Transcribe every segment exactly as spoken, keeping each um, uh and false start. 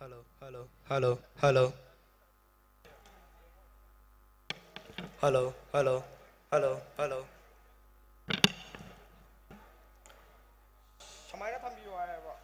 Hello, hello, hello, hello. Hello, hello, hello, hello. ꯁꯨꯃꯥꯏꯅ ꯊꯝꯕꯤꯌꯨ ꯍꯥꯏꯌꯦꯕ꯫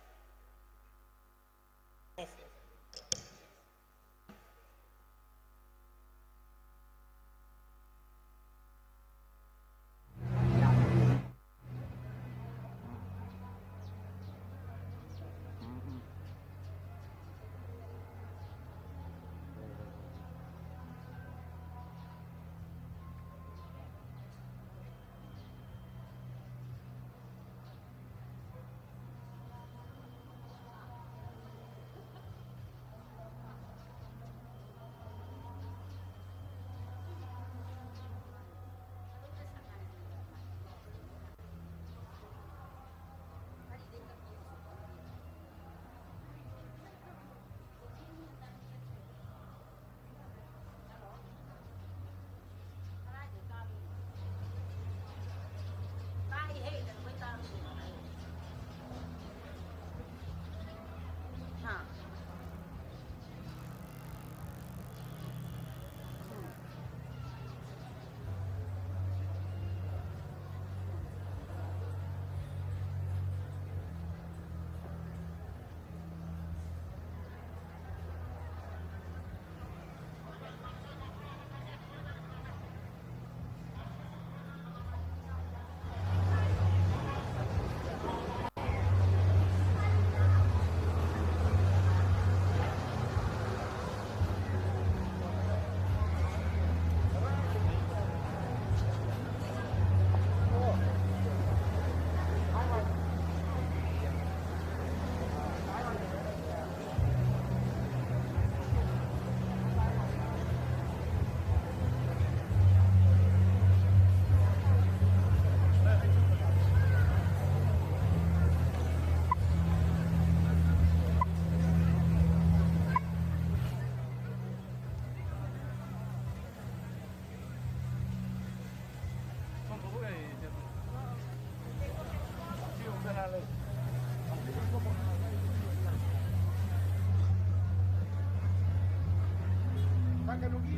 ꯀꯩꯅꯣꯒꯤ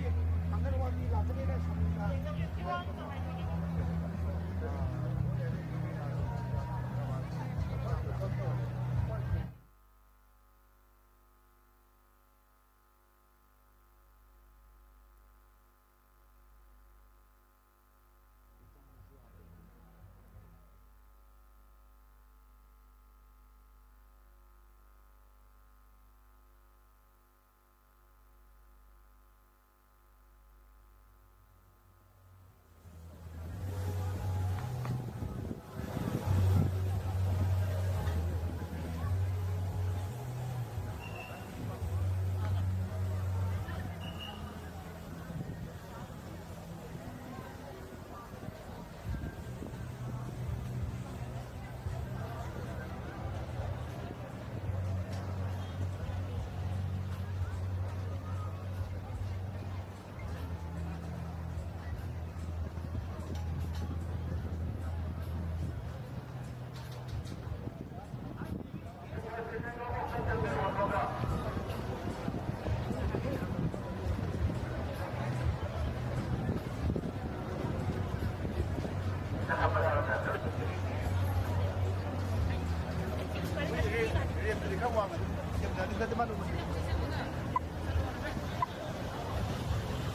ꯑꯪꯒꯟꯋꯥꯗꯤ ꯂꯥꯛꯀꯅꯤꯅ ꯁꯪꯉꯤꯅ꯫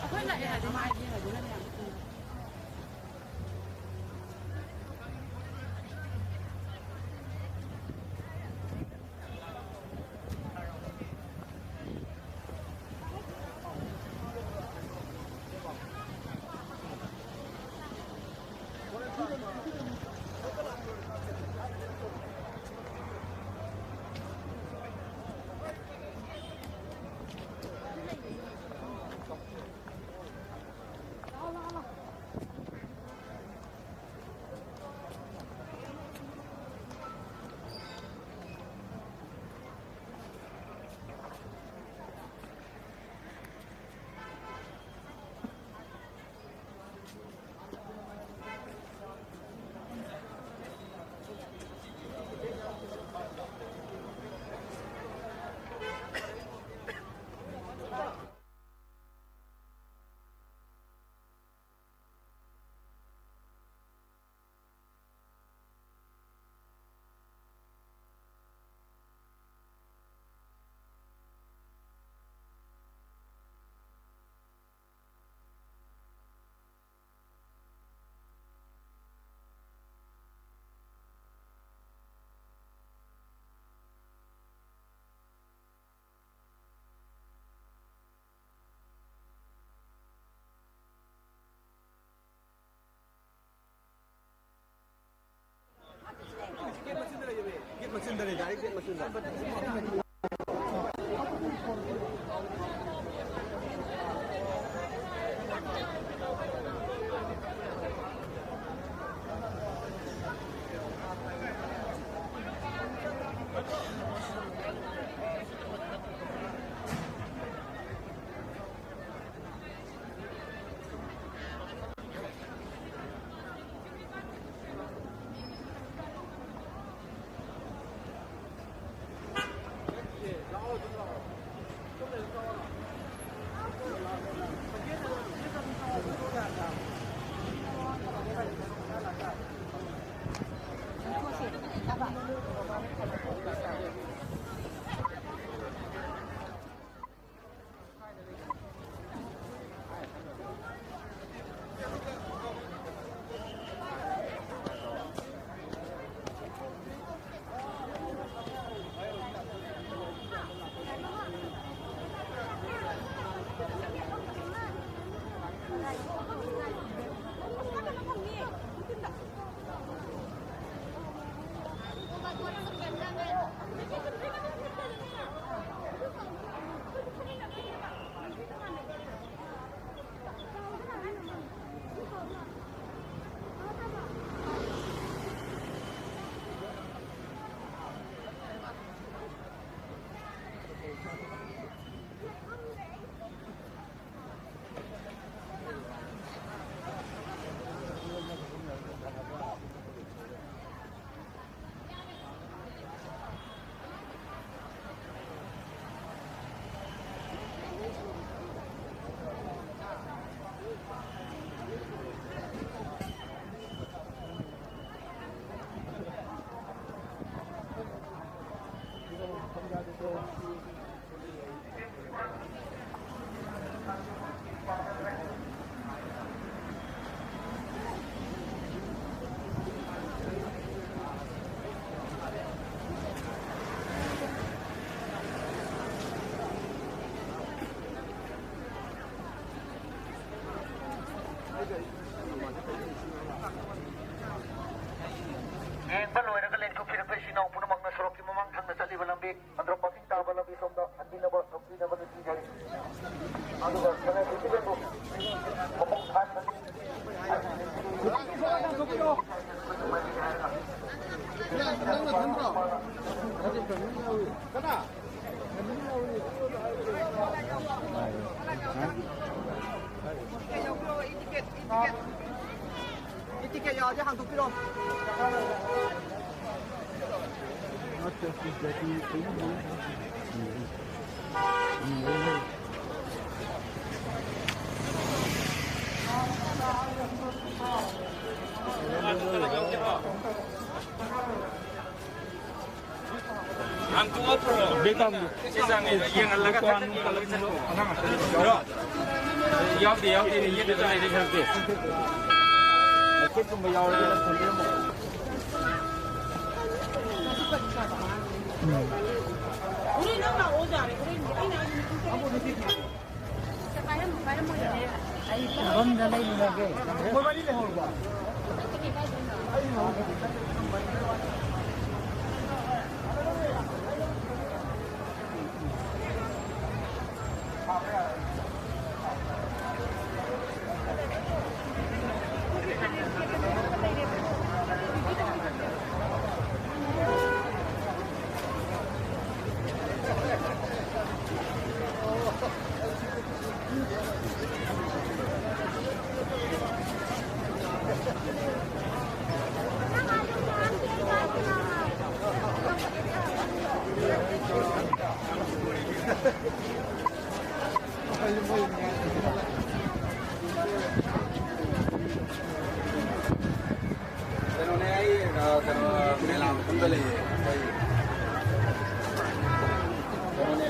ꯑꯩꯈꯣꯏ ꯂꯥꯛꯑꯦ ꯍꯥꯏꯗꯤ ꯃꯥꯏ ꯌꯦꯡꯉꯗꯤ ꯅꯪ ꯌꯥꯝ ꯊꯨꯅ꯫ ꯃꯆꯤꯟꯗꯅꯦ, ꯒꯥꯔꯤ ꯒꯦꯠ ꯃꯆꯤꯟꯗ꯫ ꯇꯤꯀꯦꯠ ꯌꯥꯎꯔꯗꯤ ꯍꯥꯡꯗꯣꯛꯄꯤꯔꯣ꯫ ꯌꯦꯡꯍꯜꯂꯒ ꯌꯥꯎꯗꯦ, ꯌꯥꯎꯗꯦ, ꯌꯦꯡꯗ ꯂꯩꯔꯦ, ꯌꯥꯎꯗꯦ꯫ ꯃꯩꯈꯦꯠꯀꯨꯝꯕ ꯌꯥꯎꯔꯗꯤ ꯅꯪ ꯊꯝꯕꯤꯔꯝꯃꯣ꯫ ꯎꯝ꯫ ꯍꯣꯔꯦꯟ ꯅꯪ ꯂꯥꯛꯑꯣ ꯌꯥꯔꯦ, ꯍꯣꯔꯦꯟꯗꯤ ꯑꯩꯅ ꯍꯥꯏꯁꯤꯅꯤ, ꯄꯨꯡ ꯇꯔꯦꯠ꯫ ꯄꯥꯏꯔꯝꯃꯣ, ꯄꯥꯏꯔꯝꯃꯣ, ꯌꯥꯔꯦ꯫ ꯑꯩ ꯐꯝꯗ ꯂꯩꯔꯨꯔꯒꯦ꯫ ꯃꯣꯏ ꯃꯔꯤ ꯂꯩꯍꯧꯔꯕ? ꯀꯩꯅꯣꯅꯦ, ꯑꯩ, ꯑ, ꯀꯩꯅꯣ, ꯃꯦꯂꯥ ꯃꯐꯝꯗ ꯂꯩꯌꯦ꯫ ꯑꯩ, ꯀꯩꯅꯣꯅꯦ꯫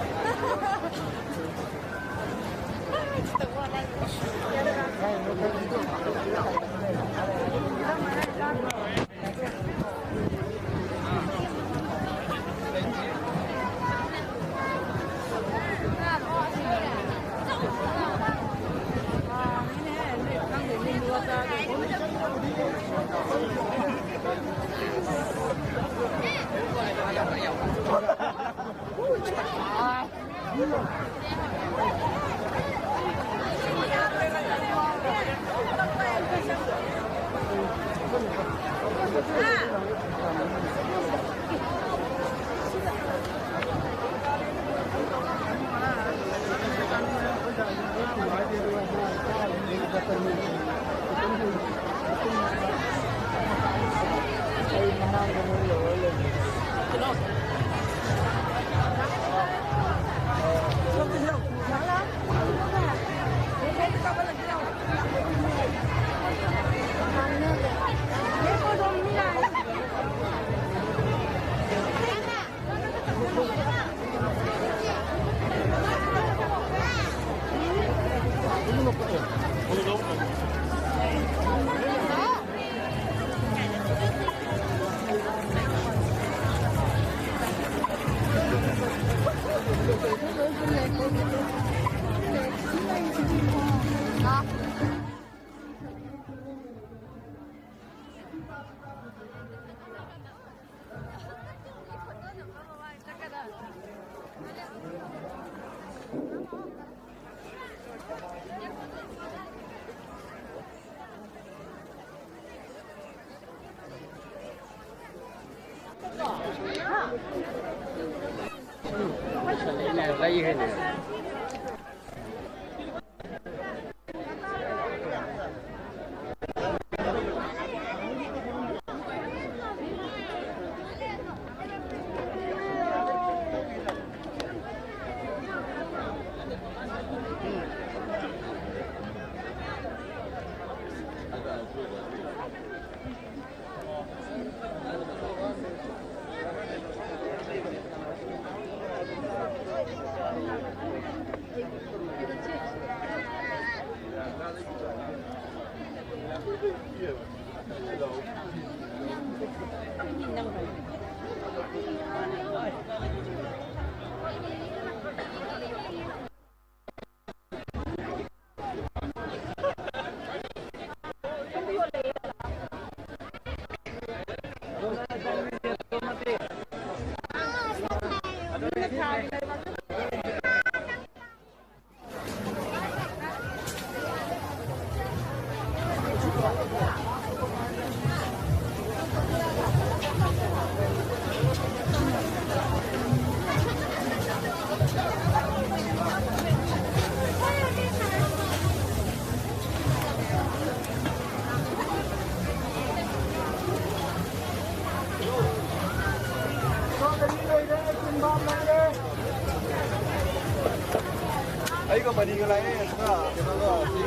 ꯑꯩꯒ ꯃꯔꯤꯒ ꯂꯥꯛꯑꯦ, ꯑꯗꯨꯒ ꯀꯩꯅꯣꯒ, ꯁꯤ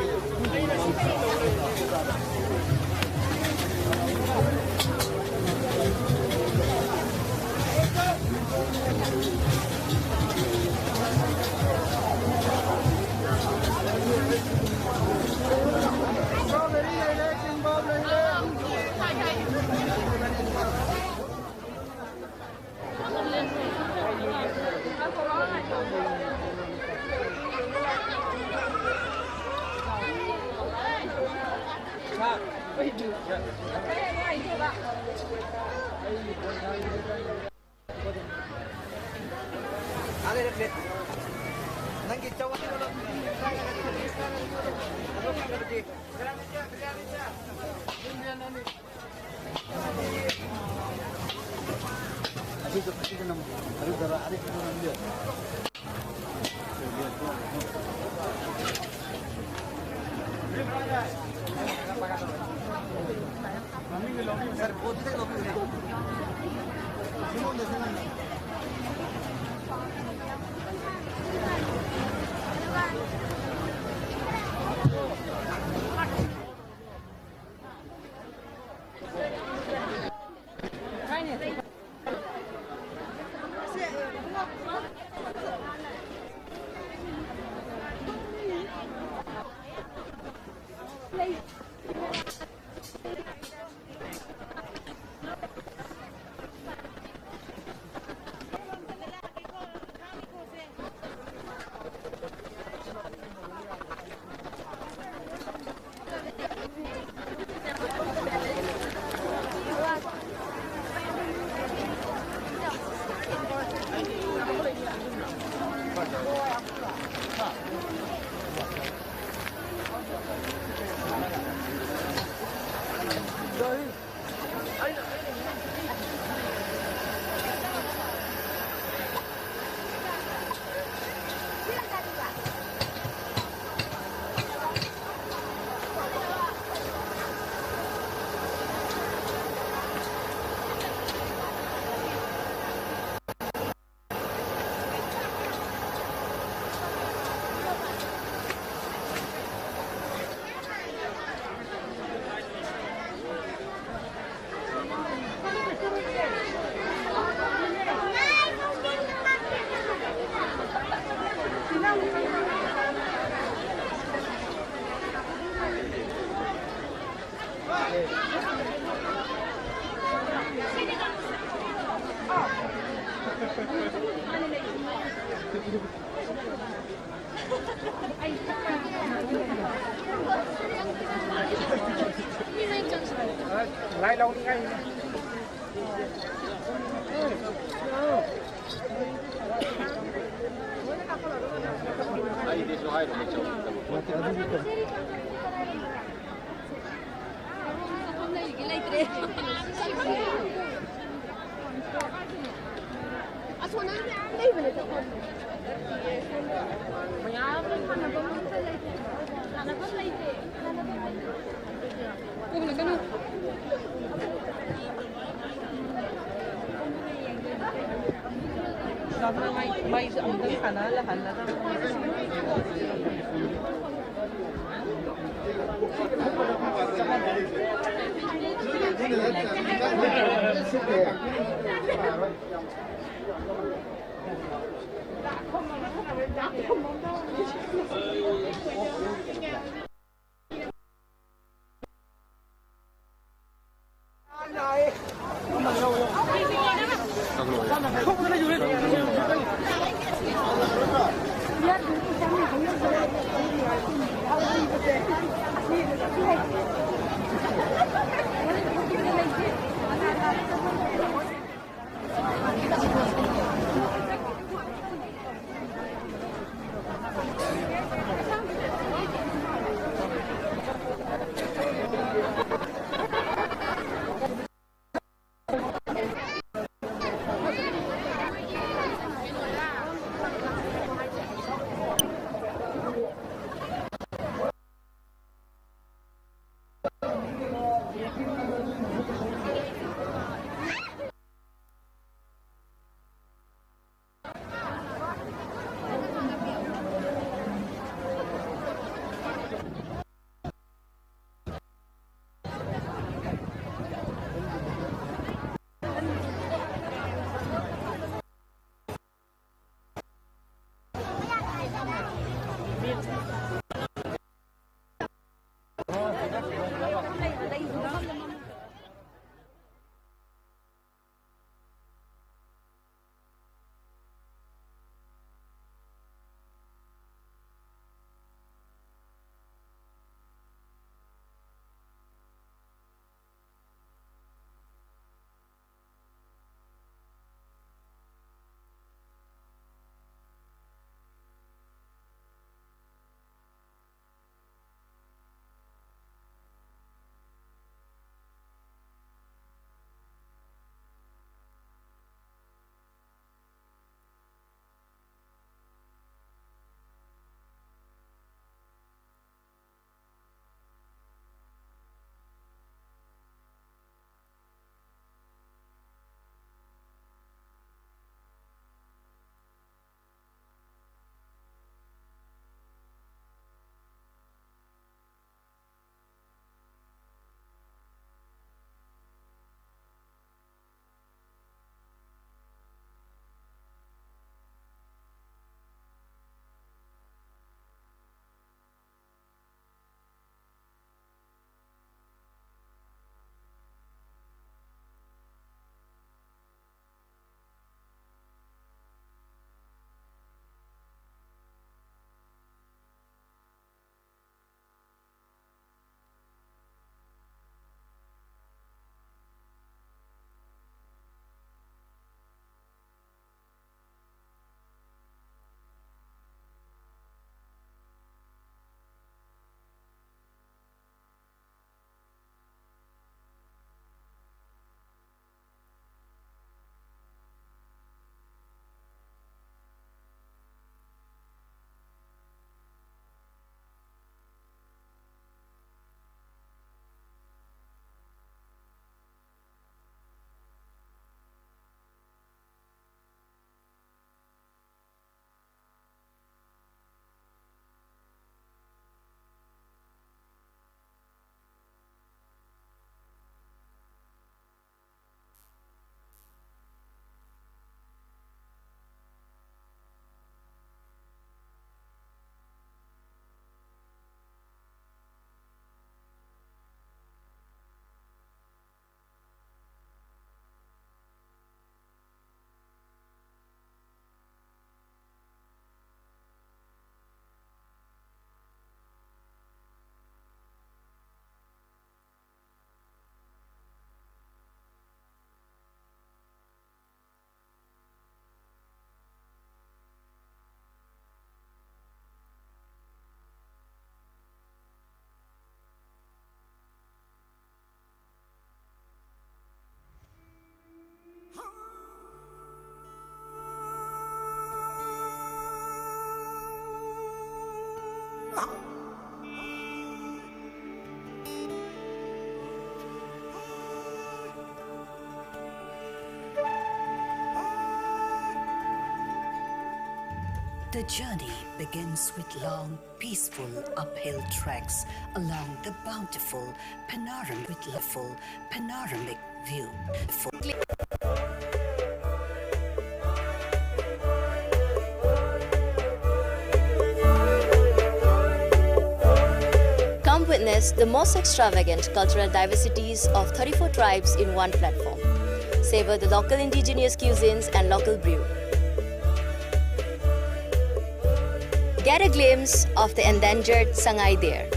ꯅꯪꯒꯤ ꯆꯧ ꯑꯅꯤꯗꯣ ꯂꯧ꯫ ꯑꯗꯨꯗꯣ, ꯑꯗꯨꯗꯣ ꯅꯝꯃꯣ꯫ ꯑꯗꯨꯗꯣ, ꯑꯗꯨꯗꯣ ꯅꯝꯕꯤꯌꯣ꯫ ꯁꯥꯔ, ꯄꯣꯠꯇꯨꯗꯒꯤ ꯂꯧꯕꯤꯌꯨꯅꯦ꯫ ꯁꯤꯉꯣꯟꯗ, ꯁꯤꯉꯣꯟꯗ꯫ ꯂꯥꯏ ꯂꯧꯅꯤꯡꯉꯥꯏꯅꯦ꯫ ꯃꯩꯁꯨ ꯑꯝꯇꯪ ꯁꯥꯟꯅꯍꯜꯂꯍꯜꯂꯒ꯫ The journey begins with long, peaceful uphill treks along the bountiful panoramic, beautiful panoramic view. Come witness the most extravagant cultural diversities of thirty-four tribes in one platform. Savor the local indigenous cuisines and local brew. Get a glimpse of the endangered Sangai deer.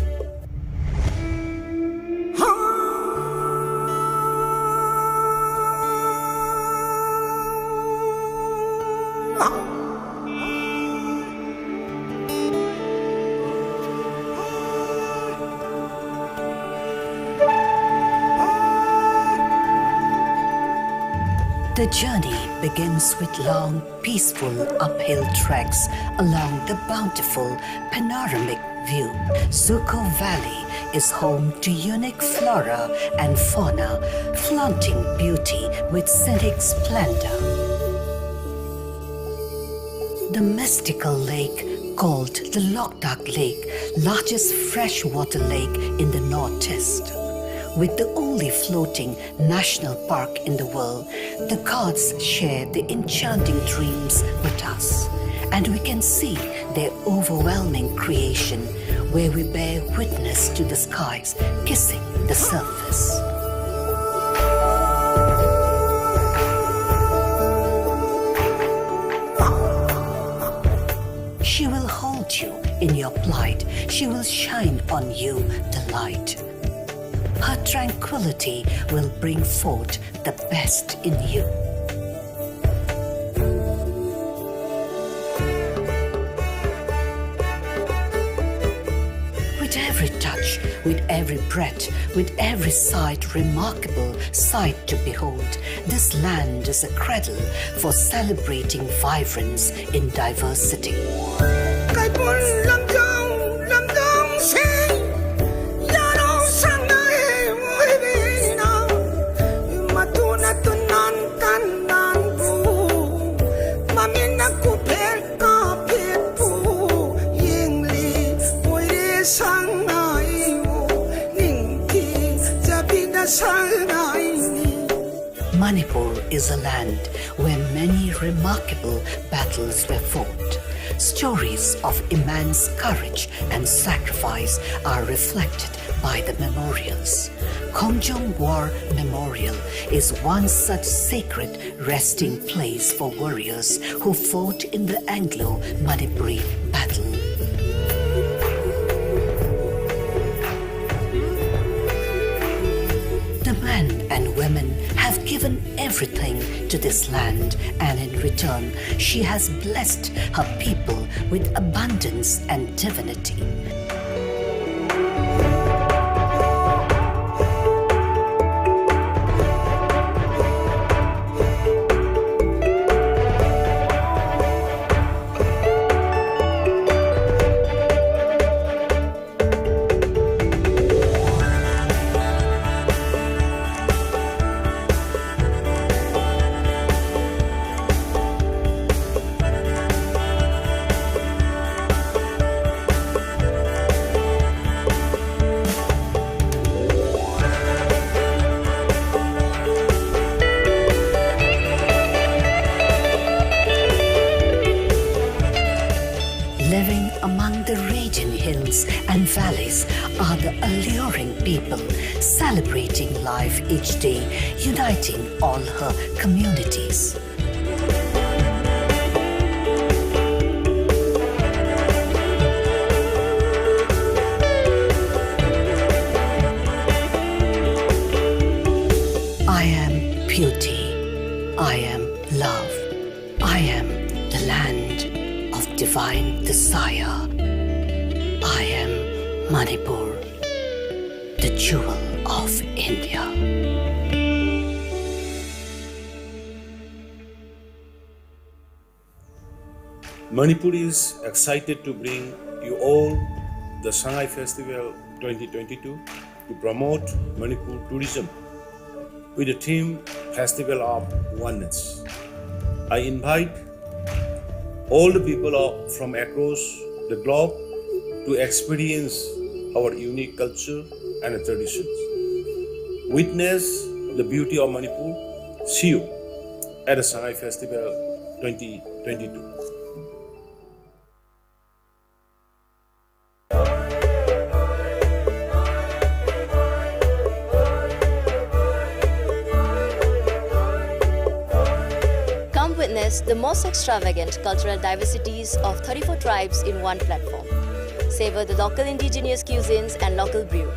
The journey begins with long, peaceful uphill treks along the bountiful panoramic view. Zuko Valley is home to unique flora and fauna, flaunting beauty with scenic splendor. The mystical lake called the Loktak Lake, largest freshwater lake in the Northeast, with the only floating national park in the world. The gods share the enchanting dreams with us, and we can see their overwhelming creation, where we bear witness to the skies kissing the surface. She will hold you in your plight. She will shine on you the light. Her tranquility will bring forth the best in you. With every touch, with every breath, with every sight, remarkable sight to behold, this land is a cradle for celebrating vibrance in diversity. Manipur is a land where many remarkable battles were fought. Stories of immense courage and sacrifice are reflected by the memorials. Khongjung War Memorial is one such sacred resting place for warriors who fought in the Anglo-Manipuri battle. The men and women have given everything to this land, and in return, she has blessed her people with abundance and divinity. Living among the raging hills and valleys are the alluring people, celebrating life each day, uniting all her communities. I am beauty. I am love. I am the land of divine desire. I am Manipur, the jewel of India. Manipur is excited to bring you all the Sangai Festival twenty twenty-two to promote Manipur tourism with the theme Festival of Oneness. I invite all the people of, from across the globe to experience our unique culture and traditions. Witness the beauty of Manipur See you at the Sangai Festival twenty twenty-two. Come witness the most extravagant cultural diversities of thirty-four tribes in one platform. Savor the local indigenous cuisines and local brew.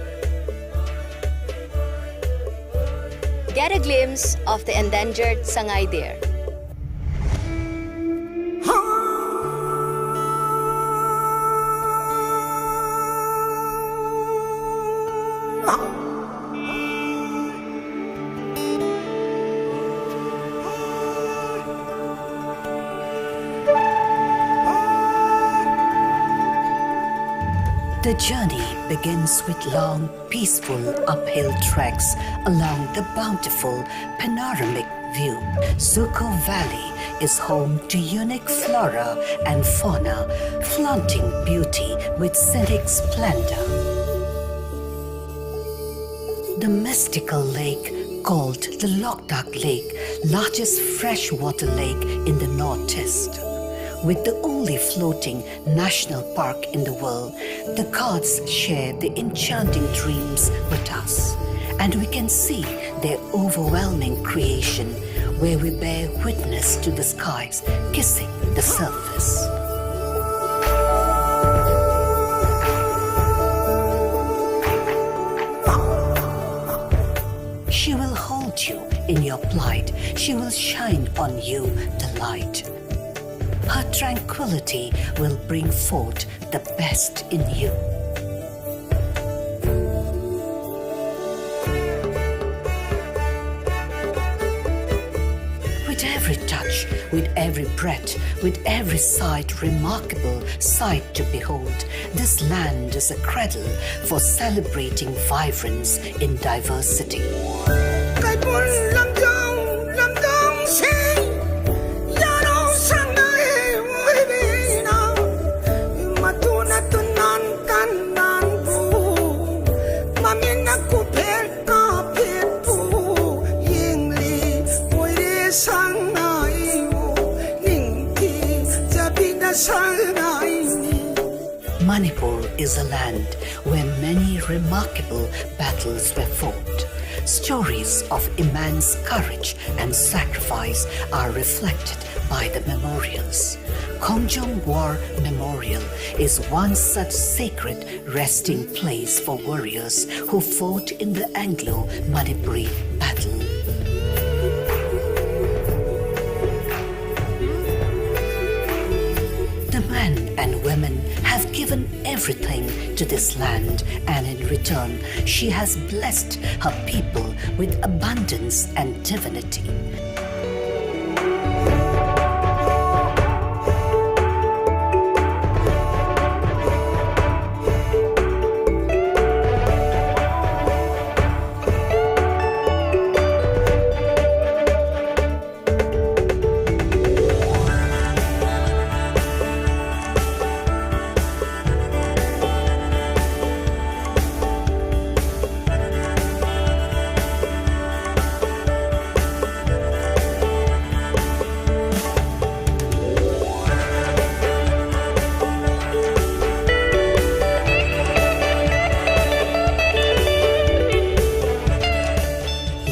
Get a glimpse of the endangered Sangai Deer. The journey begins with long, peaceful uphill treks along the bountiful panoramic view. Zuko Valley is home to unique flora and fauna, flaunting beauty with scenic splendor. The mystical lake called the Loktak Lake, largest freshwater lake in the Northeast, with the only floating national park in the world, the gods share their enchanting dreams with us, and we can see their overwhelming creation where we bear witness to the skies kissing the surface. She will hold you in your plight. She will shine on you the light. Her tranquility will bring forth the best in you. With every touch, with every breath, with every sight, remarkable sight to behold, this land is a cradle for celebrating vibrance in diversity. Manipur is a land where many remarkable battles were fought. Stories of immense courage and sacrifice are reflected by the memorials. Khongjung War Memorial is one such sacred resting place for warriors who fought in the Anglo-Manipuri battle. The men and women have given everything to this land, and in return, she has blessed her people with abundance and divinity.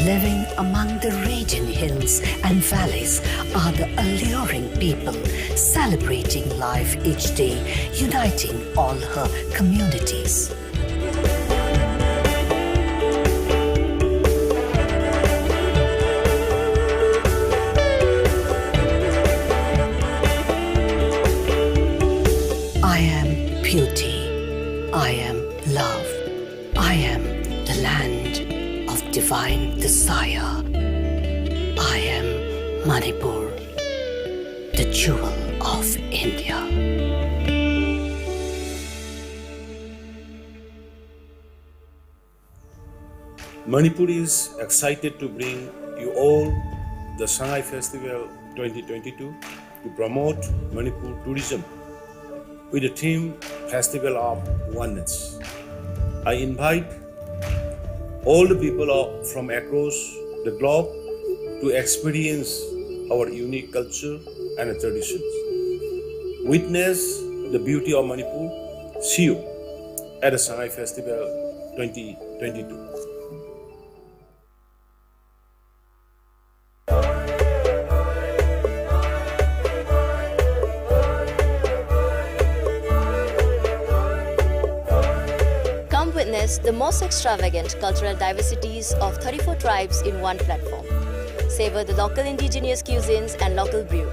Living among the raging hills and valleys are the alluring people celebrating life each day, uniting all her communities. I am beauty. I am love. I am the land of divine desire. I am Manipur, the jewel of India. Manipur is excited to bring you all the Sangai Festival twenty twenty-two to promote Manipur tourism with the theme Festival of Oneness. I invite all the people of, from across the globe to experience our unique culture and traditions. Witness the beauty of Manipur See you at the Sangai Festival twenty twenty-two. Come witness the most extravagant cultural diversities of thirty-four tribes in one platform. Savor the local indigenous cuisines and local brew.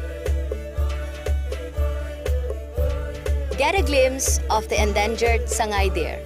Get a glimpse of the endangered Sangai Deer.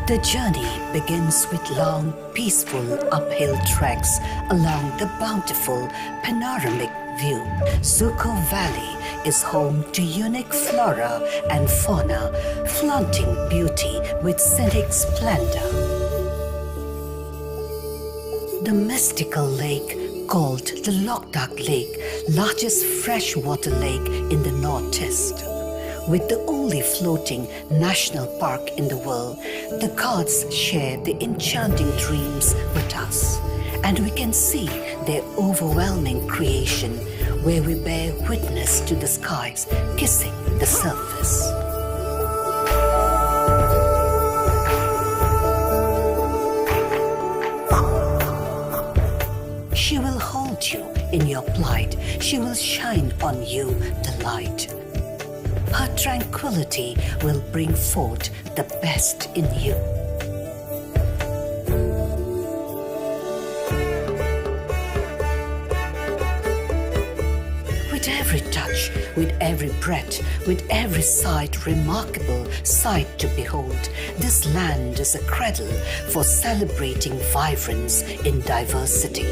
The journey begins with long, peaceful uphill treks along the bountiful panoramic view. Zuko Valley is home to unique flora and fauna, flaunting beauty with scenic splendor. The mystical lake called the Loktak Lake, largest freshwater lake in the Northeast, with the only floating national park in the world, the gods share the enchanting dreams with us, and we can see their overwhelming creation where we bear witness to the skies kissing the surface. She will hold you in your plight. She will shine on you the light. Her tranquility will bring forth the best in you. With every touch, with every breath, with every sight, remarkable sight to behold, this land is a cradle for celebrating vibrance in diversity.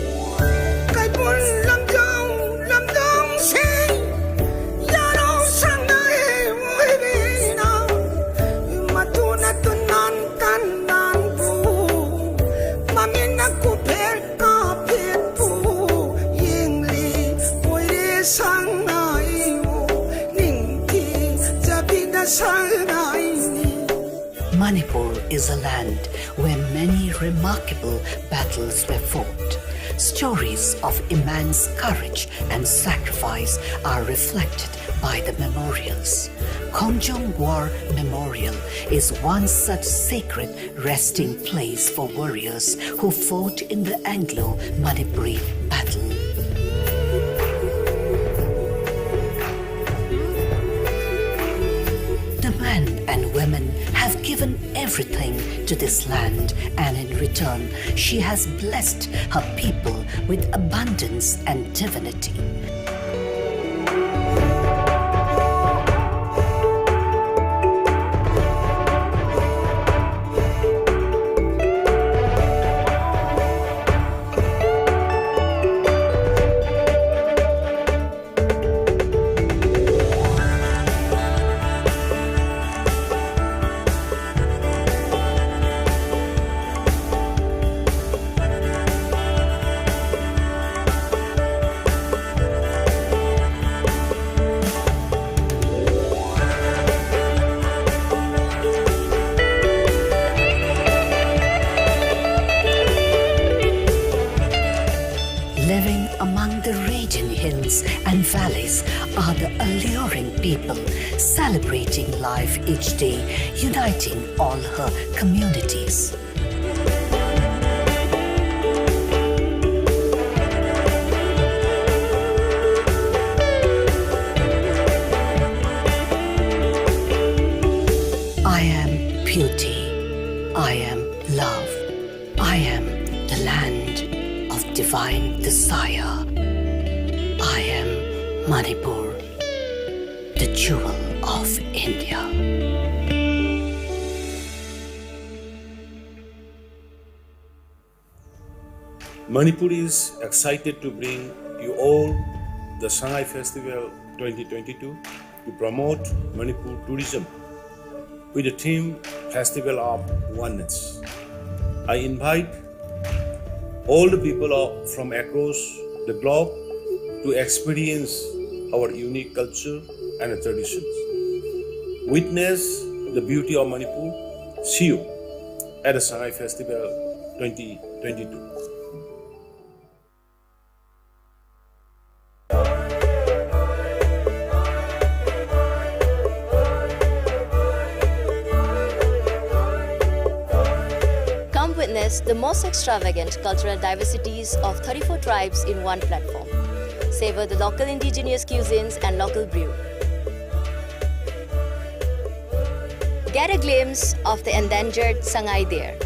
is a land where many remarkable battles were fought. Stories of immense courage and sacrifice are reflected by the memorials. Khongjong War Memorial is one such sacred resting place for warriors who fought in the Anglo-Manipuri battle. The men and women have given everything to this land, and in return, she has blessed her people with abundance and divinity. Living among the raging hills and valleys are the alluring people, celebrating life each day, uniting all her communities. I am beauty. I am love. I am the land of divine desire. I am Manipur, the jewel of India. Manipur is excited to bring you all the Sangai Festival twenty twenty-two to promote Manipur tourism with the theme Festival of Oneness. I invite all the people of, from across the globe to experience our unique culture and traditions. Witness the beauty of Manipur. See you at the Sangai Festival twenty twenty-two. Come witness the most extravagant cultural diversities of thirty-four tribes in one platform. Savor the local indigenous cuisines and local brew. Get a glimpse of the endangered Sangai deer.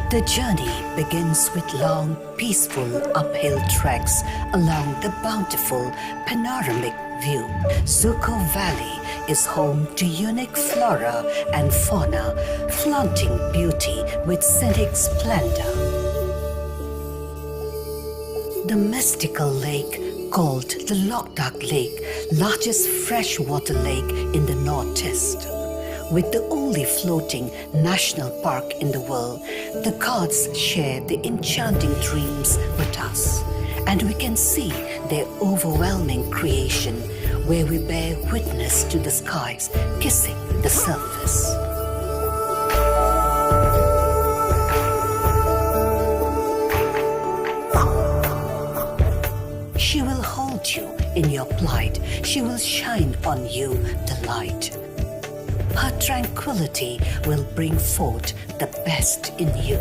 The journey begins with long, peaceful uphill treks along the bountiful panoramic view. Zuko Valley is home to unique flora and fauna, flaunting beauty with scenic splendor. The mystical lake called the Loktak Lake, largest freshwater lake in the Northeast, with the only floating national park in the world, the gods share the enchanting dreams with us, and we can see their overwhelming creation where we bear witness to the skies kissing the surface. She will hold you in your plight. She will shine on you the light. Her tranquility will bring forth the best in you.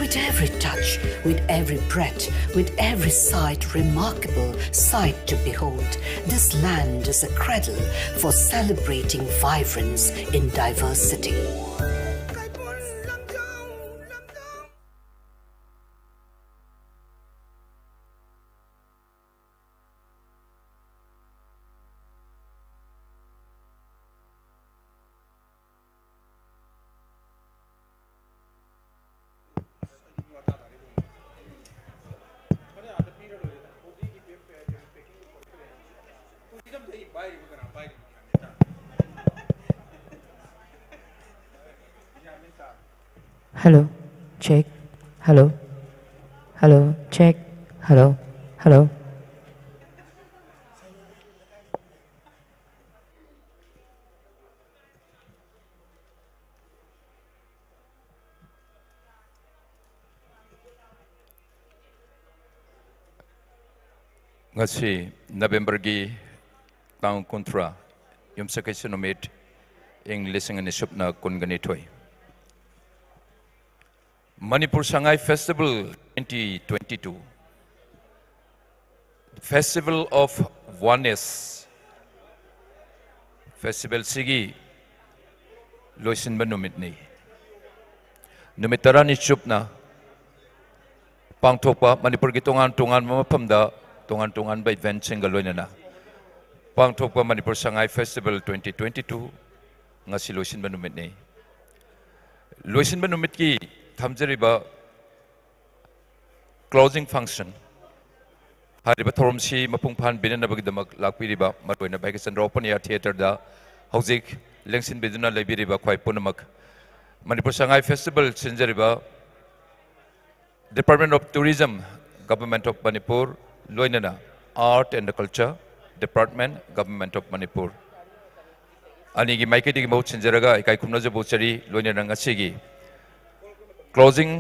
With every touch, with every breath, with every sight, remarkable sight to behold, this land is a cradle for celebrating vibrance in diversity. Hello, check. Hello, hello, check. Hello, hello. ꯉꯁꯤ ꯅꯕꯦꯝꯕꯔꯒꯤ ꯇꯥꯡ ꯀꯨꯟꯊ꯭ꯔꯥ, ꯌꯨꯝꯁꯀꯩꯁ ꯅꯨꯃꯤꯠ, ꯏꯪ ꯂꯤꯁꯤꯡ ꯑꯅꯤ ꯁꯨꯞꯅ ꯀꯨꯟꯒ ꯅꯤꯊꯣꯏ꯫ Manipur Sangai Festival twenty twenty-two, Festival of Oneness, ꯐꯦꯁꯇꯤꯚꯦꯜꯁꯤꯒꯤ ꯂꯣꯏꯁꯤꯟꯕ ꯅꯨꯃꯤꯠꯅꯤ꯫ ꯅꯨꯃꯤꯠ ꯇꯔꯥꯅꯤ ꯆꯨꯞꯅ ꯄꯥꯡꯊꯣꯛꯄ, ꯃꯅꯤꯄꯨꯔꯒꯤ ꯇꯣꯉꯥꯟ ꯇꯣꯉꯥꯟꯕ ꯃꯐꯝꯗ ꯇꯣꯉꯥꯟ ꯇꯣꯉꯥꯟꯕ ꯏꯚꯦꯟꯠꯁꯤꯡꯒ ꯂꯣꯏꯅꯅ ꯄꯥꯡꯊꯣꯛꯄ Manipur Sangai Festival twenty twenty-two ꯉꯁꯤ ꯂꯣꯏꯁꯤꯟꯕ ꯅꯨꯃꯤꯠꯅꯤ꯫ ꯂꯣꯏꯁꯤꯟꯕ ꯅꯨꯃꯤꯠꯀꯤ ꯊꯝꯖꯔꯤꯕ closing function, ꯍꯥꯏꯔꯤꯕ ꯊꯧꯔꯝꯁꯤ ꯃꯄꯨꯡ ꯐꯥꯍꯟꯕꯤꯅꯅꯕꯒꯤꯗꯃꯛ ꯂꯥꯛꯄꯤꯔꯤꯕ, ꯃꯔꯨꯑꯣꯏꯅ ꯚꯥꯒ꯭ꯌꯆꯟꯗ꯭ꯔ Open Air Theatreꯗ ꯍꯧꯖꯤꯛ ꯂꯦꯡꯁꯤꯟꯕꯤꯗꯨꯅ ꯂꯩꯕꯤꯔꯤꯕ ꯈ꯭ꯋꯥꯏ ꯄꯨꯝꯅꯃꯛ, Manipur Sangai festival ꯁꯤꯟꯖꯔꯤꯕ Department of Tourism, Government of Manipur, ꯂꯣꯏꯅꯅ Art and Culture Department, Government of Manipur, ꯑꯅꯤꯒꯤ ꯃꯥꯏꯀꯩꯗꯒꯤ ꯃꯍꯨꯠ ꯁꯤꯟꯖꯔꯒ ꯏꯀꯥꯏ ꯈꯨꯝꯅꯖꯕ ꯎꯠꯆꯔꯤ꯫ ꯂꯣꯏꯅꯅ ꯉꯁꯤꯒꯤ closing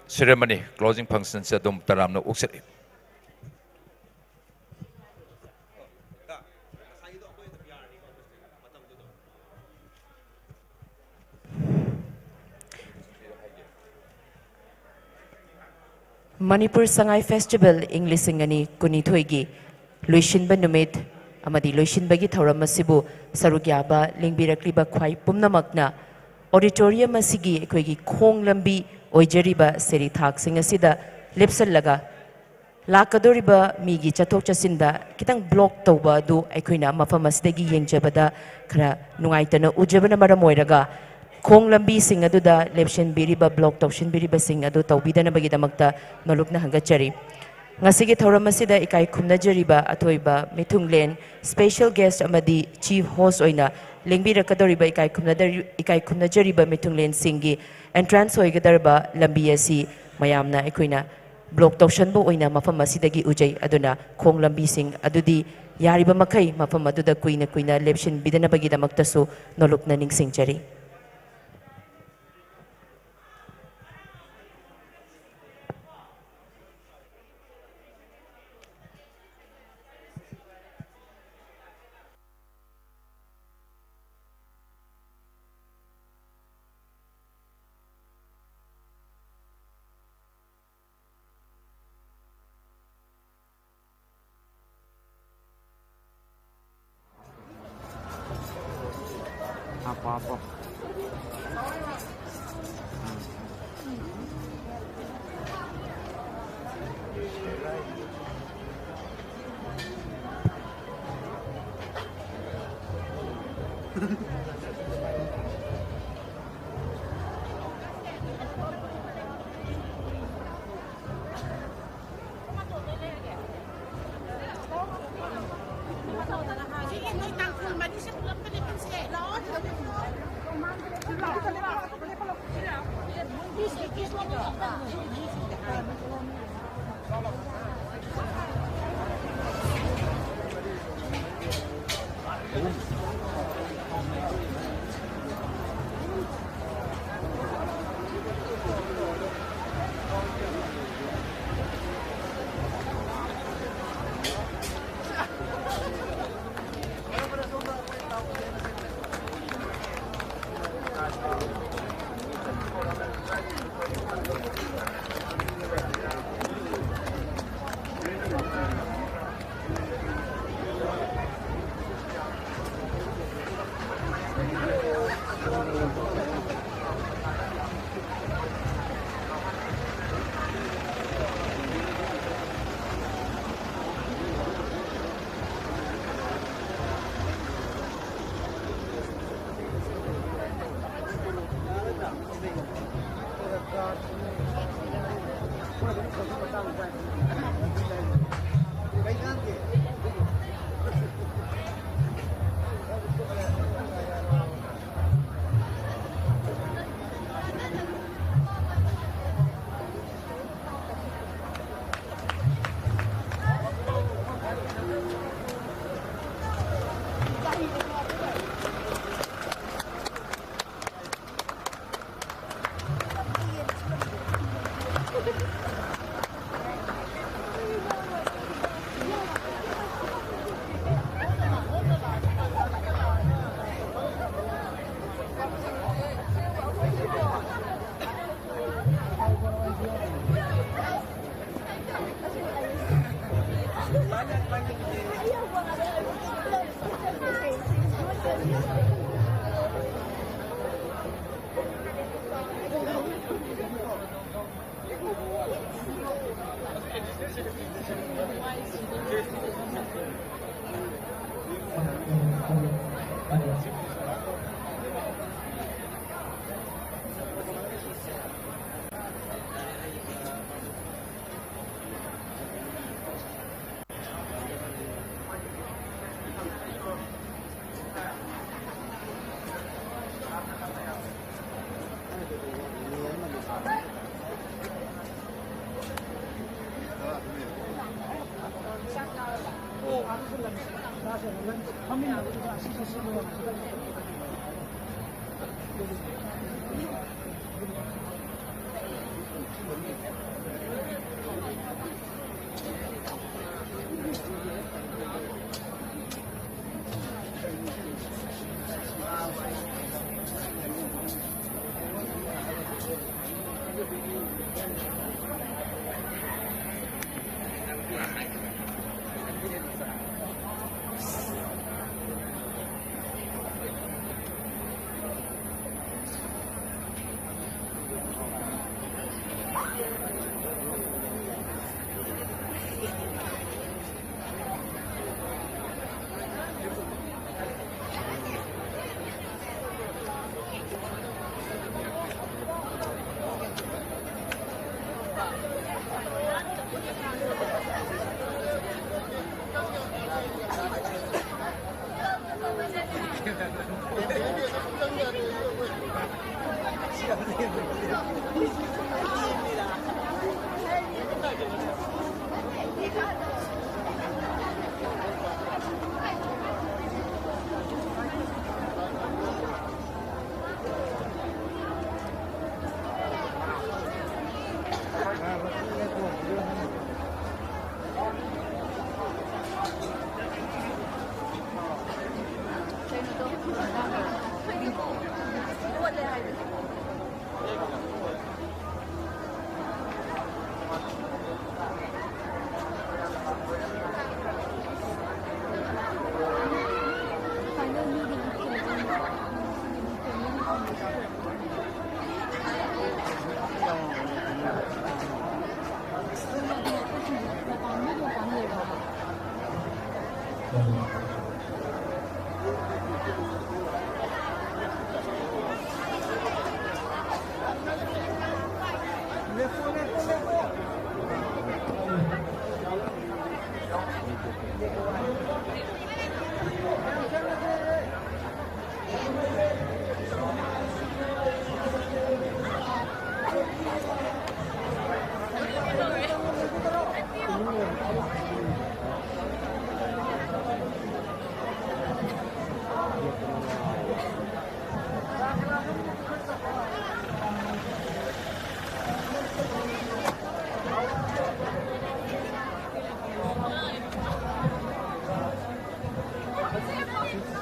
ceremony, closing functionꯁꯦ ꯑꯗꯨꯝ ꯇꯔꯥꯝꯅ ꯑꯣꯛꯆꯔꯤ꯫ ꯃꯅꯤꯄꯨꯔ ꯁꯉꯥꯏ ꯐꯦꯁꯇꯤꯚꯦꯜ ꯏꯪ ꯂꯤꯁꯤꯡ ꯑꯅꯤ ꯀꯨꯟꯅꯤꯊꯣꯏꯒꯤ ꯂꯣꯏꯁꯤꯟꯕ ꯅꯨꯃꯤꯠ ꯑꯃꯗꯤ ꯂꯣꯏꯁꯤꯟꯕꯒꯤ ꯊꯧꯔꯝ ꯑꯁꯤꯕꯨ ꯁꯔꯨꯛ ꯌꯥꯕ ꯂꯦꯡꯕꯤꯔꯛꯂꯤꯕ ꯈ꯭ꯋꯥꯏ ꯄꯨꯝꯅꯃꯛꯅ auditorium ꯑꯁꯤꯒꯤ ꯑꯩꯈꯣꯏꯒꯤ ꯈꯣꯡ ꯂꯝꯕꯤ ꯑꯣꯏꯖꯔꯤꯕ ꯁꯦꯔꯤ ꯊꯥꯛꯁꯤꯡ ꯑꯁꯤꯗ ꯂꯦꯞꯁꯜꯂꯒ ꯂꯥꯛꯀꯗꯧꯔꯤꯕ ꯃꯤꯒꯤ ꯆꯠꯊꯣꯛ ꯆꯠꯁꯤꯟꯗ ꯈꯤꯇꯪ block ꯇꯧꯕ ꯑꯗꯨ ꯑꯩꯈꯣꯏꯅ ꯃꯐꯝ ꯑꯁꯤꯗꯒꯤ ꯌꯦꯡꯖꯕꯗ ꯈꯔ ꯅꯨꯡꯉꯥꯏꯇꯅ ꯎꯖꯕꯅ ꯃꯔꯝ ꯑꯣꯏꯔꯒ, ꯈꯣꯡ ꯂꯝꯕꯤꯁꯤꯡ ꯑꯗꯨꯗ ꯂꯦꯞꯁꯤꯟꯕꯤꯔꯤꯕ, block ꯇꯧꯁꯤꯟꯕꯤꯔꯤꯕꯁꯤꯡ ꯑꯗꯨ ꯇꯧꯕꯤꯗꯅꯕꯒꯤꯗꯃꯛꯇ ꯅꯣꯂꯨꯛꯅ ꯍꯪꯒꯠꯆꯔꯤ꯫ ꯉꯁꯤꯒꯤ ꯊꯧꯔꯝ ꯑꯁꯤꯗ ꯏꯀꯥꯏ ꯈꯨꯝꯅꯖꯔꯤꯕ ꯑꯊꯣꯏꯕ ꯃꯤꯊꯨꯡꯂꯦꯟ, special guest ꯑꯃꯗꯤ chief host ꯑꯣꯏꯅ ꯂꯦꯡꯕꯤꯔꯛꯀꯗꯧꯔꯤꯕ ꯏꯀꯥꯏ ꯈꯨꯝꯅꯗ-, ꯏꯀꯥꯏ ꯈꯨꯝꯅꯖꯔꯤꯕ ꯃꯤꯊꯨꯡꯂꯦꯟꯁꯤꯡꯒꯤ entrance ꯑꯣꯏꯒꯗꯧꯔꯤꯕ ꯂꯝꯕꯤ ꯑꯁꯤ ꯃꯌꯥꯝꯅ ꯑꯩꯈꯣꯏꯅ block ꯇꯧꯁꯟꯕ ꯑꯣꯏꯅ ꯃꯐꯝ ꯑꯁꯤꯗꯒꯤ ꯎꯖꯩ꯫ ꯑꯗꯨꯅ ꯈꯣꯡ ꯂꯝꯕꯤꯁꯤꯡ ꯑꯗꯨꯗꯤ ꯌꯥꯔꯤꯕ ꯃꯈꯩ ꯃꯐꯝ ꯑꯗꯨꯗ ꯀꯨꯏꯅ ꯀꯨꯏꯅ ꯂꯦꯞꯁꯤꯟꯕꯤꯗꯅꯕꯒꯤꯗꯃꯛꯇꯁꯨ ꯅꯣꯂꯨꯛꯅ ꯅꯤꯡꯁꯤꯡꯖꯔꯤ꯫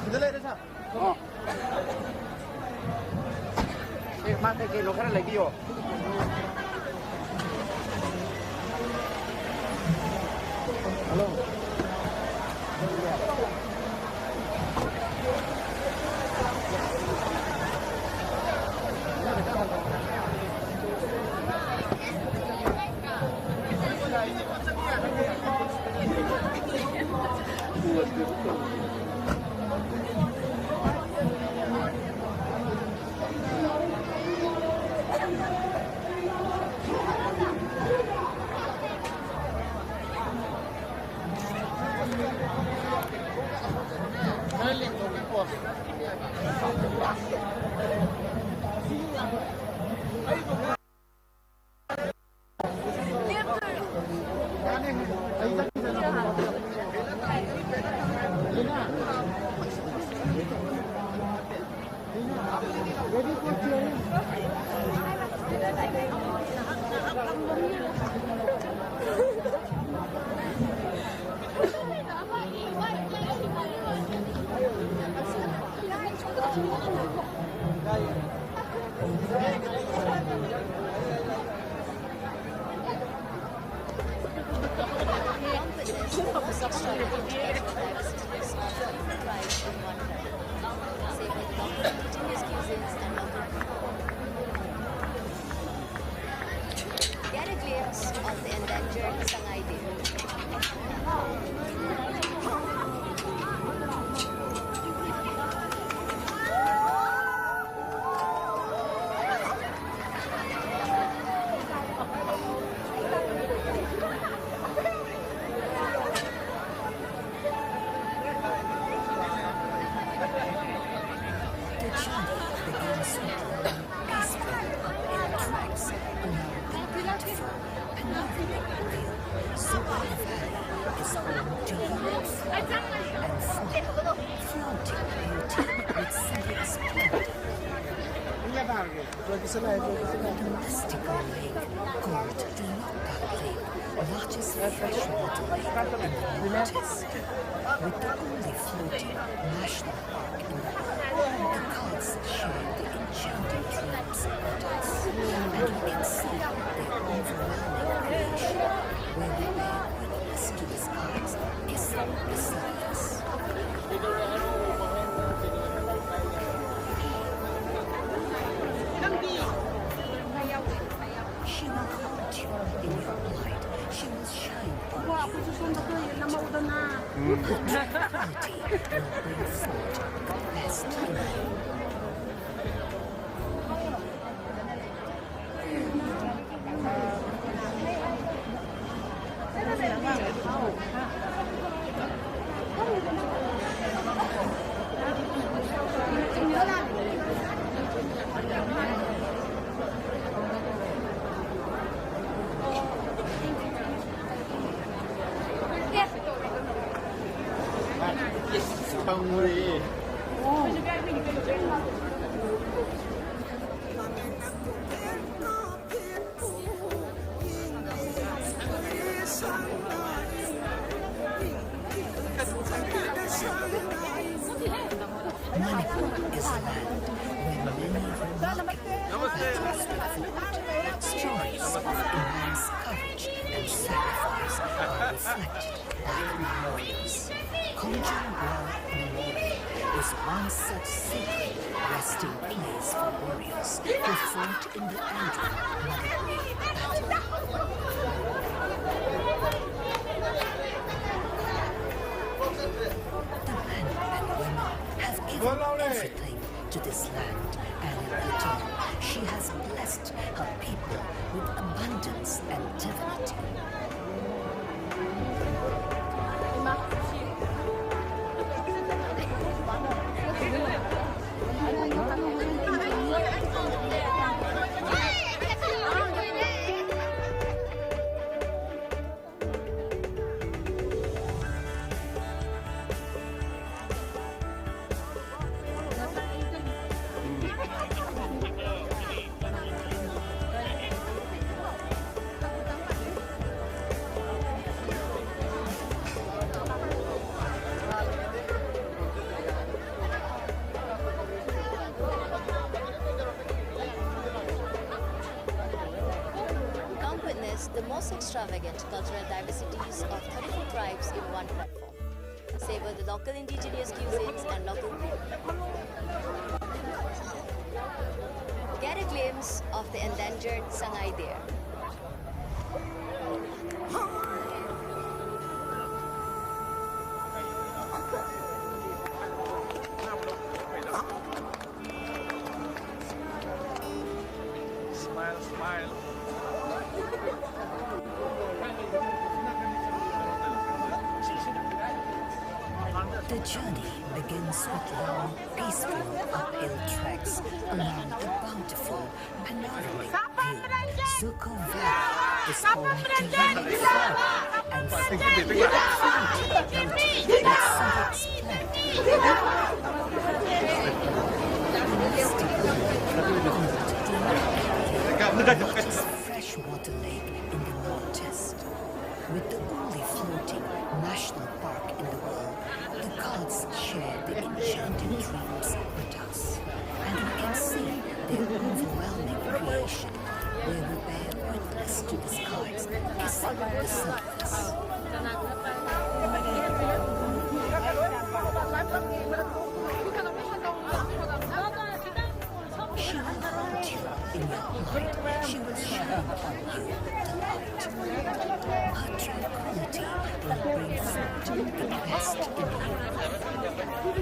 ꯁꯤꯗ ꯂꯩꯔꯦ, ꯁꯥꯔ꯫ ꯑꯣ꯫ ꯑꯦ, ꯃꯥ ꯀꯩ ꯀꯩꯅꯣ ꯈꯔ ꯂꯩꯕꯤꯌꯣ꯫ Hello. Get a glimpse of the endangered Sangay Deer. The journey begins with a peaceful uphill tracks along the beautiful Panarivik Vale. Sohar Valley is home to unique fauna and fauna, flaunting beauty with scenic splendor. The mystical lake called Lok Lake, largest freshwater lake in the Northeast, with the only floating national park in the world. The gods share the enchanting dreams of gods, and we can see their overwhelming creation, where we bear witness to the sky's kissing the stars. She will haunt you in your light. She will shine on you. Her tranquility will bring forth the best in you. Manipur is It's a land where many remarkable battles were fought. Stories of immense courage and sacrifice are reflected by the memorials. Kongjung War Memorial is one such sacred resting place for warriors who fought in the Andrew Mother Green battle. The men and women have given everything to this land, and in return, she has blessed her people with abundance and divinity. Come witness the most extravagant cultural diversities of thirty-four tribes in one platform. Savor the local indigenous cuisines and local people. Get a glimpse of the endangered Sangai deer. Smile, smile. The journey begins with long, peaceful uphill treks along the bountiful panoramic view. Zuko Valley is home to unique flora and fauna, beauty, exotic plant, freshwater lake in the northeast. With the only floating national park in the world, the gods share the enchanting dreams with us, and we can see their overwhelming creation, where we bear witness to the skies kissing the surface. She will haunt you in your heart. She will shine upon you the light. Her tranquility will bring forth the best in you.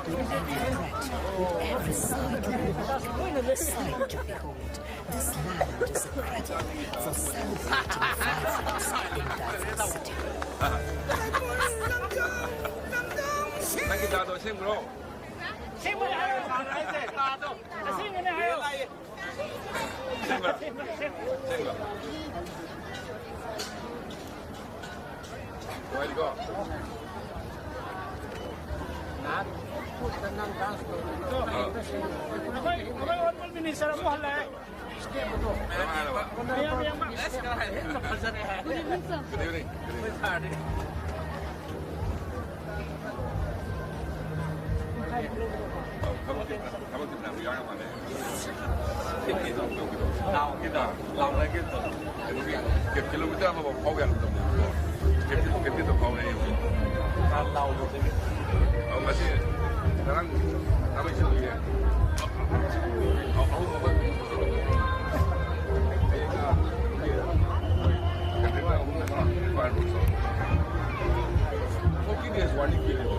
With every touch, with every breath, with every sight, sight to behold. This land is a cradle for celebrating vibrance in diversity. ꯅꯪꯒꯤ ꯆꯥꯗꯣ ꯑꯁꯦꯡꯕ꯭ꯔꯣ? ꯑꯁꯦꯡꯕꯅꯦ ꯍꯥꯏꯌꯣ꯫ ꯑꯁꯦꯡꯕꯅꯦ ꯍꯥꯏꯌꯣ꯫ ꯑꯁꯦꯡꯕ꯭ꯔꯥ? ꯑꯁꯦꯡꯕ꯫ ꯅꯨꯡꯉꯥꯏꯔꯤꯀꯣ? ꯅꯍꯥꯟ ꯈꯨꯠꯇ ꯅꯪ ꯗꯥꯟꯁ ꯇꯧꯕꯗꯣ꯫ ꯑꯥ꯫ ꯑꯩꯈꯣꯏ, ꯑꯩꯈꯣꯏ ꯑꯣꯅꯔꯦꯕꯜ ꯃꯤꯅꯤꯁꯇꯔ ꯑꯃꯨꯛ ꯍꯜꯂꯛꯑꯦ꯫ ꯃꯌꯥꯝ, ꯃꯌꯥꯝ꯫ Good evening, sir. Good evening. ꯑꯧ, ꯊꯕꯛꯇꯤ, ꯊꯕꯛꯇꯤ ꯐꯅꯌꯥꯝ ꯌꯥꯎꯔ ꯃꯥꯜꯂꯦ꯫ ꯂꯥꯎꯒꯤꯗꯣ, ꯂꯥꯎꯅꯒꯤꯗꯣ꯫ ꯑꯗꯨꯒꯤ ꯀꯤꯂꯣꯃꯤꯇꯔ ꯑꯃꯐꯥꯎ ꯐꯥꯎ ꯌꯥꯔꯝꯗꯕꯅꯦ꯫ ꯀꯦꯞꯇꯦꯟ, ꯀꯦꯞꯇꯦꯟꯗꯣ ꯐꯥꯎꯔꯦ ꯑꯩ ꯍꯧꯖꯤꯛ꯫ ꯃꯥ ꯂꯥꯎꯕꯗꯒꯤ꯫ ꯑꯧ, ꯉꯁꯤ ꯉꯔꯥꯡ ꯊꯥꯡꯃꯩ ꯁꯦꯜꯗꯒꯤ ꯑꯍꯨꯝ ꯑꯃ ꯍꯌꯦꯡꯅ ꯀꯦꯞꯇꯦꯟ ꯑꯍꯨꯝ ꯑꯃ ꯐꯥꯏꯔꯕꯣꯛ ꯇꯧꯔꯦ꯫ Forty days warning ꯄꯤꯔꯦꯕ꯫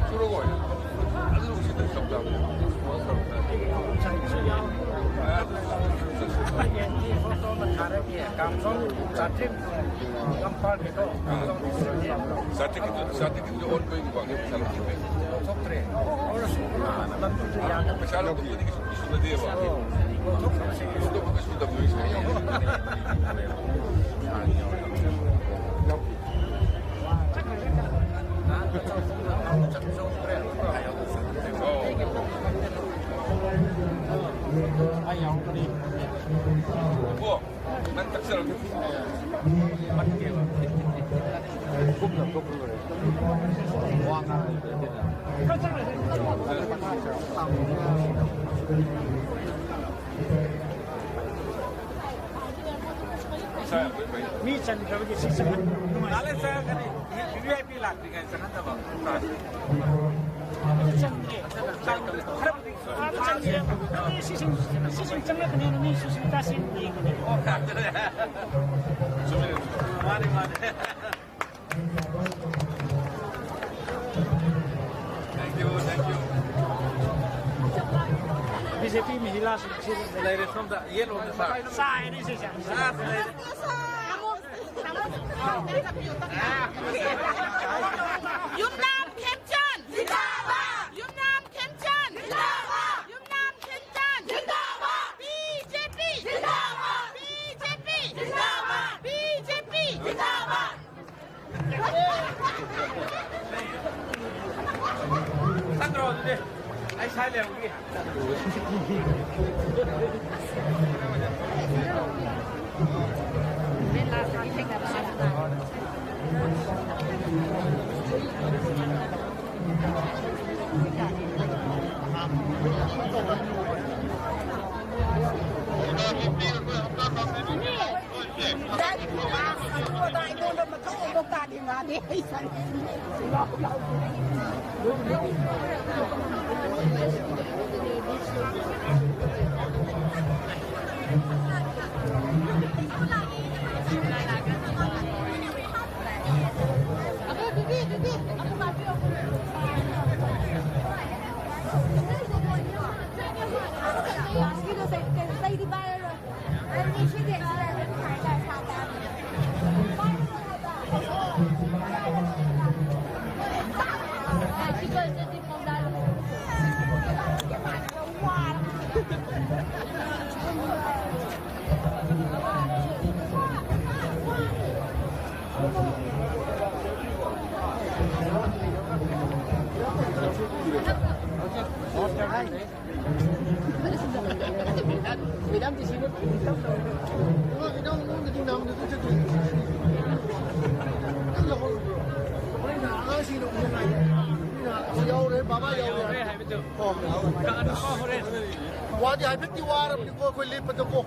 ꯆꯨꯔꯛꯑꯣꯏ꯫ ꯑꯗꯨ ꯎꯁꯤꯠꯇ ꯆꯞ ꯆꯥꯕꯅꯦ꯫ ꯑꯦꯟꯇꯤ ꯐꯣꯇꯣ ꯑꯃ ꯊꯥꯔꯛꯀꯦ꯫ ꯀꯥꯝꯖꯣꯡ ꯆꯥꯇ꯭ꯔꯦꯠ ꯀꯝꯄꯥꯔꯠꯃꯦꯟꯗꯣ ꯀꯥꯝꯖꯣꯡ ꯗꯤꯁꯇ꯭ꯔꯤꯛꯀꯤ꯫ ꯆꯥꯇ꯭ꯔꯦꯠꯀꯤꯗꯣ, ꯆꯥꯇ꯭ꯔꯦꯠꯀꯤꯗꯣ ꯑꯣꯟꯒꯣꯏꯡ ꯋꯥꯡꯉꯦ, ꯄꯩꯁꯥ ꯂꯧꯊꯣꯛꯈ꯭ꯔꯦ꯫ ꯂꯧꯊꯣꯛꯇ꯭ꯔꯦ꯫ ꯑꯣꯜꯔꯁꯨ ꯄꯨꯔꯥ ꯂꯝꯕꯤꯗꯣ ꯌꯥꯗꯕ꯫ ꯄꯩꯁꯥ ꯂꯧꯊꯣꯛꯄꯗꯤ ꯀꯩꯁꯨ, ꯀꯩꯁꯨ ꯅꯠꯇꯦꯕ꯫ ꯑꯣ꯫ ꯂꯧꯊꯣꯛꯈ꯭ꯔꯕꯁꯤꯡꯗꯣ꯫ ꯂꯧꯊꯣꯛꯄ ꯀꯩꯁꯨ ꯅꯠꯇꯕꯅꯤ꯫ ꯑꯣ꯫ ꯑꯩ ꯌꯥꯎꯔꯛꯀꯅꯤ꯫ ꯑꯣ꯫ ꯃꯤ ꯆꯟꯈ꯭ꯔꯕꯒꯤ ꯁꯤ ꯆꯪꯍꯟ ꯅꯨꯡꯉꯥꯏ꯫ ꯂꯥꯜꯂꯦ ꯆꯪꯉꯛꯀꯅꯤ꯫ V I P ꯂꯥꯛꯇ꯭ꯔꯤꯉꯩ ꯆꯪꯍꯟꯗꯕ꯫ ꯆꯪꯗꯦ꯫ ꯈꯔꯕꯨꯗꯤ ꯑꯥꯗ ꯆꯪꯗꯦ꯫ ꯃꯤ ꯁꯤꯁꯤꯡ, ꯁꯤꯁꯤꯡ ꯆꯪꯂꯛꯀꯅꯤ꯫ ꯃꯤ ꯁꯨꯁꯃꯤꯇꯥ ꯁꯦꯟ ꯌꯦꯡꯒꯅꯤ꯫ ꯃꯥꯅꯤ, ꯃꯥꯅꯤ꯫ Thank you, thank you. B J P ꯃꯍꯤꯂꯥꯁꯤꯡꯁꯤ ꯂꯩꯔꯦ ꯁꯣꯝꯗ, ꯌꯦꯠꯂꯣꯝꯗ ꯁꯥꯔ꯫ ꯆꯥꯏꯅꯦ ꯁꯤꯁꯦ꯫ ꯁꯥꯔ ꯂꯩꯔꯦ꯫ ꯌꯨꯝꯅꯥꯝ ꯈꯦꯝꯆꯥꯟ! ꯖꯤꯟꯗꯥꯕꯥꯗ! ꯌꯨꯝꯅꯥꯝ ꯈꯦꯝꯆꯥꯟ! ꯖꯤꯟꯗꯥꯕꯥꯗ! ꯌꯨꯝꯅꯥꯝ ꯈꯦꯝꯆꯥꯟ! ꯖꯤꯟꯗꯥꯕꯥꯗ! B J P! ꯖꯤꯟꯗꯥꯕꯥꯗ! B J P! ꯖꯤꯟꯗꯥꯕꯥꯗ! B J P! ꯖꯤꯟꯗꯥꯕꯥꯗ! ꯆꯠꯇ꯭ꯔꯣ ꯑꯗꯨꯗꯤ? ꯑꯩ ꯁꯥꯏ ꯂꯩꯍꯧꯈꯤꯒꯦ꯫ ꯑꯗꯨ ꯑꯗꯥ ꯑꯩꯉꯣꯟꯗ ꯃꯊꯧ ꯑꯃꯐꯥꯎ ꯇꯥꯗꯦ, ꯃꯥꯗꯤ ꯑꯩ ꯁꯥꯏ꯫ ꯋꯥꯗꯤ ꯍꯥꯏꯐꯦꯠꯇꯤ ꯋꯥꯔꯕꯅꯤꯀꯣ ꯑꯩꯈꯣꯏ ꯂꯦꯞꯄꯗꯀꯣ꯫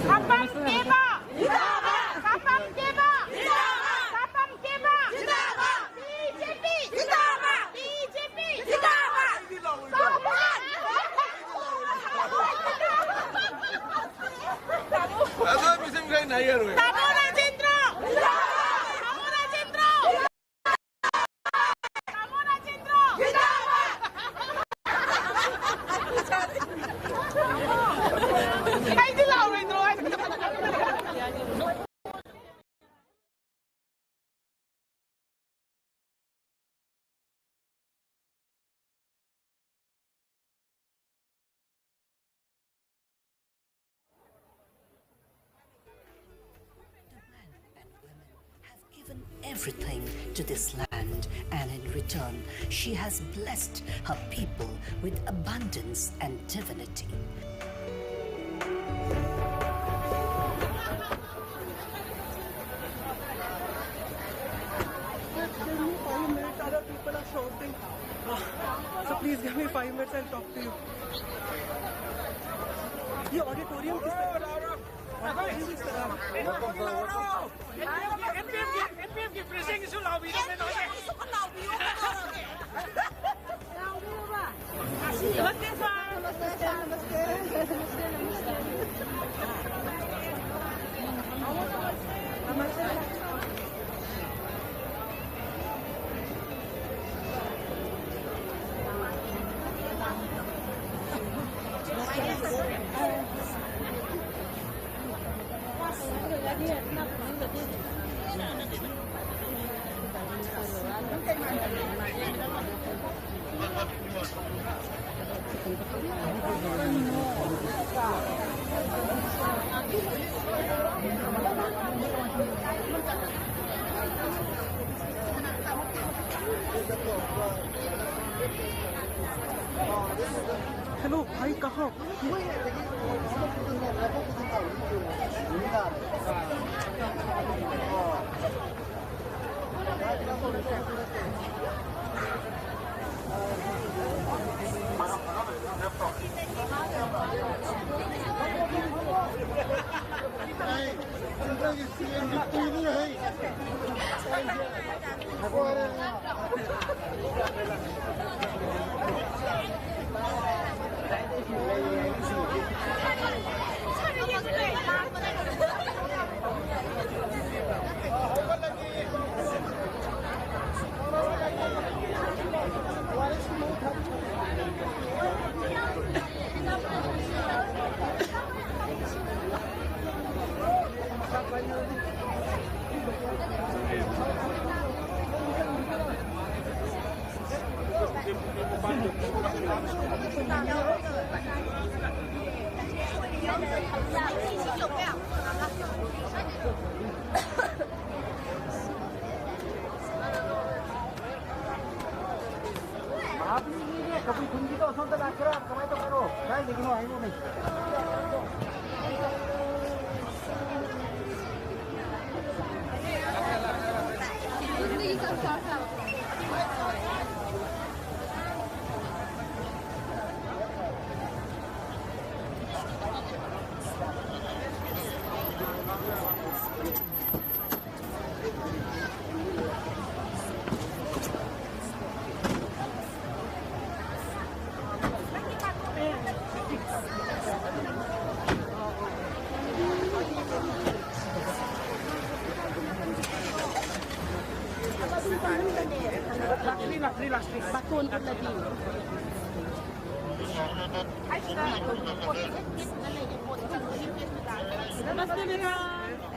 ꯁꯥꯄꯝ ꯀꯦꯕ! ꯁꯥꯄꯝ ꯀꯦꯕ! ꯁꯥꯄꯝ ꯀꯦꯕ! ꯕꯤ ꯖꯦ ꯄꯤ! ꯕꯤ ꯖꯦ ꯄꯤ! ꯇꯥꯃꯣ ꯔꯥꯖꯦꯟꯗ꯭ꯔꯣ! ꯇꯥꯃꯣ ꯔꯥꯖꯦꯟꯗ꯭ꯔꯣ! ꯇꯥꯃꯣ ꯔꯥꯖꯦꯟꯗ꯭ꯔꯣ! ꯑꯩꯗꯤ ꯂꯥꯎꯔꯣꯏꯗ꯭ꯔꯣ ꯍꯥꯏꯅ꯫ Have given everything to this land, and in return, she has blessed her people with abundance and divinity. Give me five minutes, other people are shouting. So please give me five minutes, I'll talk to you. ये auditorium किस तरह? Auditorium किस तरह? Hello भाई, कहाँ? ꯃꯍꯥꯕꯂꯤꯅꯤꯅꯦ, ꯀꯕꯨꯏ ꯈꯨꯟꯒꯤꯗꯣ ꯑꯁꯣꯝꯗ ꯂꯥꯛꯀꯦꯔꯥ? ꯀꯃꯥꯏꯅ ꯇꯧꯕꯅꯣ? ꯀꯥꯏꯗꯒꯤꯅꯣ ꯍꯥꯏꯔꯛꯑꯣꯅꯦ꯫ ꯂꯥꯛꯇ꯭ꯔꯤ, ꯂꯥꯛꯇ꯭ꯔꯤ, ꯂꯥꯛꯇ꯭ꯔꯤ꯫ ꯕꯥꯇꯣꯟ ꯎꯠꯂꯗꯤ꯫ ꯅꯃꯁꯇꯦ, ꯃꯦꯗꯥꯝ꯫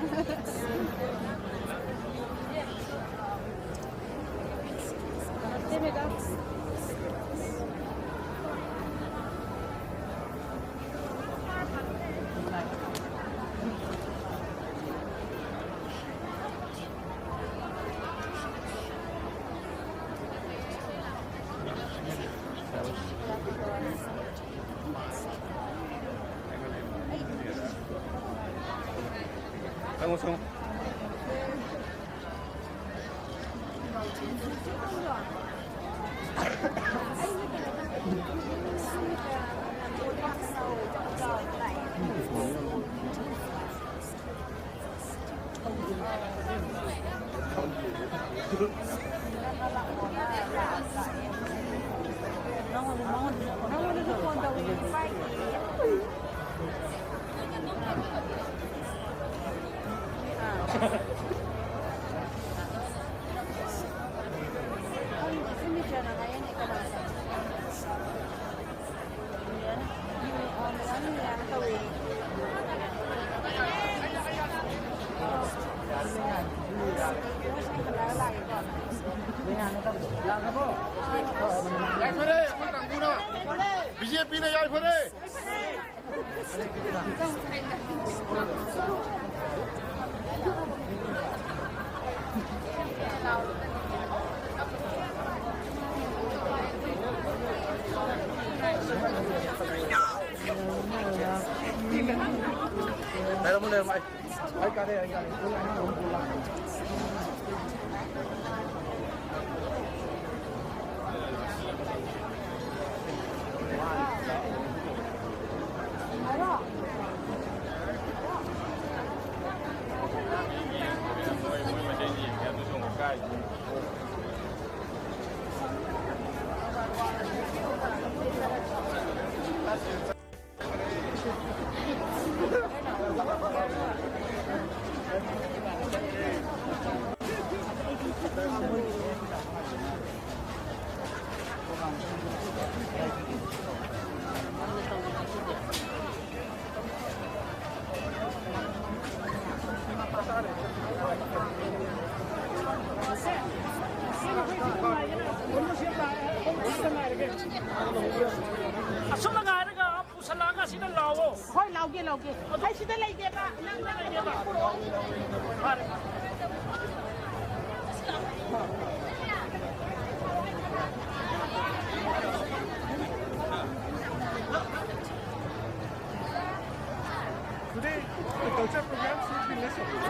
ꯌꯥꯏꯐꯔꯦ, ꯑꯩꯈꯣꯏ ꯀꯥꯡꯕꯨꯅ꯫ ꯕꯤ ꯖꯦ ꯄꯤꯅ ꯌꯥꯏꯐꯔꯦ꯫ ꯂꯩꯔꯝꯃꯣ, ꯂꯩꯔꯝꯃꯣ, ꯑꯩ, ꯑꯩ ꯀꯥꯔꯦ, ꯑꯩ ꯀꯥꯔꯦ꯫ ꯑꯁꯨꯝꯅ ꯉꯥꯏꯔꯒ ꯄꯨꯁꯜꯂꯛꯑꯒ ꯁꯤꯗ ꯂꯥꯎꯑꯣ꯫ ꯍꯣꯏ, ꯂꯥꯎꯒꯦ, ꯂꯥꯎꯒꯦ꯫ ꯑꯩ ꯁꯤꯗ ꯂꯩꯒꯦꯕ꯫ ꯅꯪ ꯂꯩꯒꯦꯕ꯫ ꯐꯔꯦ꯫ Today, the culture program should be less of it.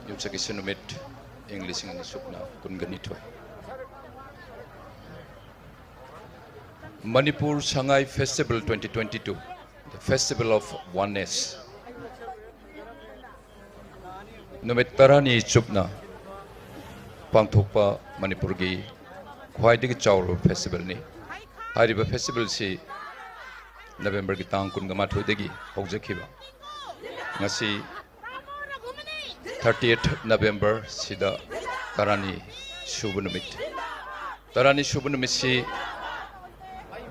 ꯌꯨꯝꯁꯀꯩꯁ ꯅꯨꯃꯤꯠ, ꯏꯪ ꯂꯤꯁꯤꯡ ꯑꯅꯤ ꯁꯨꯞꯅ ꯀꯨꯟꯒ ꯅꯤꯊꯣꯏ꯫ Manipur Sangai Festival twenty twenty-two, the Festival of Oneness. ꯅꯨꯃꯤꯠ ꯇꯔꯥꯅꯤ ꯆꯨꯞꯅ ꯄꯥꯡꯊꯣꯛꯄ ꯃꯅꯤꯄꯨꯔꯒꯤ ꯈ꯭ꯋꯥꯏꯗꯒꯤ ꯆꯥꯎꯔꯕ festivalꯅꯤ꯫ ꯍꯥꯏꯔꯤꯕ festivalꯁꯤ Novemberꯒꯤ ꯇꯥꯡ ꯀꯨꯟꯒ ꯃꯥꯊꯣꯏꯗꯒꯤ ꯍꯧꯖꯈꯤꯕ, ꯉꯁꯤ thirtieth November ꯁꯤꯗ ꯇꯔꯥꯅꯤ ꯁꯨꯕ ꯅꯨꯃꯤꯠ꯫ ꯇꯔꯥꯅꯤ ꯁꯨꯕ ꯅꯨꯃꯤꯠꯁꯤ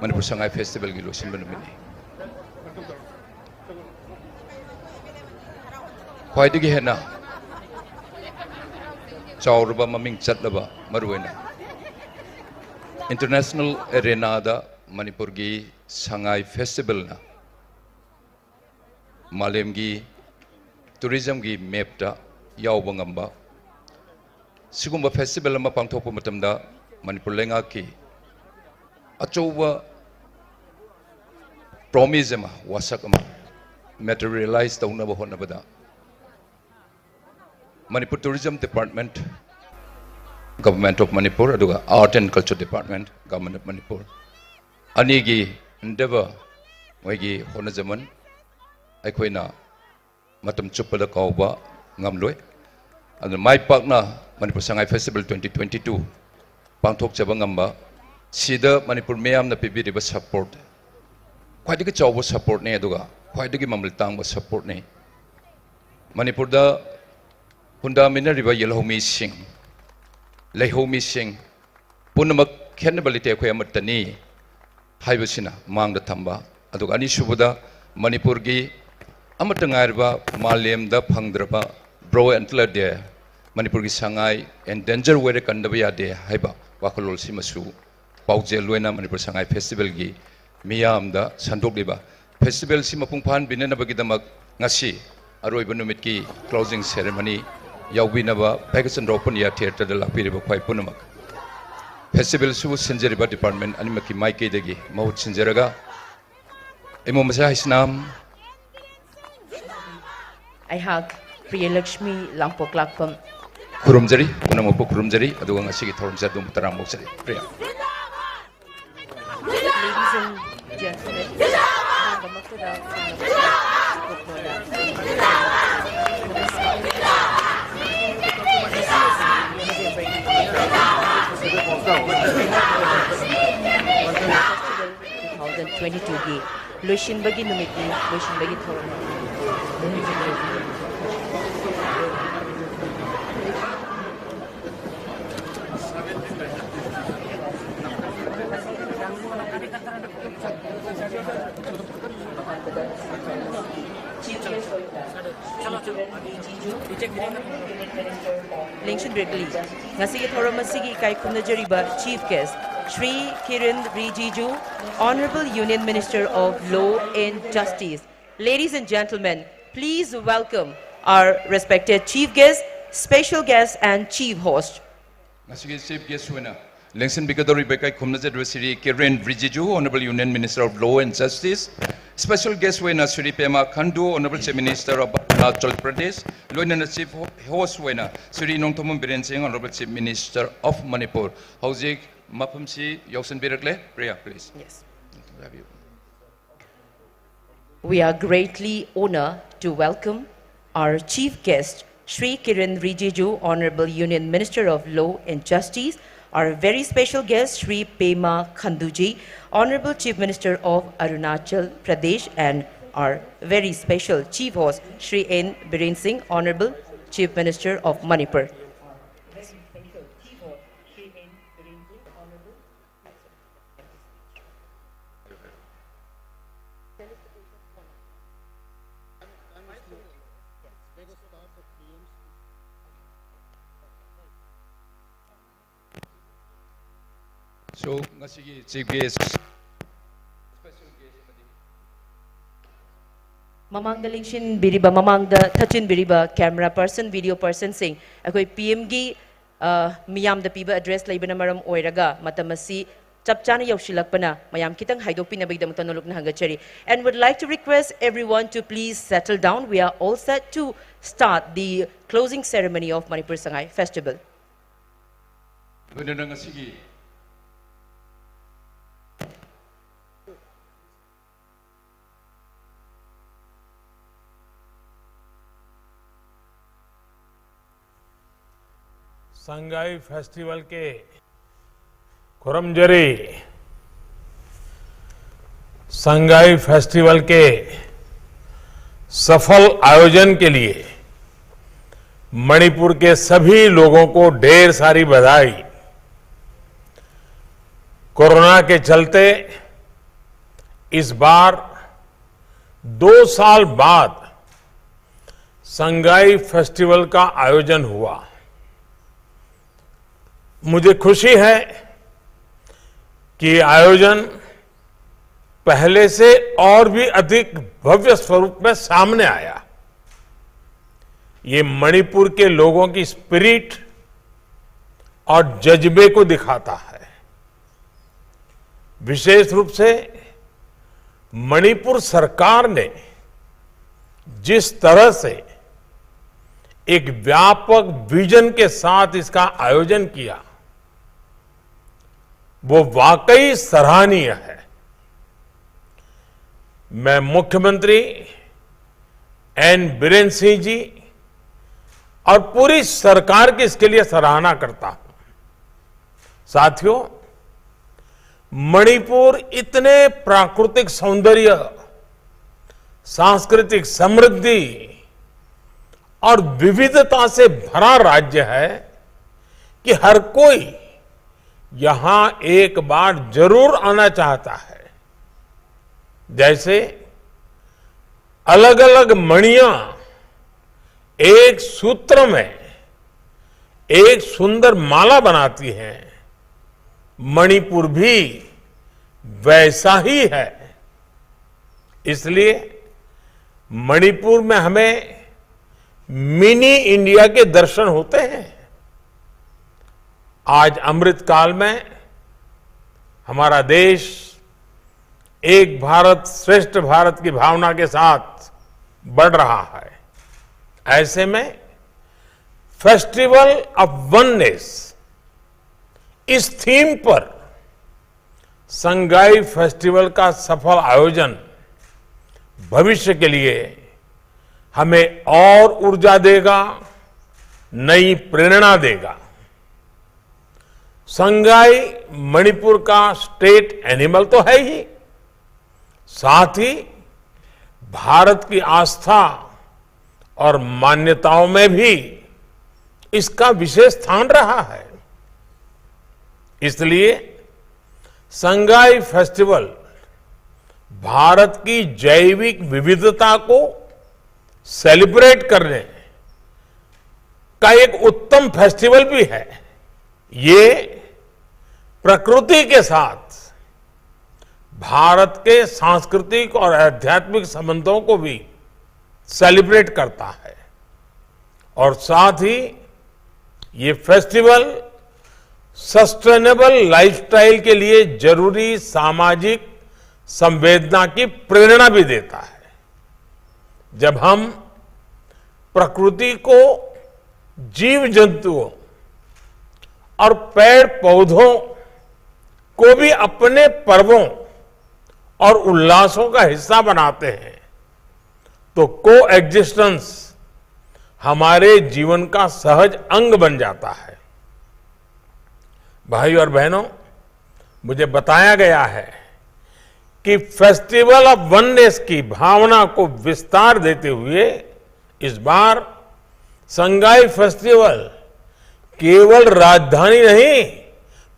ꯃꯅꯤꯄꯨꯔ ꯁꯉꯥꯏ festivalꯒꯤ ꯂꯣꯏꯁꯤꯟꯕ ꯅꯨꯃꯤꯠꯅꯤ꯫ ꯈ꯭ꯋꯥꯏꯗꯒꯤ ꯍꯦꯟꯅ ꯆꯥꯎꯔꯕ, ꯃꯃꯤꯡ ꯆꯠꯂꯕ, ꯃꯔꯨꯑꯣꯏꯅ international arenaꯗ ꯃꯅꯤꯄꯨꯔꯒꯤ ꯁꯉꯥꯏ festivalꯅ ꯃꯥꯂꯦꯝꯒꯤ tourismꯒꯤ mapꯇ ꯌꯥꯎꯕ ꯉꯝꯕ ꯁꯤꯒꯨꯝꯕ festival ꯑꯃ ꯄꯥꯡꯊꯣꯛꯄ ꯃꯇꯝꯗ ꯃꯅꯤꯄꯨꯔ ꯂꯩꯉꯥꯛꯀꯤ ꯑꯆꯧꯕ promise ꯑꯃ, ꯋꯥꯁꯛ ꯑꯃ materialize ꯇꯧꯅꯕ ꯍꯣꯠꯅꯕꯗ Manipur Tourism Department, Government of Manipur, ꯑꯗꯨꯒ Art and Culture Department, Government of Manipur ꯑꯅꯤꯒꯤ endeavor, ꯃꯣꯏꯒꯤ ꯍꯣꯠꯅꯖꯃꯟ ꯑꯩꯈꯣꯏꯅ ꯃꯇꯝ ꯆꯨꯞꯄꯗ ꯀꯥꯎꯕ ꯉꯝꯂꯣꯏ꯫ ꯑꯗꯨꯅ ꯃꯥꯏ ꯄꯥꯛꯅ Manipur Sangai festival twenty twenty-two ꯄꯥꯡꯊꯣꯛꯆꯕ ꯉꯝꯕ, ꯁꯤꯗ ꯃꯅꯤꯄꯨꯔ ꯃꯤꯌꯥꯝꯅ ꯄꯤꯕꯤꯔꯤꯕ support ꯈ꯭ꯋꯥꯏꯗꯒꯤ ꯆꯥꯎꯕ supportꯅꯤ, ꯑꯗꯨꯒ ꯈ꯭ꯋꯥꯏꯗꯒꯤ ꯃꯃꯜ ꯇꯥꯡꯕ supportꯅꯤ꯫ ꯃꯅꯤꯄꯨꯔꯗ ꯈꯨꯟꯗꯥꯃꯤꯟꯅꯔꯤꯕ ꯌꯦꯜꯍꯧꯃꯤꯁꯤꯡ, ꯂꯩꯍꯧꯃꯤꯁꯤꯡ ꯄꯨꯝꯅꯃꯛ ꯈꯦꯠꯅꯕ ꯂꯩꯇꯦ, ꯑꯩꯈꯣꯏ ꯑꯃꯠꯇꯅꯤ ꯍꯥꯏꯕꯁꯤꯅ ꯃꯥꯡꯗ ꯊꯝꯕ꯫ ꯑꯗꯨꯒ ꯑꯅꯤꯁꯨꯕꯗ, ꯃꯅꯤꯄꯨꯔꯒꯤ ꯑꯃꯠꯇ ꯉꯥꯏꯔꯕ ꯃꯥꯂꯦꯝꯗ ꯐꯪꯗ꯭ꯔꯕ Bro Antler Day, ꯃꯅꯤꯄꯨꯔꯒꯤ ꯁꯉꯥꯏ ꯑꯦꯟꯗꯦꯟꯖꯔ ꯑꯣꯏꯔꯦ, ꯀꯟꯗꯕ ꯌꯥꯗꯦ ꯍꯥꯏꯕ ꯋꯥꯈꯜꯂꯣꯟꯁꯤꯃꯁꯨ ꯄꯥꯎꯖꯦꯜ ꯑꯣꯏꯅ ꯃꯅꯤꯄꯨꯔ ꯁꯉꯥꯏ ꯐꯦꯁꯇꯤꯚꯦꯜꯒꯤ ꯃꯤꯌꯥꯝꯗ ꯁꯟꯗꯣꯛꯂꯤꯕ, ꯐꯦꯁꯇꯤꯚꯦꯜꯁꯤ ꯃꯄꯨꯡ ꯐꯥꯍꯟꯕꯤꯅꯅꯕꯒꯤꯗꯃꯛ ꯉꯁꯤ ꯑꯔꯣꯏꯕ ꯅꯨꯃꯤꯠꯀꯤ ꯀ꯭ꯂꯣꯖꯤꯡ ꯁꯦꯔꯦꯃꯅꯤ ꯌꯥꯎꯕꯤꯅꯕ ꯚꯥꯒ꯭ꯌꯆꯟꯗ꯭ꯔ ꯑꯣꯄꯟ ꯏꯌꯥꯔ ꯊꯤꯌꯦꯇꯔꯗ ꯂꯥꯛꯄꯤꯔꯤꯕ ꯈ꯭ꯋꯥꯏ ꯄꯨꯝꯅꯃꯛ, ꯐꯦꯁꯇꯤꯚꯦꯜꯁꯨ ꯁꯤꯟꯖꯔꯤꯕ ꯗꯤꯄꯥꯔꯠꯃꯦꯟ ꯑꯅꯤꯃꯛꯀꯤ ꯃꯥꯏꯀꯩꯗꯒꯤ ꯃꯍꯨꯠ ꯁꯤꯟꯖꯔꯒ, ꯏꯃꯣ ꯃꯆꯥ ꯍꯩꯁꯅꯥꯝ꯫ ꯑꯩꯍꯥꯛ ꯄ꯭ꯔꯤꯌꯂꯛꯁꯃꯤ ꯂꯥꯡꯄꯣꯛꯂꯥꯛꯄꯝ꯫ ꯈꯨꯔꯨꯝꯖꯔꯤ, ꯄꯨꯝꯅꯃꯛꯄꯨ ꯈꯨꯔꯨꯝꯖꯔꯤ, ꯑꯗꯨꯒ ꯉꯁꯤꯒꯤ ꯊꯧꯔꯝꯁꯦ ꯑꯗꯨꯝ ꯇꯔꯥꯝꯅ ꯑꯣꯛꯆꯔꯤ꯫ ꯄ꯭ꯔꯤꯌꯥ꯫ Ladies and gentlemen, ꯑꯍꯥꯟꯕꯃꯛꯇꯗ ꯁꯣꯝꯅ ꯏꯀꯣꯛ ꯂꯣꯏꯅ ꯉꯁꯤ ꯑꯁꯤ ꯅꯕꯦꯝꯕꯔꯒꯤ ꯐꯦꯁꯇꯤꯚꯦꯜ ꯇꯨ ꯊꯥꯎꯖꯟ ꯇ꯭ꯋꯦꯟꯇꯤ ꯇꯨꯒꯤ ꯂꯣꯏꯁꯤꯟꯕꯒꯤ ꯅꯨꯃꯤꯠꯅꯤ, ꯂꯣꯏꯁꯤꯟꯕꯒꯤ ꯊꯧꯔꯝ꯫ ꯂꯦꯡꯁꯤꯟꯕꯤꯔꯛꯂꯤ꯫ ꯉꯁꯤꯒꯤ ꯊꯧꯔꯝ ꯑꯁꯤꯒꯤ ꯏꯀꯥꯏ ꯈꯨꯝꯅꯖꯔꯤꯕ Chief Guest, Shri Kiren Rijiju, Honorable Union Minister of Law and Justice. Ladies and gentlemen, please welcome our respected Chief Guest, special guest and Chief Host. ꯉꯁꯤꯒꯤ Chief Guest ꯑꯣꯏꯅ ꯂꯦꯡꯁꯤꯟꯕꯤꯒꯗꯧꯔꯤꯕ ꯏꯀꯥꯏ ꯈꯨꯝꯅꯖꯔꯤꯕ Shri Kiren ꯔꯤꯖꯤꯖꯨ, Honorable Union Minister of Law and Justice, special guest ꯑꯣꯏꯅ Shri Pema ꯈꯟꯗꯨ, Honorable Chief Minister of Arunachal Pradesh, ꯂꯣꯏꯅꯅ Chief Host ꯑꯣꯏꯅ Shri Nongthombam Biren Singh, Honorable Chief Minister of Manipur꯫ ꯍꯧꯖꯤꯛ ꯃꯐꯝꯁꯤ ꯌꯧꯁꯤꯟꯕꯤꯔꯛꯂꯦ꯫ Priya, please. Yes. Have you? We are greatly honored to welcome our chief guest, Shri Kiren Rijiju, Honorable Union Minister of Law and Justice, our very special guest, Shri Pema Khanduji, Honorable Chief Minister of Arunachal Pradesh, and our very special chief host, Shri N Biren Singh, Honorable Chief Minister of Manipur. So, ꯉꯁꯤꯒꯤ chief guest, special guest ꯑꯃꯗꯤ ꯃꯃꯥꯡꯗ ꯂꯦꯡꯁꯤꯟꯕꯤꯔꯤꯕ, ꯃꯃꯥꯡꯗ ꯊꯠꯆꯤꯟꯕꯤꯔꯤꯕ camera person, video personꯁꯤꯡ, ꯑꯩꯈꯣꯏ ꯄꯤ ꯑꯦꯝꯒꯤ ꯃꯤꯌꯥꯝꯗ ꯄꯤꯕ address ꯂꯩꯕꯅ ꯃꯔꯝ ꯑꯣꯏꯔꯒ ꯃꯇꯝ ꯑꯁꯤ ꯆꯞ ꯆꯥꯅ ꯌꯧꯁꯤꯜꯂꯛꯄꯅ ꯃꯌꯥꯝ ꯈꯤꯇꯪ ꯍꯥꯏꯗꯣꯛꯄꯤꯅꯕꯒꯤꯗꯃꯛꯇ ꯅꯣꯂꯨꯛꯅ ꯍꯪꯒꯠꯆꯔꯤ. And would like to request everyone to please settle down. We are all set to start the closing ceremony of Manipur Sangai Festival. ꯂꯣꯏꯅꯅ ꯉꯁꯤꯒꯤ संगाई फेस्टिवल के खुरमजरी संगाई फेस्टिवल के सफल आयोजन के लिए मणिपुर के सभी लोगों को ढेर सारी बधाई। कोरोना के चलते इस बार दो साल बाद संगाई फेस्टिवल का आयोजन हुआ। मुझे खुशी है कि आयोजन पहले से और भी अधिक भव्य स्वरूप में सामने आया। ये मणिपुर के लोगों की स्पिरिट और जज्बे को दिखाता है। विशेष रूप से मणिपुर सरकार ने जिस तरह से एक व्यापक विजन के साथ इसका आयोजन किया, वो वाकई सराहनीय है। मैं मुख्यमंत्री एन बीरेन सिंह जी और पूरी सरकार की इसके लिए सराहना करता हूं। साथियों, मणिपुर इतने प्राकृतिक सौंदर्य, सांस्कृतिक समृद्धि और विविधता से भरा राज्य है कि हर कोई यहां एक बार जरूर आना चाहता है। जैसे अलग-अलग मणियां एक सूत्र में एक सुंदर माला बनाती हैं, मणिपुर भी वैसा ही है। इसलिए मणिपुर में हमें मिनी इंडिया के दर्शन होते हैं। आज अमृतकाल में हमारा देश एक भारत श्रेष्ठ भारत की भावना के साथ बढ़ रहा है। ऐसे में फेस्टिवल ऑफ वननेस, इस थीम पर संगाई फेस्टिवल का सफल आयोजन भविष्य के लिए हमें और ऊर्जा देगा, नई प्रेरणा देगा। संगाई मणिपुर का स्टेट एनिमल तो है ही, साथ ही भारत की आस्था और मान्यताओं में भी इसका विशेष स्थान रहा है। इसलिए संगाई फेस्टिवल भारत की जैविक विविधता को सेलिब्रेट करने का एक उत्तम फेस्टिवल भी है। ये प्रकृति के साथ भारत के सांस्कृतिक और आध्यात्मिक संबंधों को भी सेलिब्रेट करता है और साथ ही ये फेस्टिवल सस्टेनेबल लाइफस्टाइल के लिए जरूरी सामाजिक संवेदना की प्रेरणा भी देता है। जब हम प्रकृति को, जीव जंतुओं और पेड़ पौधों को भी अपने पर्वों और उल्लासों का हिस्सा बनाते हैं, तो को एग्जिस्टेंस हमारे जीवन का सहज अंग बन जाता है। भाई और बहनों, मुझे बताया गया है कि फेस्टिवल ऑफ वननेस की भावना को विस्तार देते हुए इस बार संगाई फेस्टिवल केवल राजधानी नहीं,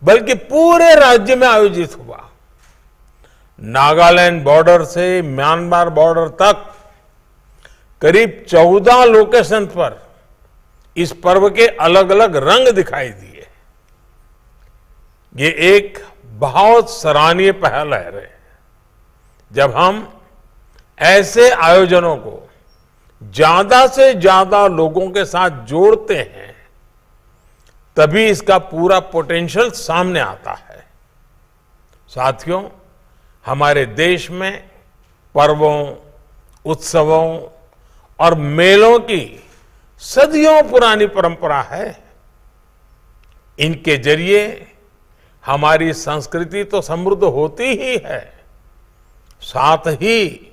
बल्कि पूरे राज्य में आयोजित हुआ। नागालैंड बॉर्डर से म्यांमार बॉर्डर तक करीब चौदह लोकेशन पर इस पर्व के अलग-अलग रंग दिखाई दिए। ये एक बहुत सराहनीय पहल है। जब हम ऐसे आयोजनों को ज्यादा से ज्यादा लोगों के साथ जोड़ते हैं, तभी इसका पूरा पोटेंशियल सामने आता है। साथियों, हमारे देश में पर्वों, उत्सवों और मेलों की सदियों पुरानी परंपरा है। इनके जरिए हमारी संस्कृति तो समृद्ध होती ही है, साथ ही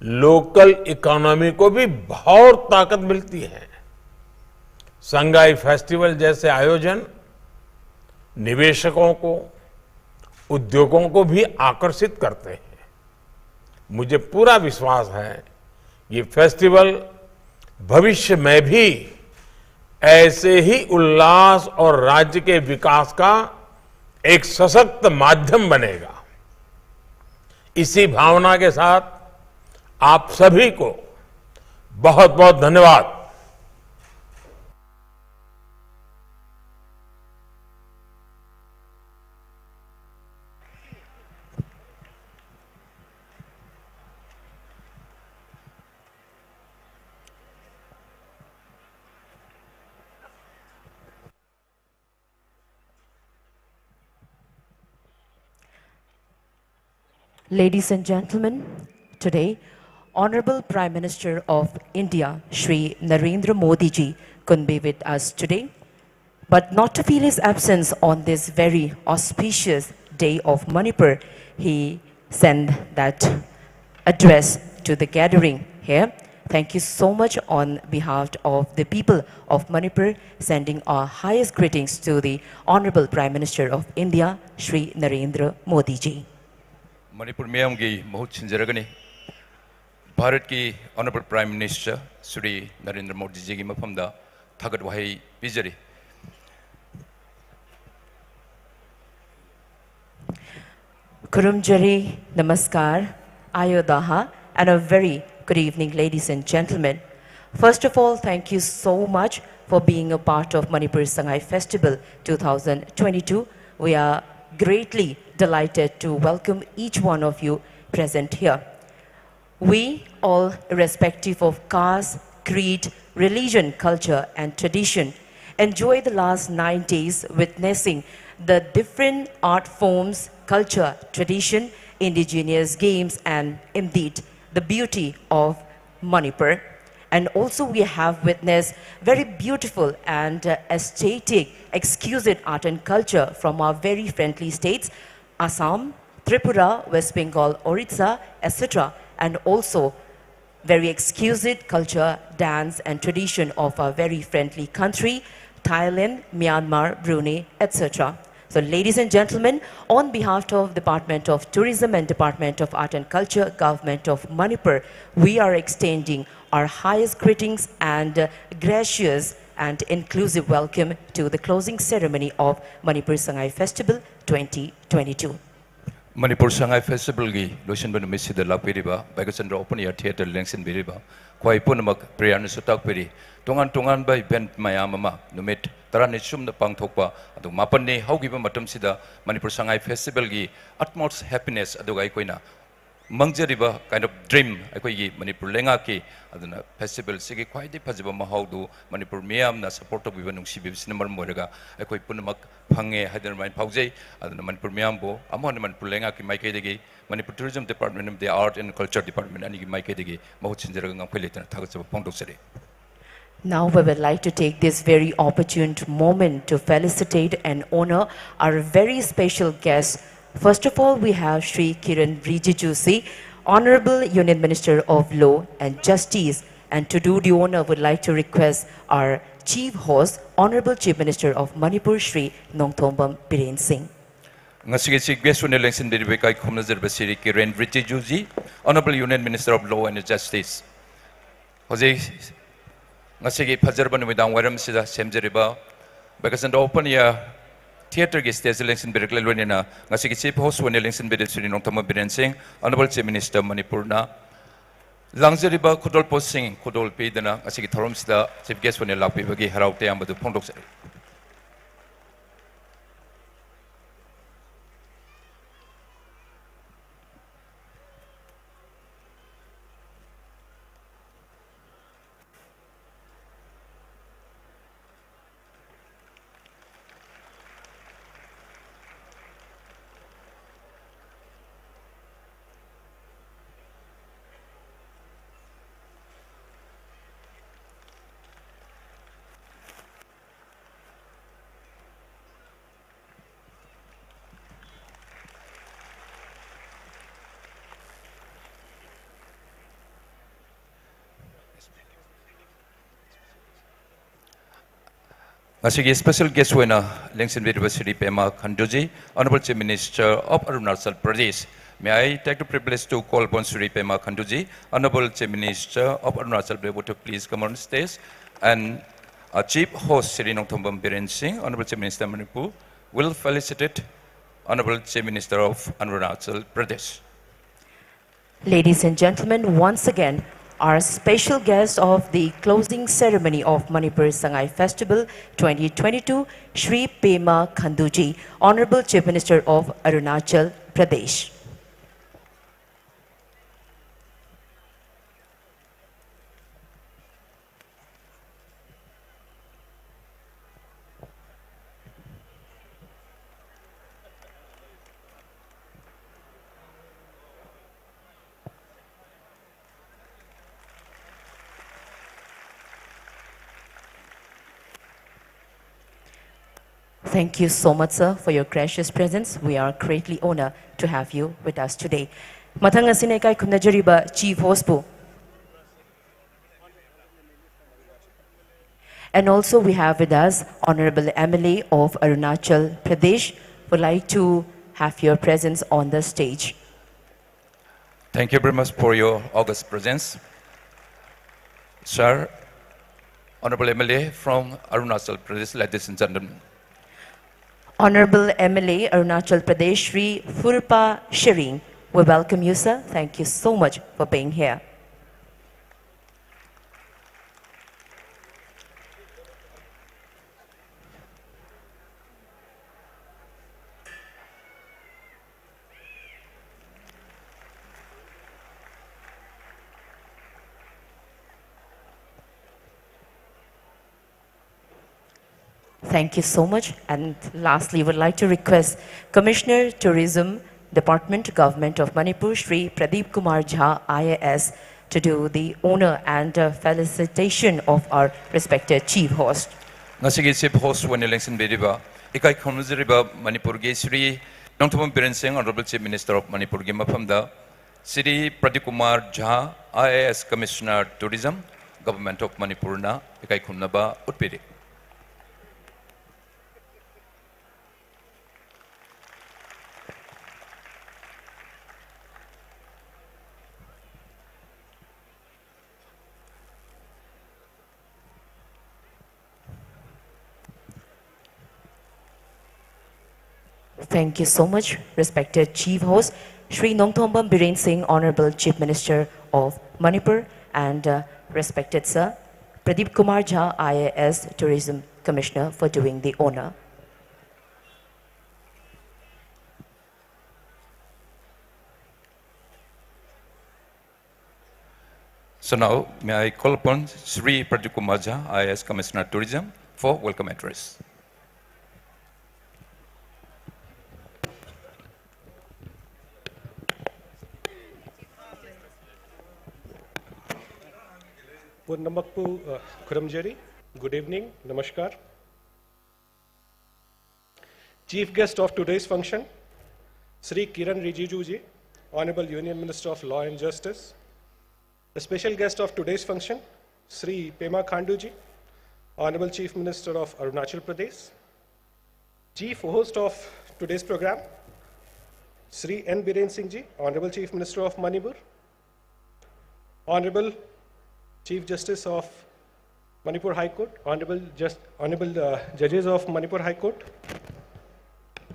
लोकल इकोनॉमी को भी बहुत ताकत मिलती है। संगाई फेस्टिवल जैसे आयोजन निवेशकों को, उद्योगों को भी आकर्षित करते हैं। मुझे पूरा विश्वास है, ये फेस्टिवल भविष्य में भी ऐसे ही उल्लास और राज्य के विकास का एक सशक्त माध्यम बनेगा। इसी भावना के साथ आप सभी को बहुत बहुत धन्यवाद। Ladies and gentlemen, today, Honorable Prime Minister of India, Shri Narendra Modi ji, couldn't be with us today. But not to feel his absence on this very auspicious day of Manipur, he sent that address to the gathering here. Thank you so much on behalf of the people of Manipur, sending our highest greetings to the Honorable Prime Minister of India, Shri Narendra Modi ji. Manipur ꯃꯤꯌꯥꯝꯒꯤ ꯃꯍꯨꯠ ꯁꯤꯟꯖꯔꯒꯅꯤ꯫ ꯚꯥꯔꯠꯀꯤ honourable prime minister Shri Narendra ꯃꯣꯗꯤꯖꯤꯒꯤ ꯃꯐꯝꯗ ꯊꯥꯒꯠ ꯋꯥꯍꯩ ꯄꯤꯖꯔꯤ꯫ Kurumjari, Namaskar, Ayo Daha, and a very good evening, ladies and gentlemen. First of all, thank you so much for being a part of Manipur Sangai Festival two thousand twenty-two. We are greatly delighted to welcome each one of you present here. We, all irrespective of caste, creed, religion, culture, and tradition, enjoy the last nine days witnessing the different art forms, culture, tradition, indigenous games, and indeed the beauty of Manipur. And also, we have witnessed very beautiful and uh, aesthetic, exquisite art and culture from our very friendly states, Assam, Tripura, West Bengal, Orissa, et cetera, and also very exquisite culture, dance, and tradition of our very friendly country, Thailand, Myanmar, Brunei, et cetera. So, ladies and gentlemen, on behalf of Department of Tourism and Department of Art and Culture, Government of Manipur, we are extending our highest greetings and uh, gracious and inclusive welcome to the closing ceremony of Manipur Sangai Festival twenty twenty-two. Manipur Sangai ꯐꯦꯁꯇꯤꯚꯦꯜꯒꯤ ꯂꯣꯏꯁꯤꯟꯕ ꯅꯨꯃꯤꯠꯁꯤꯗ ꯂꯥꯛꯄꯤꯔꯤꯕ ꯕꯥꯏꯀꯆꯟꯗ꯭ꯔ open year theatre ꯂꯦꯡꯁꯤꯟꯕꯤꯔꯤꯕ ꯈ꯭ꯋꯥꯏ ꯄꯨꯝꯅꯃꯛ ꯄ꯭ꯔꯤꯌꯥꯅꯁꯨ ꯇꯥꯛꯄꯤꯔꯤ꯫ ꯇꯣꯉꯥꯟ ꯇꯣꯉꯥꯟꯕ event ꯃꯌꯥꯝ ꯑꯃ ꯅꯨꯃꯤꯠ ꯇꯔꯥꯅꯤ ꯆꯨꯝꯅ ꯄꯥꯡꯊꯣꯛꯄ ꯑꯗꯨ ꯃꯥꯄꯟꯅꯤ ꯍꯧꯈꯤꯕ ꯃꯇꯝꯁꯤꯗ ꯃꯅꯤꯄꯨꯔ ꯁꯉꯥꯏ ꯐꯦꯁꯇꯤꯚꯦꯜꯒꯤ utmost happiness ꯑꯗꯨꯒ ꯑꯩꯈꯣꯏꯅ ꯃꯪꯖꯔꯤꯕ kind of dream ꯑꯩꯈꯣꯏꯒꯤ ꯃꯅꯤꯄꯨꯔ ꯂꯩꯉꯥꯛꯀꯤ ꯑꯗꯨꯅ ꯐꯦꯁꯇꯤꯚꯦꯜꯁꯤꯒꯤ ꯈ꯭ꯋꯥꯏꯗꯒꯤ ꯐꯖꯕ ꯃꯍꯥꯎꯗꯨ ꯃꯅꯤꯄꯨꯔ ꯃꯤꯌꯥꯝꯅ ꯁꯞꯄꯣꯔꯠ ꯇꯧꯕꯤꯕ ꯅꯨꯡꯁꯤꯕꯤꯕꯁꯤꯅ ꯃꯔꯝ ꯑꯣꯏꯔꯒ ꯑꯩꯈꯣꯏ ꯄꯨꯝꯅꯃꯛ ꯐꯪꯉꯦ ꯍꯥꯏꯗꯅ ꯑꯗꯨꯃꯥꯏꯅ ꯐꯥꯎꯖꯩ꯫ ꯑꯗꯨꯅ ꯃꯅꯤꯄꯨꯔ ꯃꯤꯌꯥꯝꯕꯨ ꯑꯃꯨꯛ ꯍꯟꯅ ꯃꯅꯤꯄꯨꯔ ꯂꯩꯉꯥꯛꯀꯤ ꯃꯥꯏꯀꯩꯗꯒꯤ ꯃꯅꯤꯄꯨꯔ ꯇꯨꯔꯤꯖꯝ ꯗꯤꯄꯥꯔꯠꯃꯦꯟ ꯑꯃꯗꯤ ꯑꯥꯔꯠ ꯑꯦꯟ ꯀꯜꯆꯔ ꯗꯤꯄꯥꯔꯠꯃꯦꯟ ꯑꯅꯤꯒꯤ ꯃꯥꯏꯀꯩꯗꯒꯤ ꯃꯍꯨꯠ ꯁꯤꯟꯖꯔꯒ ꯉꯝꯈꯩ ꯂꯩꯇꯅ ꯊꯥꯒꯠꯆꯕ ꯐꯣꯡꯗꯣꯛꯆꯔꯤ꯫ Now we would like to take this very opportune moment to felicitate and honor our very special guest. First of all, we have Shri Kiren Rijiju ji, Honorable Union Minister of Law and Justice, and to do the honor, would like to request our chief host, Honorable Chief Minister of Manipur, Shri Nongthombam Biren Singh. ꯉꯁꯤꯒꯤ chief guest ꯑꯣꯏꯅ ꯂꯦꯡꯁꯤꯟꯕꯤꯔꯤꯕ ꯏꯀꯥꯏ ꯈꯨꯝꯅꯖꯔꯕ Shri Kiren Rijiju ji, Honorable Union Minister of Law and Justice꯫ ꯍꯧꯖꯤꯛ ꯉꯁꯤꯒꯤ ꯐꯖꯔꯕ ꯅꯨꯃꯤꯗꯥꯡ ꯋꯥꯏꯔꯝꯁꯤꯗ ꯁꯦꯝꯖꯔꯤꯕ ꯕꯥꯏꯀꯆꯟꯗ꯭ꯔ open year ꯊꯤꯌꯦꯇꯔꯒꯤ ꯁ꯭ꯇꯦꯖꯇ ꯂꯦꯡꯁꯤꯟꯕꯤꯔꯛꯂꯦ, ꯂꯣꯏꯅꯅ ꯉꯁꯤꯒꯤ ꯆꯤꯐ ꯍꯣꯁ ꯑꯣꯏꯅ ꯂꯦꯡꯁꯤꯟꯕꯤꯔꯤꯕ Shri Nongthombam Biren Singh, Honorable Chief Minister ꯃꯅꯤꯄꯨꯔꯅ ꯂꯥꯡꯖꯔꯤꯕ ꯈꯨꯗꯣꯜꯄꯣꯠꯁꯤꯡ ꯈꯨꯗꯣꯜ ꯄꯤꯗꯨꯅ ꯉꯁꯤꯒꯤ ꯊꯧꯔꯝꯁꯤꯗ ꯆꯤꯐ ꯒꯦꯁ ꯑꯣꯏꯅ ꯂꯥꯛꯄꯤꯕꯒꯤ ꯍꯔꯥꯎ ꯇꯌꯥꯝꯕꯗꯨ ꯐꯣꯡꯗꯣꯛꯆꯔꯤ꯫ ꯉꯁꯤꯒꯤ special guest ꯑꯣꯏꯅ ꯂꯦꯡꯁꯤꯟꯕꯤꯔꯤꯕ Shri ꯄꯦꯃꯥ ꯈꯟꯗꯨꯖꯤ, Honorable Chief Minister of Arunachal Pradesh. May I take the privilege to call upon Shri Pema Khanduji, Honorable Chief Minister of Arunachal Pradesh, to please come on stage. And our chief host, Shri Nongthombam Biren Singh, Honorable Chief Minister of Manipur, will felicitate Honorable Chief Minister of Arunachal Pradesh. Ladies and gentlemen, once again, our special guest of the closing ceremony of Manipur Sangai Festival twenty twenty-two, Shri Pema Khanduji, Honorable Chief Minister of Arunachal Pradesh. Thank you so much, sir, for your gracious presence. We are greatly honored to have you with us today. ꯃꯊꯪ ꯑꯁꯤꯅ ꯏꯀꯥꯏ ꯈꯨꯝꯅꯖꯔꯤꯕ chief host ꯄꯨ꯫ And also we have with us Honorable M L A of Arunachal Pradesh. Would like to have your presence on the stage. Thank you very much for your august presence. Sir, Honorable M L A from Arunachal Pradesh, ladies and gentlemen. Honorable M L A Arunachal Pradesh, Shri Phurpa Shireen, we welcome you, sir. Thank you so much for being here. Thank you so much. And lastly, would like to request Commissioner Tourism Department, Government of Manipur, Shri Pradeep Kumar Jha, I A S, to do the honor and, uh, felicitation of our respected chief host. ꯉꯁꯤꯒꯤ chief host ꯑꯣꯏꯅ ꯂꯦꯡꯁꯤꯟꯕꯤꯔꯤꯕ, ꯏꯀꯥꯏ ꯈꯨꯝꯅꯖꯔꯤꯕ ꯃꯅꯤꯄꯨꯔꯒꯤ Shri Nongthombam Biren Singh, Honorable Chief Minister of ꯃꯅꯤꯄꯨꯔꯒꯤ ꯃꯐꯝꯗ ꯁ꯭ꯔꯤ ꯄ꯭ꯔꯗꯤꯞ ꯀꯨꯃꯥꯔ ꯖꯥ, I A S Commissioner Tourism, Government of ꯃꯅꯤꯄꯨꯔꯅ ꯏꯀꯥꯏ ꯈꯨꯝꯅꯕ ꯎꯠꯄꯤꯔꯤ꯫ Thank you so much, respected Chief Host, Shri Nongthombam Biren Singh, Honorable Chief Minister of Manipur, and uh, respected Sir Pradeep Kumar Jha, I A S Tourism Commissioner, for doing the honor. So now, may I call upon Shri Pradeep Kumar Jha, I A S Commissioner Tourism, for welcome address. Pun namakpu uh, Khuramjari, good evening, namaskar. Chief guest of today's function, Shri Kiran Rijiju ji, Honorable Union Minister of Law and Justice. The special guest of today's function, Shri Pema Khandu ji, Honorable Chief Minister of Arunachal Pradesh. Chief host of today's program, Shri N Biren Singh ji, Honorable Chief Minister of Manipur. Honorable Chief Justice of Manipur High Court, Honorable, Just, Honorable uh, Judges of Manipur High Court,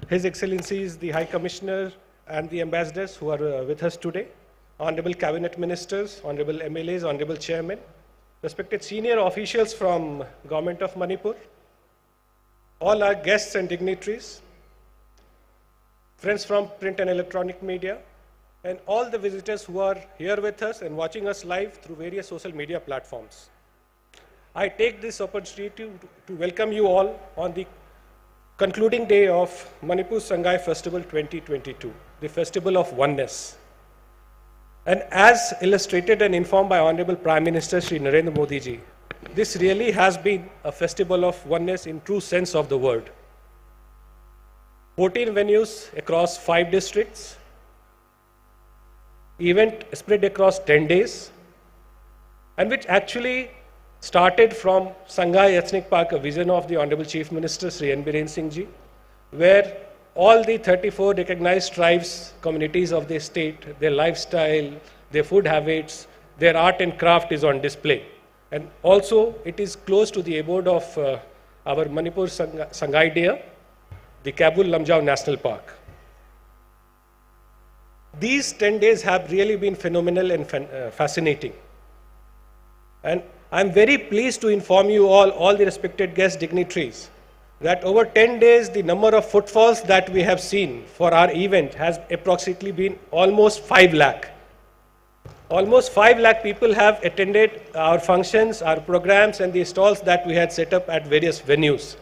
His Excellencies the High Commissioner and the ambassadors who are uh, with us today, Honorable Cabinet Ministers, Honorable M L As, Honorable Chairmen, respected senior officials from Government of Manipur, all our guests and dignitaries, friends from print and electronic media, and all the visitors who are here with us and watching us live through various social media platforms. I take this opportunity to, to welcome you all on the concluding day of Manipur Sangai Festival twenty twenty-two, the Festival of Oneness. And as illustrated and informed by Honorable Prime Minister Shri Narendra Modi ji, this really has been a festival of oneness in true sense of the word. fourteen venues across five districts, event spread across ten days, and which actually started from Sangai Ethnic Park, a vision of the Honorable Chief Minister Shri N Biren Singh ji, where all the thirty-four recognized tribes, communities of the state, their lifestyle, their food habits, their art and craft is on display. And also, it is close to the abode of uh, our Manipur Sang- Sangai Deya. the Keibul Lamjao National Park. These ten days have really been phenomenal and fan- uh, fascinating. And I'm very pleased to inform you all, all the respected guests, dignitaries, that over ten days, the number of footfalls that we have seen for our event has approximately been almost five lakh. Almost five lakh people have attended our functions, our programs, and the stalls that we had set up at various venues.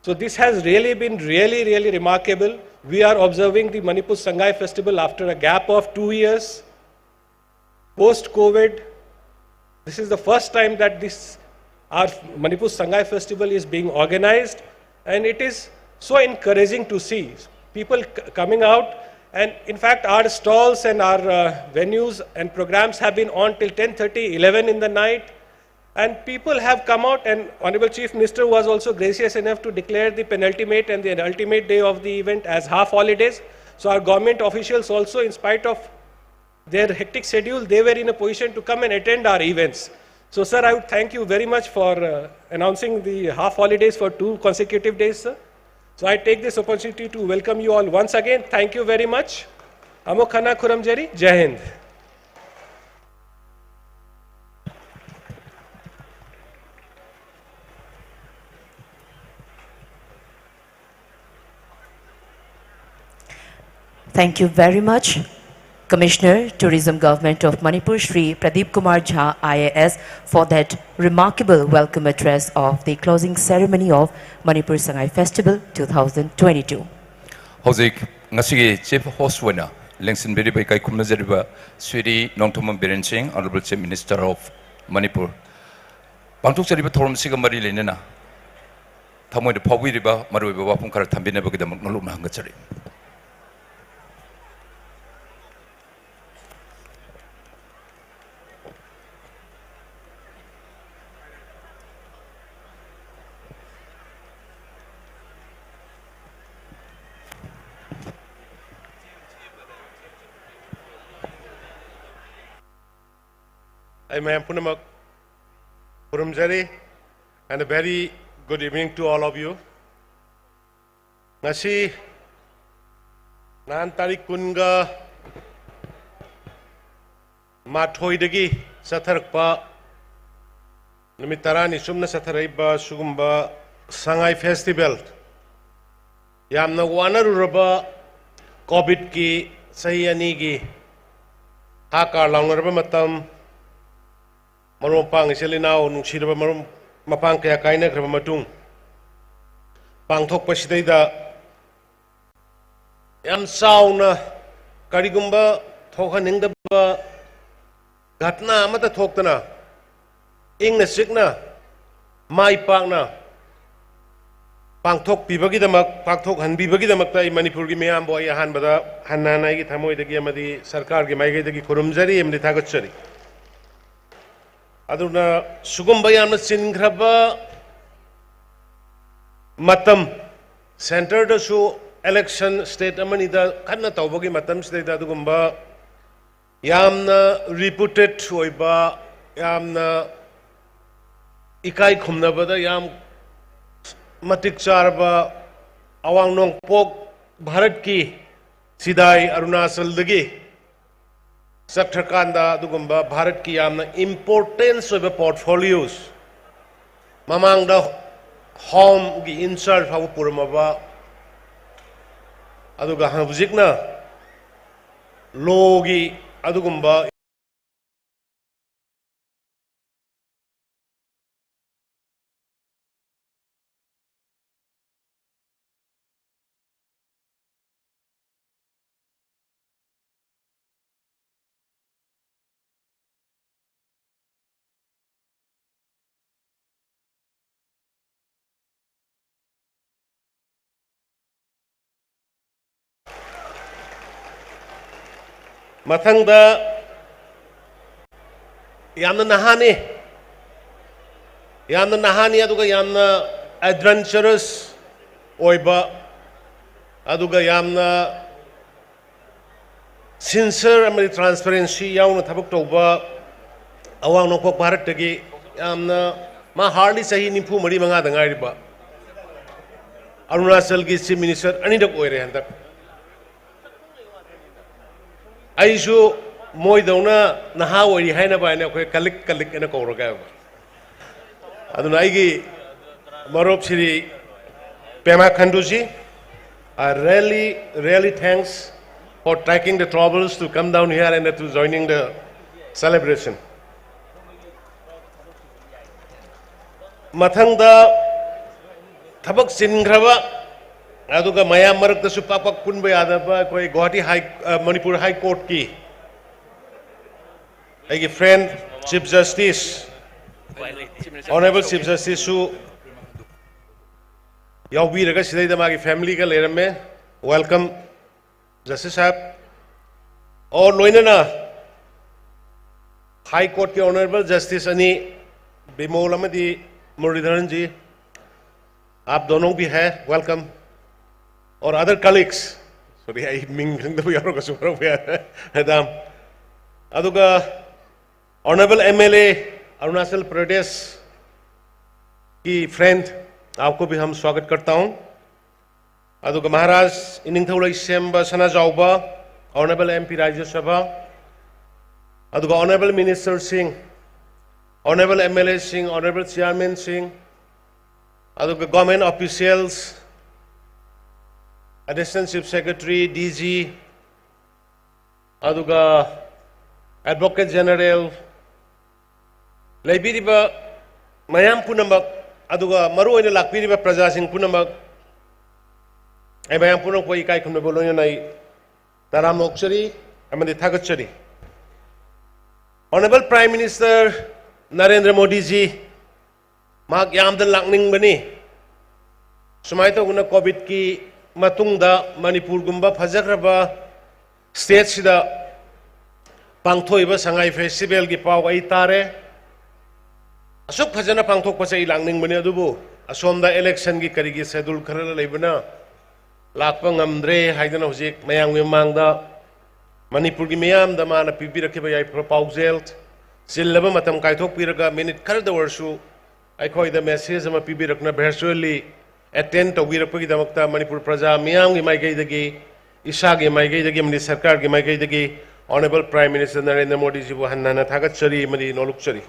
So this has really been really, really remarkable. We are observing the Manipur Sangai Festival after a gap of two years, post-COVID. This is the first time that this, our Manipur Sangai Festival is being organized, and it is so encouraging to see people c- coming out. And in fact, our stalls and our uh, venues and programs have been on till ten thirty, eleven in the night. And people have come out, and Honorable Chief Minister was also gracious enough to declare the penultimate and the ultimate day of the event as half holidays. So our government officials also, in spite of their hectic schedule, they were in a position to come and attend our events. So, sir, I would thank you very much for uh, announcing the half holidays for two consecutive days, sir. So I take this opportunity to welcome you all once again. Thank you very much. Amok hana khuramjari. Jai Hind. Thank you very much, Commissioner, Tourism, Government of Manipur, Shri Pradeep Kumar Jha, I A S, for that remarkable welcome address of the closing ceremony of Manipur Sangai Festival two thousand twenty-two. ꯍꯧꯖꯤꯛ ꯉꯁꯤꯒꯤ chief host ꯑꯣꯏꯅ ꯂꯦꯡꯁꯤꯟꯕꯤꯔꯤꯕ ꯏꯀꯥꯏ ꯈꯨꯝꯅꯖꯔꯤꯕ Shri Nongthombam Biren Singh, Honorable Chief Minister of Manipur, ꯄꯥꯡꯊꯣꯛꯆꯔꯤꯕ ꯊꯧꯔꯝꯁꯤꯒ ꯃꯔꯤ ꯂꯩꯅꯅ ꯊꯃꯣꯏꯗ ꯐꯥꯎꯕꯤꯔꯤꯕ ꯃꯔꯨꯑꯣꯏꯕ ꯋꯥꯐꯝ ꯈꯔ ꯊꯝꯕꯤꯅꯕꯒꯤꯗꯃꯛ ꯅꯣꯂꯨꯛꯅ ꯍꯪꯒꯠꯆꯔꯤ꯫ ꯑꯩ ꯃꯌꯥꯝ ꯄꯨꯝꯅꯃꯛ ꯈꯨꯔꯨꯝꯖꯔꯤ, and a very good evening to all of you. ꯉꯁꯤ ꯅꯍꯥꯟ ꯇꯥꯔꯤꯛ ꯀꯨꯟꯒ ꯃꯥꯊꯣꯏꯗꯒꯤ ꯆꯠꯊꯔꯛꯄ, ꯅꯨꯃꯤꯠ ꯇꯔꯥꯅꯤ ꯆꯨꯞꯅ ꯆꯠꯊꯔꯛꯏꯕ ꯁꯤꯒꯨꯝꯕ ꯁꯉꯥꯏ ꯐꯦꯁꯇꯤꯚꯦꯜ, ꯌꯥꯝꯅ ꯋꯥꯅꯔꯨꯔꯕ ꯀꯣꯚꯤꯗꯀꯤ ꯆꯍꯤ ꯑꯅꯤꯒꯤ ꯍꯥ ꯀꯥ ꯂꯥꯎꯅꯔꯕ ꯃꯇꯝ, ꯃꯔꯨꯞ ꯃꯄꯥꯡ, ꯏꯆꯤꯜ ꯏꯅꯥꯎ, ꯅꯨꯡꯁꯤꯔꯕ ꯃꯔꯨꯞ ꯃꯄꯥꯡ ꯀꯌꯥ ꯀꯥꯏꯅꯈ꯭ꯔꯕ ꯃꯇꯨꯡ ꯄꯥꯡꯊꯣꯛꯄꯁꯤꯗꯩꯗ, ꯌꯥꯝ ꯆꯥꯎꯅ, ꯀꯔꯤꯒꯨꯝꯕ ꯊꯣꯛꯍꯟꯅꯤꯡꯗꯕ ꯘꯇꯅꯥ ꯑꯃꯠꯇ ꯊꯣꯛꯇꯅ, ꯏꯪꯅ ꯆꯤꯛꯅ, ꯃꯥꯏ ꯄꯥꯛꯅ ꯄꯥꯡꯊꯣꯛꯄꯤꯕꯒꯤꯗꯃꯛ, ꯄꯥꯡꯊꯣꯛꯍꯟꯕꯤꯕꯒꯤꯗꯃꯛꯇ ꯑꯩ ꯃꯅꯤꯄꯨꯔꯒꯤ ꯃꯤꯌꯥꯝꯕꯨ ꯑꯩ ꯑꯍꯥꯟꯕꯗ ꯍꯟꯅ ꯍꯟꯅ ꯑꯩꯒꯤ ꯊꯃꯣꯏꯗꯒꯤ ꯑꯃꯗꯤ ꯁꯔꯀꯥꯔꯒꯤ ꯃꯥꯏꯀꯩꯗꯒꯤ ꯈꯨꯔꯨꯝꯖꯔꯤ ꯑꯃꯗꯤ ꯊꯥꯒꯠꯆꯔꯤ꯫ ꯑꯗꯨꯅ ꯁꯤꯒꯨꯝꯕ ꯌꯥꯝꯅ ꯆꯤꯟꯈ꯭ꯔꯕ ꯃꯇꯝ, ꯁꯦꯟꯇꯔꯗꯁꯨ ꯏꯂꯦꯛꯁꯟ ꯁ꯭ꯇꯦꯠ ꯑꯃꯅꯤꯗ ꯀꯟꯅ ꯇꯧꯕꯒꯤ ꯃꯇꯝꯁꯤꯗꯩꯗ ꯑꯗꯨꯒꯨꯝꯕ ꯌꯥꯝꯅ ꯔꯤꯄ꯭ꯌꯨꯇꯦꯠ ꯑꯣꯏꯕ, ꯌꯥꯝꯅ ꯏꯀꯥꯏ ꯈꯨꯝꯅꯕꯗ ꯌꯥꯝ ꯃꯇꯤꯛ ꯆꯥꯔꯕ ꯑꯋꯥꯡ ꯅꯣꯡꯄꯣꯛ ꯚꯥꯔꯠꯀꯤ ꯆꯤꯗꯥꯏ ꯑꯔꯨꯅꯥꯆꯜꯗꯒꯤ ꯆꯠꯈ꯭ꯔꯀꯥꯟꯗ ꯑꯗꯨꯒꯨꯝꯕ ꯚꯥꯔꯠꯀꯤ ꯌꯥꯝꯅ ꯏꯝꯄꯣꯔꯇꯦꯟꯁ ꯑꯣꯏꯕ ꯄꯣꯔꯠꯐꯣꯂꯤꯌꯣꯁ, ꯃꯃꯥꯡꯗ ꯍꯣꯝꯒꯤ ꯏꯟꯆꯥꯔꯖ ꯐꯥꯎꯕ ꯄꯨꯔꯝꯃꯕ, ꯑꯗꯨꯒ ꯍꯧꯖꯤꯛꯅ ꯂꯣꯒꯤ ꯑꯗꯨꯒꯨꯝꯕ ꯃꯊꯪꯗ ꯌꯥꯝꯅ ꯅꯍꯥꯅꯤ, ꯌꯥꯝꯅ ꯅꯍꯥꯅꯤ, ꯑꯗꯨꯒ ꯌꯥꯝꯅ ꯑꯦꯗꯚꯦꯟꯆꯔꯁ ꯑꯣꯏꯕ, ꯑꯗꯨꯒ ꯌꯥꯝꯅ ꯁꯤꯟꯁꯤꯌꯔ ꯑꯃꯗꯤ ꯇ꯭ꯔꯥꯟꯁꯄꯦꯔꯦꯟꯁꯤ ꯌꯥꯎꯅ ꯊꯕꯛ ꯇꯧꯕ ꯑꯋꯥꯡ ꯅꯣꯡꯄꯣꯛ ꯚꯥꯔꯠꯇꯒꯤ ꯌꯥꯝꯅ, ꯃꯥ ꯍꯥꯔꯗꯂꯤ ꯆꯍꯤ ꯅꯤꯐꯨ ꯃꯔꯤ ꯃꯉꯥꯗ ꯉꯥꯏꯔꯤꯕ ꯑꯔꯨꯅꯥꯆꯜꯒꯤ ꯆꯤꯐ ꯃꯤꯅꯤꯁꯇꯔ ꯑꯅꯤꯔꯛ ꯑꯣꯏꯔꯦ ꯍꯟꯗꯛ꯫ ꯑꯩꯁꯨ ꯃꯣꯏꯗꯧꯅ ꯅꯍꯥ ꯑꯣꯏꯔꯤ ꯍꯥꯏꯅꯕ ꯍꯥꯏꯅ ꯑꯩꯈꯣꯏ ꯀꯂꯤꯛ ꯀꯂꯤꯛ ꯍꯥꯏꯅ ꯀꯧꯔꯒꯦꯕ꯫ ꯑꯗꯨꯅ ꯑꯩꯒꯤ ꯃꯔꯨꯞ Shri ꯄꯦꯃꯥ ꯈꯟꯗꯨꯖꯤ, I really, really thanks for taking the troubles to come down here and to joining the celebration. ꯃꯊꯪꯗ ꯊꯕꯛ ꯆꯤꯟꯈ꯭ꯔꯕ, ꯑꯗꯨꯒ ꯃꯌꯥꯝ ꯃꯔꯛꯇꯁꯨ ꯄꯥꯛ ꯄꯥꯛ ꯄꯨꯟꯕ ꯌꯥꯗꯕ ꯑꯩꯈꯣꯏ ꯒꯨꯋꯥꯍꯥꯇꯤ ꯍꯥꯏ, ꯑ, ꯃꯅꯤꯄꯨꯔ ꯍꯥꯏ ꯀꯣꯔꯠꯀꯤ ꯑꯩꯒꯤ friend chief justice honourable chief ꯖꯁꯇꯤꯁꯁꯨ ꯌꯥꯎꯕꯤꯔꯒ ꯁꯤꯗꯩꯗ ꯃꯥꯒꯤ ꯐꯦꯃꯤꯂꯤꯒ ꯂꯩꯔꯝꯃꯦ꯫ Welcome, justice Sahib. ꯑꯣꯔ ꯂꯣꯏꯅꯅ ꯍꯥꯏ ꯀꯣꯔꯠꯀꯤ ꯑꯣꯅꯔꯦꯕꯜ ꯖꯁꯇꯤꯁ ꯑꯅꯤ, ꯕꯤꯃꯣꯜ ꯑꯃꯗꯤ ꯃꯨꯔꯂꯤꯙꯔꯟꯖꯤ, आप दोनों भी है, welcome. और other colleagues, sorry, ꯑꯩ ꯃꯤꯡ ꯈꯪꯗꯕ ꯌꯥꯎꯔꯒꯁꯨ ꯋꯥꯔꯧꯕ ꯌꯥꯗꯦ, ꯃꯦꯗꯥꯝ꯫ ꯑꯗꯨꯒ honourable M L A Arunachal Pradesh की फ्रेंड, आपको भी हम स्वागत करता हूँ. ꯑꯗꯨꯒ ꯃꯍꯥꯔꯥꯖ ꯏꯅꯤꯡꯊꯧ Leishemba Sanajaoba, honourable M P Rajya Sabha, ꯑꯗꯨꯒ ꯑꯣꯅꯔꯦꯕꯜ ꯃꯤꯅꯤꯁꯇꯔꯁꯤꯡ, ꯑꯣꯅꯔꯦꯕꯜ ꯑꯦꯝ ꯑꯦꯜ ꯑꯦꯁꯤꯡ, ꯑꯣꯅꯔꯦꯕꯜ ꯆꯤꯌꯥꯔꯃꯦꯟꯁꯤꯡ, ꯑꯗꯨꯒ government officials, additional chief secretary, D G, ꯑꯗꯨꯒ ꯑꯦꯗꯚꯣꯀꯦꯠ ꯖꯦꯅꯔꯦꯜ, ꯂꯩꯕꯤꯔꯤꯕ ꯃꯌꯥꯝ ꯄꯨꯝꯅꯃꯛ, ꯑꯗꯨꯒ ꯃꯔꯨꯑꯣꯏꯅ ꯂꯥꯛꯄꯤꯔꯤꯕ ꯄ꯭ꯔꯖꯥꯁꯤꯡ ꯄꯨꯝꯅꯃꯛ, ꯑꯩ ꯃꯌꯥꯝ ꯄꯨꯝꯅꯃꯛꯄꯨ ꯏꯀꯥꯏ ꯈꯨꯝꯅꯕ ꯂꯣꯏꯅꯅ ꯑꯩ ꯇꯔꯥꯝꯅ ꯑꯣꯛꯆꯔꯤ ꯑꯃꯗꯤ ꯊꯥꯒꯠꯆꯔꯤ꯫ Honourable Prime Minister ꯅꯔꯦꯟꯗ꯭ꯔ ꯃꯣꯗꯤꯖꯤ, ꯃꯍꯥꯛ ꯌꯥꯝꯅ ꯂꯥꯛꯅꯤꯡꯕꯅꯤ꯫ ꯁꯨꯃꯥꯏꯅ ꯇꯧꯗꯅ ꯀꯣꯚꯤꯗꯀꯤ ꯃꯇꯨꯡꯗ ꯃꯅꯤꯄꯨꯔꯒꯨꯝꯕ ꯐꯖꯈ꯭ꯔꯕ ꯁ꯭ꯇꯦꯠꯁꯤꯗ ꯄꯥꯡꯊꯣꯛꯏꯕ ꯁꯉꯥꯏ ꯐꯦꯁꯇꯤꯚꯦꯜꯒꯤ ꯄꯥꯎ ꯑꯩ ꯇꯥꯔꯦ꯫ ꯑꯁꯨꯛ ꯐꯖꯅ ꯄꯥꯡꯊꯣꯛꯄꯁꯦ ꯑꯩ ꯂꯥꯛꯅꯤꯡꯕꯅꯤ, ꯑꯗꯨꯕꯨ ꯑꯁꯣꯝꯗ ꯏꯂꯦꯛꯁꯟꯒꯤ ꯀꯔꯤꯒꯤ ꯁꯦꯗꯨꯜ ꯈꯔ ꯂꯩꯕꯅ ꯂꯥꯛꯄ ꯉꯝꯗ꯭ꯔꯦ ꯍꯥꯏꯗꯅ ꯍꯧꯖꯤꯛ ꯃꯌꯥꯝꯒꯤ ꯃꯃꯥꯡꯗ ꯃꯅꯤꯄꯨꯔꯒꯤ ꯃꯤꯌꯥꯝꯗ ꯃꯥꯅ ꯄꯤꯕꯤꯔꯛꯈꯤꯕ ꯌꯥꯏꯐ ꯄꯥꯎꯖꯦꯜ, ꯆꯤꯜꯂꯕ ꯃꯇꯝ ꯀꯥꯏꯊꯣꯛꯄꯤꯔꯒ ꯃꯤꯅꯤꯠ ꯈꯔꯗ ꯑꯣꯏꯔꯁꯨ ꯑꯩꯈꯣꯏꯗ ꯃꯦꯁꯦꯖ ꯑꯃ ꯄꯤꯕꯤꯔꯛꯅ ꯚꯔꯆꯨꯋꯦꯜꯂꯤ ꯑꯦꯇꯦꯟ ꯇꯧꯕꯤꯔꯛꯄꯒꯤꯗꯃꯛꯇ ꯃꯅꯤꯄꯨꯔ ꯄ꯭ꯔꯖꯥ ꯃꯤꯌꯥꯝꯒꯤ ꯃꯥꯏꯀꯩꯗꯒꯤ, ꯏꯁꯥꯒꯤ ꯃꯥꯏꯀꯩꯗꯒꯤ ꯑꯃꯗꯤ ꯁꯔꯀꯥꯔꯒꯤ ꯃꯥꯏꯀꯩꯗꯒꯤ Honourable Prime Minister ꯅꯔꯦꯟꯗ꯭ꯔ ꯃꯣꯗꯤꯖꯤꯕꯨ ꯍꯟꯅ ꯍꯟꯅ ꯊꯥꯒꯠꯆꯔꯤ ꯑꯃꯗꯤ ꯅꯣꯂꯨꯛꯆꯔꯤ꯫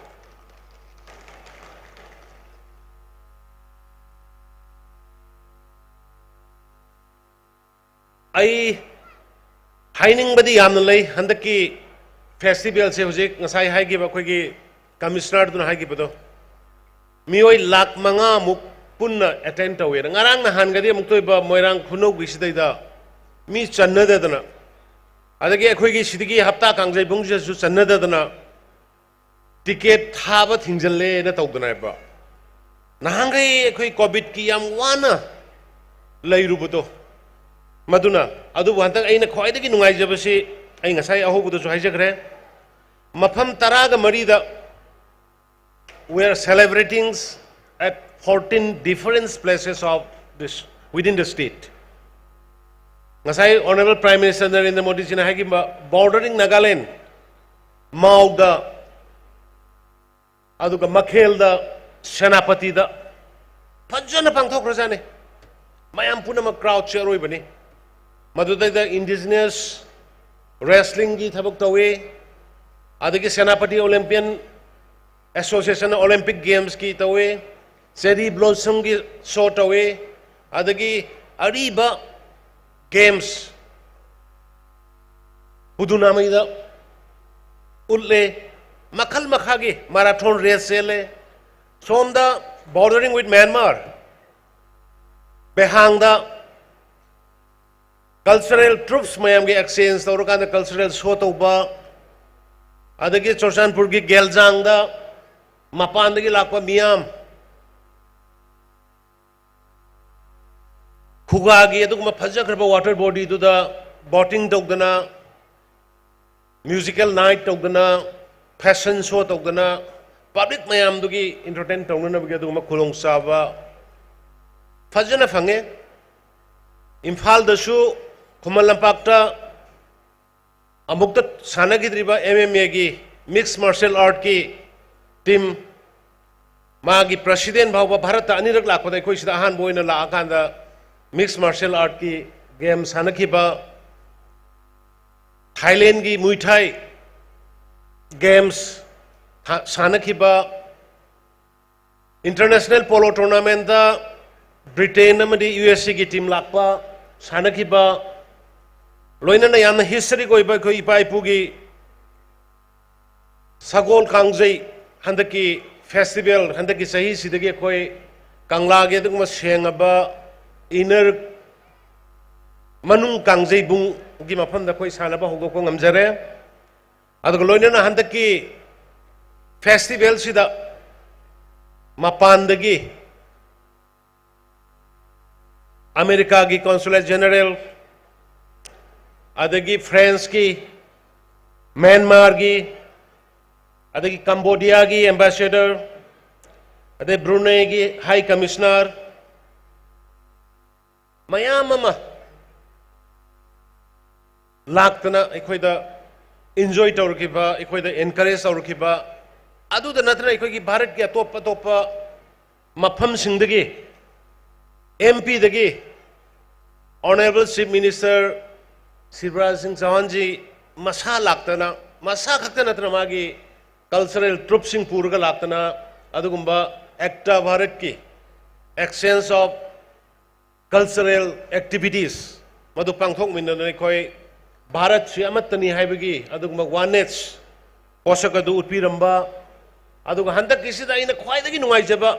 ꯑꯩ ꯍꯥꯏꯅꯤꯡꯕꯗꯤ ꯌꯥꯝꯅ ꯂꯩ꯫ ꯍꯟꯗꯛꯀꯤ ꯐꯦꯁꯇꯤꯚꯦꯜꯁꯦ ꯍꯧꯖꯤꯛ ꯉꯁꯥꯏ ꯍꯥꯏꯈꯤꯕ ꯑꯩꯈꯣꯏꯒꯤ ꯀꯃꯤꯁꯅꯔꯗꯨꯅ ꯍꯥꯏꯈꯤꯕꯗꯣ, ꯃꯤꯑꯣꯏ ꯂꯥꯈ ꯃꯉꯥꯃꯨꯛ ꯄꯨꯟꯅ ꯑꯦꯇꯦꯟ ꯇꯧꯋꯦꯅ꯫ ꯉꯔꯥꯡ ꯅꯍꯥꯟꯒꯗꯤ ꯑꯃꯨꯛꯇ ꯑꯣꯏꯕ ꯃꯣꯏꯔꯥꯡ ꯈꯨꯅꯧꯒꯤꯁꯤꯗꯩꯗ ꯃꯤ ꯆꯟꯅꯗꯗꯅ, ꯑꯗꯒꯤ ꯑꯩꯈꯣꯏꯒꯤ ꯁꯤꯗꯒꯤ ꯍꯞꯇꯥ ꯀꯥꯡꯖꯩꯕꯨꯡꯁꯤꯗꯁꯨ ꯆꯟꯅꯗꯗꯅ, ꯇꯤꯀꯦꯠ ꯊꯥꯕ ꯊꯤꯡꯖꯤꯜꯂꯦꯅ ꯇꯧꯗꯅ ꯍꯥꯏꯕ꯫ ꯅꯍꯥꯟꯈꯩ ꯑꯩꯈꯣꯏ ꯀꯣꯚꯤꯗꯀꯤ ꯌꯥꯝ ꯋꯥꯅ ꯂꯩꯔꯨꯕꯗꯣ, ꯃꯗꯨꯅ꯫ ꯑꯗꯨꯕꯨ ꯍꯟꯗꯛ ꯑꯩꯅ ꯈ꯭ꯋꯥꯏꯗꯒꯤ ꯅꯨꯡꯉꯥꯏꯖꯕꯁꯤ, ꯑꯩ ꯉꯁꯥꯏ ꯑꯍꯧꯕꯗꯁꯨ ꯍꯥꯏꯖꯈ꯭ꯔꯦ, ꯃꯐꯝ ꯇꯔꯥꯒ ꯃꯔꯤꯗ we are celebrating at fourteen different places of this, within the state. ꯉꯁꯥꯏ Honourable Prime Minister ꯅꯔꯦꯟꯗ꯭ꯔ ꯃꯣꯗꯤꯖꯤꯅ ꯍꯥꯏꯈꯤꯕ, bordering Nagaland, ꯃꯥꯎꯗ, ꯑꯗꯨꯒ ꯃꯈꯦꯜꯗ, ꯁꯦꯅꯥꯄꯇꯤꯗ ꯐꯖꯅ ꯄꯥꯡꯊꯣꯛꯈ꯭ꯔꯖꯥꯠꯅꯤ꯫ ꯃꯌꯥꯝ ꯄꯨꯝꯅꯃꯛ, ꯀ꯭ꯔꯥꯎꯗꯁꯦ ꯑꯔꯣꯏꯕꯅꯤ꯫ ꯃꯗꯨꯗꯩꯗ ꯏꯟꯗꯤꯖꯤꯅꯁ ꯔꯦꯁꯂꯤꯡꯒꯤ ꯊꯕꯛ ꯇꯧꯏ, ꯑꯗꯒꯤ ꯁꯦꯅꯥꯄꯇꯤ ꯑꯣꯂꯦꯝꯄꯤꯌꯟ ꯑꯦꯁꯣꯁꯤꯌꯦꯁꯟ ꯑꯣꯂꯦꯝꯄꯤꯛ ꯒꯦꯝꯁꯀꯤ ꯇꯧꯏ, ꯆꯦꯔꯤ ꯕ꯭ꯂꯣꯁꯝꯒꯤ ꯁꯣ ꯇꯧꯏ, ꯑꯗꯒꯤ ꯑꯔꯤꯕ ꯒꯦꯝꯁ ꯄꯨꯗꯨꯅꯥꯃꯩꯗ ꯎꯠꯂꯦ, ꯃꯈꯜ ꯃꯈꯥꯒꯤ ꯃꯥꯔꯥꯊꯣꯟ ꯔꯦꯁ ꯆꯦꯜꯂꯦ꯫ ꯁꯣꯝꯗ bordering with Myanmar, ꯕꯦꯍꯥꯡꯗ ꯀꯜꯆꯔꯦꯜ ꯇ꯭ꯔꯨꯞꯁ ꯃꯌꯥꯝꯒꯤ ꯑꯦꯛꯁꯆꯦꯟꯖ ꯇꯧꯔꯀꯥꯟꯗ ꯀꯜꯆꯔꯦꯜ ꯁꯣ ꯇꯧꯕ, ꯑꯗꯒꯤ ꯆꯨꯔꯆꯥꯟꯄꯨꯔꯒꯤ ꯒꯦꯜꯖꯥꯡꯗ ꯃꯄꯥꯟꯗꯒꯤ ꯂꯥꯛꯄ ꯃꯤꯌꯥꯝ, ꯈꯨꯒꯥꯒꯤ ꯑꯗꯨꯒꯨꯝꯕ ꯐꯖꯈ꯭ꯔꯕ ꯋꯥꯇꯔ ꯕꯣꯗꯤꯗꯨꯗ ꯕꯣꯇꯤꯡ ꯇꯧꯗꯅ, ꯃ꯭ꯌꯨꯖꯤꯀꯦꯜ ꯅꯥꯏꯠ ꯇꯧꯗꯅ, ꯐꯦꯁꯟ ꯁꯣ ꯇꯧꯗꯅ, ꯄꯕ꯭ꯂꯤꯛ ꯃꯌꯥꯝꯗꯨꯒꯤ ꯏꯟꯇꯔꯇꯦꯟ ꯇꯧꯅꯅꯕꯒꯤ ꯑꯗꯨꯒꯨꯝꯕ ꯈꯨꯗꯣꯡꯆꯥꯕ ꯐꯖꯅ ꯐꯪꯉꯦ꯫ ꯏꯝꯐꯥꯜꯗꯁꯨ, ꯈꯨꯃꯟ ꯂꯝꯄꯥꯛꯇ ꯑꯃꯨꯛꯇ ꯁꯥꯟꯅꯈꯤꯗ꯭ꯔꯤꯕ ꯑꯦꯝ ꯑꯦꯝ ꯑꯦꯒꯤ, ꯃꯤꯛꯁ ꯃꯥꯔꯁꯦꯜ ꯑꯥꯔꯠꯀꯤ ꯇꯤꯝ ꯃꯥꯒꯤ ꯄ꯭ꯔꯁꯤꯗꯦꯟ ꯐꯥꯎꯕ ꯚꯥꯔꯠꯇ ꯑꯅꯤꯔꯛ ꯂꯥꯛꯄꯗ ꯑꯩꯈꯣꯏ ꯁꯤꯗ ꯑꯍꯥꯟꯕ ꯑꯣꯏꯅ ꯂꯥꯛꯑꯀꯥꯟꯗ ꯃꯤꯛꯁ ꯃꯥꯔꯁꯦꯜ ꯑꯥꯔꯠꯀꯤ ꯒꯦꯝ ꯁꯥꯟꯅꯈꯤꯕ, ꯊꯥꯏꯂꯦꯟꯒꯤ ꯃꯨꯏ ꯊꯥꯏ ꯒꯦꯝꯁ ꯁꯥꯟꯅꯈꯤꯕ, ꯏꯟꯇꯔꯅꯦꯁꯅꯦꯜ ꯄꯣꯂꯣ ꯇꯣꯔꯅꯥꯃꯦꯟꯗ ꯕ꯭ꯔꯤꯇꯦꯟ ꯑꯃꯗꯤ ꯌꯨ ꯑꯦꯁ ꯑꯦꯒꯤ ꯇꯤꯝ ꯂꯥꯛꯄ ꯁꯥꯟꯅꯈꯤꯕ, ꯂꯣꯏꯅꯅ ꯌꯥꯝꯅ ꯍꯤꯁꯇꯔꯤꯛ ꯑꯣꯏꯕ ꯑꯩꯈꯣꯏ ꯏꯄꯥ ꯏꯄꯨꯒꯤ ꯁꯒꯣꯜ ꯀꯥꯡꯖꯩ ꯍꯟꯗꯛꯀꯤ ꯐꯦꯁꯇꯤꯚꯦꯜ, ꯍꯟꯗꯛꯀꯤ ꯆꯍꯤꯁꯤꯗꯒꯤ ꯑꯩꯈꯣꯏ ꯀꯪꯂꯥꯒꯤ ꯑꯗꯨꯒꯨꯝꯕ ꯁꯦꯡꯉꯕ ꯏꯅꯔ ꯃꯅꯨꯡ ꯀꯥꯡꯖꯩꯕꯨꯡꯒꯤ ꯃꯐꯝꯗ ꯑꯩꯈꯣꯏ ꯁꯥꯟꯅꯕ ꯍꯧꯗꯣꯛꯄ ꯉꯝꯖꯔꯦ꯫ ꯑꯗꯨꯒ ꯂꯣꯏꯅꯅ ꯍꯟꯗꯛꯀꯤ ꯐꯦꯁꯇꯤꯚꯦꯜꯁꯤꯗ ꯃꯄꯥꯟꯗꯒꯤ ꯑꯃꯦꯔꯤꯀꯥꯒꯤ ꯀꯣꯟꯁꯨꯂꯦꯠ ꯖꯦꯅꯔꯦꯜ, ꯑꯗꯒꯤ ꯐ꯭ꯔꯦꯟꯁꯀꯤ, ꯃ꯭ꯌꯥꯟꯃꯥꯔꯒꯤ, ꯑꯗꯒꯤ ꯀꯝꯕꯣꯗꯤꯌꯥꯒꯤ ꯑꯦꯝꯕꯦꯁꯦꯗꯔ, ꯑꯗꯩ ꯕ꯭ꯔꯨꯅꯦꯒꯤ ꯍꯥꯏ ꯀꯃꯤꯁꯅꯔ, ꯃꯌꯥꯝ ꯑꯃ ꯂꯥꯛꯇꯅ ꯑꯩꯈꯣꯏꯗ ꯏꯟꯖꯣꯏ ꯇꯧꯔꯛꯈꯤꯕ, ꯑꯩꯈꯣꯏꯗ ꯑꯦꯟꯀꯔꯦꯖ ꯇꯧꯔꯛꯈꯤꯕ, ꯑꯗꯨꯗ ꯅꯠꯇꯅ ꯑꯩꯈꯣꯏꯒꯤ ꯚꯥꯔꯠꯀꯤ ꯑꯇꯣꯞ ꯑꯇꯣꯞꯄ ꯃꯐꯝꯁꯤꯡꯗꯒꯤ, M ꯄꯤꯗꯒꯤ honourable chief minister Shivraj ꯁꯤꯡ ꯆꯧꯍꯥꯟꯖꯤ ꯃꯁꯥ ꯂꯥꯛꯇꯅ, ꯃꯁꯥ ꯈꯛꯇ ꯅꯠꯇꯅ ꯃꯥꯒꯤ ꯀꯜꯆꯔꯦꯜ ꯇ꯭ꯔꯨꯞꯁꯤꯡ ꯄꯨꯔꯒ ꯂꯥꯛꯇꯅ ꯑꯗꯨꯒꯨꯝꯕ ꯑꯦꯛꯇꯥ ꯚꯥꯔꯠꯀꯤ exchange of cultural activities ꯃꯗꯨ ꯄꯥꯡꯊꯣꯛꯃꯤꯟꯅꯗꯨꯅ ꯑꯩꯈꯣꯏ ꯚꯥꯔꯠꯁꯤ ꯑꯃꯠꯇꯅꯤ ꯍꯥꯏꯕꯒꯤ ꯑꯗꯨꯒꯨꯝꯕ ꯋꯥꯟꯅꯦꯁ ꯄꯣꯠꯁꯛ ꯑꯗꯨ ꯎꯠꯄꯤꯔꯝꯕ, ꯑꯗꯨꯒ ꯍꯟꯗꯛꯀꯤꯁꯤꯗ ꯑꯩꯅ ꯈ꯭ꯋꯥꯏꯗꯒꯤ ꯅꯨꯡꯉꯥꯏꯖꯕ,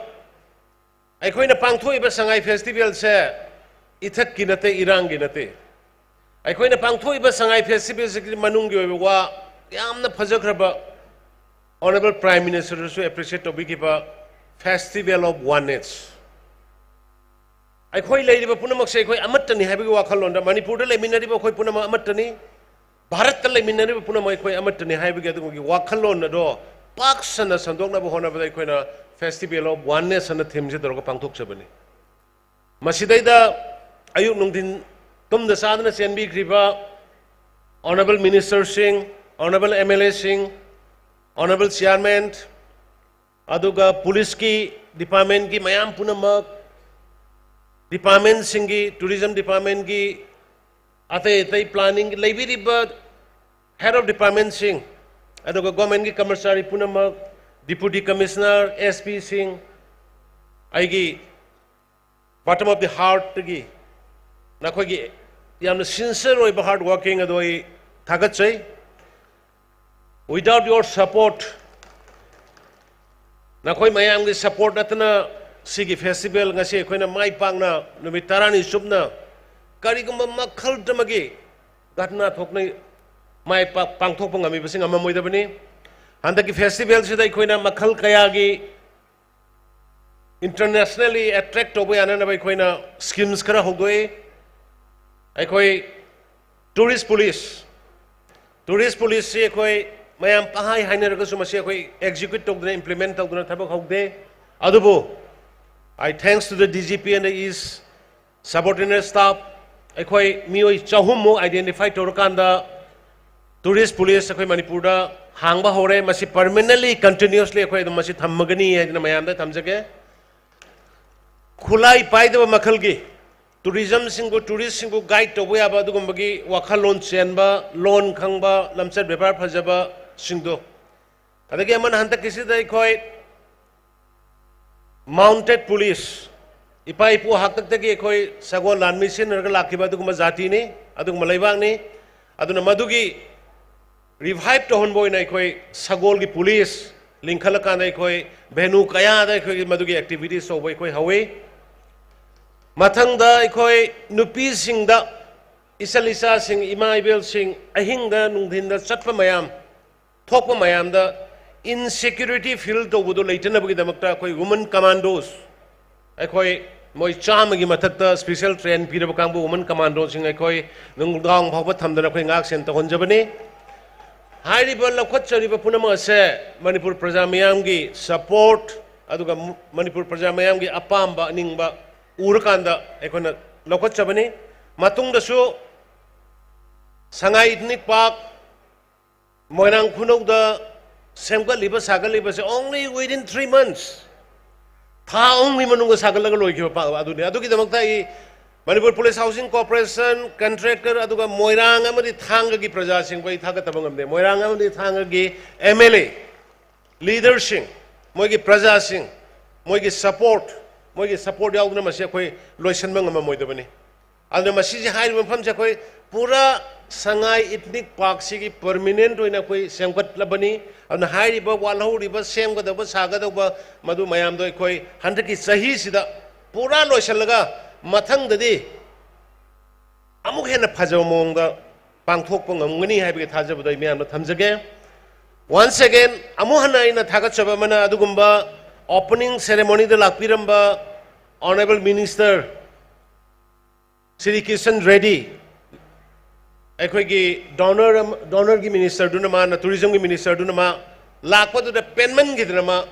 ꯑꯩꯈꯣꯏꯅ ꯄꯥꯡꯊꯣꯛꯏꯕ ꯁꯉꯥꯏ ꯐꯦꯁꯇꯤꯚꯦꯜꯁꯦ ꯏꯊꯛꯀꯤ ꯅꯠꯇꯦ, ꯏꯔꯥꯡꯒꯤ ꯅꯠꯇꯦ꯫ ꯑꯩꯈꯣꯏꯅ ꯄꯥꯡꯊꯣꯛꯏꯕ ꯁꯉꯥꯏ ꯐꯦꯁꯇꯤꯚꯦꯜꯁꯤꯒꯤ ꯃꯅꯨꯡꯒꯤ ꯑꯣꯏꯕ ꯋꯥ ꯌꯥꯝꯅ ꯐꯖꯈ꯭ꯔꯕ, ꯑꯣꯅꯔꯦꯕꯜ ꯄ꯭ꯔꯥꯏꯝ ꯃꯤꯅꯤꯁꯇꯔꯗꯁꯨ ꯑꯦꯄ꯭ꯔꯤꯁꯤꯌꯦꯠ ꯇꯧꯕꯤꯈꯤꯕ Festival of Oneness꯫ ꯑꯩꯈꯣꯏ ꯂꯩꯔꯤꯕ ꯄꯨꯝꯅꯃꯛꯁꯦ ꯑꯩꯈꯣꯏ ꯑꯃꯠꯇꯅꯤ ꯍꯥꯏꯕꯒꯤ ꯋꯥꯈꯜꯂꯣꯟꯗ, ꯃꯅꯤꯄꯨꯔꯗ ꯂꯩꯃꯤꯟꯅꯔꯤꯕ ꯑꯩꯈꯣꯏ ꯄꯨꯝꯅꯃꯛ ꯑꯃꯠꯇꯅꯤ, ꯚꯥꯔꯠꯇ ꯂꯩꯃꯤꯟꯅꯔꯤꯕ ꯄꯨꯝꯅꯃꯛ ꯑꯩꯈꯣꯏ ꯑꯃꯠꯇꯅꯤ ꯍꯥꯏꯕꯒꯤ ꯑꯗꯨꯒꯤ ꯋꯥꯈꯜꯂꯣꯟ ꯑꯗꯣ ꯄꯥꯛ ꯁꯟꯅ ꯁꯟꯗꯣꯛꯅꯕ ꯍꯣꯠꯅꯕꯗ ꯑꯩꯈꯣꯏꯅ Festival of Oneness ꯑꯅ ꯊꯤꯝꯁꯦ ꯇꯧꯔꯒ ꯄꯥꯡꯊꯣꯛꯆꯕꯅꯤ꯫ ꯃꯁꯤꯗꯩꯗ ꯑꯌꯨꯛ ꯅꯨꯡꯊꯤꯟ ꯇꯨꯝꯗ ꯆꯥꯗꯅ ꯆꯦꯟꯕꯤꯈ꯭ꯔꯤꯕ ꯑꯣꯅꯔꯦꯕꯜ ꯃꯤꯅꯤꯁꯇꯔꯁꯤꯡ, ꯑꯣꯅꯔꯦꯕꯜ ꯑꯦꯝ ꯑꯦꯜ ꯑꯦꯁꯤꯡ, ꯑꯣꯅꯔꯦꯕꯜ ꯆꯤꯌꯥꯔꯃꯦꯟ, ꯑꯗꯨꯒ ꯄꯨꯂꯤꯁꯀꯤ ꯗꯤꯄꯥꯔꯠꯃꯦꯟꯒꯤ ꯃꯌꯥꯝ ꯄꯨꯝꯅꯃꯛ, ꯗꯤꯄꯥꯔꯠꯃꯦꯟꯁꯤꯡꯒꯤ, ꯇꯨꯔꯤꯖꯝ ꯗꯤꯄꯥꯔꯠꯃꯦꯟꯒꯤ, ꯑꯇꯩ ꯑꯇꯩ ꯄ꯭ꯂꯥꯅꯤꯡ ꯂꯩꯕꯤꯔꯤꯕ ꯍꯦꯗ ꯑꯣꯐ ꯗꯤꯄꯥꯔꯠꯃꯦꯟꯁꯤꯡ, ꯑꯗꯨꯒ ꯒꯣꯔꯃꯦꯟꯒꯤ ꯀꯔꯃꯆꯥꯔꯤ ꯄꯨꯝꯅꯃꯛ, ꯗꯤꯄꯨꯇꯤ ꯀꯃꯤꯁꯅꯔ, ꯑꯦꯁ ꯄꯤꯁꯤꯡ, ꯑꯩꯒꯤ ꯕꯣꯇꯝ ꯑꯣꯐ ꯗꯤ ꯍꯥꯔꯠꯇꯒꯤ ꯅꯈꯣꯏꯒꯤ ꯌꯥꯝꯅ ꯁꯤꯟꯁꯤꯌꯔ ꯑꯣꯏꯕ ꯍꯥꯔꯗ ꯋꯥꯔꯀꯤꯡ ꯑꯗꯣ ꯑꯩ ꯊꯥꯒꯠꯆꯩ꯫ Without your support, ꯅꯈꯣꯏ ꯃꯌꯥꯝꯒꯤ ꯁꯄꯣꯔꯠ ꯅꯠꯇꯅ ꯁꯤꯒꯤ ꯐꯦꯁꯇꯤꯚꯦꯜ ꯉꯁꯤ ꯑꯩꯈꯣꯏꯅ ꯃꯥꯏ ꯄꯥꯛꯅ ꯅꯨꯃꯤꯠ ꯇꯔꯥꯅꯤ ꯆꯨꯞꯅ ꯀꯔꯤꯒꯨꯝꯕ ꯃꯈꯜ ꯑꯃꯒꯤ ꯘꯇꯅꯥ ꯊꯣꯛꯅ ꯃꯥꯏ ꯄꯥꯛ-, ꯄꯥꯡꯊꯣꯛꯄ ꯉꯝꯃꯤꯕꯁꯤ ꯉꯝꯃꯝꯃꯣꯏꯗꯕꯅꯤ꯫ ꯍꯟꯗꯛꯀꯤ ꯐꯦꯁꯇꯤꯚꯦꯜꯁꯤꯗ ꯑꯩꯈꯣꯏꯅ ꯃꯈꯜ ꯀꯌꯥꯒꯤ ꯏꯟꯇꯔꯅꯦꯁꯅꯦꯜꯂꯤ ꯑꯦꯇ꯭ꯔꯦꯛ ꯇꯧꯕ ꯌꯥꯅꯅꯕ ꯑꯩꯈꯣꯏꯅ ꯁ꯭ꯀꯤꯝꯁ ꯈꯔ ꯍꯧꯗꯣꯛꯏ꯫ ꯑꯩꯈꯣꯏ ꯇꯨꯔꯤꯁ ꯄꯨꯂꯤꯁ, ꯇꯨꯔꯤꯁ ꯄꯨꯂꯤꯁꯁꯤ ꯑꯩꯈꯣꯏ ꯃꯌꯥꯝ ꯄꯪꯍꯥꯏ ꯍꯥꯏꯅꯔꯒꯁꯨ ꯃꯁꯤ ꯑꯩꯈꯣꯏ ꯑꯦꯛꯖꯤꯀ꯭ꯌꯨꯠ ꯇꯧꯗꯅ, ꯏꯝꯄ꯭ꯂꯤꯃꯦꯟ ꯇꯧꯗꯅ ꯊꯕꯛ ꯍꯧꯗꯦ꯫ ꯑꯗꯨꯕꯨ I thanks to the D G P and his subordinate staff, ꯑꯩꯈꯣꯏ ꯃꯤꯑꯣꯏ ꯆꯍꯨꯝꯃꯨꯛ ꯑꯥꯏꯗꯦꯟꯇꯤꯐꯥꯏ ꯇꯧꯔꯀꯥꯟꯗ ꯇꯨꯔꯤꯁ ꯄꯨꯂꯤꯁ ꯑꯩꯈꯣꯏ ꯃꯅꯤꯄꯨꯔꯗ ꯍꯥꯡꯕ ꯍꯧꯔꯦ꯫ ꯃꯁꯤ ꯄꯔꯃꯅꯦꯟꯂꯤ, ꯀꯟꯇꯤꯅ꯭ꯌꯨꯁꯂꯤ ꯑꯩꯈꯣꯏ ꯑꯗꯨꯝ ꯃꯁꯤ ꯊꯝꯃꯒꯅꯤ ꯍꯥꯏꯗꯅ ꯃꯌꯥꯝꯗ ꯊꯝꯖꯒꯦ꯫ ꯈꯨꯠꯂꯥꯏ ꯄꯥꯏꯗꯕ ꯃꯈꯜꯒꯤ ꯇꯨꯔꯤꯖꯝꯁꯤꯡꯕꯨ, ꯇꯨꯔꯤꯁꯁꯤꯡꯕꯨ ꯒꯥꯏꯗ ꯇꯧꯕ ꯌꯥꯕ ꯑꯗꯨꯒꯨꯝꯕꯒꯤ ꯋꯥꯈꯜꯂꯣꯟ ꯆꯦꯟꯕ, ꯂꯣꯟ ꯈꯪꯕ, ꯂꯝꯆꯠ ꯕꯦꯕꯥꯔ ꯐꯖꯕꯁꯤꯡꯗꯣ꯫ ꯑꯗꯒꯤ ꯑꯃꯅ ꯍꯟꯗꯛꯀꯤꯁꯤꯗ ꯑꯩꯈꯣꯏ ꯃꯥꯎꯟꯇꯦꯗ ꯄꯨꯂꯤꯁ, ꯏꯄꯥ ꯏꯄꯨ ꯍꯥꯛꯇꯛꯇꯒꯤ ꯑꯩꯈꯣꯏ ꯁꯒꯣꯜ ꯂꯥꯟꯃꯤ ꯁꯤꯖꯤꯟꯅꯔꯒ ꯂꯥꯛꯈꯤꯕ ꯑꯗꯨꯒꯨꯝꯕ ꯖꯥꯇꯤꯅꯤ, ꯑꯗꯨꯒꯨꯝꯕ ꯂꯩꯕꯥꯛꯅꯤ꯫ ꯑꯗꯨꯅ ꯃꯗꯨꯒꯤ ꯔꯤꯚꯥꯏꯚ ꯇꯧꯍꯟꯕ ꯑꯣꯏꯅ ꯑꯩꯈꯣꯏ ꯁꯒꯣꯜꯒꯤ ꯄꯨꯂꯤꯁ ꯂꯤꯡꯈꯠꯂꯀꯥꯟꯗ ꯑꯩꯈꯣꯏ ꯚꯦꯅꯨ ꯀꯌꯥꯗ ꯑꯩꯈꯣꯏꯒꯤ ꯃꯗꯨꯒꯤ ꯑꯦꯛꯇꯤꯚꯤꯇꯤꯁ ꯇꯧꯕ ꯑꯩꯈꯣꯏ ꯍꯧꯋꯤ꯫ ꯃꯊꯪꯗ ꯑꯩꯈꯣꯏ ꯅꯨꯄꯤꯁꯤꯡꯗ, ꯏꯆꯜ ꯏꯆꯥꯁꯤꯡ, ꯏꯃꯥ ꯏꯕꯦꯜꯁꯤꯡ ꯑꯍꯤꯡꯗ ꯅꯨꯡꯊꯤꯟꯗ ꯆꯠꯄ ꯃꯌꯥꯝ, ꯊꯣꯛꯄ ꯃꯌꯥꯝꯗ ꯏꯟꯁꯦꯀ꯭ꯌꯨꯔꯤꯇꯤ ꯐꯤꯜ ꯇꯧꯕꯗꯣ ꯂꯩꯇꯅꯕꯒꯤꯗꯃꯛꯇ ꯑꯩꯈꯣꯏ ꯋꯨꯃꯟ ꯀꯃꯥꯟꯗꯣꯁ, ꯑꯩꯈꯣꯏ ꯃꯣꯏ ꯆꯥꯝꯃꯒꯤ ꯃꯊꯛꯇ ꯁ꯭ꯄꯦꯁꯦꯜ ꯇ꯭ꯔꯦꯟ ꯄꯤꯔꯕ ꯀꯥꯡꯕꯨ ꯋꯨꯃꯟ ꯀꯃꯥꯟꯗꯣꯁꯤꯡ ꯑꯩꯈꯣꯏ ꯅꯨꯡꯗꯥꯡ ꯐꯥꯎꯕ ꯊꯝꯗꯅ ꯑꯩꯈꯣꯏ ꯉꯥꯛ ꯁꯦꯟ ꯇꯧꯍꯟꯖꯕꯅꯤ꯫ ꯍꯥꯏꯔꯤꯕ ꯂꯧꯈꯠꯆꯔꯤꯕ ꯄꯨꯝꯅꯃꯛ ꯑꯁꯦ ꯃꯅꯤꯄꯨꯔ ꯄ꯭ꯔꯖꯥ ꯃꯤꯌꯥꯝꯒꯤ ꯁꯄꯣꯔꯠ, ꯑꯗꯨꯒ ꯃꯅꯤꯄꯨꯔ ꯄ꯭ꯔꯖꯥ ꯃꯤꯌꯥꯝꯒꯤ ꯑꯄꯥꯝꯕ ꯑꯅꯤꯡꯕ ꯎꯔꯀꯥꯟꯗ ꯑꯩꯈꯣꯏꯅ ꯂꯧꯈꯠꯆꯕꯅꯤ꯫ ꯃꯇꯨꯡꯗꯁꯨ ꯁꯉꯥꯏ ꯏꯊꯅꯤꯛ ꯄꯥꯔꯛ, ꯃꯣꯏꯔꯥꯡ ꯈꯨꯅꯧꯗ ꯁꯦꯝꯒꯠꯂꯤꯕ ꯁꯥꯒꯠꯂꯤꯕꯁꯦ only within three months, ꯊꯥ ꯑꯍꯨꯝꯒꯤ ꯃꯅꯨꯡꯗ ꯁꯥꯒꯠꯂꯒ ꯂꯣꯏꯈꯤꯕ ꯄꯥ-, ꯑꯗꯨꯅꯤ꯫ ꯑꯗꯨꯒꯤꯗꯃꯛꯇ ꯑꯩ Manipur police housing corporation, contractor, ꯑꯗꯨꯒ ꯃꯣꯏꯔꯥꯡ ꯑꯃꯗꯤ ꯊꯥꯡꯒꯒꯤ ꯄ꯭ꯔꯖꯥꯁꯤꯡꯕꯨ ꯑꯩ ꯊꯥꯒꯠꯇꯕ ꯉꯝꯗꯦ꯫ ꯃꯣꯏꯔꯥꯡ ꯑꯃꯗꯤ ꯊꯥꯡꯒꯒꯤ ꯑꯦꯝ ꯑꯦꯜ ꯑꯦ, ꯂꯤꯗꯔꯁꯤꯡ, ꯃꯣꯏꯒꯤ ꯄ꯭ꯔꯖꯥꯁꯤꯡ, ꯃꯣꯏꯒꯤ ꯁꯄꯣꯔꯠ, ꯃꯣꯏꯒꯤ ꯁꯄꯣꯔꯠ ꯌꯥꯎꯗꯅ ꯃꯁꯤ ꯑꯩꯈꯣꯏ ꯂꯣꯏꯁꯤꯟꯕ ꯉꯝꯃꯝꯃꯣꯏꯗꯕꯅꯤ꯫ ꯑꯗꯨꯅ ꯃꯁꯤꯁꯦ, ꯍꯥꯏꯔꯤꯕ ꯃꯐꯝꯁꯦ ꯑꯩꯈꯣꯏ ꯄꯨꯔꯥ ꯁꯉꯥꯏ ꯏꯊꯅꯤꯛ ꯄꯥꯔꯛꯁꯤꯒꯤ ꯄꯔꯃꯤꯅꯦꯟꯠ ꯑꯣꯏꯅ ꯑꯩꯈꯣꯏ ꯁꯦꯝꯒꯠꯂꯕꯅꯤ꯫ ꯑꯗꯨꯅ ꯍꯥꯏꯔꯤꯕ ꯋꯥꯠꯍꯧꯔꯤꯕ, ꯁꯦꯝꯒꯗꯧꯕ, ꯁꯥꯒꯗꯧꯕ, ꯃꯗꯨ ꯃꯌꯥꯝꯗꯣ ꯑꯩꯈꯣꯏ ꯍꯟꯗꯛꯀꯤ ꯆꯍꯤꯁꯤꯗ ꯄꯨꯔꯥ ꯂꯣꯏꯁꯤꯜꯂꯒ ꯃꯊꯪꯗꯗꯤ ꯑꯃꯨꯛ ꯍꯦꯟꯅ ꯐꯖꯕ ꯃꯑꯣꯡꯗ ꯄꯥꯡꯊꯣꯛꯄ ꯉꯝꯒꯅꯤ ꯍꯥꯏꯕꯒꯤ ꯊꯥꯖꯕꯗꯣ ꯑꯩ ꯃꯌꯥꯝꯗ ꯊꯝꯖꯒꯦ꯫ Once again, ꯑꯃꯨꯛ ꯍꯟꯅ ꯑꯩꯅ ꯊꯥꯒꯠꯆꯕ ꯑꯃꯅ, ꯑꯗꯨꯒꯨꯝꯕ ꯑꯣꯄꯅꯤꯡ ꯁꯦꯔꯦꯃꯣꯅꯤꯗ ꯂꯥꯛꯄꯤꯔꯝꯕ ꯑꯣꯅꯔꯦꯕꯜ ꯃꯤꯅꯤꯁꯇꯔ ꯁ꯭ꯔꯤ ꯀꯤꯁꯟ ꯔꯦꯗꯤ, ꯑꯩꯈꯣꯏꯒꯤ ꯗꯣꯅꯔ ꯑꯃ, ꯗꯣꯅꯔꯒꯤ ꯃꯤꯅꯤꯁꯇꯔꯗꯨꯅ ꯃꯥꯅ, ꯇꯨꯔꯤꯖꯝꯒꯤ ꯃꯤꯅꯤꯁꯇꯔꯗꯨꯅ ꯃꯥ ꯂꯥꯛꯄꯗꯨꯗ ꯄꯦꯟꯃꯟꯈꯤꯗꯅ ꯃꯥ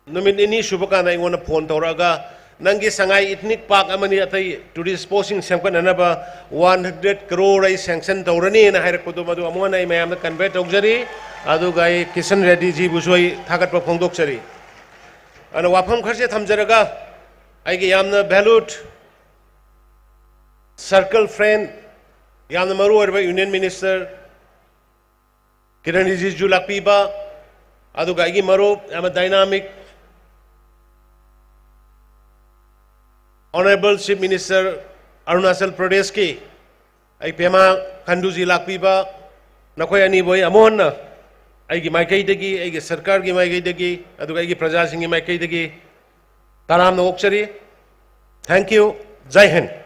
ꯅꯨꯃꯤꯠ ꯅꯤꯅꯤ ꯁꯨꯕ ꯀꯥꯟꯗ ꯑꯩꯉꯣꯟꯗ ꯐꯣꯟ ꯇꯧꯔꯛꯑꯒ, "ꯅꯪꯒꯤ ꯁꯉꯥꯏ ꯏꯊꯅꯤꯛ ꯄꯥꯔꯛ ꯑꯃꯗꯤ ꯑꯇꯩ ꯇꯨꯔꯤꯁ ꯁ꯭ꯄꯣꯠꯁꯤꯡ ꯁꯦꯝꯒꯠꯅꯅꯕ ꯋꯥꯟ ꯍꯟꯗ꯭ꯔꯦꯠ ꯀ꯭ꯔꯣꯔ ꯑꯩ ꯁꯦꯡꯁꯟ ꯇꯧꯔꯅꯤꯅ" ꯍꯥꯏꯔꯛꯄꯗꯣ, ꯃꯗꯨ ꯑꯃꯨꯛ ꯍꯟꯅ ꯑꯩ ꯃꯌꯥꯝꯗ ꯀꯟꯚꯦ ꯇꯧꯖꯔꯤ꯫ ꯑꯗꯨꯒ ꯑꯩ ꯀꯤꯁꯟ ꯔꯦꯗꯤꯖꯤꯕꯨꯁꯨ ꯑꯩ ꯊꯥꯒꯠꯄ ꯐꯣꯡꯗꯣꯛꯆꯔꯤ꯫ ꯑꯗꯨꯅ ꯋꯥꯐꯝ ꯈꯔꯁꯦ ꯊꯝꯖꯔꯒ ꯑꯩꯒꯤ ꯌꯥꯝꯅ ꯚꯦꯂꯨꯠ circle friend, ꯌꯥꯝꯅ ꯃꯔꯨ ꯑꯣꯏꯔꯕ ꯌꯨꯅꯤꯌꯟ ꯃꯤꯅꯤꯁꯇꯔ ꯀꯤꯔꯟ ꯔꯤꯖꯤꯖꯨ ꯂꯥꯛꯄꯤꯕ, ꯑꯗꯨꯒ ꯑꯩꯒꯤ ꯃꯔꯨꯞ, ꯌꯥꯝꯅ dynamic honourable chief minister Arunachal ꯄ꯭ꯔꯗꯦꯁꯀꯤ ꯑꯩ ꯄꯦꯃꯥ ꯈꯟꯗꯨꯖꯤ ꯂꯥꯛꯄꯤꯕ, ꯅꯈꯣꯏ ꯑꯅꯤꯕꯨ ꯑꯩ ꯑꯃꯨꯛ ꯍꯟꯅ ꯑꯩꯒꯤ ꯃꯥꯏꯀꯩꯗꯒꯤ, ꯑꯩꯒꯤ ꯁꯔꯀꯥꯔꯒꯤ ꯃꯥꯏꯀꯩꯗꯒꯤ, ꯑꯗꯨꯒ ꯑꯩꯒꯤ ꯄ꯭ꯔꯖꯥꯁꯤꯡꯒꯤ ꯃꯥꯏꯀꯩꯗꯒꯤ ꯇꯔꯥꯝꯅ ꯑꯣꯛꯆꯔꯤ꯫ Thank you. ꯖꯥꯏ ꯍꯤꯟꯗ꯫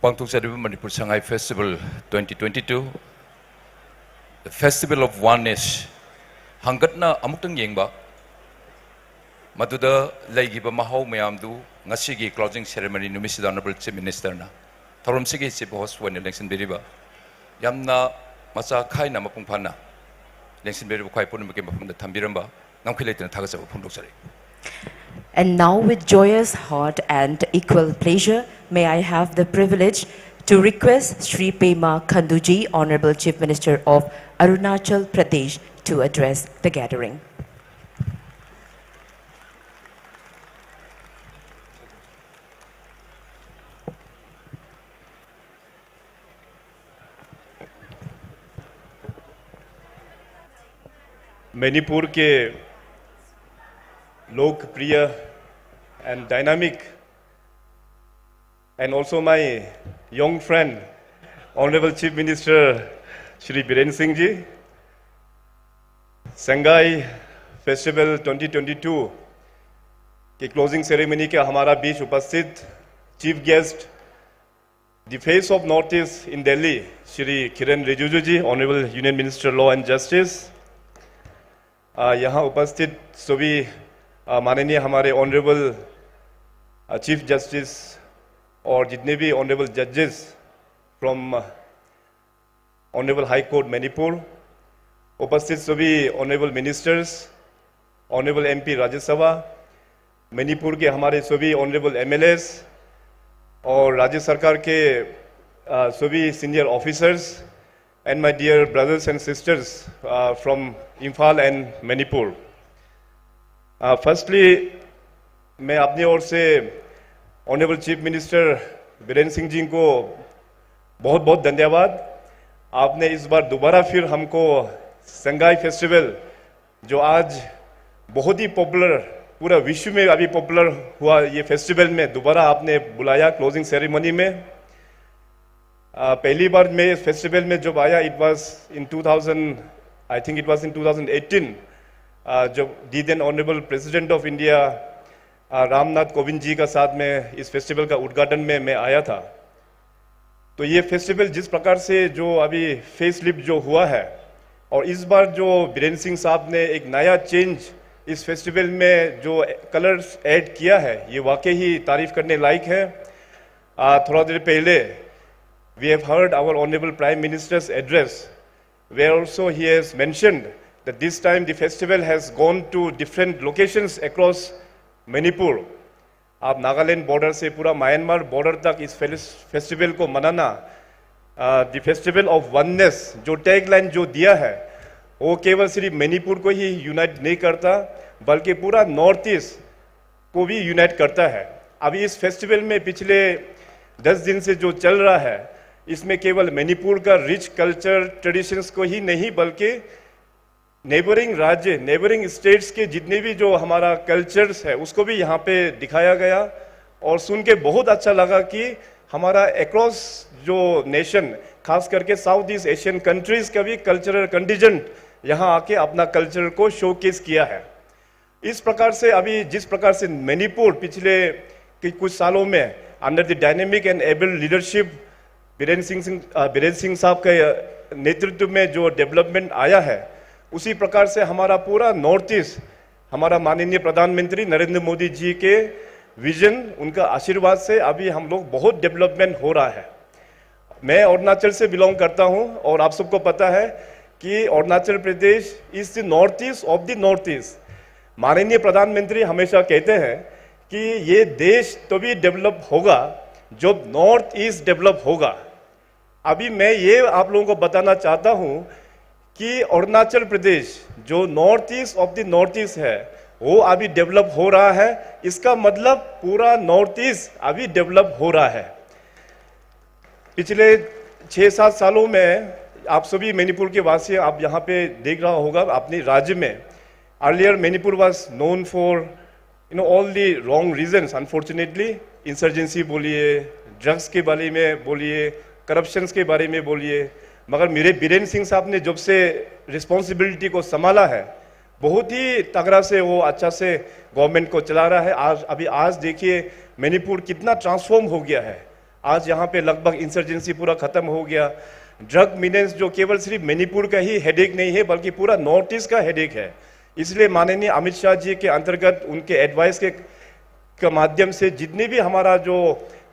ꯄꯥꯡꯊꯣꯛꯆꯔꯤꯕ Manipur Sangai festival twenty twenty two, The Festival of Oneness, ꯍꯪꯒꯠꯅ ꯑꯃꯨꯛꯇꯪ ꯌꯦꯡꯕ, ꯃꯗꯨꯗ ꯂꯩꯈꯤꯕ ꯃꯍꯥꯎ ꯃꯌꯥꯝꯗꯨ ꯉꯁꯤꯒꯤ closing ceremony ꯅꯨꯃꯤꯠꯁꯤꯗ ꯑꯣꯅꯔꯦꯕꯜ ꯆꯤꯐ ꯃꯤꯅꯤꯁꯇꯔꯅ ꯊꯧꯔꯝꯁꯤꯒꯤ ꯆꯤꯐ ꯍꯣꯁ ꯑꯣꯏꯅ ꯂꯦꯡꯁꯤꯟꯕꯤꯔꯤꯕ, ꯌꯥꯝꯅ ꯃꯆꯥ ꯈꯥꯏꯅ ꯃꯄꯨꯡ ꯐꯥꯅ ꯂꯦꯡꯁꯤꯟꯕꯤꯔꯤꯕ ꯈ꯭ꯋꯥꯏ ꯄꯨꯝꯅꯃꯛꯀꯤ ꯃꯐꯝꯗ ꯊꯝꯕꯤꯔꯝꯕ ꯉꯝꯈꯩ ꯂꯩꯇꯅ ꯊꯥꯒꯠꯆꯕ ꯐꯣꯡꯗꯣꯛꯆꯔꯤ꯫ And now, with joyous heart and equal pleasure, may I have the privilege to request Shri Pema Khanduji, Honorable Chief Minister of Arunachal Pradesh, to address the gathering. Manipur के लोकप्रिय and dynamic and also my young friend, Honorable Chief Minister Shri Biren Singh ji, Sangai festival twenty twenty two के closing ceremony के हमारा बीच उपस्थित chief guest, the face of North East in Delhi, Shri Kiren Rijiju ji, Honorable Union Minister Law and Justice, यहाँ उपस्थित सभी माननीय हमारे ऑनरेबल चीफ जस्टिस और जितने भी ऑनरेबल जजेस from honourable high court Manipur, उपस्थित सभी honourable ministers, honourable MP Rajya Sabha, Manipur के हमारे सभी ऑनरेबल एमएलएस और राज्य सरकार के सभी senior officers and my dear brothers and sisters from Imphal and Manipur. Firstly, मैं अपनी ओर से honourable chief minister Biren Singh ji को बहुत बहुत धन्यवाद। आपने इस बार दोबारा फिर हमको संगाई फेस्टिवल, जो आज बहुत ही पॉपुलर, पूरा विश्व में अभी पॉपुलर हुआ ये फेस्टिवल में दोबारा आपने बुलाया क्लोजिंग सेरेमनी में। आ, पहली बार मैं इस फेस्टिवल में जब आया, it was in two thousand, I think it was in two thousand eighteen, आ, जब the then Honorable President of India Ramnath Kovind ji का साथ में इस फेस्टिवल का उद्घाटन में मैं आया था। तो ये फेस्टिवल जिस प्रकार से जो अभी फेस लिफ्ट जो हुआ है और इस बार जो बीरेन सिंह साहब ने एक नया चेंज इस फेस्टिवल में जो कलर्स ऐड किया है, ये वाकई ही तारीफ करने लायक है। आ, थोड़ा देर पहले we have heard our Honorable Prime Minister's address, where also he has mentioned that this time the festival has gone to different locations across Manipur, आप नागालैंड बॉर्डर से पूरा म्यांमार बॉर्डर तक इस फेस्टिवल को मनाना, द फेस्टिवल ऑफ वननेस जो tagline जो दिया है, वो केवल सिर्फ मणिपुर को ही यूनाइट नहीं करता, बल्कि पूरा नॉर्थ ईस्ट को भी यूनाइट करता है। अभी इस फेस्टिवल में पिछले दस दिन से जो चल रहा है, इसमें केवल मणिपुर का रिच कल्चर ट्रेडिशंस को ही नहीं, बल्कि नेबरिंग राज्य, नेबरिंग स्टेट्स के जितने भी जो हमारा कल्चर्स है, उसको भी यहाँ पे दिखाया गया। और सुन के बहुत अच्छा लगा कि हमारा अक्रॉस जो नेशन, खास करके साउथ ईस्ट एशियन कंट्रीज का भी कल्चरल कंटिजेंट यहाँ आके अपना कल्चर को शोकेस किया है। इस प्रकार से अभी जिस प्रकार से मणिपुर पिछले कि कुछ सालों में under the dynamic and able leadership Biren Singh Singh अ, बीरेन सिंह साहब के नेतृत्व में जो डेवलपमेंट आया है, उसी प्रकार से हमारा पूरा नॉर्थ ईस्ट, हमारा माननीय प्रधानमंत्री नरेंद्र मोदी जी के विजन, उनका आशीर्वाद से अभी हम लोग बहुत डेवलपमेंट हो रहा है। मैं अरुणाचल से बिलोंग करता हूं और आप सबको पता है कि Arunachal Pradesh is the north east of the north east। माननीय प्रधानमंत्री हमेशा कहते हैं कि ये देश तभी डेवलप होगा जब नॉर्थ ईस्ट डेवलप होगा। अभी मैं ये आप लोगों को बताना चाहता हूँ कि अरुणाचल प्रदेश जो north east of the north east है, वो अभी डेवलप हो रहा है। इसका मतलब पूरा नॉर्थ ईस्ट अभी डेवलप हो रहा है। पिछले छः सात सालों में आप सभी मणिपुर के वासी, आप यहाँ पे देख रहा होगा अपने राज्य में, earlier Manipur was known for you know all the wrong reasons, unfortunately। Insurgency बोलिए, ड्रग्स के बारे में बोलिए, करप्शंस के बारे में बोलिए, मगर मेरे बीरेन सिंह साहब ने जब से रिस्पॉन्सिबिलिटी को संभाला है, बहुत ही तगड़ा से वो अच्छा से गवर्नमेंट को चला रहा है। आज अभी आज देखिए मणिपुर कितना ट्रांसफॉर्म हो गया है। आज यहाँ पे लगभग इंसर्जेंसी पूरा खत्म हो गया। ड्रग मीनेंस जो केवल सिर्फ मणिपुर का ही हेडेक नहीं है, बल्कि पूरा नॉर्थ ईस्ट का हेडेक है। इसलिए माननीय अमित शाह जी के अंतर्गत उनके एडवाइस के के माध्यम से जितने भी हमारा जो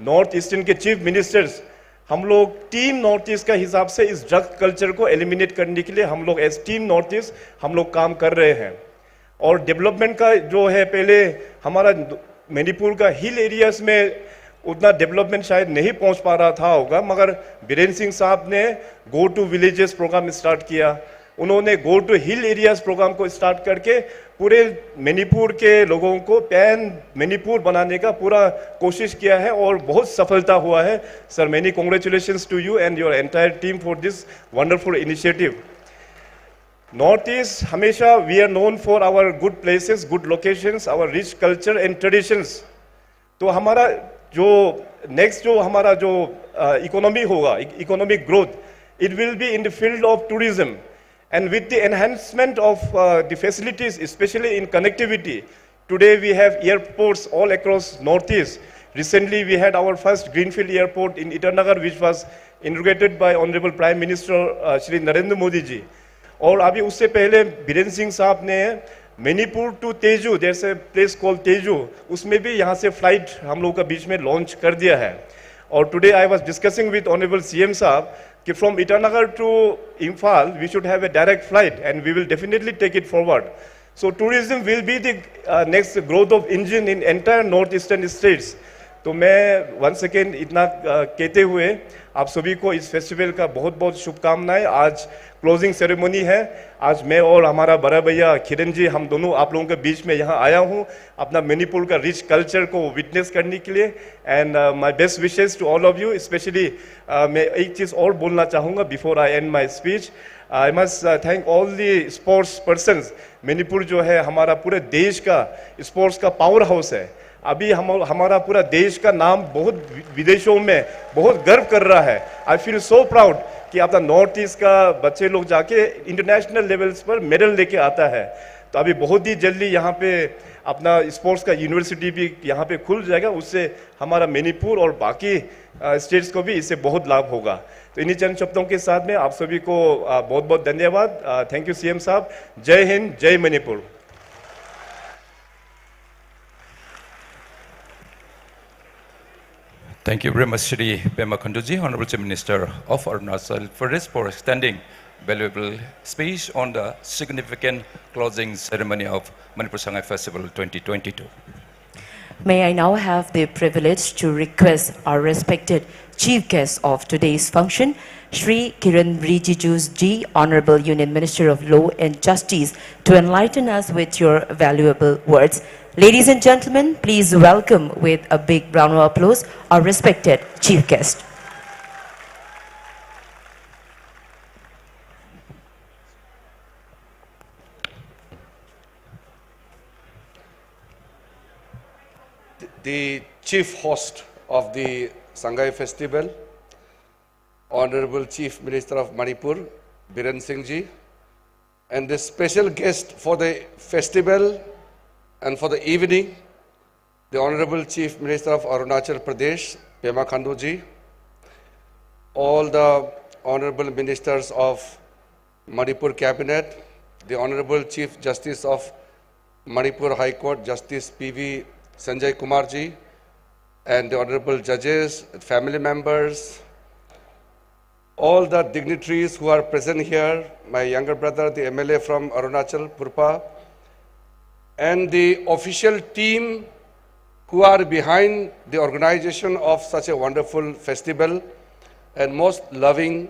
नॉर्थ ईस्टर्न के चीफ मिनिस्टर्स, हम लोग टीम नॉर्थ ईस्ट का हिसाब से इस ड्रग कल्चर को एलिमिनेट करने के लिए हम लोग एज टीम नॉर्थ ईस्ट हम लोग काम कर रहे हैं। और डेवलपमेंट का जो है, पहले हमारा मणिपुर का हिल एरियाज में उतना डेवलपमेंट शायद नहीं पहुंच पा रहा था होगा, मगर बीरेन सिंह साहब ने go to villages programme start किया। उन्होंने go to hill areas programme को स्टार्ट करके पूरे मणिपुर के लोगों को पैन मणिपुर बनाने का पूरा कोशिश किया है और बहुत सफलता हुआ है। Sir, many congratulations to you and your entire team for this wonderful initiative. Northeast हमेशा we are known for our good places, good locations, our rich culture and traditions. तो हमारा जो नेक्स्ट जो हमारा जो इकोनॉमी होगा, economic growth, it will be in the field of tourism and with the enhancement of the facilities, especially in connectivity. Today we have airports all across Northeast. Recently we had our first greenfield airport in Itanagar, which was inaugurated by Honorable Prime Minister uh, Shri Narendra Modi ji. और अभी उससे पहले बीरेन सिंह साहब ने Manipur to Tezu, there's a place called Tezu, उसमें भी यहाँ से फ्लाइट हम लोग का बीच में लॉन्च कर दिया है। और today I was discussing with Honorable C M साहब कि from Itanagar to Imphal we should have a direct flight and we will definitely take it forward. So tourism will be the uh, next growth of engine in entire northeastern states. तो मैं once again इतना uh, कहते हुए आप सभी को इस festival का बहुत बहुत शुभकामनाएं। आज क्लोजिंग सेरेमनी है। आज मैं और हमारा बड़ा भैया किरण जी, हम दोनों आप लोगों के बीच में यहाँ आया हूँ अपना मणिपुर का रिच कल्चर को विटनेस करने के लिए। And my best wishes to all of you, especially मैं एक चीज़ और बोलना चाहूँगा before I end my speech. I must thank all the sports persons. Manipur जो है हमारा पूरे देश का स्पोर्ट्स का पावर हाउस है। अभी हम हमारा पूरा देश का नाम बहुत विदेशों में बहुत गर्व कर रहा है। I feel so proud कि अपना नॉर्थ ईस्ट का बच्चे लोग जाके इंटरनेशनल लेवल्स पर मेडल लेके आता है। तो अभी बहुत ही जल्दी यहाँ पे अपना स्पोर्ट्स का यूनिवर्सिटी भी यहाँ पे खुल जाएगा, उससे हमारा मणिपुर और बाकी स्टेट्स को भी इससे बहुत लाभ होगा। तो इन्हीं चंद शब्दों के साथ में आप सभी को बहुत बहुत धन्यवाद। थैंक यू सीएम साहब। जय हिंद, जय Manipur. Thank you very much, Shri Pema Khanduji, Honorable Chief Minister of Arunachal Pradesh, for extending valuable speech on the significant closing ceremony of Manipur Sangai Festival twenty twenty-two. May I now have the privilege to request our respected chief guest of today's function, Shri Kiren Rijiju ji, Honorable Union Minister of Law and Justice, to enlighten us with your valuable words. Ladies and gentlemen, please welcome with a big round of applause our respected chief guest. The chief host of the Sangai Festival, Honorable Chief Minister of Manipur, Biren Singh ji, and the special guest for the festival and for the evening, the Honorable Chief Minister of Arunachal Pradesh, Pema Khandu ji, all the Honorable Ministers of Manipur Cabinet, the Honorable Chief Justice of Manipur High Court, Justice P V Sanjay Kumar ji, and the Honorable judges, family members, all the dignitaries who are present here, my younger brother, the M L A from Arunachal, Purpa, and the official team who are behind the organization of such a wonderful festival, and most loving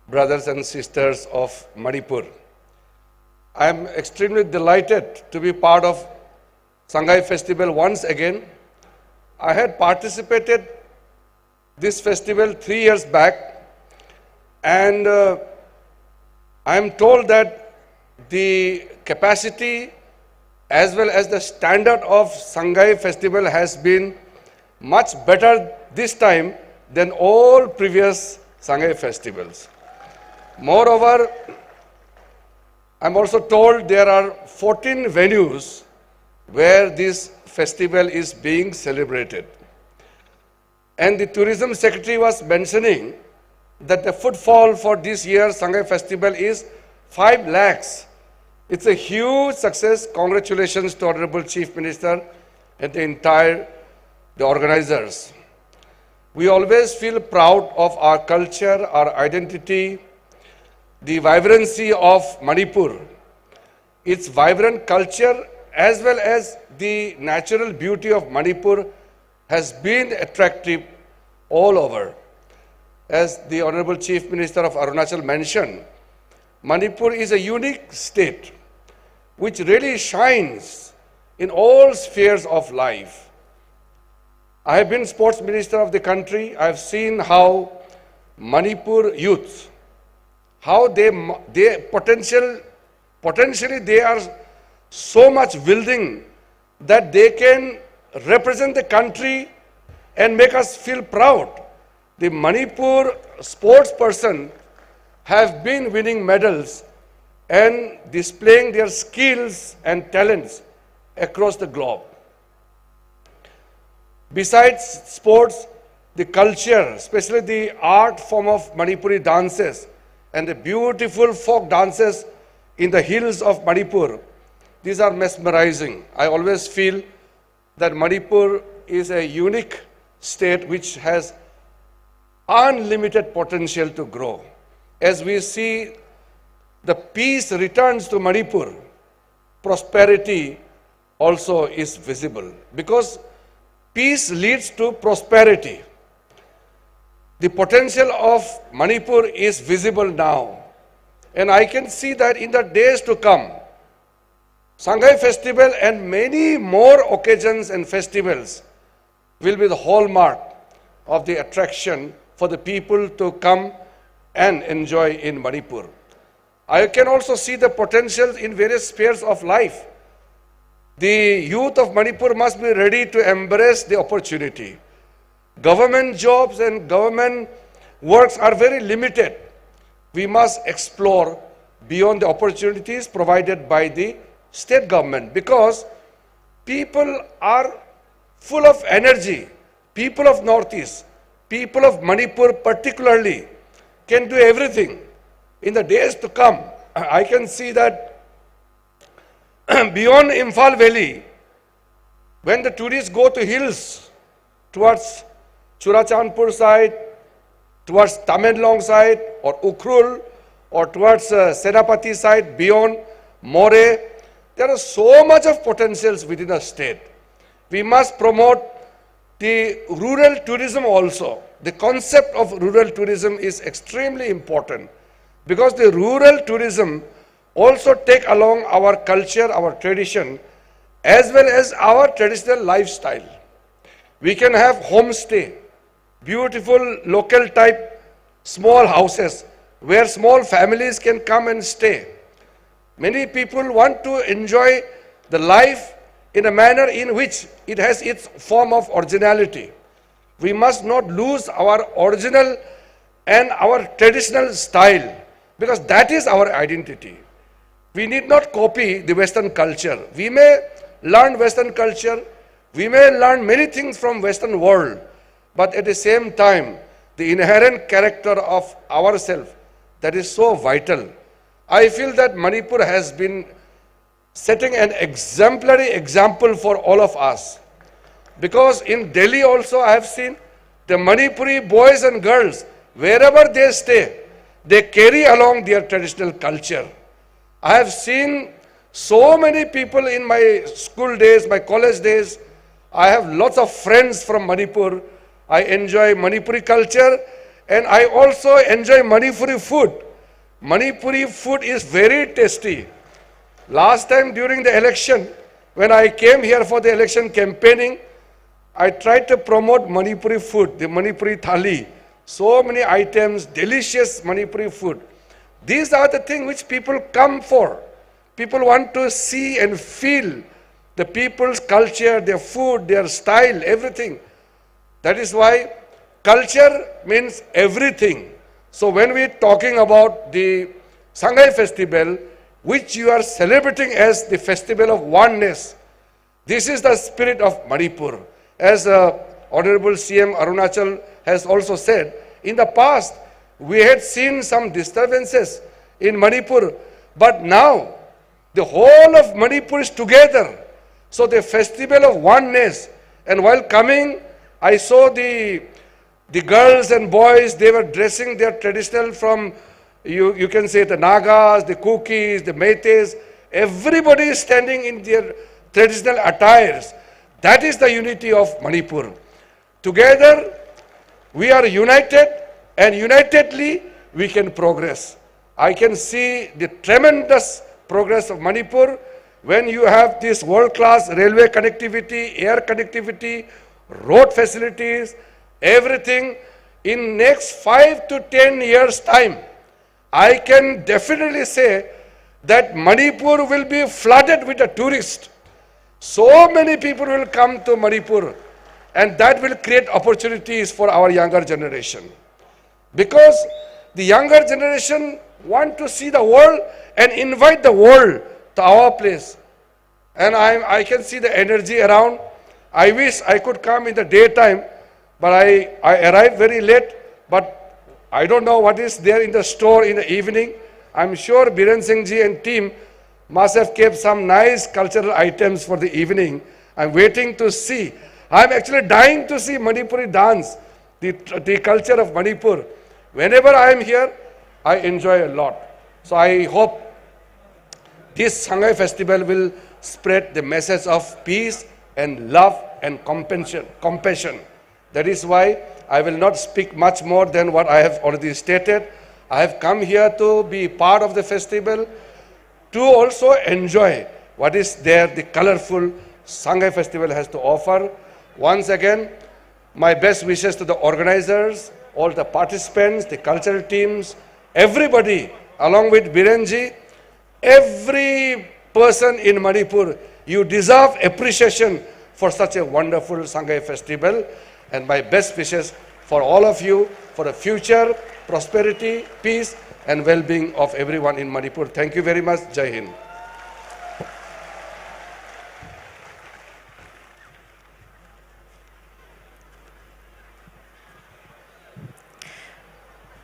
brothers and sisters of Manipur. I am extremely delighted to be part of Sangai Festival once again. I had participated this festival three years back, and uh, I am told that the capacity as well as the standard of Sangai Festival has been much better this time than all previous Sangai festivals. Moreover, I'm also told there are fourteen venues where this festival is being celebrated. And the tourism secretary was mentioning that the footfall for this year's Sangai Festival is five lakhs. It's a huge success. Congratulations to Honorable Chief Minister and the entire the organizers. We always feel proud of our culture, our identity, The vibrancy of Manipur, its vibrant culture, as well as the natural beauty of Manipur, has been attractive all over. As the Honorable Chief Minister of Arunachal mentioned, Manipur is a unique state which really shines in all spheres of life. I have been sports minister of the country. I have seen how Manipur youth, how they, they potential, potentially they are so much willing that they can represent the country and make us feel proud. The Manipur sports person have been winning medals and displaying their skills and talents across the globe. Besides sports, the culture, especially the art form of Manipuri dances and the beautiful folk dances in the hills of Manipur, these are mesmerizing. I always feel that Manipur is a unique state which has unlimited potential to grow. As we see the peace returns to Manipur, prosperity also is visible, because peace leads to prosperity. The potential of Manipur is visible now, and I can see that in the days to come, Sangai Festival and many more occasions and festivals will be the hallmark of the attraction for the people to come and enjoy in Manipur. I can also see the potential in various spheres of life. The youth of Manipur must be ready to embrace the opportunity. Government jobs and government works are very limited. We must explore beyond the opportunities provided by the state government, because people are full of energy. People of Northeast, people of Manipur particularly, can do everything. In the days to come, I can see that beyond Imphal Valley, when the tourists go to hills towards Churachandpur side, towards Tamenglong side, or Ukhrul, or towards uh, Senapati side, beyond Moreh. There are so much of potentials within the state. We must promote the rural tourism also. The concept of rural tourism is extremely important because the rural tourism also take along our culture, our tradition, as well as our traditional lifestyle. We can have homestay, beautiful local type small houses where small families can come and stay. Many people want to enjoy the life in a manner in which it has its form of originality. We must not lose our original and our traditional style, because that is our identity. We need not copy the Western culture. We may learn Western culture, we may learn many things from Western world, but at the same time, the inherent character of ourselves, that is so vital. I feel that Manipur has been setting an exemplary example for all of us. Because in Delhi also I have seen the Manipuri boys and girls, wherever they stay, they carry along their traditional culture. I have seen so many people in my school days, my college days. I have lots of friends from Manipur. I enjoy Manipuri culture and I also enjoy Manipuri food. Manipuri food is very tasty. Last time during the election, when I came here for the election campaigning, I tried to promote Manipuri food, the Manipuri thali. So many items, delicious Manipuri food. These are the things which people come for. People want to see and feel the people's culture, their food, their style, everything. That is why culture means everything. So when we are talking about the Sangai festival, which you are celebrating as the festival of oneness, this is the spirit of Manipur. As uh, Honorable C M Arunachal has also said, in the past, we had seen some disturbances in Manipur, but now the whole of Manipur is together. So the festival of oneness. And while coming, I saw the, the girls and boys, they were dressing their traditional from You, you can say the Nagas, the Kukis, the Meiteis, everybody is standing in their traditional attires. That is the unity of Manipur. Together, we are united, and unitedly, we can progress. I can see the tremendous progress of Manipur when you have this world-class railway connectivity, air connectivity, road facilities, everything. In next five to ten years' time, I can definitely say that Manipur will be flooded with the tourists. So many people will come to Manipur, and that will create opportunities for our younger generation. Because the younger generation want to see the world and invite the world to our place. And I, I can see the energy around. I wish I could come in the daytime, but I, I arrived very late. But I don't know what is there in the store in the evening. I'm sure Biren Singh ji and team must have kept some nice cultural items for the evening. I'm waiting to see. I'm actually dying to see Manipuri dance, the, the culture of Manipur. Whenever I am here, I enjoy a lot. So I hope this Sangai festival will spread the message of peace and love and compassion. Compassion. That is why I will not speak much more than what I have already stated. I have come here to be part of the festival, to also enjoy what is there, the colorful Sangai festival has to offer. Once again, my best wishes to the organizers, all the participants, the cultural teams, everybody, along with Birenji, every person in Manipur. You deserve appreciation for such a wonderful Sangai festival, and my best wishes for all of you for the future prosperity, peace, and well-being of everyone in Manipur. Thank you very much. Jai Hind.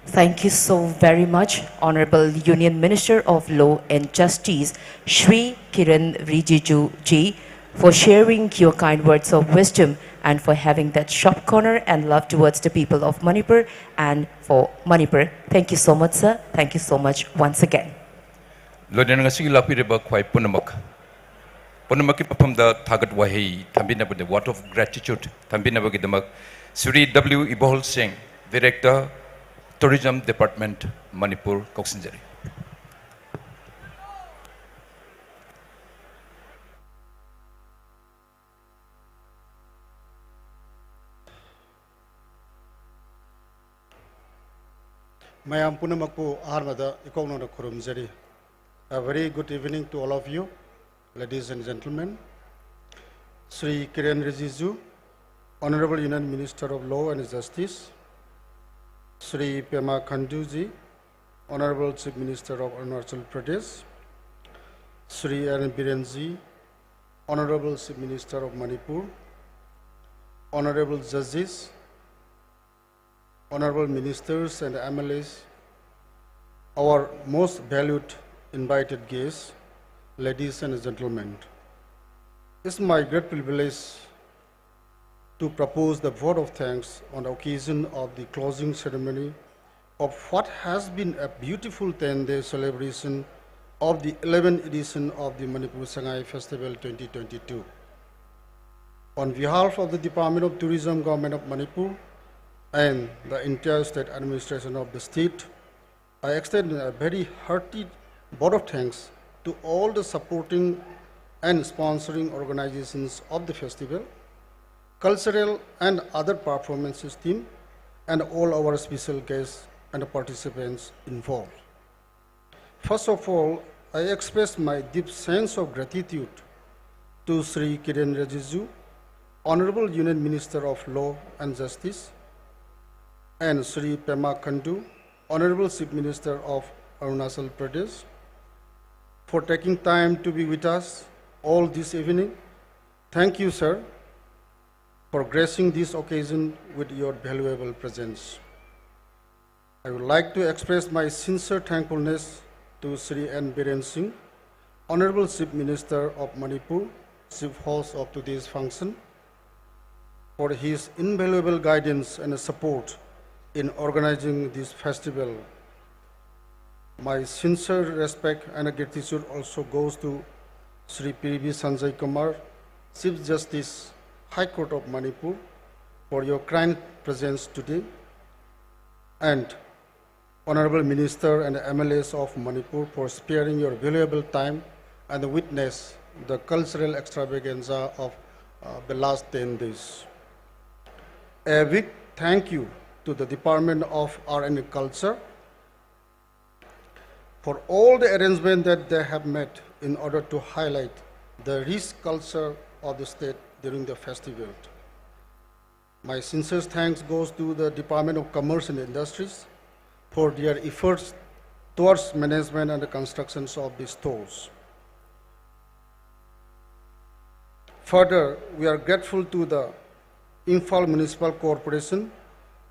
Thank you so very much, Honorable Union Minister of Law and Justice, Shri Kiren Rijiju ji, for sharing your kind words of wisdom and for having that sharp corner and love towards the people of Manipur and for Manipur. Thank you so much, sir. Thank you so much once again. ꯂꯣꯏꯅꯅ ꯉꯁꯤꯒꯤ ꯂꯥꯛꯄꯤꯔꯤꯕ ꯈ꯭ꯋꯥꯏ ꯄꯨꯝꯅꯃꯛ, ꯄꯨꯝꯅꯃꯛꯀꯤ ꯃꯐꯝꯗ ꯊꯥꯒꯠ ꯋꯥꯍꯩ ꯊꯝꯕꯤꯅꯕꯗ, word of gratitude ꯊꯝꯕꯤꯅꯕꯒꯤꯗꯃꯛ Shri W Ibohal Singh, Director, Tourism Department, Manipur ꯀꯧꯁꯤꯟꯖꯔꯤ꯫ ꯃꯌꯥꯝ ꯄꯨꯝꯅꯃꯛꯄꯨ ꯑꯍꯥꯟꯕꯗ ꯏꯀꯣꯛꯅꯧꯅ ꯈꯨꯔꯨꯝꯖꯔꯤ꯫ A very good evening to all of you, ladies and gentlemen. Shri Kiren Rijiju, Honorable Union Minister of Law and Justice, Shri Pema Khanduji, Honorable Chief Minister of Arunachal Pradesh, Shri N Birenji, Honorable Chief Minister of Manipur, Honorable Judges, Honorable Ministers and M L As, our most valued invited guests, ladies and gentlemen. It's my great privilege to propose the vote of thanks on the occasion of the closing ceremony of what has been a beautiful ten-day celebration of the eleventh edition of the Manipur Sangai Festival twenty twenty-two. On behalf of the Department of Tourism, Government of Manipur, and the entire state administration of the state, I extend a very hearty vote of thanks to all the supporting and sponsoring organizations of the festival, cultural and other performances team, and all our special guests and participants involved. First of all, I express my deep sense of gratitude to Shri Kiren Rijiju, Honorable Union Minister of Law and Justice, and Shri Pema Khandu, Honorable Chief Minister of Arunachal Pradesh, for taking time to be with us all this evening. Thank you, sir, for gracing this occasion with your valuable presence. I would like to express my sincere thankfulness to Shri N Biren Singh, Honorable Chief Minister of Manipur, chief host of today's function, for his invaluable guidance and support in organizing this festival. My sincere respect and gratitude also goes to Shri P V Sanjay Kumar, Chief Justice, High Court of Manipur, for your kind presence today, and Honorable Minister and M L As of Manipur for sparing your valuable time and witness the cultural extravaganza of uh, the last ten days. A big thank you to the Department of Art and Culture for all the arrangements that they have made in order to highlight the rich culture of the state during the festival. My sincere thanks goes to the Department of Commerce and Industries for their efforts towards management and the constructions of these stores. Further, we are grateful to the Imphal Municipal Corporation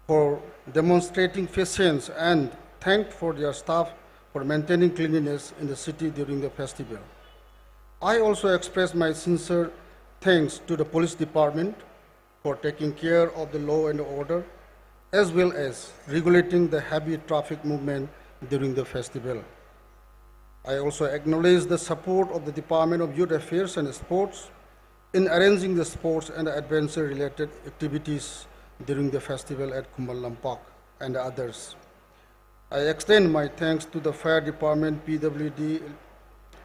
for demonstrating patience and thanked for their staff for maintaining cleanliness in the city during the festival. I also express my sincere thanks to the police department for taking care of the law and order, as well as regulating the heavy traffic movement during the festival. I also acknowledge the support of the Department of Youth Affairs and Sports in arranging the sports and adventure-related activities during the festival at Khumban Lampak and others. I extend my thanks to the Fire Department, P W D,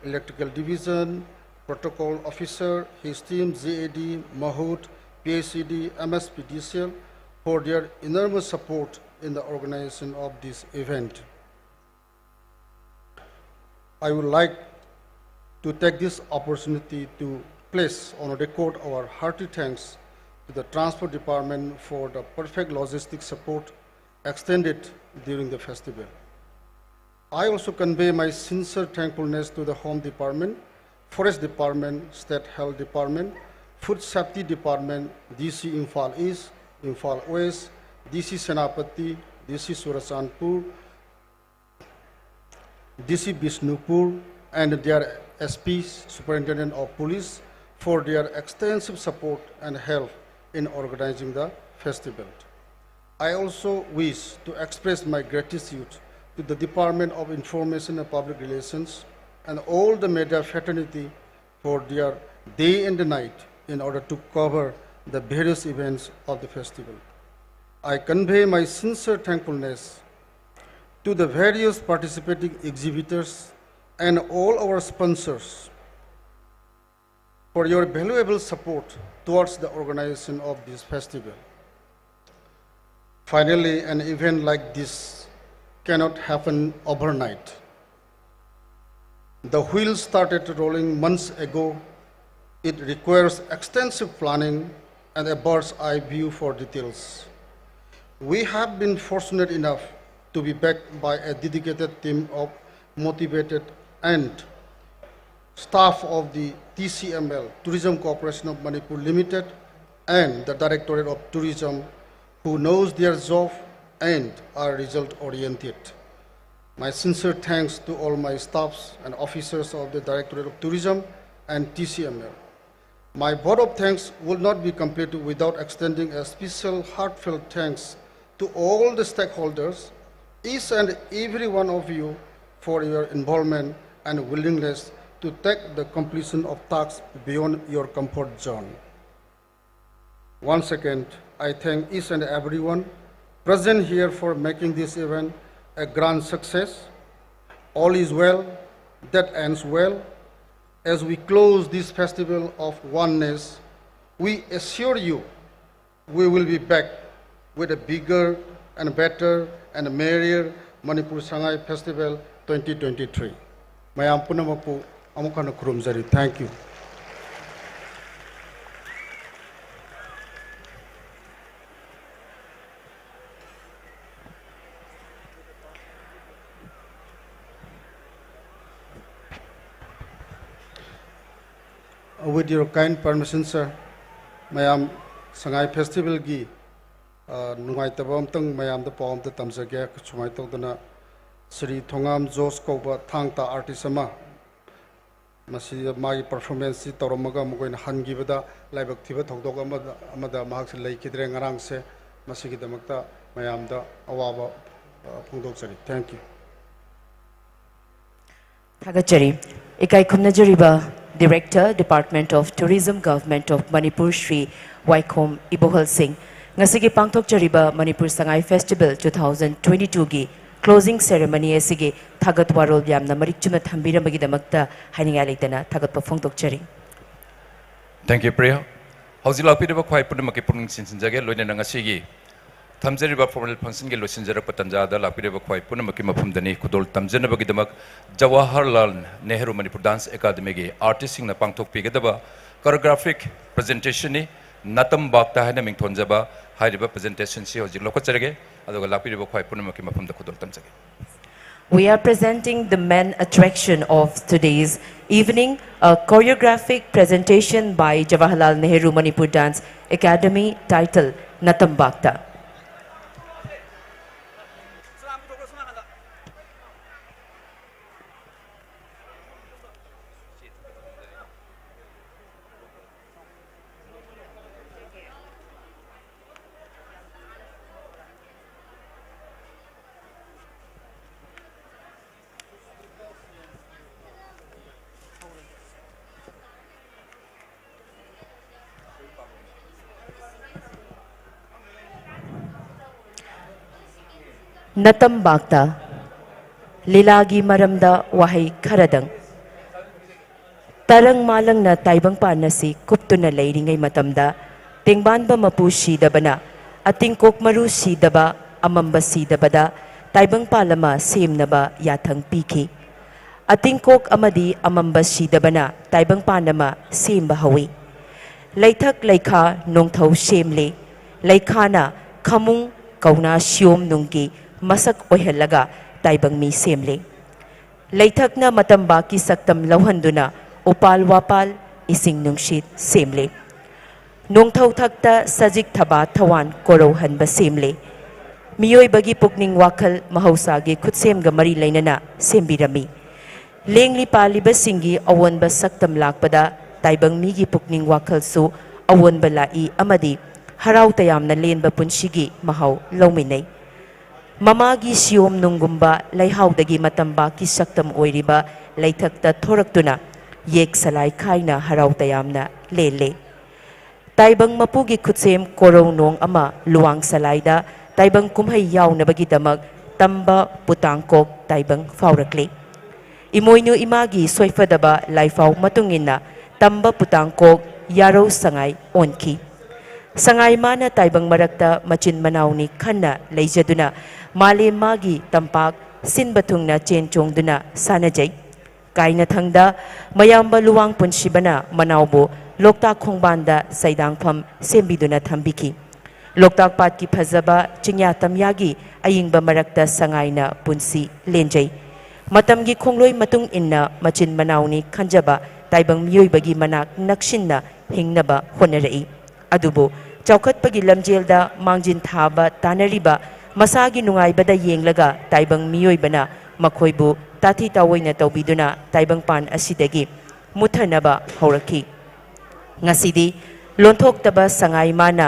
Electrical Division, Protocol Officer, his team, Z A D, Mahoot, P H E D, M S P D C L, for their enormous support in the organization of this event. I would like to take this opportunity to place on record our hearty thanks to the Transport Department for the perfect logistic support extended during the festival. I also convey my sincere thankfulness to the Home Department, Forest Department, State Health Department, Food Safety Department, D C Imphal East, Imphal West, D C Senapati, D C Churachandpur, D C Bishnupur, and their S P, Superintendent of Police, for their extensive support and help in organizing the festival. I also wish to express my gratitude to the Department of Information and Public Relations and all the media fraternity for their day and the night in order to cover the various events of the festival. I convey my sincere thankfulness to the various participating exhibitors and all our sponsors for your valuable support towards the organization of this festival. Finally, an event like this cannot happen overnight. The wheel started rolling months ago. It requires extensive planning and a bird's eye view for details. We have been fortunate enough to be backed by a dedicated team of motivated and staff of the T C M L, Tourism Corporation of Manipur Limited, and the Directorate of Tourism, who knows their job and are result oriented. My sincere thanks to all my staffs and officers of the Directorate of Tourism and T C M L. My vote of thanks will not be complete without extending a special heartfelt thanks to all the stakeholders, each and every one of you, for your involvement and willingness to take the completion of tasks beyond your comfort zone. Once again, I thank each and everyone present here for making this event a grand success. All is well that ends well. As we close this festival of oneness, we assure you we will be back with a bigger and better and merrier Manipur Sangai Festival twenty twenty-three. ꯃꯌꯥꯝ ꯄꯨꯝꯅꯃꯛꯄꯨ ꯑꯃꯨꯛ ꯍꯟꯅ ꯈꯨꯔꯨꯝꯖꯔꯤ꯫ Thank you. With your kind permission, sir, ꯃꯌꯥꯝ ꯁꯉꯥꯏ ꯐꯦꯁꯇꯤꯚꯦꯜꯒꯤ ꯅꯨꯡꯉꯥꯏꯇꯕ ꯑꯝꯇꯪ ꯃꯌꯥꯝꯗ ꯄꯥꯎ ꯑꯝꯇ ꯇꯝꯖꯒꯦ꯫ ꯁꯨꯃꯥꯏꯅ ꯇꯧꯗꯅ ꯁ꯭ꯔꯤ ꯊꯣꯉꯥꯝ ꯖꯣꯁ ꯀꯧꯕ ꯊꯥꯡ ꯇꯥ ꯑꯥꯔꯇꯤꯁ ꯑꯃ ꯃꯁꯤꯗ ꯃꯥꯒꯤ ꯄꯔꯐꯣꯔꯃꯦꯟꯁꯁꯤ ꯇꯧꯔꯝꯃꯒ ꯃꯈꯣꯏꯅ ꯍꯟꯈꯤꯕꯗ ꯂꯥꯏꯕꯛ ꯊꯤꯕ ꯊꯧꯗꯣꯛ ꯑꯃꯗ, ꯑꯃꯗ ꯃꯍꯥꯛꯁꯦ ꯂꯩꯈꯤꯗ꯭ꯔꯦ ꯉꯔꯥꯡꯁꯦ꯫ ꯃꯁꯤꯒꯤꯗꯃꯛꯇ ꯃꯌꯥꯝꯗ ꯑꯋꯥꯕ, ꯑ, ꯐꯣꯡꯗꯣꯛꯆꯔꯤ꯫ Thank you꯫ ꯊꯥꯒꯠꯆꯔꯤ꯫ ꯏꯀꯥꯏ ꯈꯨꯝꯅꯖꯔꯤꯕ Director, Department of Tourism, Government of Manipur, Shri ꯋꯥꯏꯈꯣꯝ ꯏꯕꯣꯍꯜ ꯁꯤꯡ꯫ ꯉꯁꯤꯒꯤ ꯄꯥꯡꯊꯣꯛꯆꯔꯤꯕ Manipur Sangai festival two thousand twenty ꯇꯨꯒꯤ closing ceremony ꯑꯁꯤꯒꯤ ꯊꯥꯒꯠ ꯋꯥꯔꯣꯜ ꯌꯥꯝꯅ ꯃꯔꯤꯛ ꯆꯨꯝꯅ ꯊꯝꯕꯤꯔꯝꯕꯒꯤꯗꯃꯛꯇ ꯍꯥꯏꯅꯤꯡꯉꯥꯏ ꯂꯩꯇꯅ ꯊꯥꯒꯠꯄ ꯐꯣꯡꯗꯣꯛꯆꯔꯤ꯫ Thank you, Priya. ꯍꯧꯖꯤꯛ ꯂꯥꯛꯄꯤꯔꯤꯕ ꯈ꯭ꯋꯥꯏ ꯄꯨꯝꯅꯃꯛꯀꯤ ꯄꯨꯛꯅꯤꯡ ꯆꯤꯡꯁꯤꯟꯖꯒꯦ꯫ ꯂꯣꯏꯅꯅ ꯉꯁꯤꯒꯤ ꯊꯝꯖꯔꯤꯕ formal functionꯒꯤ ꯂꯣꯏꯁꯤꯟꯖꯔꯛꯄ ꯇꯥꯟꯖꯥꯗ ꯂꯥꯛꯄꯤꯔꯤꯕ ꯈ꯭ꯋꯥꯏ ꯄꯨꯝꯅꯃꯛꯀꯤ ꯃꯐꯝꯗꯅꯤ ꯈꯨꯗꯣꯜ ꯇꯝꯖꯅꯕꯒꯤꯗꯃꯛ ꯖꯋꯥꯍꯔꯂꯥꯜ ꯅꯦꯍꯔꯨ ꯃꯅꯤꯄꯨꯔ ꯗꯥꯟꯁ ꯑꯦꯀꯥꯗꯃꯤꯒꯤ ꯑꯥꯔꯇꯤꯁꯁꯤꯡꯅ ꯄꯥꯡꯊꯣꯛꯄꯤꯒꯗꯕ choreographic presentationꯅꯤ ꯅꯥꯇꯝ ꯕꯥꯛꯇ ꯍꯥꯏꯅ ꯃꯤꯡꯊꯣꯟꯖꯕ꯫ ꯍꯥꯏꯔꯤꯕ presentationꯁꯤ ꯍꯧꯖꯤꯛ ꯂꯧꯈꯠꯆꯔꯒꯦ, ꯑꯗꯨꯒ ꯂꯥꯛꯄꯤꯔꯤꯕ ꯈ꯭ꯋꯥꯏ ꯄꯨꯝꯅꯃꯛꯀꯤ ꯃꯐꯝꯗ ꯈꯨꯗꯣꯜ ꯇꯝꯖꯒꯦ꯫ We are presenting the main attraction of today's evening, a choreographic presentation by Jawaharlal Nehru Manipur Dance Academy titled Natambakta. ꯅꯥꯇꯝꯕꯥꯛꯇ ꯂꯤꯂꯥꯒꯤ ꯃꯔꯝꯗ ꯋꯥꯍꯩ ꯈꯔꯗꯪ꯫ ꯇꯔꯪ ꯃꯥꯂꯪꯅ ꯇꯥꯏꯕꯪꯄꯥꯟ ꯑꯁꯤ ꯀꯨꯞꯇꯨꯅ ꯂꯩꯔꯤꯉꯩ ꯃꯇꯝꯗ, ꯇꯦꯡꯕꯥꯟꯕ ꯃꯄꯨ ꯁꯤꯗꯕꯅ ꯑꯇꯤꯡꯀꯣꯛ ꯃꯔꯨ ꯁꯤꯗꯕ, ꯑꯃꯝꯕ ꯁꯤꯗꯕꯗ ꯇꯥꯏꯕꯪꯄꯥꯟ ꯑꯃ ꯁꯦꯝꯅꯕ ꯌꯥꯊꯪ ꯄꯤꯈꯤ꯫ ꯑꯇꯤꯡꯀꯣꯛ ꯑꯃꯗꯤ ꯑꯃꯝꯕ ꯁꯤꯗꯕꯅ ꯇꯥꯏꯕꯪꯄꯥꯟ ꯑꯃ ꯁꯦꯝꯕ ꯍꯧꯏ꯫ ꯂꯩꯊꯛ ꯂꯩꯈꯥ ꯅꯣꯡꯊꯧ ꯁꯦꯝꯂꯦ꯫ ꯂꯩꯈꯥꯅ ꯈꯃꯨꯡ ꯀꯧꯅꯥ ꯁꯤꯌꯣꯝ ꯅꯨꯡꯒꯤ ꯃꯁꯛ ꯑꯣꯏꯍꯜꯂꯒ ꯇꯥꯏꯕꯪ ꯃꯤ ꯁꯦꯝꯂꯦ꯫ ꯂꯩꯊꯛꯅ ꯃꯇꯝꯕꯥꯛꯀꯤ ꯁꯛꯇꯝ ꯂꯧꯍꯟꯗꯨꯅ ꯎꯄꯥꯜ ꯋꯥꯄꯥꯜ, ꯏꯁꯤꯡ ꯅꯨꯡꯁꯤꯠ ꯁꯦꯝꯂꯦ꯫ ꯅꯣꯡꯊꯧ ꯊꯛꯇ ꯁꯖꯤꯛ ꯊꯕꯥ ꯊꯋꯥꯟ ꯀꯣꯔꯧꯍꯟꯕ ꯁꯦꯝꯂꯦ꯫ ꯃꯤꯑꯣꯏꯕꯒꯤ ꯄꯨꯛꯅꯤꯡ ꯋꯥꯈꯜ ꯃꯍꯧꯁꯥꯒꯤ ꯈꯨꯠꯁꯦꯝꯒ ꯃꯔꯤ ꯂꯩꯅꯅ ꯁꯦꯝꯕꯤꯔꯝꯃꯤ꯫ ꯂꯦꯡꯂꯤ ꯄꯥꯜꯂꯤꯕꯁꯤꯡꯒꯤ ꯑꯑꯣꯟꯕ ꯁꯛꯇꯝ ꯂꯥꯛꯄꯗ ꯇꯥꯏꯕꯪ ꯃꯤꯒꯤ ꯄꯨꯛꯅꯤꯡ ꯋꯥꯈꯜꯁꯨ ꯑꯑꯣꯟꯕ ꯂꯥꯛꯏ ꯑꯃꯗꯤ ꯍꯔꯥꯎ ꯇꯌꯥꯝꯅ ꯂꯦꯟꯕ ꯄꯨꯟꯁꯤꯒꯤ ꯃꯍꯥꯎ ꯂꯧꯃꯤꯟꯅꯩ꯫ ꯃꯃꯥꯒꯤ ꯁꯤꯌꯣꯝ ꯅꯨꯡꯒꯨꯝꯕ ꯂꯩꯍꯥꯎꯗꯒꯤ ꯃꯇꯝꯕꯥꯛꯀꯤ ꯁꯛꯇꯝ ꯑꯣꯏꯔꯤꯕ ꯂꯩꯊꯛꯇ ꯊꯣꯔꯛꯇꯨꯅ ꯌꯦꯛ ꯁꯂꯥꯏ ꯈꯥꯏꯅ ꯍꯔꯥꯎ ꯇꯌꯥꯝꯅ ꯂꯦꯜꯂꯦ꯫ ꯇꯥꯏꯕꯪ ꯃꯄꯨꯒꯤ ꯈꯨꯠꯁꯦꯝ ꯀꯣꯔꯧ ꯅꯣꯡ ꯑꯃ ꯂꯨꯋꯥꯡ ꯁꯂꯥꯏꯗ ꯇꯥꯏꯕꯪ ꯀꯨꯝꯍꯩ ꯌꯥꯎꯅꯕꯒꯤꯗꯃꯛ ꯇꯝꯕ ꯄꯨꯇꯥꯡꯀꯣꯛ ꯇꯥꯏꯕꯪ ꯐꯥꯎꯔꯛꯂꯤ꯫ ꯏꯃꯣꯏꯅꯨ ꯏꯃꯥꯒꯤ ꯁꯣꯏꯐꯗꯕ ꯂꯥꯏꯐꯥꯎ ꯃꯇꯨꯡ ꯏꯟꯅ ꯇꯝꯕ ꯄꯨꯇꯥꯡꯀꯣꯛ ꯌꯥꯔꯧ ꯁꯉꯥꯏ ꯑꯣꯟꯈꯤ꯫ ꯁꯉꯥꯏ ꯃꯥꯅ ꯇꯥꯏꯕꯪ ꯃꯔꯛꯇ ꯃꯆꯤꯟ ꯃꯅꯥꯎꯅꯤ ꯈꯟꯅ ꯂꯩꯖꯗꯨꯅ ꯃꯥꯂꯦꯝ ꯃꯥꯒꯤ ꯇꯝꯄꯥꯛ ꯁꯤꯟꯕ ꯊꯨꯡꯅ ꯆꯦꯟ ꯆꯣꯡꯗꯨꯅ ꯁꯥꯟꯅꯖꯩ꯫ ꯀꯥꯏꯅꯊꯪꯗ ꯃꯌꯥꯝꯕ ꯂꯨꯋꯥꯡ ꯄꯨꯟꯁꯤꯕꯅ ꯃꯅꯥꯎꯕꯨ ꯂꯣꯛꯇꯥꯛ ꯈꯣꯡꯕꯥꯟꯗ ꯁꯩꯗꯥꯡꯐꯝ ꯁꯦꯝꯕꯤꯗꯨꯅ ꯊꯝꯕꯤꯈꯤ꯫ ꯂꯣꯛꯇꯥꯛ ꯄꯥꯠꯀꯤ ꯐꯖꯕ ꯆꯤꯡꯌꯥ ꯇꯝꯌꯥꯒꯤ ꯑꯏꯪꯕ ꯃꯔꯛꯇ ꯁꯉꯥꯏꯅ ꯄꯨꯟꯁꯤ ꯂꯦꯟꯖꯩ꯫ ꯃꯇꯝꯒꯤ ꯈꯣꯡꯂꯣꯏ ꯃꯇꯨꯡ ꯏꯟꯅ ꯃꯆꯤꯟ ꯃꯅꯥꯎꯅꯤ ꯈꯟꯖꯕ ꯇꯥꯏꯕꯪ ꯃꯤꯑꯣꯏꯕꯒꯤ ꯃꯅꯥꯛ ꯅꯛꯁꯤꯟꯅ ꯍꯤꯡꯅꯕ ꯍꯣꯠꯅꯔꯛꯏ꯫ ꯑꯗꯨꯕꯨ ꯆꯥꯎꯈꯠꯄꯒꯤ ꯂꯝꯖꯦꯜꯗ ꯃꯥꯡꯖꯤꯟ ꯊꯥꯕ ꯇꯥꯟꯅꯔꯤꯕ ꯃꯁꯥꯒꯤ ꯅꯨꯡꯉꯥꯏꯕꯗ ꯌꯦꯡꯂꯒ ꯇꯥꯏꯕꯪ ꯃꯤꯑꯣꯏꯕꯅ ꯃꯈꯣꯏꯕꯨ ꯇꯥꯊꯤ ꯇꯥꯑꯣꯏꯅ ꯇꯧꯕꯤꯗꯨꯅ ꯇꯥꯏꯕꯪꯄꯥꯟ ꯑꯁꯤꯗꯒꯤ ꯃꯨꯠꯊꯅꯕ ꯍꯧꯔꯛꯈꯤ꯫ ꯉꯁꯤꯗꯤ ꯂꯣꯟꯊꯣꯛꯇꯕ ꯁꯉꯥꯏ ꯃꯥꯅ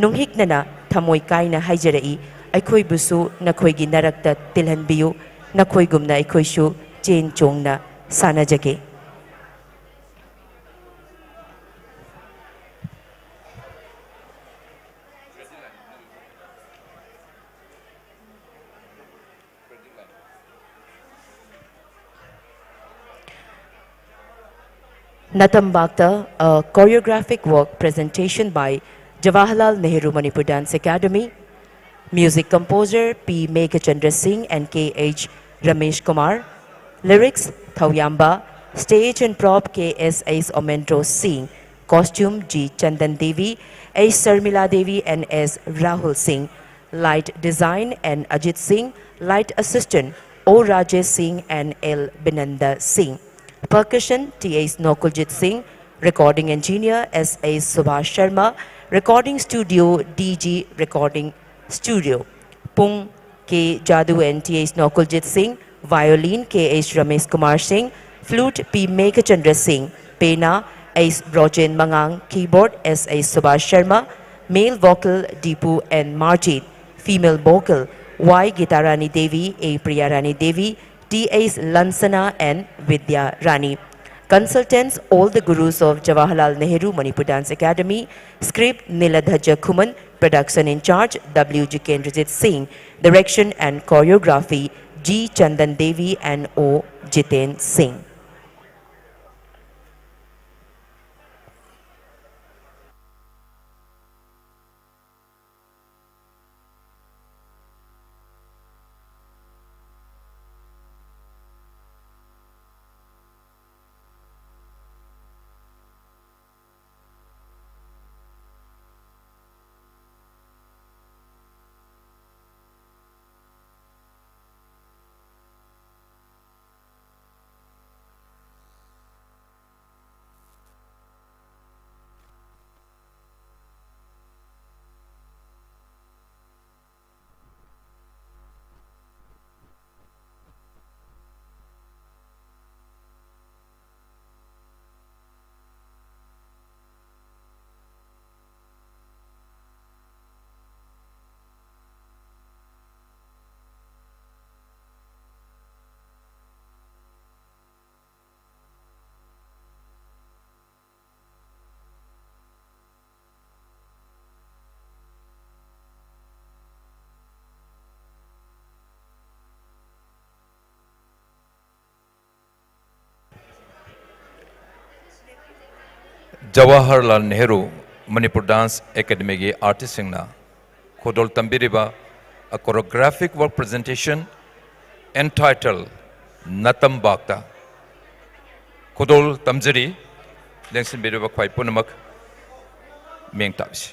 ꯅꯨꯡꯍꯤꯛꯅꯅ ꯊꯃꯣꯏ ꯀꯥꯏꯅ ꯍꯥꯏꯖꯔꯛꯏ, ꯑꯩꯈꯣꯏꯕꯨꯁꯨ ꯅꯈꯣꯏꯒꯤ ꯅꯔꯛꯇ ꯇꯤꯜꯍꯟꯕꯤꯌꯨ, ꯅꯈꯣꯏꯒꯨꯝꯅ ꯑꯩꯈꯣꯏꯁꯨ ꯆꯦꯟ ꯆꯣꯡꯅ ꯁꯥꯟꯅꯖꯒꯦ꯫ Natambakta, a choreographic work presentation by Jawaharlal Nehru Manipur Dance Academy. Music composer P Meghachandra Singh and K H Ramesh Kumar. Lyrics, Thauyamba. Stage and prop, K S S Omendro Singh. Costume, G Chandan Devi, H Sarmila Devi and S Rahul Singh. Light design, N Ajit Singh. Light assistant, O Rajesh Singh and L Binanda Singh. Percussion, T H Nokuljit Singh. Recording engineer, S H Subhash Sharma. Recording studio, D G Recording Studio. Pung, K Jadu and T H Nokuljit Singh. Violin, K H Ramesh Kumar Singh. Flute, P Meghachandra Singh. Pena, S Brojen Mangang. Keyboard, S H Subhash Sharma. Male vocal, Dipu N Marjit. Female vocal, Y Gitarani Devi, A Priyarani Devi, T H Lansana and Vidya Rani. Consultants, all the gurus of Jawaharlal Nehru Manipur Dance Academy. Script, Niladhaja Khuman. Production in charge, W Jikendrajit Singh. Direction and choreography, G Chandan Devi and O Jiten Singh. Jawaharlal Nehru Manipur Dance Academy ꯒꯤ artist ꯁꯤꯡꯅ ꯈꯨꯗꯣꯜ ꯇꯝꯕꯤꯔꯤꯕ a choreographic work presentation entitled ꯅꯇꯝꯕꯥꯛꯇ ꯈꯨꯗꯣꯜ ꯇꯝꯖꯔꯤ꯫ ꯂꯦꯡꯁꯤꯟꯕꯤꯔꯤꯕ ꯈ꯭ꯋꯥꯏ ꯄꯨꯝꯅꯃꯛ ꯃꯤꯡ ꯇꯥꯕꯤꯁꯤ꯫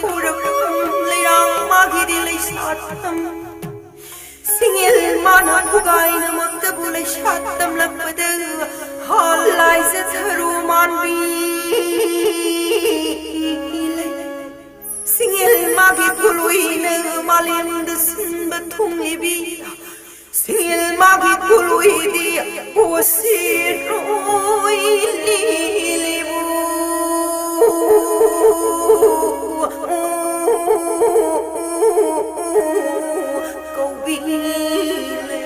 ꯈꯨꯔꯛ ꯂꯩꯔꯥꯡ ꯃꯥꯒꯤꯗꯤ ꯂꯩꯁꯥ ꯇꯝ꯫ ꯁꯤꯡꯉꯦꯜ ꯃꯥꯅ ꯈꯨꯒꯥꯏꯅꯃꯛꯇꯕꯨ ꯂꯩꯁꯥ ꯇꯝꯂꯛꯄꯗ ꯍꯥꯜ ꯂꯥꯏꯖ ꯊꯔꯨ ꯃꯥꯟꯕꯤ ꯂꯩ꯫ ꯁꯤꯡꯉꯦꯜ ꯃꯥꯒꯤ ꯄꯣꯂꯣꯏꯅ ꯃꯥꯂꯦꯝꯗ ꯁꯤꯟꯕ ꯊꯨꯡꯂꯤꯕꯤ꯫ ꯁꯤꯡꯉꯦꯜ ꯃꯥꯒꯤ ꯄꯣꯂꯣꯏꯗꯤ ꯑꯣꯁꯤꯔꯣꯏ ꯂꯤꯂꯤꯕꯨ ꯀꯧꯕꯤ ꯂꯩ꯫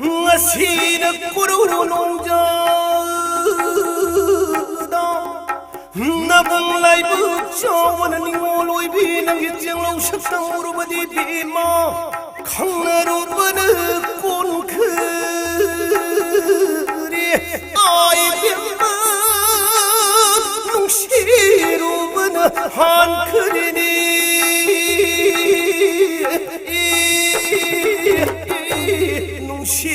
ꯉꯁꯤꯅ ꯀꯣꯔꯧ ꯅꯣꯡꯖꯥꯗ ꯅꯕꯨꯡ ꯂꯥꯏꯕꯛ ꯆꯥꯎꯕꯅ ꯅꯤꯉꯣꯜ ꯑꯣꯏꯕꯤ ꯅꯪꯒꯤ ꯆꯦꯡꯂꯧ ꯁꯛꯇꯝ ꯎꯔꯨꯕꯗꯤ ꯏꯕꯦꯝꯃ ꯈꯪꯅꯔꯨꯕꯅ ꯀꯣꯟꯈꯔꯦ꯫ ꯑꯥꯏ ꯏꯕꯦꯝꯃ ꯅꯨꯡꯁꯤꯔꯨꯕꯅ ꯍꯥꯟꯈꯔꯦꯅꯦ꯫ ꯅꯨꯡꯁꯤ꯫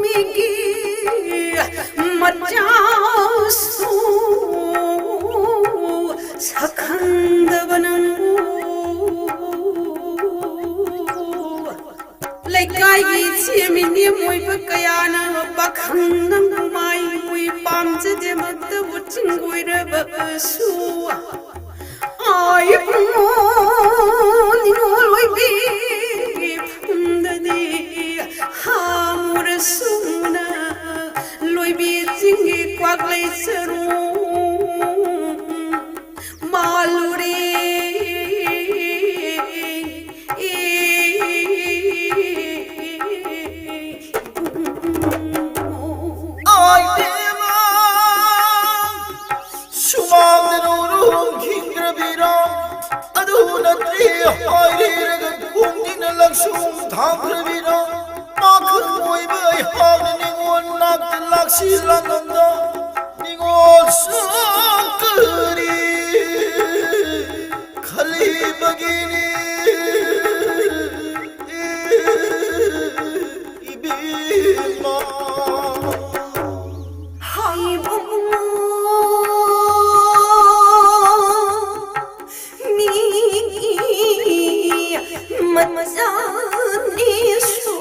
ꯃꯤꯒꯤ ꯃꯆꯥꯁꯨ ꯁꯛꯈꯪꯗꯕ ꯅꯪꯕꯨ꯫ ꯂꯩꯀꯥꯏꯒꯤ ꯏꯆꯦ ꯃꯤꯅꯦꯝ ꯑꯣꯏꯕ ꯀꯌꯥꯅ ꯄꯥꯈꯪ ꯅꯪꯕꯨ ꯃꯥꯏ ꯃꯨꯏ ꯄꯥꯝꯖꯗꯦꯃꯛꯇꯕꯨ ꯆꯤꯡꯒꯣꯏꯔꯕꯁꯨ, ꯑꯥ, ꯏꯕꯨꯡꯉꯣ, ꯅꯤꯉꯣꯜ ꯑꯣꯏꯕꯤ ꯐꯝꯗꯗꯤ ꯍꯥꯃꯨꯔꯁꯨꯅ ꯂꯣꯏꯕꯤ ꯆꯤꯡꯒꯤ ꯀ꯭ꯋꯥꯛꯂꯩ ꯆꯔꯨ ꯃꯥꯜꯂꯨꯔꯦ꯫ ꯑꯥꯏ ꯏꯕꯦꯝꯃ, ꯁꯨꯃꯥꯡꯗ ꯅꯣꯡ ꯈꯤꯡꯗ꯭ꯔꯕꯤꯔꯣ? ꯑꯗꯨ ꯅꯠꯇ꯭ꯔꯦ ꯍꯥꯏꯔꯦꯔꯒ ꯈꯣꯡꯖꯤꯟꯅ ꯂꯛꯁꯨꯡ ꯊꯥꯡꯈ꯭ꯔꯕꯤꯔꯣ? ꯄꯥꯈꯪ ꯑꯣꯏꯕ ꯑꯩꯍꯥꯛꯅ ꯅꯤꯉꯣꯜ ꯅꯥꯛꯇ ꯂꯥꯛꯁꯤ ꯂꯥꯛꯂꯝꯗ ꯅꯤꯉꯣꯜ ꯁꯪꯀꯔꯤ ꯈꯜꯂꯤꯕꯒꯤꯅꯤ ꯏꯕꯦꯝꯃ꯫ ꯍꯥꯏꯕꯨꯡꯉꯣ꯫ ꯃꯤ ꯃꯆꯥꯅꯤꯁꯨ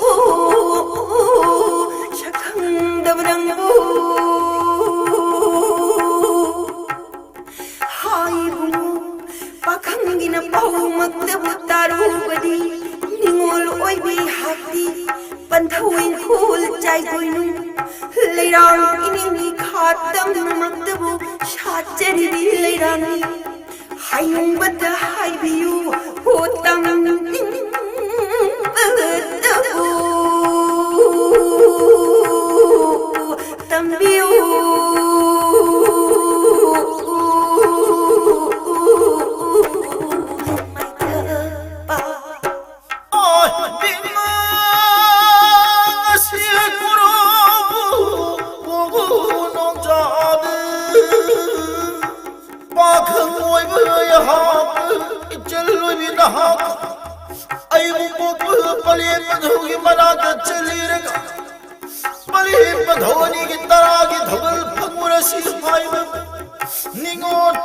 ꯁꯛꯈꯪꯗꯕ ꯅꯪꯕꯨ ꯍꯥꯏꯕꯨꯡꯉꯣ꯫ ꯄꯥꯈꯪꯒꯤꯅ ꯄꯥꯎꯃꯛꯇꯕꯨ ꯇꯥꯔꯨꯕꯗꯤ ꯅꯤꯉꯣꯜ ꯑꯣꯏꯕꯤ ꯍꯥꯛꯇꯤ ꯄꯟꯊꯧ ꯏꯪꯈꯣꯜ ꯆꯥꯏꯒꯣꯏꯅꯨꯡ ꯂꯩꯔꯥꯡ ꯏꯅꯤꯡꯒꯤ ꯈꯥ ꯇꯝꯅꯃꯛꯇꯕꯨ ꯁꯥꯠꯆꯔꯤꯕꯤ ꯂꯩꯔꯥꯡꯅꯤ꯫ ꯍꯌꯨꯝꯕꯗ ꯍꯥꯏꯕꯤꯌꯨ, ꯍꯣ ꯇꯝꯅꯤꯡꯕꯗꯕꯨ ꯇꯝꯕꯤꯌꯨ꯫ ꯄꯥꯈꯪ ꯑꯣꯏꯕ ꯑꯩꯍꯥꯛ, ꯏꯆꯜ ꯑꯣꯏꯕꯤ ꯅꯍꯥꯛ, ꯑꯩꯕꯨ ꯄꯣꯛꯄ ꯄꯂꯦꯝ ꯃꯙꯧꯒꯤ ꯃꯅꯥꯛꯇ ꯆꯦꯜꯂꯤꯔꯒ, ꯄꯂꯦꯝ ꯃꯙꯧ ꯑꯅꯤꯒꯤ ꯇꯔꯥꯒꯤ ꯊꯧꯒꯜ ꯐꯪꯉꯨꯔꯁꯤ ꯍꯥꯏꯕ ꯅꯤꯡꯉꯣꯜ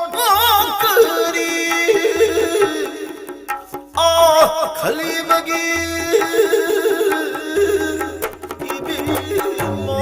ꯀꯔꯤ? ꯑꯥ, ꯈꯜꯂꯤꯕꯒꯤ ꯏꯕꯦꯝꯃ꯫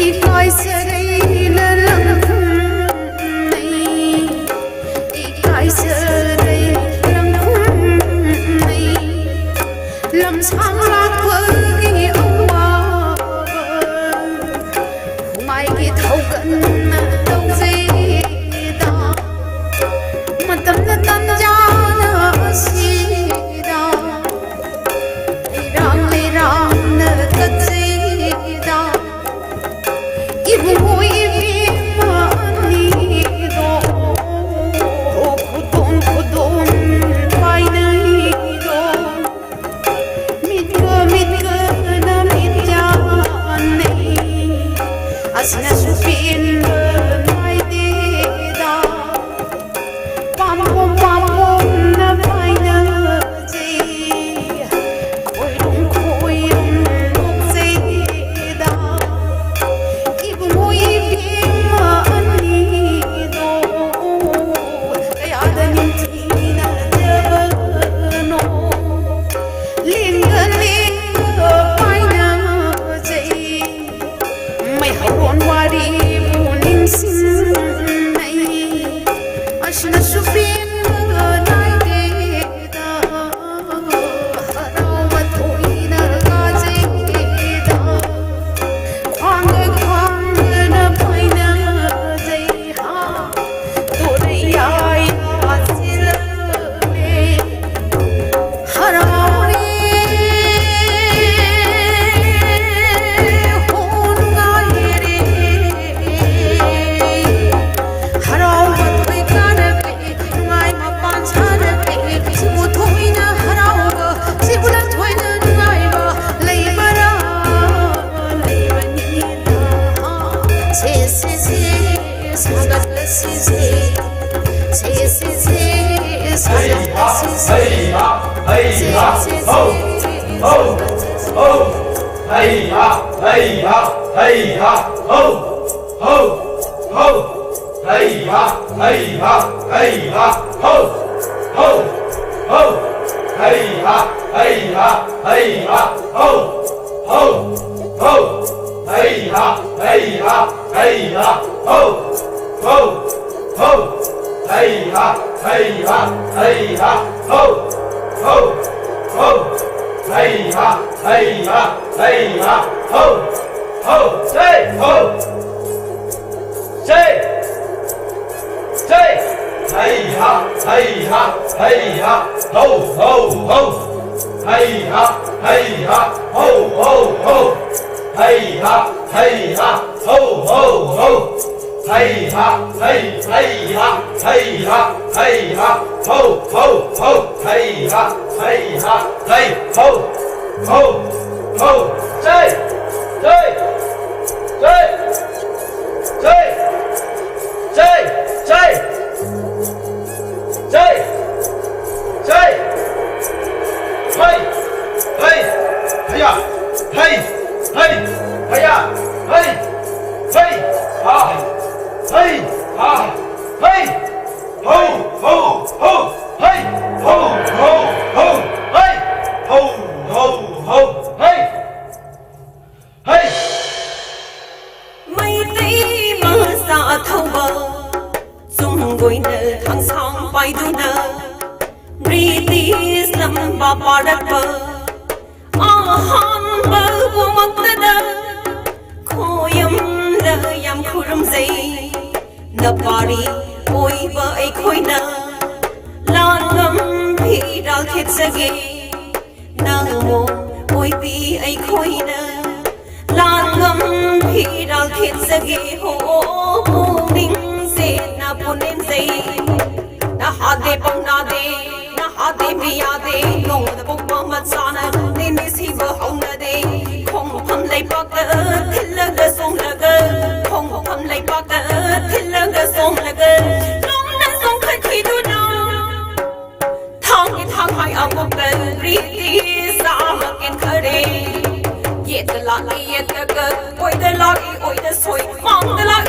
ꯏꯀꯥꯏꯖꯔꯩ ꯂꯪꯈꯨꯝꯅꯩ, ꯏꯀꯥꯏꯖꯔꯩ ꯂꯪꯈꯨꯝꯅꯩ꯫ ꯂꯝꯁꯥꯡ ꯂꯥꯛꯄꯒꯤ ꯑꯋꯥꯕ ꯍꯨꯃꯥꯏꯒꯤ ꯊꯧꯒꯟꯅ ꯇꯧꯖꯩꯗ꯫ ꯃꯇꯝꯅ ꯇꯥꯟꯖꯥꯅ ꯑꯁꯤꯗ ꯂꯩꯔꯥꯡ ꯂꯩꯔꯥꯡꯅ ꯀꯠꯆꯩꯗ꯫ ꯏꯕꯨꯡꯉꯣ ꯏꯕꯦꯝꯃ ꯑꯅꯤꯗꯣ ꯈꯨꯗꯣꯝ ꯈꯨꯗꯣꯝ ꯄꯥꯏꯅꯩꯗꯣ꯫ ꯃꯤꯠꯀ ꯃꯤꯠꯀꯅ ꯃꯤꯠ ꯌꯥꯅꯩ꯫ ꯑꯁꯤꯅꯁꯨ ꯄꯦꯟꯕ ꯅꯥꯏꯗꯦꯗ꯫ ꯄꯥꯝꯕꯣꯝ ꯄꯥꯝꯕꯣꯝꯅ ꯄꯥꯏꯅꯖꯩ꯫ ꯈꯣꯏꯔꯨꯝ ꯈꯣꯏꯔꯨꯝ ꯅꯣꯛꯆꯩꯗ꯫ ꯏꯕꯨꯡꯉꯣ ꯏꯕꯦꯝꯃ ꯑꯅꯤꯗꯣ ꯀꯌꯥꯗ ꯅꯤꯡꯊꯤꯅꯖꯕꯅꯣ꯫ ꯂꯦꯡꯒ ꯂꯦꯡꯒ ꯄꯥꯏꯅꯖꯩ꯫ ꯃꯩꯍꯧꯔꯣꯟ ꯋꯥꯔꯤꯕꯨ ꯅꯤꯡꯁꯤꯡꯅꯩ꯫ ꯑꯁꯤꯅꯁꯨ ꯄꯦꯟꯕ ꯅꯥꯏꯗꯦꯗ꯫ ꯍꯔꯥꯎꯕ ꯊꯣꯏꯅ ꯀꯥꯖꯩꯗ꯫ ꯈ꯭ꯋꯥꯡꯒ ꯈ꯭ꯋꯥꯡꯒꯅ ꯄꯥꯏꯅꯖꯩ꯫ ꯍꯥ, ꯇꯣꯔꯩ ꯌꯥꯏ ꯐꯥꯖꯤꯜꯂꯦ꯫ ꯍꯔꯥꯎꯔꯦ, ꯍꯣ ꯅꯨꯡꯉꯥꯏꯔꯦ꯫ ꯍꯔꯥꯎꯕ ꯊꯣꯏ ꯀꯥꯔꯒꯦ, ꯅꯨꯡꯉꯥꯏ ꯃꯄꯥꯟ ꯁꯥꯔꯒꯦ꯫ ꯁꯤꯕꯨ ꯊꯣꯏꯅ ꯍꯔꯥꯎꯕ, ꯁꯤꯕꯨ ꯊꯣꯏꯅ ꯅꯨꯡꯉꯥꯏꯕ ꯂꯩꯕꯔꯥ? ꯂꯩꯕꯅꯤꯗ꯫ ꯁꯦ, ꯁꯦ, ꯁꯦ, ꯁꯥꯒꯠꯂꯁꯤꯁꯦ꯫ ꯁꯦ, ꯁꯦ, ꯁꯦ, ꯁꯥꯒꯠꯂꯁꯤꯁꯦ꯫ ꯍꯩ ꯍꯥ, ꯍꯩ ꯍꯥ, ꯁꯦ, ꯁꯦ, ꯍꯧ, ꯁꯦ, ꯍꯧ, ꯁꯥꯒꯠꯂꯁꯤꯁꯦ꯫ ꯍꯧ꯫ ꯍꯩ ꯍꯥ, ꯍꯩ ꯍꯥ, ꯍꯩ ꯍꯥ, ꯍꯧ, ꯍꯧ, ꯍꯧ꯫ ꯍꯩ ꯍꯥ, ꯍꯩ ꯍꯥ, ꯍꯩ ꯍꯥ, ꯍꯧ, ꯍꯧ, ꯍꯧ꯫ ꯍꯩ ꯍꯥ, ꯍꯩ ꯍꯥ, ꯍꯩ ꯍꯥ, ꯍꯧ, ꯍꯧ, ꯍꯧ꯫ Hey ha, hey ha, hey ha, ho, ho, ho. Hey ha, hey ha, hey ha, ho, ho, ho. Hey ha, hey ha, hey ha, ho, ho. Say ho. Say. Say. Hey ha, hey ha, hey ha, ho, ho, ho. Hey ha, hey ha, ho, ho, ho. Hey ha, hey ha, ho, ho, ho. Hey ha, hey, hey ha, hey ha, hey ha, ho, ho, ho. Hey ha, hey ha, hey, ho, ho, ho. Say, say, say, say, say, say. Say! Say! Hey! Hey! Hiya! Hey! Hey! Hiya! Hey! Hey! Ha! Hey! Ha! Hey! Ho! Ho! Ho! Hey! Ho! Ho! Ho! Hey! Ho! Ho! Ho! Hey! Hey! Meitei ꯃꯆꯥ ꯑꯊꯧꯕ, ꯆꯨꯝꯒꯣꯏꯅ ꯊꯥꯡꯁꯥꯡ ꯄꯥꯏꯗꯨꯅ, British ꯂꯝꯕꯥ ꯄꯥꯔꯛꯄ ꯑꯍꯥꯟꯕ ꯄꯣꯛꯃꯛꯇꯗ, ꯈꯣꯌꯝꯗ ꯌꯥꯝ ꯈꯨꯔꯨꯝꯖꯩ꯫ ꯅꯄꯥꯔꯤ ꯑꯣꯏꯕ ꯑꯩꯈꯣꯏꯅ ꯂꯥꯟꯉꯝ ꯐꯤꯔꯥꯜ ꯊꯦꯠꯆꯒꯦ꯫ ꯅꯪꯕꯨ ꯑꯣꯏꯕꯤ ꯑꯩꯈꯣꯏꯅ ꯂꯥꯟꯉꯝ ꯐꯤꯔꯥꯜ ꯊꯦꯠꯆꯒꯦ ꯍꯣ, ꯄꯨꯛꯅꯤꯡ ꯆꯦꯠꯅ ꯄꯨꯅꯦꯝꯖꯩ꯫ ꯅꯍꯥꯗꯦ ꯄꯧꯅꯥꯗꯦ, ꯅꯍꯥꯗꯦ ꯃꯤꯌꯥꯗꯦ, ꯅꯣꯡꯃꯗ ꯄꯣꯛꯄ ꯃꯆꯥꯅ ꯅꯤꯅꯤ ꯁꯤꯕ ꯍꯧꯅꯗꯦ꯫ ꯈꯣꯡꯐꯝ ꯂꯩꯄꯥꯛꯇ ꯊꯤꯜꯂꯒ ꯆꯣꯡꯂꯒ, ꯈꯣꯡꯐꯝ ꯂꯩꯄꯥꯛꯇ ꯊꯤꯜꯂꯒ ꯆꯣꯡꯂꯒ, ꯂꯣꯝꯅ ꯆꯣꯡꯈꯠꯈꯤꯗꯨꯅ ꯊꯥꯡꯒꯤ ꯊꯥꯡ ꯍꯥꯏ ꯑꯃꯨꯛꯇ ꯕ꯭ꯔꯤꯇꯤꯁ ꯑꯃ ꯀꯦꯟꯈꯔꯦ꯫ ꯌꯦꯠꯇ ꯂꯥꯛꯏ ꯌꯦꯠꯇ ꯀꯛ, ꯑꯣꯏꯗ ꯂꯥꯛꯏ ꯑꯣꯏꯗ ꯁꯣꯏ, ꯃꯥꯡꯗ ꯂꯥꯛꯏ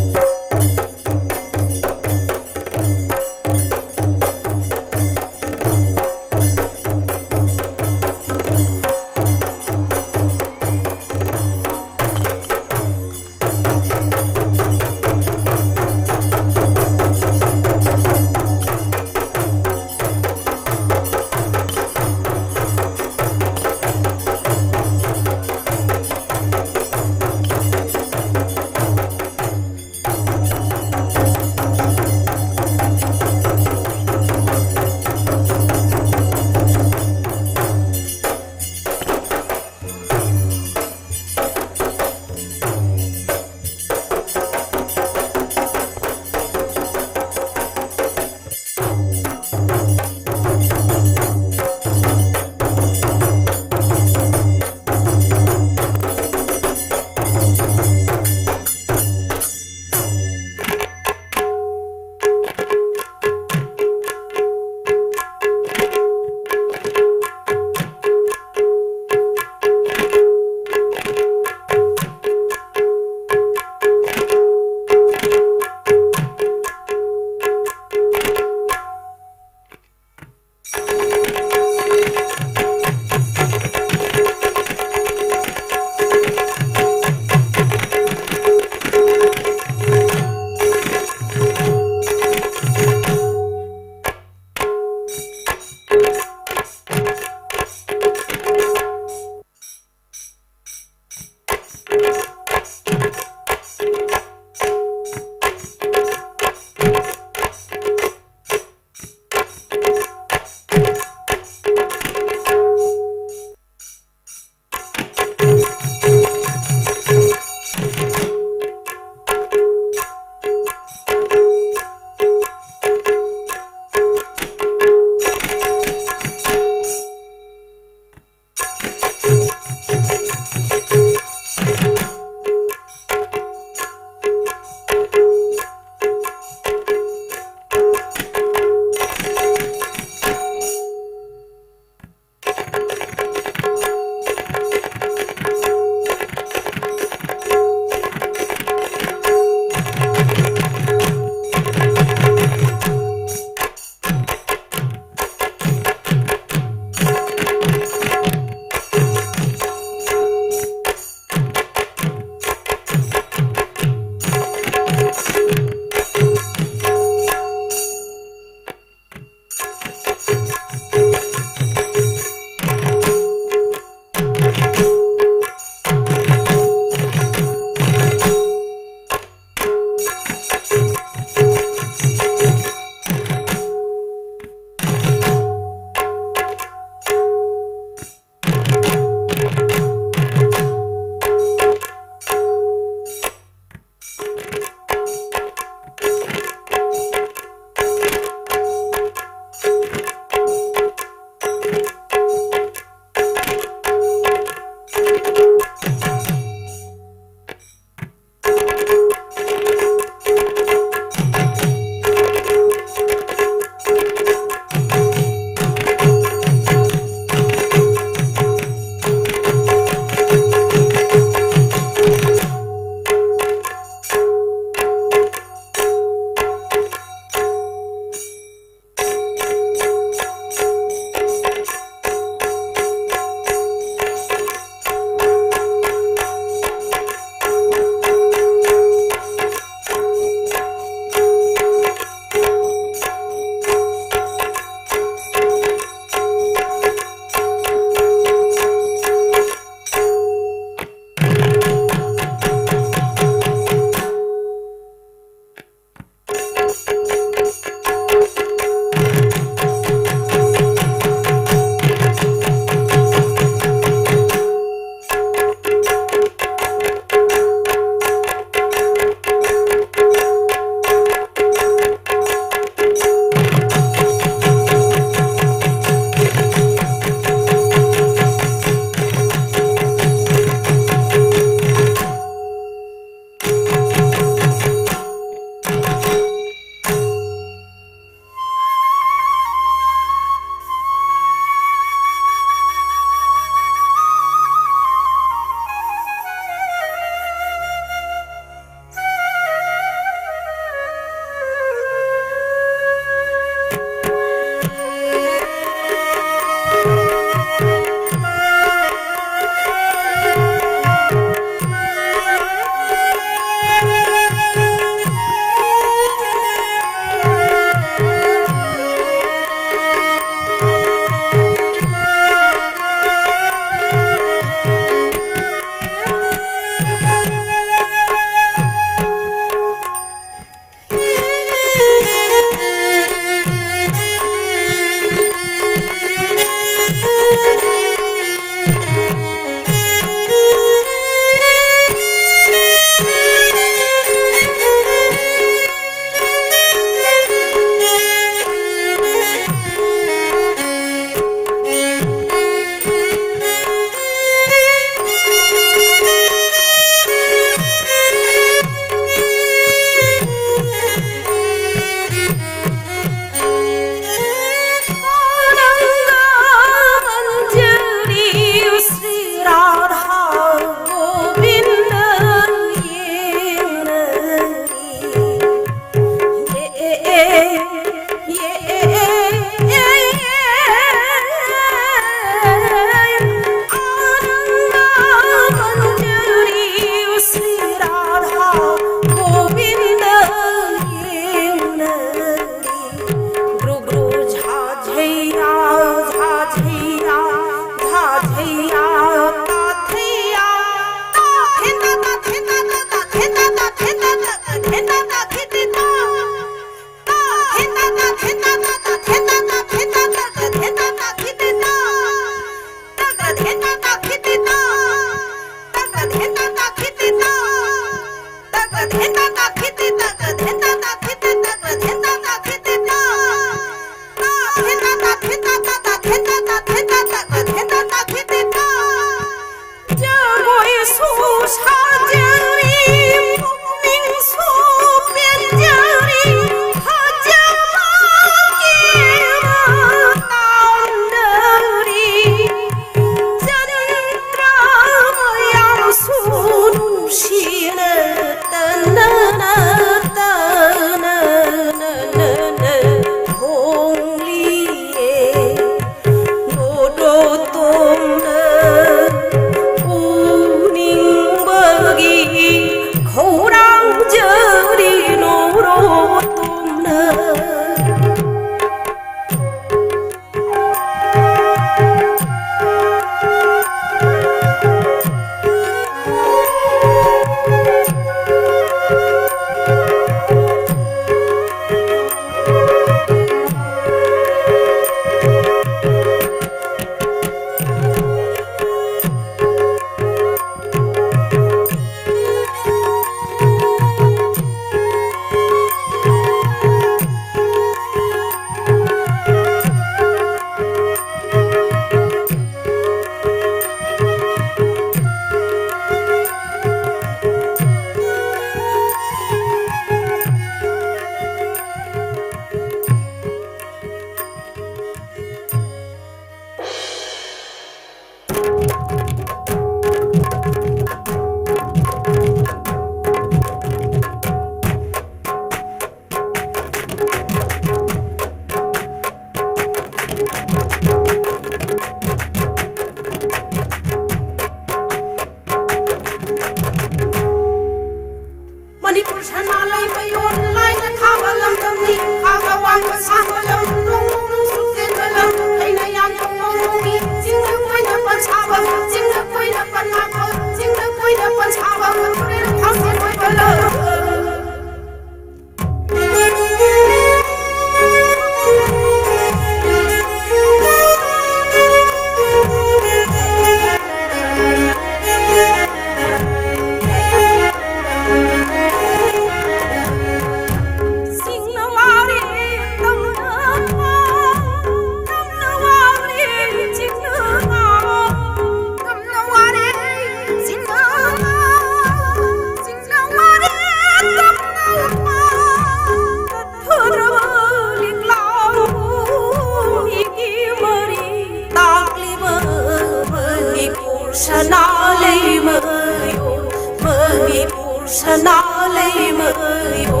ꯁꯅꯥ ꯂꯩꯃꯌꯣ, ꯃꯅꯤꯄꯨꯔ ꯁꯅꯥ ꯂꯩꯃꯌꯣ,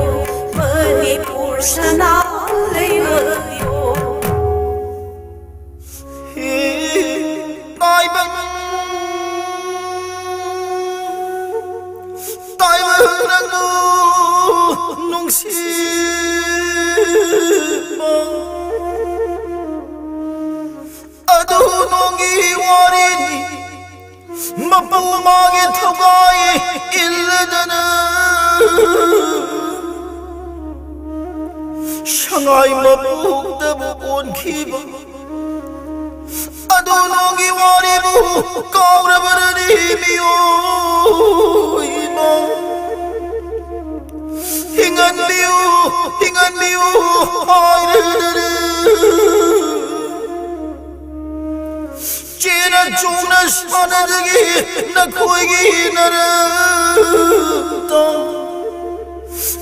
ꯃꯅꯤꯄꯨꯔ ꯁꯅꯥ ꯂꯩꯃꯌꯣ꯫ ꯍꯦ ꯇꯥꯏꯕꯪ, ꯇꯥꯏꯕꯪ ꯅꯪꯕꯨ ꯅꯨꯡꯁꯤꯕ꯫ ꯑꯗꯨ ꯅꯣꯡꯒꯤ ꯋꯥꯔꯤꯅꯤ꯫ ꯃꯄꯨ ꯃꯥꯒꯤ ꯊꯧꯒꯥꯏ ꯏꯜꯂꯗꯅ ꯁꯉꯥꯏ ꯃꯄꯨꯗꯕꯨ ꯑꯣꯟꯈꯤꯕ꯫ ꯑꯗꯨ ꯅꯣꯡꯒꯤ ꯋꯥꯔꯤꯕꯨ ꯀꯥꯎꯔꯕꯔꯅꯤ ꯃꯤꯑꯣꯏꯕ? ꯍꯤꯡꯍꯟꯕꯤꯌꯨ, ꯍꯤꯡꯍꯟꯕꯤꯌꯨ ꯍꯥꯏꯔꯦ꯫ ꯆꯦꯅ ꯆꯣꯡꯅ ꯁꯥꯟꯅꯖꯒꯤ ꯅꯈꯣꯏꯒꯤ ꯅꯔꯛꯇ꯫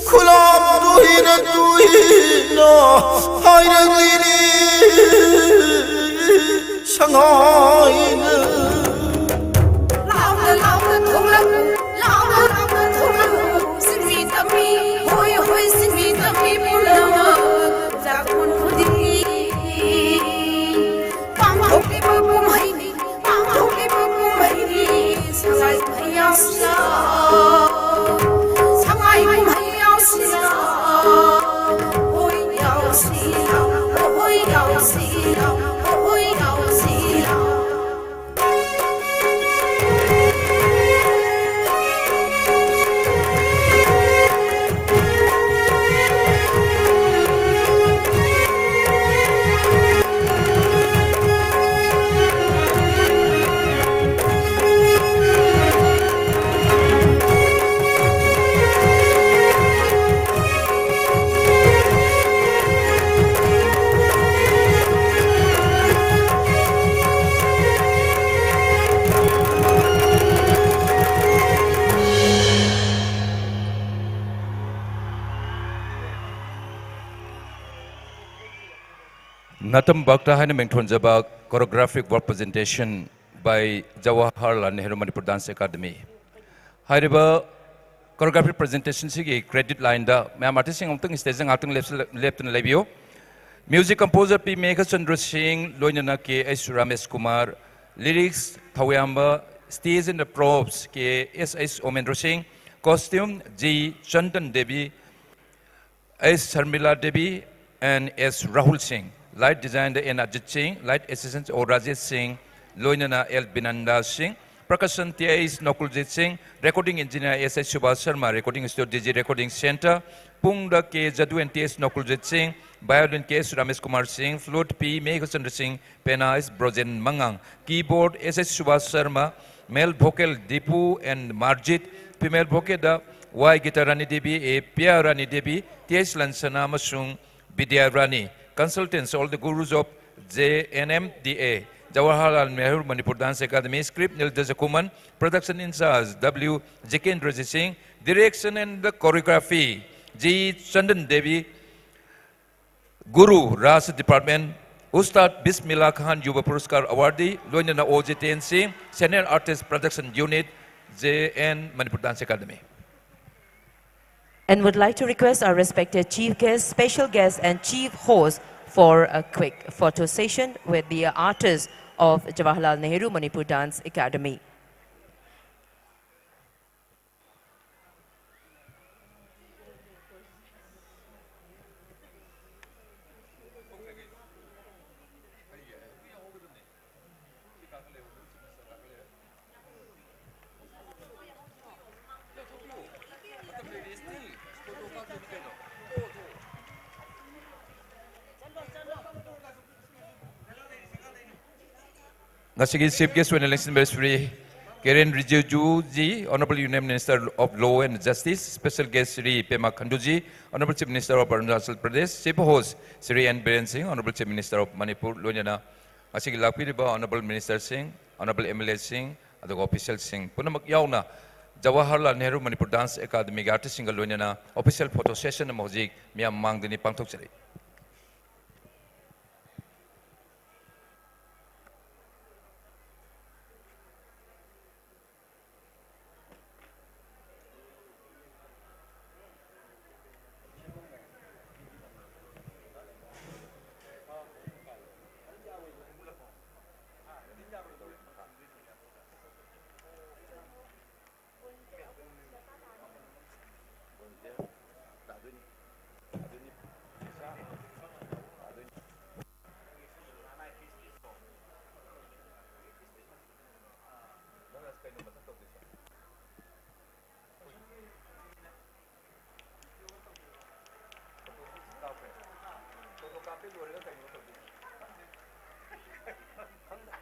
ꯈꯨꯂꯥꯞ ꯇꯣꯏꯅ ꯇꯣꯏꯅ ꯍꯥꯏꯔꯛꯂꯤꯅꯤ ꯁꯉꯥꯏꯅ꯫ ꯂꯥꯎꯅ ꯂꯥꯎꯅ ꯊꯣꯛꯂꯛꯎ, ꯂꯥꯎꯅ ꯂꯥꯎꯅ ꯊꯣꯛꯂꯛꯎ, ꯁꯤꯟꯃꯤ ꯇꯝꯃꯤ, ꯍꯣꯏ ꯍꯣꯏ, ꯁꯤꯟꯃꯤ ꯇꯝꯃꯤ ꯄꯨꯝꯅꯃꯛ ꯆꯥꯛꯈꯨꯝ ꯈꯨꯗꯤꯡꯒꯤ ꯄꯥꯡꯊꯣꯛꯂꯤꯕ ꯀꯨꯝꯍꯩꯅꯤ꯫ ꯄꯥꯡꯊꯣꯛꯂꯤꯕ ꯀꯨꯝꯍꯩꯅꯤ ꯁꯉꯥꯏ ꯀꯨꯝꯍꯩ ꯌꯥꯎꯁꯤ ꯂꯥꯎ, ꯁꯉꯥꯏ ꯀꯨꯝꯍꯩ ꯌꯥꯎꯁꯤ ꯂꯥꯎ, ꯍꯣꯏ ꯌꯥꯎꯁꯤ ꯂꯥꯎ, ꯍꯣꯏ ꯌꯥꯎꯁꯤ ꯂꯥꯎ, ꯍꯣꯏ ꯌꯥꯎꯁꯤ ꯂꯥꯎ꯫ ꯅꯥꯇꯝ ꯚꯛꯇ ꯍꯥꯏꯅ ꯃꯤꯡꯊꯣꯟꯖꯕ choreographic work presentation by Jawaharlal Nehru Manipur Dance Academy. ꯍꯥꯏꯔꯤꯕ choreography presentation ꯁꯤꯒꯤ credit line ꯗ ꯃꯌꯥꯝ artist ꯁꯤꯡ ꯑꯃꯨꯛꯇꯪ stage ꯗ ꯉꯥꯏꯍꯥꯛꯇꯪ ꯂꯦꯞꯁꯤꯜꯂ-, ꯂꯦꯞꯇꯨꯅ ꯂꯩꯕꯤꯌꯨ꯫ Music composer ꯄꯤ ꯃꯦꯘꯆꯟꯗ꯭ꯔ ꯁꯤꯡ, ꯂꯣꯏꯅꯅ K H Ramesh Kumar, lyrics ꯊꯧꯌꯥꯝꯕ, stage and the props K S H Omendra Singh, costume G Chandan Devi, S Sharmila Devi and S Rahul Singh, light design ꯗ N Ajit Singh, light assistant ꯑꯣ ꯔꯥꯖꯦꯁ ꯁꯤꯡ, ꯂꯣꯏꯅꯅ ꯑꯦꯜ ꯕꯤꯅꯟꯗꯥ ꯁꯤꯡ, percussion T H Nokuljit Singh, recording engineer S H ꯁꯨꯕꯥꯁ Sharma, recording studio D G Recording Centre, ꯄꯨꯡꯗ K Jadu and T H Nokuljit Singh, violin ꯀꯦ ꯑꯦꯁ ꯔꯥꯃꯦꯁ ꯀꯨꯃꯥꯔ ꯁꯤꯡ, flute P Meghachandra Singh, ꯄꯦꯅꯥ S Brojen ꯃꯉꯥꯡ, keyboard ꯑꯦꯁ ꯑꯩꯆ ꯁꯨꯕꯥꯁ Sharma, male vocal Dipu and Marjit, female vocal ꯗ Y Gitarani Devi, A Piyarani Devi, T H Lansana ꯑꯃꯁꯨꯡ Bidyarani, consultants, all the gurus of J N M D A, Jawaharlal Nehru Manipur Dance Academy, script Nil Dajakuman, production in charge W Jikendra Singh, direction and the choreography G Chandan Devi, Guru Raj Department, Ustad Bismillah Khan Yuva Puraskar Awardee, ꯂꯣꯏꯅꯅ ꯑꯣ ꯖꯤꯇꯦꯟ ꯁꯤꯡ, Senior Artist Production Unit, J N Manipur Dance Academy. And would like to request our respected chief guest, special guest, and chief host for a quick photo session with the artists of Jawaharlal Nehru Manipur Dance Academy. ꯉꯁꯤꯒꯤ chief guest ꯑꯣꯏꯅ ꯂꯦꯡꯁꯤꯟꯕ Shri Kiren Rijiju ji, Honorable Union Minister of Law and Justice, special guest Shri Pema Khandu ji, Honorable Chief Minister of Arunachal Pradesh, chief host Shri N Biren Singh, Honorable Chief Minister of Manipur, ꯂꯣꯏꯅꯅ ꯉꯁꯤꯒꯤ ꯂꯥꯛꯄꯤꯔꯤꯕ Honorable Minister ꯁꯤꯡ, Honorable M L A ꯁꯤꯡ, ꯑꯗꯨꯒ official ꯁꯤꯡ ꯄꯨꯝꯅꯃꯛ ꯌꯥꯎꯅ Jawaharlal Nehru Manipur Dance Academy ꯒꯤ artist ꯁꯤꯡꯒ ꯂꯣꯏꯅꯅ official photo session ꯑꯃ ꯍꯧꯖꯤꯛ ꯃꯤꯌꯥꯝ ꯃꯃꯥꯡꯗꯅꯤ ꯄꯥꯡꯊꯣꯛꯆꯔꯤ꯫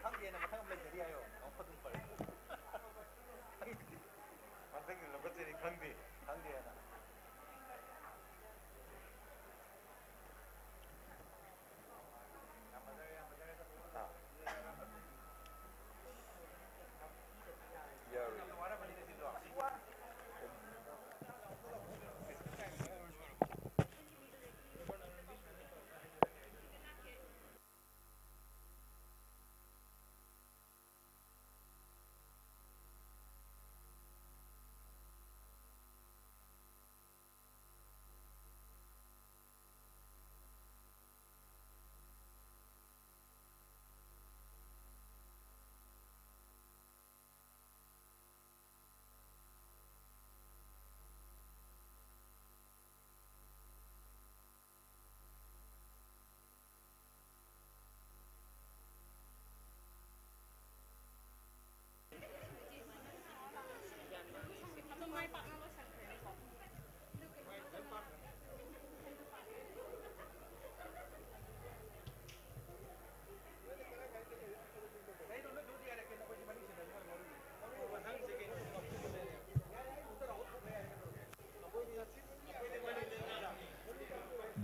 ꯈꯪꯗꯦꯅ ꯃꯊꯪ ꯑꯃ ꯂꯩꯖꯔꯤ ꯍꯥꯏꯌꯣ꯫ ꯃꯊꯪꯒꯤ ꯂꯧꯈꯠꯆꯔꯤ ꯈꯪꯗꯦ꯫ ꯈꯪꯗꯦꯅ꯫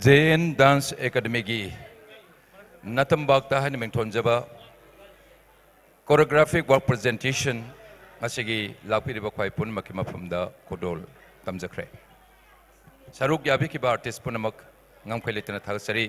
ꯖꯦ ꯑꯦꯟ ꯗꯥꯟꯁ ꯑꯦꯀꯥꯗꯃꯤꯒꯤ ꯅꯇꯝꯕꯥꯛꯇ ꯍꯥꯏꯅ ꯃꯤꯡꯊꯣꯟꯖꯕ ꯀꯣꯔꯤꯌꯣꯒ꯭ꯔꯥꯐꯤꯛ ꯋꯥꯔꯛ ꯄ꯭ꯔꯖꯦꯟꯇꯦꯁꯟ ꯑꯁꯤꯒꯤ ꯂꯥꯛꯄꯤꯔꯤꯕ ꯈ꯭ꯋꯥꯏ ꯄꯨꯝꯅꯃꯛꯀꯤ ꯃꯐꯝꯗ ꯈꯨꯗꯣꯜ ꯇꯝꯖꯈ꯭ꯔꯦ꯫ ꯁꯔꯨꯛ ꯌꯥꯕꯤꯈꯤꯕ ꯑꯥꯔꯇꯤꯁ ꯄꯨꯝꯅꯃꯛ ꯉꯝꯈꯩ ꯂꯩꯇꯅ ꯊꯥꯒꯠꯆꯔꯤ꯫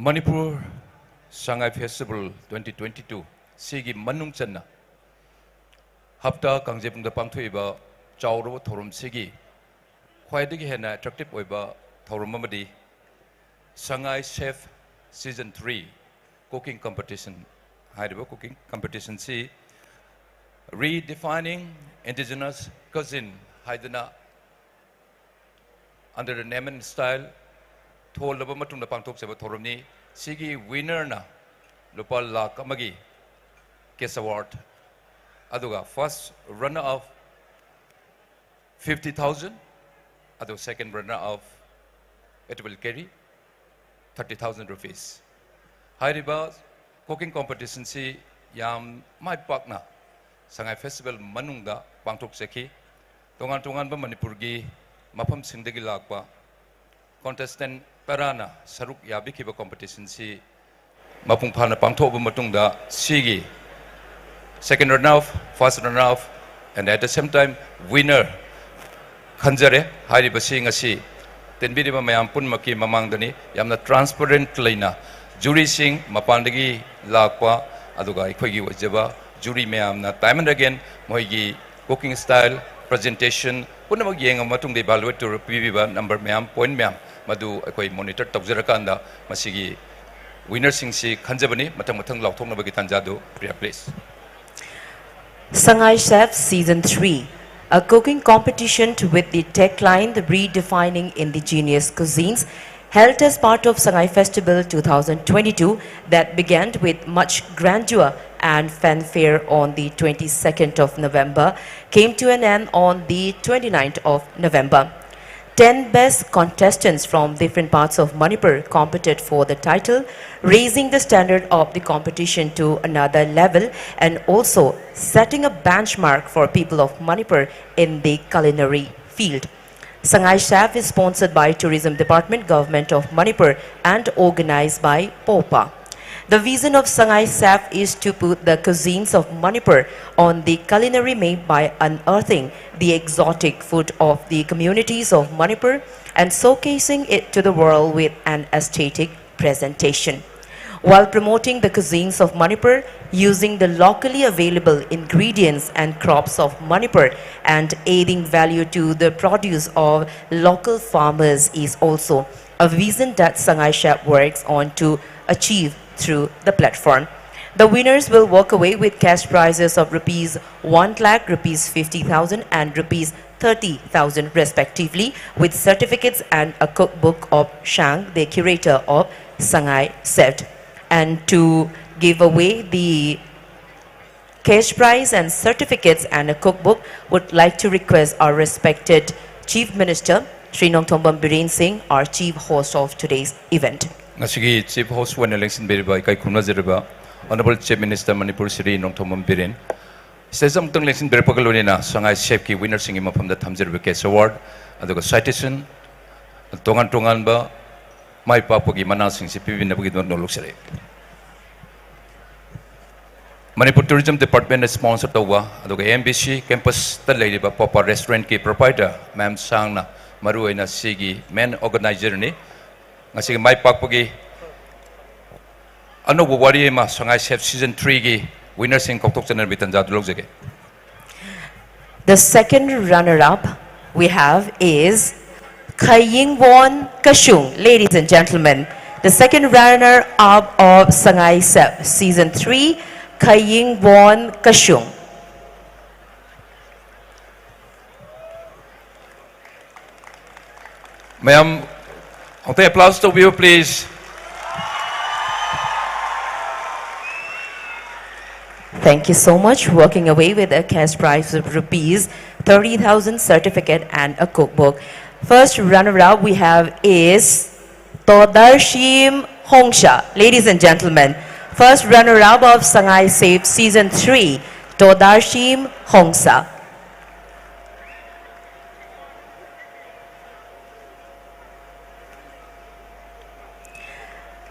Manipur Sangai Festival twenty twenty-two ꯁꯤꯒꯤ ꯃꯅꯨꯡ ꯆꯟꯅ ꯍꯞꯇꯥ ꯀꯥꯡꯖꯩꯕꯨꯡꯗ ꯄꯥꯡꯊꯣꯛꯏꯕ ꯆꯥꯎꯔꯕ ꯊꯧꯔꯝꯁꯤꯒꯤ ꯈ꯭ꯋꯥꯏꯗꯒꯤ ꯍꯦꯟꯅ attractive ꯑꯣꯏꯕ ꯊꯧꯔꯝ ꯑꯃꯗꯤ Sangai Chef Season three Cooking Competition ꯍꯥꯏꯔꯤꯕ cooking competition ꯁꯤ Redefining Indigenous Cuisine ꯍꯥꯏꯗꯅ under the name and style ꯊꯣꯜꯂꯕ ꯃꯇꯨꯡꯗ ꯄꯥꯡꯊꯣꯛꯆꯕ ꯊꯧꯔꯝꯅꯤ꯫ ꯁꯤꯒꯤ winner ꯅ ꯂꯨꯄꯥ ꯂꯥꯈ ꯑꯃꯒꯤ cash award, ꯑꯗꯨꯒ first runner up fifty thousand, ꯑꯗꯨ second runner up it will carry thirty thousand rupees꯫ ꯍꯥꯏꯔꯤꯕ cooking competition ꯁꯤ ꯌꯥꯝ ꯃꯥꯏ ꯄꯥꯛꯅ ꯁꯉꯥꯏ festival ꯃꯅꯨꯡꯗ ꯄꯥꯡꯊꯣꯛꯆꯈꯤ꯫ ꯇꯣꯉꯥꯟ ꯇꯣꯉꯥꯟꯕ ꯃꯅꯤꯄꯨꯔꯒꯤ ꯃꯐꯝꯁꯤꯡꯗꯒꯤ ꯂꯥꯛꯄ contestant ꯇꯔꯥꯅ ꯁꯔꯨꯛ ꯌꯥꯕꯤꯈꯤꯕ competition ꯁꯤ ꯃꯄꯨꯡ ꯐꯥꯅ ꯄꯥꯡꯊꯣꯛꯑꯕ ꯃꯇꯨꯡꯗ, ꯁꯤꯒꯤ second runner up, first runner up, and at the same time winner ꯈꯟꯖꯔꯦ꯫ ꯍꯥꯏꯔꯤꯕꯁꯤ ꯉꯁꯤ ꯇꯤꯟꯕꯤꯔꯤꯕ ꯃꯌꯥꯝ ꯄꯨꯝꯅꯃꯛꯀꯤ ꯃꯃꯥꯡꯗꯅꯤ꯫ ꯌꯥꯝꯅ transparent ꯂꯩꯅ jury ꯁꯤꯡ, ꯃꯄꯥꯟꯗꯒꯤ ꯂꯥꯛꯄ, ꯑꯗꯨꯒ ꯑꯩꯈꯣꯏꯒꯤ ꯑꯣꯏꯖꯕ jury ꯃꯌꯥꯝꯅ time and again ꯃꯣꯏꯒꯤ cooking style, presentation ꯄꯨꯝꯅꯃꯛ ꯌꯦꯡꯉꯕ ꯃꯇꯨꯡꯗ evaluate ꯇꯧꯔ ꯄꯤꯕꯤꯕ number ꯃꯌꯥꯝ, point ꯃꯌꯥꯝ ꯃꯗꯨ ꯑꯩꯈꯣꯏ monitor ꯇꯧꯖꯔꯀꯥꯟꯗ ꯃꯁꯤꯒꯤ winner ꯁꯤꯡꯁꯤ ꯈꯟꯖꯕꯅꯤ꯫ ꯃꯊꯪ ꯃꯊꯪ ꯂꯥꯎꯊꯣꯛꯅꯕꯒꯤ ꯇꯥꯟꯖꯥꯗꯨ, Priya, please꯫ Sangai Chef Season three, a cooking competition with the tagline Redefining Indigenous Cuisines, held as part of Sangai Festival two thousand twenty-two that began with much grandeur and fanfare on the twenty-second of November, came to an end on the twenty-ninth of November. Ten best contestants from different parts of Manipur competed for the title, raising the standard of the competition to another level and also setting a benchmark for people of Manipur in the culinary field. Sangai Chef is sponsored by Tourism Department, Government of Manipur, and organized by POPA. The vision of Sangai Chef is to put the cuisines of Manipur on the culinary map by unearthing the exotic food of the communities of Manipur and showcasing it to the world with an aesthetic presentation. while promoting the cuisines of Manipur using the locally available ingredients and crops of Manipur and adding value to the produce of local farmers is also a vision that Sangai Chef works on to achieve through the platform. The winners will walk away with cash prizes of rupees one lakh, rupees fifty thousand and rupees thirty thousand respectively, with certificates and a cookbook of Shang, the curator of Sangai Chef. And to give away the cash prize and certificates and a cookbook, would like to request our respected Chief Minister, Shri Nongthombam Biren Singh, our chief host of today's event. ꯉꯁꯤꯒꯤ chief host ꯑꯣꯏꯅ ꯂꯦꯡꯁꯤꯟꯕꯤꯔꯤꯕ ꯏꯀꯥꯏ ꯈꯨꯝꯅꯖꯔꯤꯕ honourable chief minister Manipur Shri Nongthombam Biren, stage ꯑꯃꯨꯛꯇꯪ ꯂꯦꯡꯁꯤꯟꯕꯤꯔꯛꯄꯒ ꯂꯣꯏꯅꯅ ꯁꯉꯥꯏ ꯁꯦꯐꯀꯤ ꯋꯤꯅꯔꯁꯤꯡꯒꯤ ꯃꯐꯝꯗ ꯊꯝꯖꯔꯤꯕ ꯀꯦꯁ ꯑꯦꯋꯥꯔꯗ ꯑꯗꯨꯒ ꯁꯥꯏꯇꯦꯁꯟ, ꯇꯣꯉꯥꯟ ꯇꯣꯉꯥꯟꯕ ꯃꯥꯏ ꯄꯥꯛꯄꯒꯤ ꯃꯅꯥꯁꯤꯡꯁꯤ ꯄꯤꯕꯤꯅꯕꯒꯤꯗꯃꯛ ꯅꯣꯂꯨꯛꯆꯔꯤ꯫ ꯃꯅꯤꯄꯨꯔ ꯇꯨꯔꯤꯖꯝ ꯗꯤꯄꯥꯔꯠꯃꯦꯟꯅ ꯁ꯭ꯄꯣꯟꯁꯔ ꯇꯧꯕ ꯑꯗꯨꯒ ꯑꯦꯝ ꯕꯤ ꯁꯤ ꯀꯦꯝꯄꯁꯇ ꯂꯩꯔꯤꯕ ꯄꯣꯄꯥ ꯔꯦꯁꯇꯨꯔꯦꯟꯠꯀꯤ ꯄ꯭ꯔꯣꯄꯥꯏꯇꯔ ꯃꯦꯝ ꯁꯥꯡꯅ ꯃꯔꯨꯑꯣꯏꯅ ꯁꯤꯒꯤ ꯃꯦꯟ ꯑꯣꯔꯒꯅꯥꯏꯖꯔꯅꯤ꯫ ꯉꯁꯤꯒꯤ ꯃꯥꯏ ꯄꯥꯛꯄꯒꯤ ꯑꯅꯧꯕ ꯋꯥꯔꯤ ꯑꯃ ꯁꯉꯥꯏ ꯁꯦꯐ ꯁꯤꯖꯟ ꯊ꯭ꯔꯤꯒꯤ ꯋꯤꯅꯔꯁꯤꯡ ꯀꯧꯊꯣꯛꯆꯅꯕꯒꯤ ꯇꯥꯟꯖꯥꯗꯨ ꯂꯧꯖꯒꯦ꯫ The second runner-up we have is Khayingwon Kashung. Ladies and gentlemen, the second runner-up of Sangai Chef Season three, Khayingwon Kashung. ꯃꯌꯥꯝ ꯑꯃꯨꯛꯇ applause ꯇꯧꯕꯤꯌꯨ, please. Thank you so much. Walking away with a cash prize of rupees thirty thousand, certificate and a cookbook. First runner-up we have is Todarshim Hongsha. Ladies and gentlemen, first runner-up of Sangai Chef Season three, Todarshim Hongsha.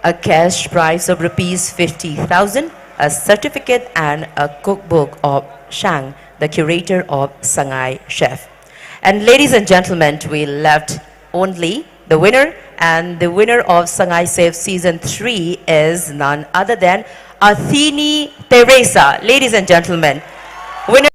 A cash prize of rupees fifty thousand, a certificate and a cookbook of Shang, the curator of Sangai Chef. And ladies and gentlemen, we left only the winner, and the winner of Sangai Save Season three is none other than Athini Teresa. Ladies and gentlemen, winner.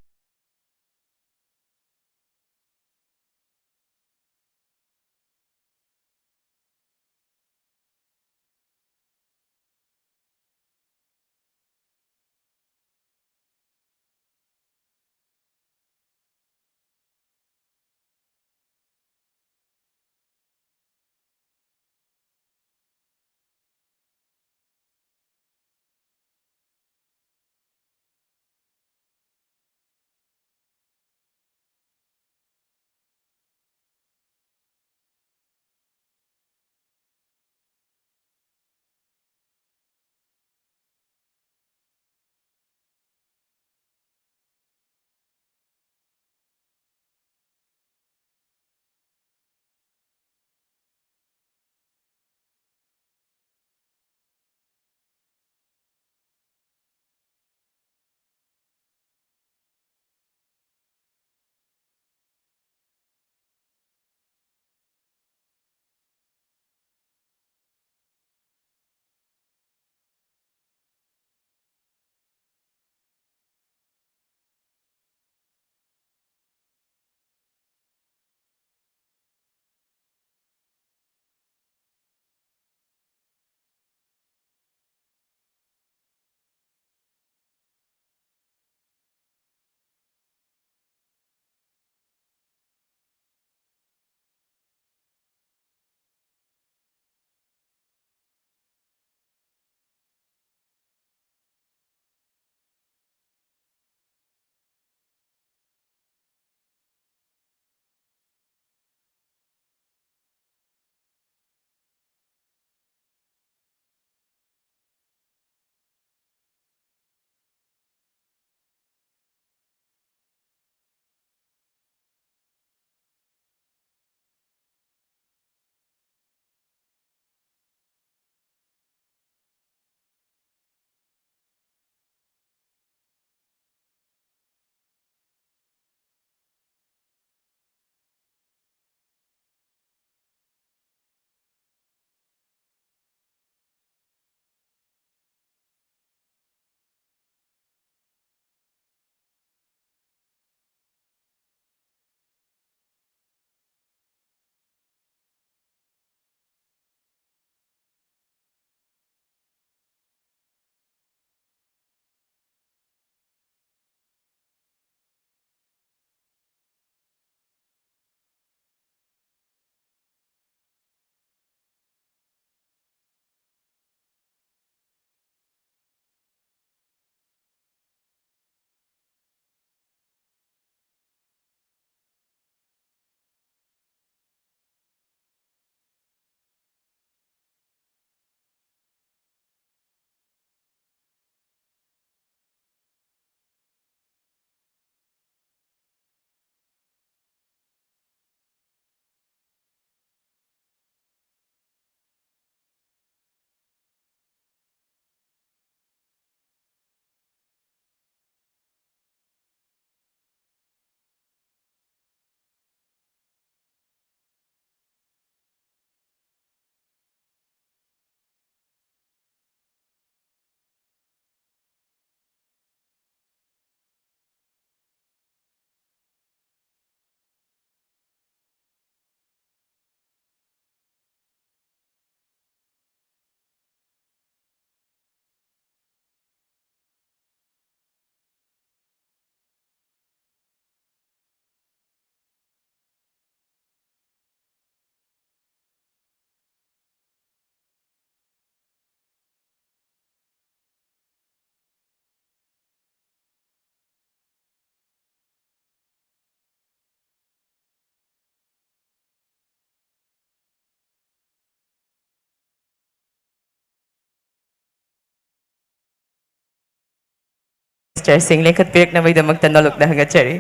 ꯁꯤꯡ ꯂꯦꯡꯈꯠꯄꯤꯔꯛꯅꯕꯒꯤꯗꯃꯛꯇ ꯅꯣꯂꯨꯛꯅ ꯊꯥꯒꯠꯆꯔꯤ꯫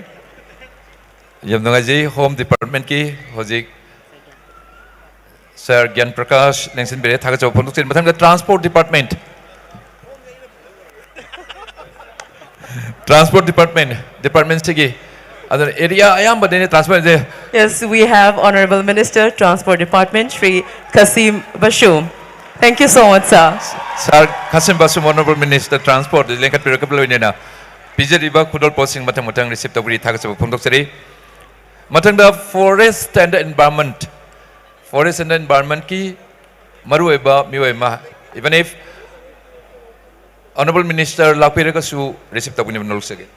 ꯌꯥꯝ ꯅꯨꯡꯉꯥꯏꯖꯩ꯫ Home Department ꯀꯤ ꯍꯧꯖꯤꯛ Sir ꯒ꯭ꯌꯥꯟ ꯄ꯭ꯔꯀꯥꯁ ꯂꯦꯡꯁꯤꯟꯕꯤꯔꯦ, ꯊꯥꯒꯠꯆꯕ ꯐꯣꯡꯗꯣꯛꯆꯔꯤ꯫ ꯃꯊꯪꯗ Transport Department, Transport Department, Department ꯁꯤꯒꯤ ꯑꯗꯨꯅ area ꯑꯌꯥꯝꯕꯗꯅꯤ Transport say. Yes, we have Honorable Minister, Transport Department, Shri Kasim Bashum. Thank you so much, sir. Sir Kasim Bashum, Honorable Minister, Transport ꯂꯦꯡꯈꯠꯄꯤꯔꯛꯄ ꯂꯣꯏꯅꯅ ꯄꯤꯖꯔꯤꯕ ꯈꯨꯗꯣꯜꯄꯣꯠꯁꯤꯡ ꯃꯊꯪ ꯃꯊꯪ receive ꯇꯧꯕꯤꯔꯤ, ꯊꯥꯒꯠꯆꯕ ꯐꯣꯡꯗꯣꯛꯆꯔꯤ꯫ ꯃꯊꯪꯗ Forest and Environment, Forest and Environment ꯀꯤ ꯃꯔꯨꯑꯣꯏꯕ ꯃꯤꯑꯣꯏ ꯑꯃ, even if Honorable Minister ꯂꯥꯛꯄꯤꯔꯒꯁꯨ receive ꯇꯧꯕꯤꯅꯕ ꯅꯣꯂꯨꯛꯆꯒꯦ꯫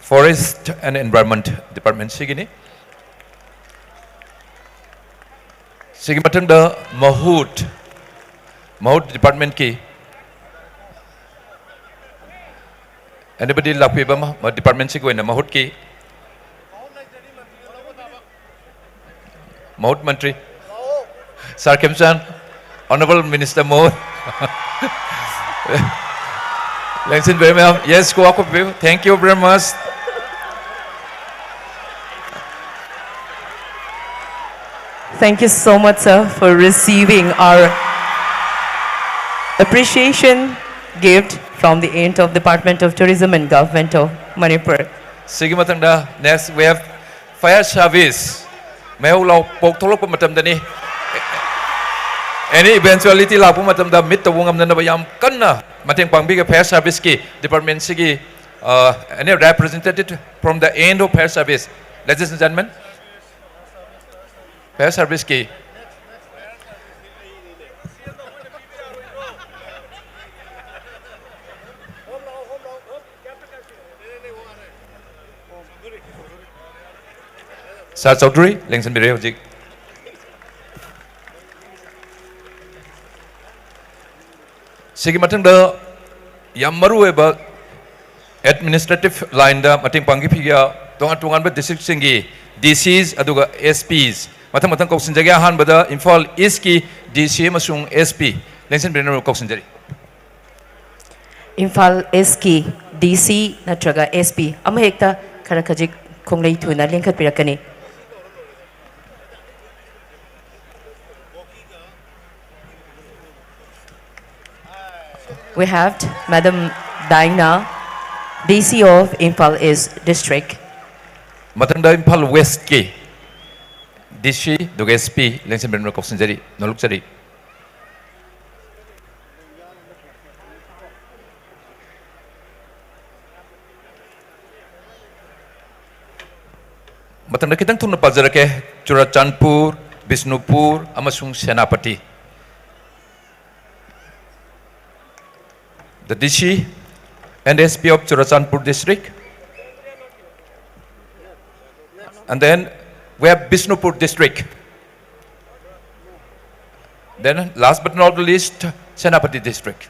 Forest and Environment Department ꯁꯤꯒꯤꯅꯤ꯫ ꯁꯤꯒꯤ ꯃꯊꯪꯗ ꯃꯍꯨꯠ, ꯃꯍꯨꯠ Department ꯀꯤ anybody ꯂꯥꯛꯄꯤꯕ ꯑꯃ, ꯃ-, Department ꯁꯤꯒꯤ ꯑꯣꯏꯅ ꯃꯍꯨꯠꯀꯤ? ꯃꯍꯨꯠ ꯃꯟꯇ꯭ꯔꯤ꯫ Sir ꯈꯦꯝꯆꯥꯟ, Honorable Minister ꯃꯍꯨꯠ꯫ ꯂꯦꯡꯁꯤꯟꯕꯤꯔꯦ ꯃꯌꯥꯝ꯫ Yes, ꯀꯣ ꯋꯥꯀꯨꯞꯄꯤꯌꯨ꯫ Thank you very much. Thank you so much, sir, for receiving our appreciation gift from the end of Department of Tourism and Government of Manipur. ꯁꯤꯒꯤ ꯃꯊꯪꯗ next we have Fire Service, ꯃꯩꯍꯧ ꯂꯥꯡꯄꯣꯛ ꯊꯣꯛꯂꯛꯄ ꯃꯇꯝꯗꯅꯤ꯫ Any eventuality ꯂꯥꯛꯄ ꯃꯇꯝꯗ meet ꯇꯧꯕ ꯉꯝꯅꯅꯕ ꯌꯥꯝ ꯀꯟꯅ ꯃꯇꯦꯡ ꯄꯥꯡꯕꯤꯒꯦ꯫ Fire Service ꯀꯤ Department ꯁꯤꯒꯤ, uh, any representative from the end of Fire Service, ladies and gentlemen, Fire Service ꯀꯤ Sir ꯆꯧꯙꯨꯔꯤ ꯂꯦꯡꯁꯤꯟꯕꯤꯔꯦ ꯍꯧꯖꯤꯛ꯫ ꯁꯤꯒꯤ ꯃꯊꯪꯗ ꯌꯥꯝ ꯃꯔꯨ ꯑꯣꯏꯕ ꯑꯦꯗꯃꯤꯅꯤꯁꯇ꯭ꯔꯦꯇꯤꯚ ꯂꯥꯏꯟꯗ ꯃꯇꯦꯡ ꯄꯥꯡꯕꯤꯈꯤꯕ ꯇꯣꯉꯥꯟ ꯇꯣꯉꯥꯟꯕ ꯗꯤꯁꯇ꯭ꯔꯤꯛꯁꯤꯡꯒꯤ ꯗꯤ ꯁꯤꯁ ꯑꯗꯨꯒ ꯑꯦꯁ ꯄꯤꯁ ꯃꯊꯪ ꯃꯊꯪ ꯀꯧꯁꯤꯟꯖꯒꯦ꯫ ꯑꯍꯥꯟꯕꯗ ꯏꯝꯐꯥꯜ ꯏꯁꯀꯤ ꯗꯤ ꯁꯤ ꯑꯃꯁꯨꯡ ꯑꯦꯁ ꯄꯤ ꯂꯦꯡꯁꯤꯟꯕꯤꯅꯕ ꯀꯧꯁꯤꯟꯖꯔꯤ꯫ ꯏꯝꯐꯥꯜ ꯏꯁꯀꯤ ꯗꯤ ꯁꯤ ꯅꯠꯇ꯭ꯔꯒ ꯑꯦꯁ ꯄꯤ ꯑꯃꯍꯦꯛꯇ ꯈꯔ ꯈꯖꯤꯛ ꯈꯣꯡꯂꯩ ꯊꯨꯅ ꯂꯦꯡꯈꯠꯄꯤꯔꯛꯀꯅꯤ꯫ We have Madam Daina, D C of Imphal East District. ꯃꯊꯪꯗ ꯏꯝꯐꯥꯜ ꯋꯦꯁꯀꯤ ꯗꯤ ꯁꯤ ꯑꯗꯨꯒ ꯑꯦꯁ ꯄꯤ ꯂꯦꯡꯁꯤꯟꯕꯤꯔꯝꯅ ꯀꯧꯁꯤꯟꯖꯔꯤ, ꯅꯣꯂꯨꯛꯆꯔꯤ꯫ ꯃꯊꯪꯗ ꯈꯤꯇꯪ ꯊꯨꯅ ꯄꯥꯖꯔꯛꯀꯦ, ꯆꯨꯔꯆꯥꯟꯄꯨꯔ, ꯕꯤꯁꯅꯨꯄꯨꯔ ꯑꯃꯁꯨꯡ Senapati. The D C and S P of Churachandpur district. And then we have Bishnupur district. Then last but not the least, Senapati district.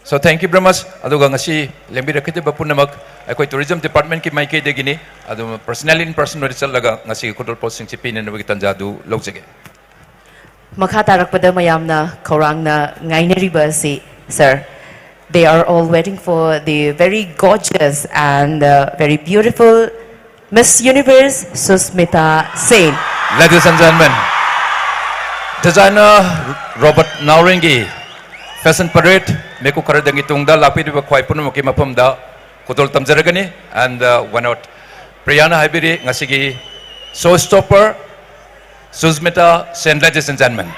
So thank you very much. ꯑꯗꯨꯒ ꯉꯁꯤ ꯂꯦꯡꯕꯤꯔꯛꯀꯗꯕ ꯄꯨꯝꯅꯃꯛ ꯑꯩꯈꯣꯏ tourism department ꯀꯤ ꯃꯥꯏꯀꯩꯗꯒꯤꯅꯤ꯫ ꯑꯗꯨ personally in person ꯑꯣꯏꯅ ꯆꯠꯂꯒ ꯉꯁꯤꯒꯤ ꯈꯨꯗꯣꯜꯄꯣꯠꯁꯤꯡꯁꯤ ꯄꯤꯅꯅꯕꯒꯤ ꯇꯥꯟꯖꯥ ꯑꯗꯨ ꯂꯧꯖꯒꯦ꯫ ꯃꯈꯥ ꯇꯥꯔꯛꯄꯗ ꯃꯌꯥꯝꯅ ꯈꯧꯔꯥꯡꯅ ꯉꯥꯏꯅꯔꯤꯕ ꯑꯁꯤ, sir, they are all waiting for the very gorgeous and, uh, very beautiful Miss Universe Susmita Sen. Ladies and gentlemen, designer Robert Naoringgi fashion parade ꯃꯤꯀꯨꯞ ꯈꯔꯗꯪꯒꯤ ꯇꯨꯡꯗ ꯂꯥꯛꯄꯤꯔꯤꯕ ꯈ꯭ꯋꯥꯏ ꯄꯨꯝꯅꯃꯛꯀꯤ ꯃꯐꯝꯗ ꯈꯨꯗꯣꯜ ꯇꯝꯖꯔꯒꯅꯤ꯫ And, uh, why not? ꯄ꯭ꯔꯤꯌꯥꯅ ꯍꯥꯏꯕꯤꯔꯤ, ꯉꯁꯤꯒꯤ show stopper Susmita Sen, ladies and gentlemen.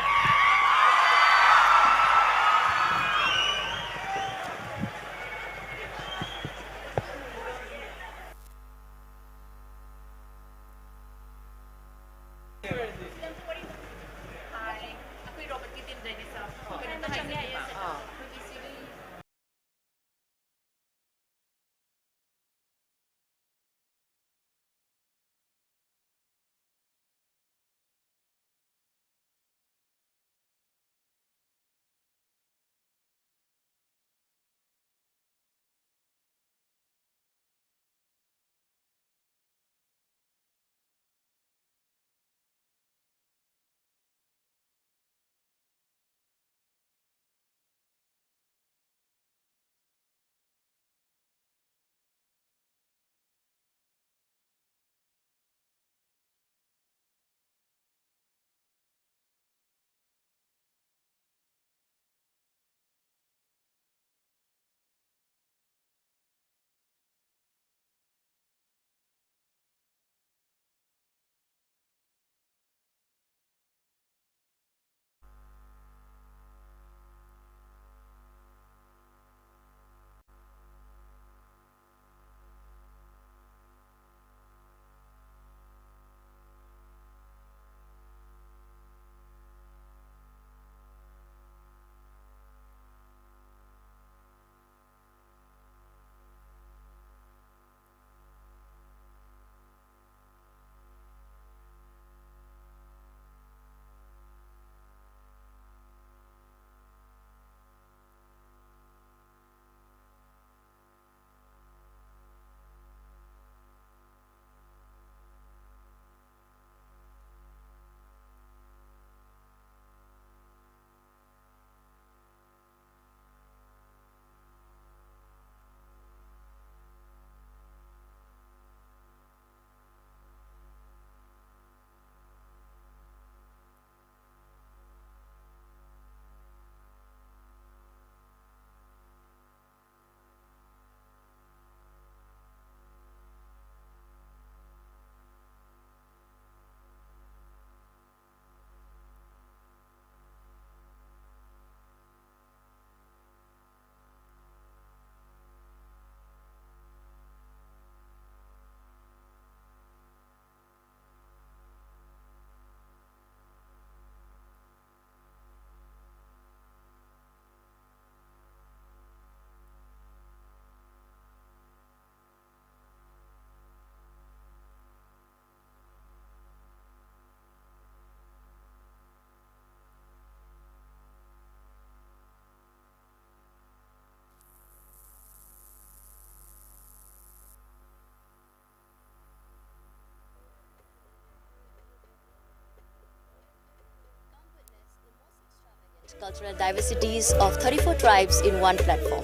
Cultural diversities of thirty-four tribes in one platform.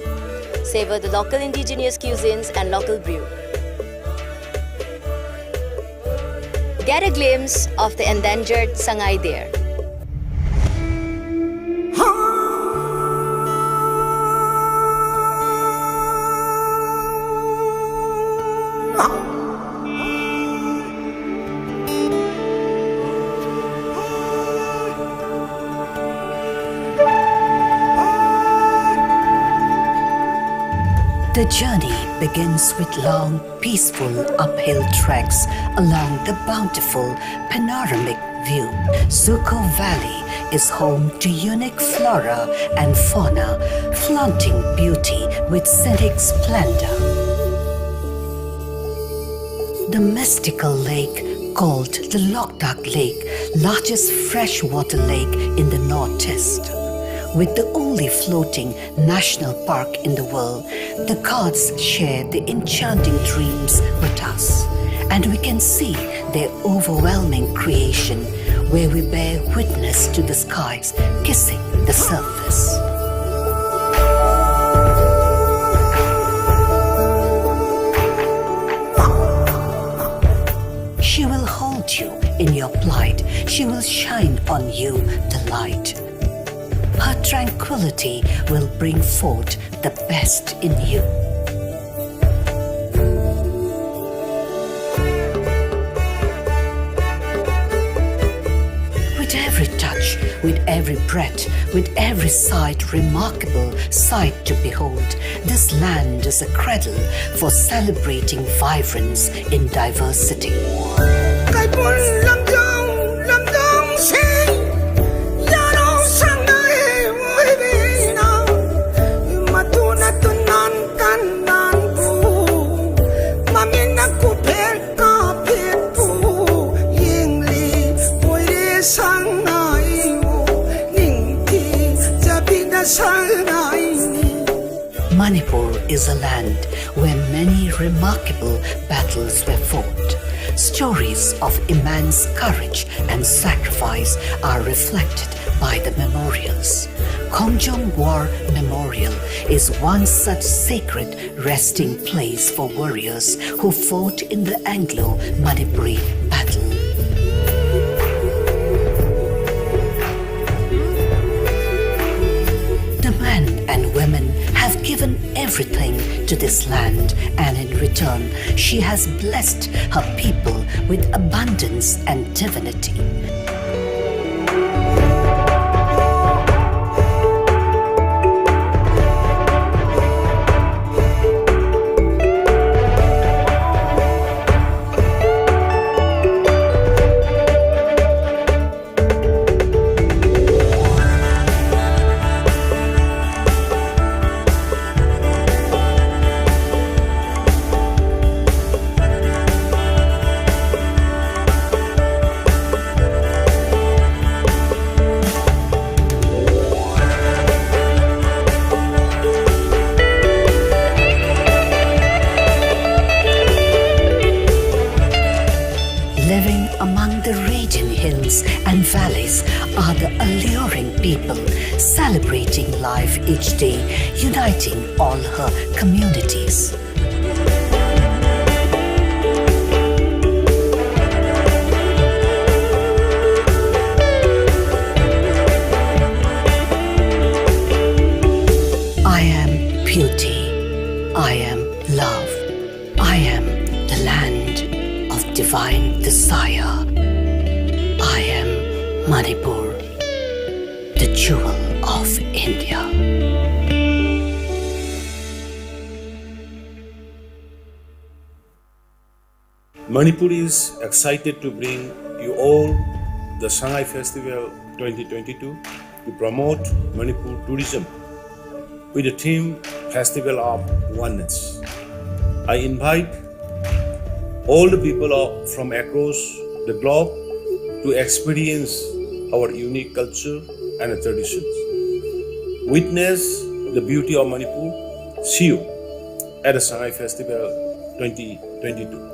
Savor the local indigenous cuisines and local brew. Get a glimpse of the endangered Sangai Deer. The journey begins with long, peaceful uphill treks along the bountiful panoramic view. Zuko Valley is home to unique flora and fauna, flaunting beauty with scenic splendor. The mystical lake called the Loktak Lake, largest freshwater lake in the Northeast, with the only floating national park in the world, the gods share the enchanting dreams with us, and we can see their overwhelming creation where we bear witness to the skies kissing the surface. She will hold you in your plight. She will shine on you the light. Her tranquility will bring forth the best in you. With every touch, with every breath, with every sight, remarkable sight to behold, this land is a cradle for celebrating vibrance in diversity. Kaipun lamdang, lamdang sing, yano sangai wibina, matuna tunan kanan pu, mamina kupel kapit pu, yingli, muiri sangai wu, ningti, jabina sangai ni. Manipur is a land where many remarkable battles were fought. Stories of immense courage and sacrifice are reflected by the memorials. Khongjong War Memorial is one such sacred resting place for warriors who fought in the Anglo-Manipuri battle. The men and women have given everything to this land, and in return, she has blessed her people with abundance and divinity. Living among the raging hills and valleys are the alluring people, celebrating life each day, uniting all her communities. I am beauty. I am love. I am the land of divine desire. I am Manipur, the jewel of India. Manipur is excited to bring you all the Sangai Festival twenty twenty-two to promote Manipur tourism with the theme Festival of Oneness. I invite all the people of, from across the globe to experience our unique culture and traditions. Witness the beauty of Manipur. See you at the Sangai Festival twenty twenty-two.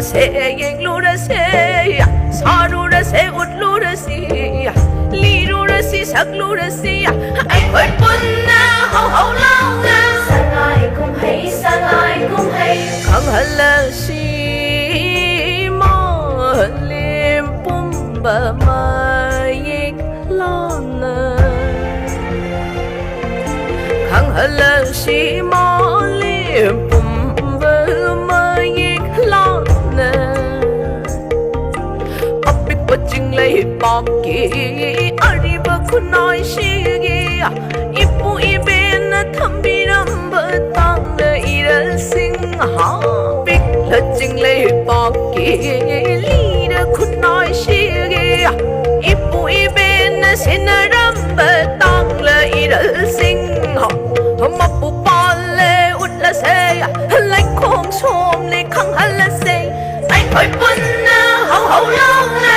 ꯁꯦ ꯌꯦꯡꯂꯨꯔꯁꯦ, ꯁꯥꯔꯨꯔꯁꯦ, ꯎꯠꯂꯨꯔꯁꯤ, ꯂꯤꯔꯨꯔꯁꯤ, ꯁꯛꯂꯨꯔꯁꯤ, ꯑꯩꯈꯣꯏ ꯄꯨꯟꯅ ꯍꯧ ꯍꯧ ꯂꯥꯎꯅ ꯁꯉꯥꯏ ꯀꯨꯝꯍꯩ, ꯁꯉꯥꯏ ꯀꯨꯝꯍꯩ ꯈꯪꯍꯜꯂꯁꯤ ꯃꯥꯂꯦꯝ ꯄꯨꯝꯕ ꯃꯌꯦꯛ ꯂꯥꯟꯅ꯫ ꯈꯪꯍꯜꯂꯁꯤ ꯃꯥꯂꯦꯝ ꯄꯨꯝꯕ ꯃꯌꯦꯛ ꯂꯥꯟꯅ꯫ ꯑꯄꯤꯛꯄ ꯆꯤꯡꯂꯩꯄꯥꯛꯀꯤ ꯑꯔꯤꯕ ꯈꯨꯟꯅꯥꯏꯁꯤꯒꯤ ꯏꯄꯨ ꯏꯕꯦꯟꯅ ꯊꯝꯕꯤꯔꯝꯕ ꯇꯥꯡꯅ ꯏꯔꯜꯁꯤꯡ ꯍꯥ꯫ ꯄꯤꯛꯂ ꯆꯤꯡꯂꯩꯄꯥꯛꯀꯤ ꯂꯤꯔ ꯈꯨꯟꯅꯥꯏꯁꯤꯒꯤ ꯏꯄꯨ ꯏꯕꯦꯟꯅ ꯁꯤꯟꯅꯔꯝꯕ ꯇꯥꯡꯂ ꯏꯔꯜꯁꯤꯡ ꯍꯥ꯫ ꯃꯄꯨ ꯄꯥꯜꯂꯦ ꯎꯠꯂꯁꯦ, ꯂꯩꯈꯣꯡ ꯁꯣꯝꯂꯦ ꯈꯪꯍꯜꯂꯁꯦ, ꯑꯩꯈꯣꯏ ꯄꯨꯟꯅ ꯍꯧ ꯍꯧ ꯂꯥꯎꯅ꯫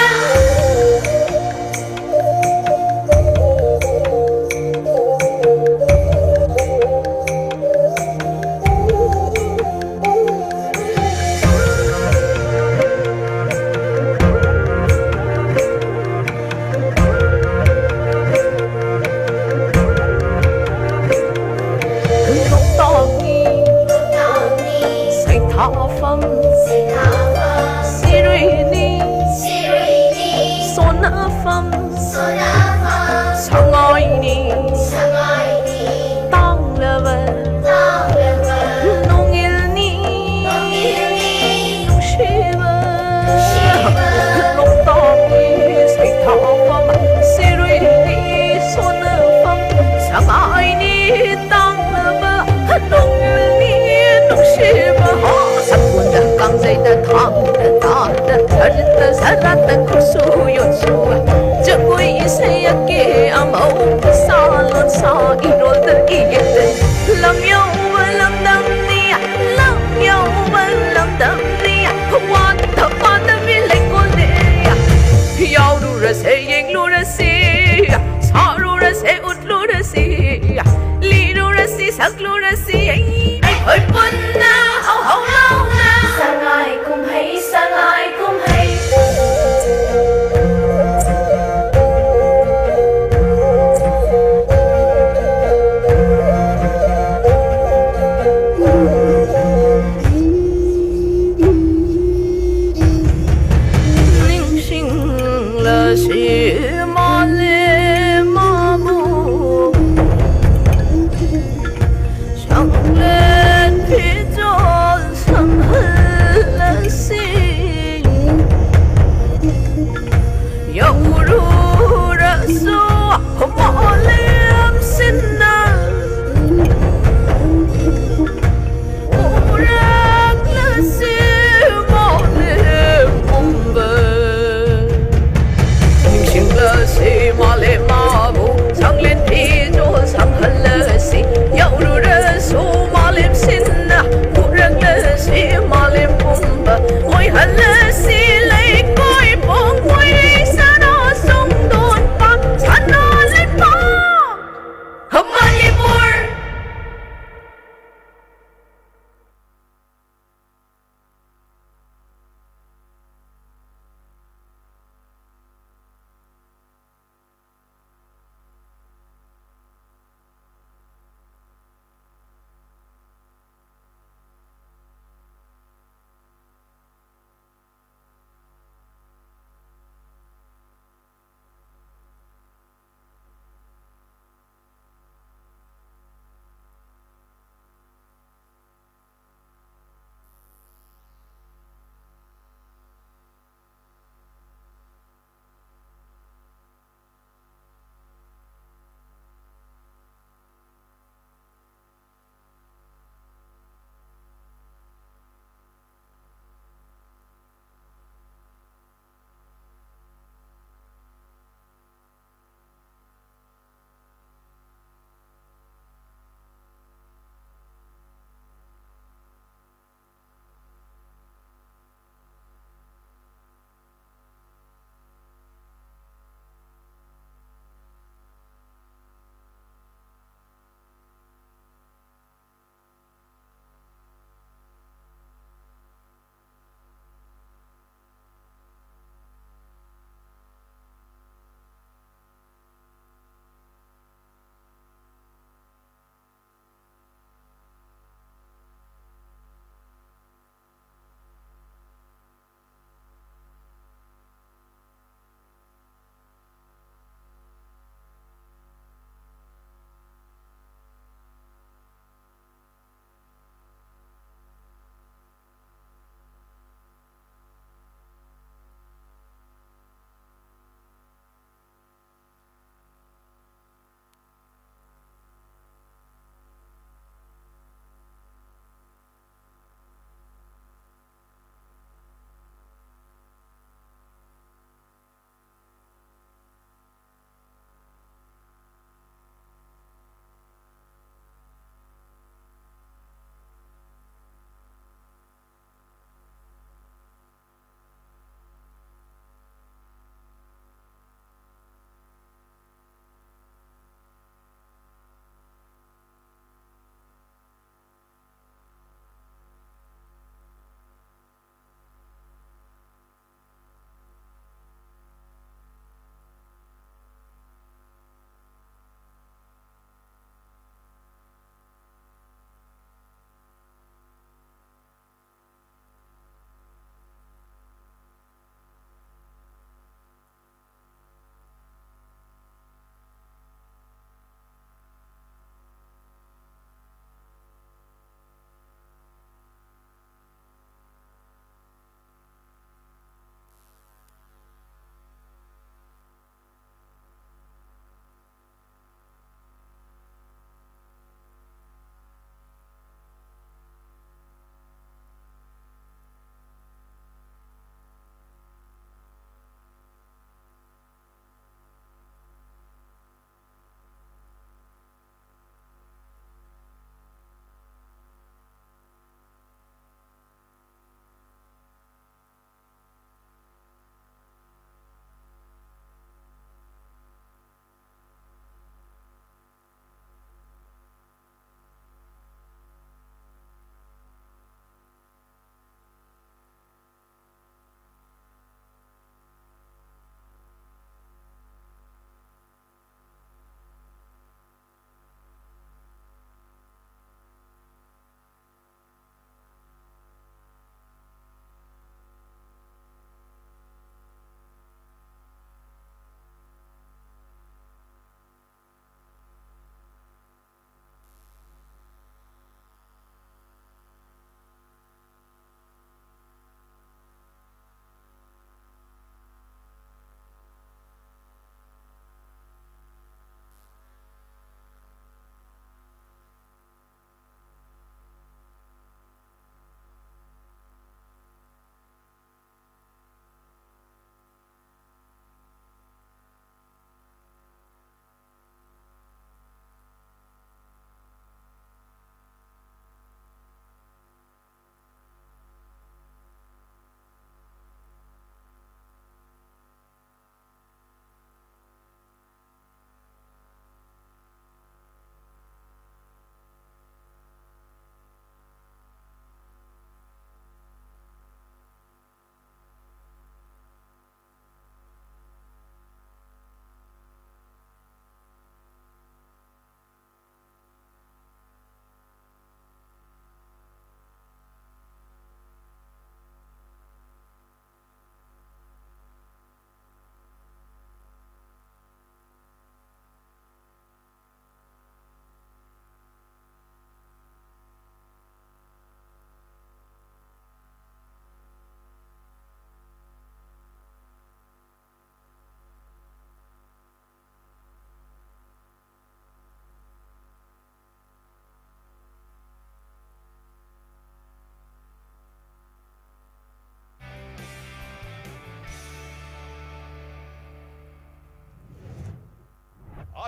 ꯂꯣꯛꯇꯥꯛꯅꯤ ꯁꯩꯊꯥꯐꯝ, ꯁꯤꯔꯨꯏꯅꯤ ꯁꯣꯟꯅꯐꯝ, ꯁꯉꯥꯏꯅꯤ ꯇꯥꯡꯂꯕ, ꯅꯣꯡꯏꯜꯅꯤ ꯅꯨꯡꯁꯤꯕ, ꯂꯣꯛꯇꯥꯛꯀꯤ ꯁꯩꯊꯥꯐꯝ, ꯁꯤꯔꯨꯏꯅꯤ ꯁꯣꯟꯅꯐꯝ, ꯁꯉꯥꯏꯅꯤ ꯇꯥꯡꯂꯕ, ꯅꯣꯡꯏꯜꯅꯤ ꯅꯨꯡꯁꯤꯕ꯫ ꯁꯛꯄꯨꯗ ꯀꯥꯡꯖꯩꯗ ꯊꯥꯡꯗ ꯇꯥꯗ ꯁꯔꯤꯠꯇ ꯁꯔꯥꯠꯇ ꯈꯨꯠꯁꯨ ꯌꯣꯠꯁꯨ ꯖꯒꯣꯏ ꯏꯁꯩ ꯑꯀꯦ ꯑꯃꯧ ꯐꯤꯁꯥ ꯂꯣꯟꯁꯥ ꯏꯔꯣꯜꯗ ꯏꯌꯦꯛꯇ ꯂꯝ ꯌꯧꯕ ꯂꯝꯗꯝꯅꯤ ꯂꯝ ꯌꯧꯕ ꯂꯝꯗꯝꯅꯤ ꯋꯥꯠꯇ ꯄꯥꯗꯕꯤ ꯂꯩꯀꯣꯜꯅꯤ ꯌꯥꯎꯔꯨꯔꯁꯦ ꯌꯦꯡꯂꯨꯔꯁꯤ ꯁꯥꯔꯨꯔꯁꯦ ꯎꯠꯂꯨꯔꯁꯤ ꯂꯤꯔꯨꯔꯁꯤ ꯁꯛꯂꯨꯔꯁꯤ ꯑꯩꯈꯣꯏ ꯄꯨꯟꯅ ꯍꯧ ꯍꯧ ꯂꯥꯎꯅ ꯁꯉꯥꯏ ꯀꯨꯝꯍꯩ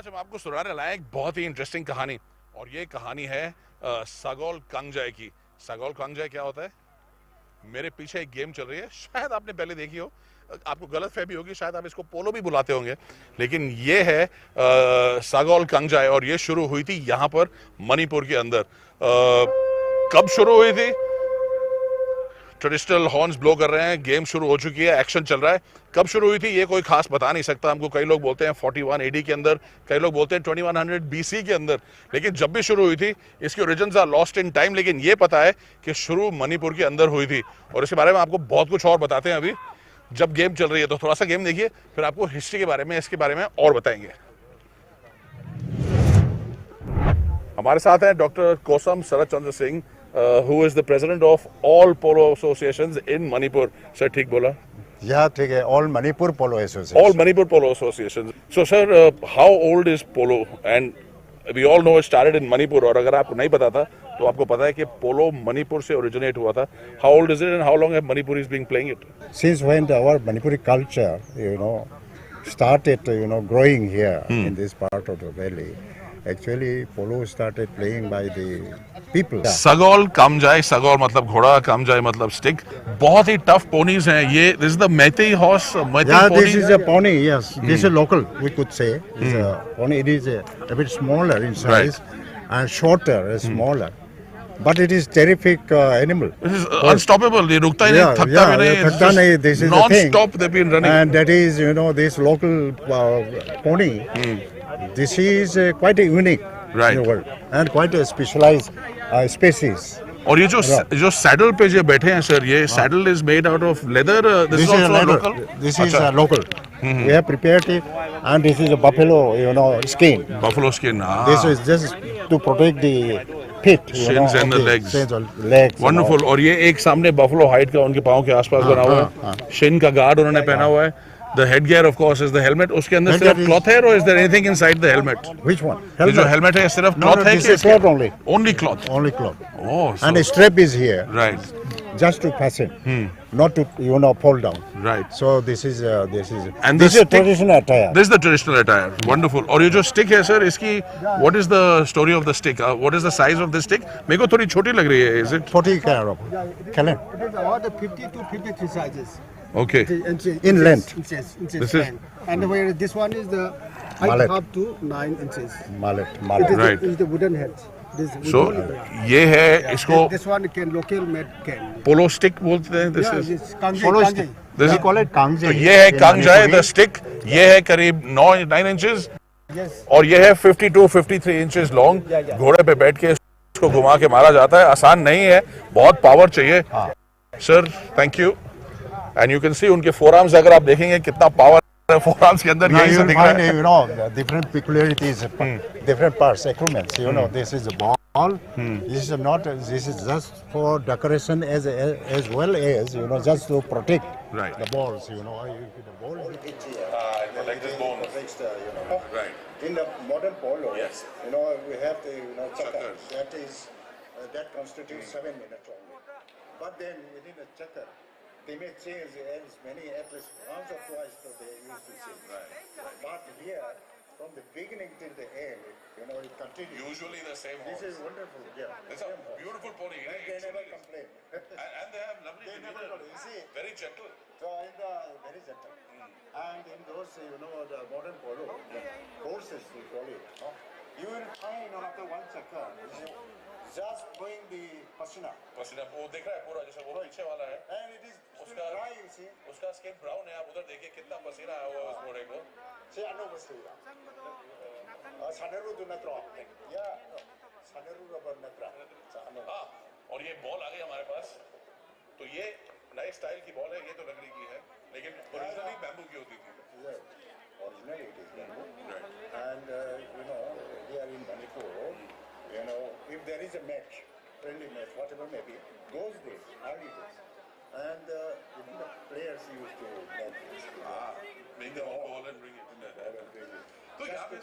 हम आपको सुनाने लाए एक बहुत ही इंटरेस्टिंग कहानी, और ये कहानी है अ, सगोल कंगजाय की। सगोल कंगजाय क्या होता है? मेरे पीछे एक गेम चल रही है, शायद आपने पहले देखी हो, अ, आपको गलत फहमी होगी, शायद आप इसको पोलो भी बुलाते होंगे, लेकिन ये है अ, सगोल कंगजाय, और ये शुरू हुई थी यहाँ पर मणिपुर के अंदर। अ, कब शुरू हुई थी? ट्रेडिशनल हॉर्न्स ब्लो कर रहे हैं, गेम शुरू हो चुकी है, एक्शन चल रहा है। कब शुरू हुई थी ये कोई खास बता नहीं सकता हमको। कई लोग बोलते हैं फोर्टी वन एडी के अंदर, कई लोग बोलते हैं ट्वेंटी वन हंड्रेड बीसी के अंदर, लेकिन जब भी शुरू हुई थी, इसके origins are lost in time, लेकिन ये पता है कि शुरू मणिपुर के अंदर हुई थी। और इसके बारे में आपको बहुत कुछ और बताते हैं अभी, जब गेम चल रही है। तो थोड़ा सा गेम देखिए, फिर आपको हिस्ट्री के बारे में, इसके बारे में और बताएंगे। हमारे साथ हैं doctor Kosam Sharad Chandra Singh, who is the president of all polo associations in Manipur. Sir, ठीक बोला? या ठीक है, all Manipur polo association. All Manipur Polo Association. So, sir, uh, how old is polo? And we all know it started in Manipur. और अगर आपको नहीं पता था, तो आपको पता है कि पोलो मणिपुर से ओरिजिनेट हुआ था। How old is it and how long have Manipuris been playing it? Since when our Manipuri culture, you know, started, you know, growing here in this part of the valley, actually polo started playing by the people. Sagol कमजाय, Sagol मतलब घोड़ा, कमजाय मतलब stick. बहुत ही tough ponies हैं ये। This is the Meitei horse, Meitei Yeah, pony. This is a pony, yes. This is local, we could say. It's a pony. It is a, a bit smaller in size and shorter, uh, smaller. But it is terrific uh, animal. This is unstoppable. ये रुकता ही नहीं, Yeah, थकता yeah, भी नहीं। थकता नहीं, this is the Non thing. Stop they've been running. And that is, you know, this local uh, pony. This is uh, quite a unique Right. in the world and quite a specialized uh, species. और ये जो जो saddle पे जो बैठे हैं sir, ये saddle is made out of leather. This This is is a also leather. Local. This is a local. We have prepared it, and this is a buffalo, you know, skin. Buffalo skin. हाँ. This is just to protect the feet, you Shins know, and the of the legs. Shins and legs. And all. Wonderful. और ये एक सामने buffalo hide का उनके पाँव के आसपास बना हुआ हाँ, है, हाँ। शिन का गार्ड उन्होंने पहना हुआ है। The head gear, of course, is the helmet. उसके अंदर Head सिर्फ gear is- क्लॉथ है, or is there anything inside the helmet? Which one? ये जो Helmet. हेलमेट है, सिर्फ No, क्लॉथ no, है this कि is cloth only. Only cloth. Only cloth. Oh, And the strap is here. Right. just to pass him, not to, you know, fall down. Right. So this is uh, this is And this the is a stick- traditional attire. This is the traditional attire. Wonderful. और ये जो stick है sir, इसकी what is the story of the stick? What is the size of the stick? मेरे को थोड़ी छोटी लग रही है. Is it? Forty kind of. Kalen. It is about the fifty to fifty-three sizes. Okay. Inches, In length. Inches, inches This is- length. And where this one is the height Mallet. Up to nine inches. Mallet, It mallet. is, Right. Is the wooden head. This we So call it, yeah. ये है इसको This one can local made can. Polo stick बोलते हैं. This Yeah, is this kangjai, Polo kangjai. stick. This We is- call it kangjai. तो ये है In कांगजाई, Manipuri. The stick. ये है करीब नौ, nine inches. Yes. और ये है fifty to fifty three inches long. Yeah, yeah. घोड़े पे बैठ के इसको घुमा के मारा जाता है. आसान नहीं है, बहुत पावर चाहिए. हाँ. Sir, thank you. And you can see उनके फोर आर्म्स, अगर आप देखेंगे कितना पावर है फोर आर्म्स के अंदर, Now यही से you दिख रहा find, है. You know, the different peculiarities, different parts, equipments. You know, this is a ball. This is not. This is just for decoration as as well as, you know, just to protect Right. the balls. You know, if the ball Protect this bone. Protects the, you know. Right. In the modern polo, Yes. You know, we have the, you know, chakar. Chakar. That is uh, that constitutes seven minutes only. But then within a chakar, they may change as many, at least once or twice per day used to change. But here, from the beginning till the end, you know, it continues. Usually the same This horse. Is wonderful. Yeah. It's a beautiful pony. They never complain. And, and they have lovely They never demeanor. Complain. You see, Very gentle. So in the very gentle. And in those, you know, the modern polo, the courses we call it, no? You will find after one chakar, you know, just going the pasina. पसीना वो दिख रहा है पूरा, जैसे वो पीछे वाला है. And it is still उसका- dry, you see. उसका स्किन ब्राउन है. आप उधर देखिए कितना पसीना आया हुआ है उस घोड़े को. See, ano ba sila? Uh, Saneru do natra. Yeah. Saneru raba natra. Sa ano? हाँ, और ये बॉल आ गई हमारे पास. तो ये नए स्टाइल की बॉल है, ये तो लकड़ी की है, लेकिन ओरिजिनली बैम्बू की होती थी. Yeah. Originally it is bamboo. And uh, you know, here in Manipur, you know, if there is a match, friendly match, whatever may be, those days, early days, and uh, even the players used to make this. हाँ, make the own ball and bring it. तो यहाँ पे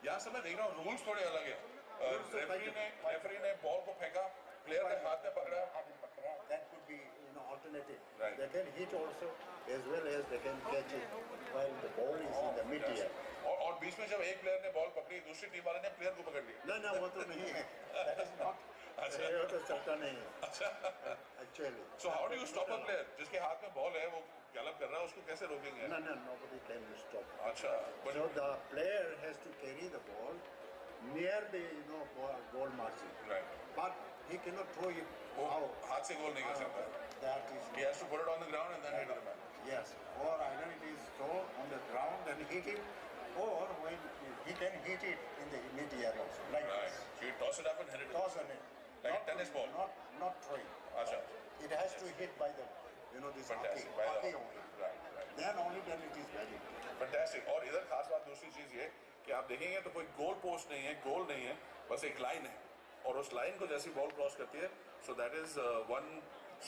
यहाँ से मैं देख रहा हूँ, रूल्स थोड़े अलग है. रेफरी ने रेफरी ने बॉल को फेंका, प्लेयर ने हाथ में पकड़ा. That could be Right. They can hit also as well as they can catch it while the ball is in the mid-air. और और बीच में जब एक प्लेयर ने बॉल पकड़ी, दूसरी टीम वाले ने प्लेयर को पकड़ लिया. ना ना, वो तो नहीं है. That is not. अच्छा. ये तो चलता नहीं है अच्छा. Actually. So how do you stop a player जिसके हाथ में बॉल है, वो गैलप कर रहा है, उसको कैसे रोकेंगे? No no, nobody can stop. अच्छा. But So the player has to carry the ball near the, you know, goal margin. Right. But he cannot throw it वो out. हाथ से गोल नहीं कर सकता. That is He has to put it on the ground and then hit the man. Yes, or either it is thrown on the ground and hit it, or when he can hit it in the mid-air also, like Right. this. So you toss it up and hit it. Toss on it. Like a Not- tennis ball. Not not throwing. अच्छा. It has to hit by the, you know, this hockey, Fantastic. By the hockey only. Right, right. Then only then it is valid. Fantastic. और इधर खास बात दूसरी चीज ये कि आप देखेंगे तो कोई गोल पोस्ट नहीं है, गोल नहीं है, बस एक लाइन है, और उस लाइन को जैसी बॉल क्रॉस करती है, so that is one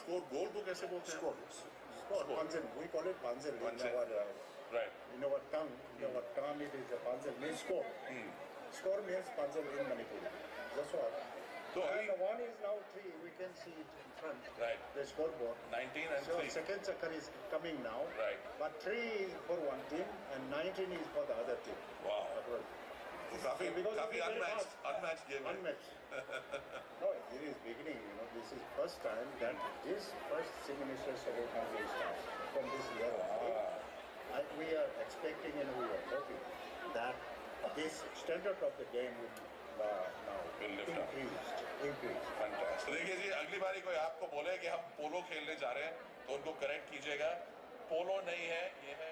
score. गोल को कैसे बोलते हैं? Score. Score. Score. Panzel. We call it panzel in Panzel. our uh, Right. in our tongue. In our tongue, it is a panzel. Means score. Score means panzel in Manipuri. That's all. So And अभी one is now three. We can see it in front. Right. The scoreboard. Nineteen and So three. Second chakra is coming now. Right. But three is for one team and nineteen is for the other team. Wow. Abroad. काफी Because काफी it is very unmatched fast. Unmatched game है. Unmatched. No, it is beginning. You know, this is first time that this first Chief Minister Saroj Ganguly starts from this year only. I, we are expecting and we are hoping that this standard of the game will uh, now Will lift up. Increased, increased. Fantastic. तो देखिए जी, अगली बारी कोई आपको बोले कि हम पोलो खेलने जा रहे हैं, तो उनको करेक्ट कीजिएगा. पोलो नहीं है, ये है.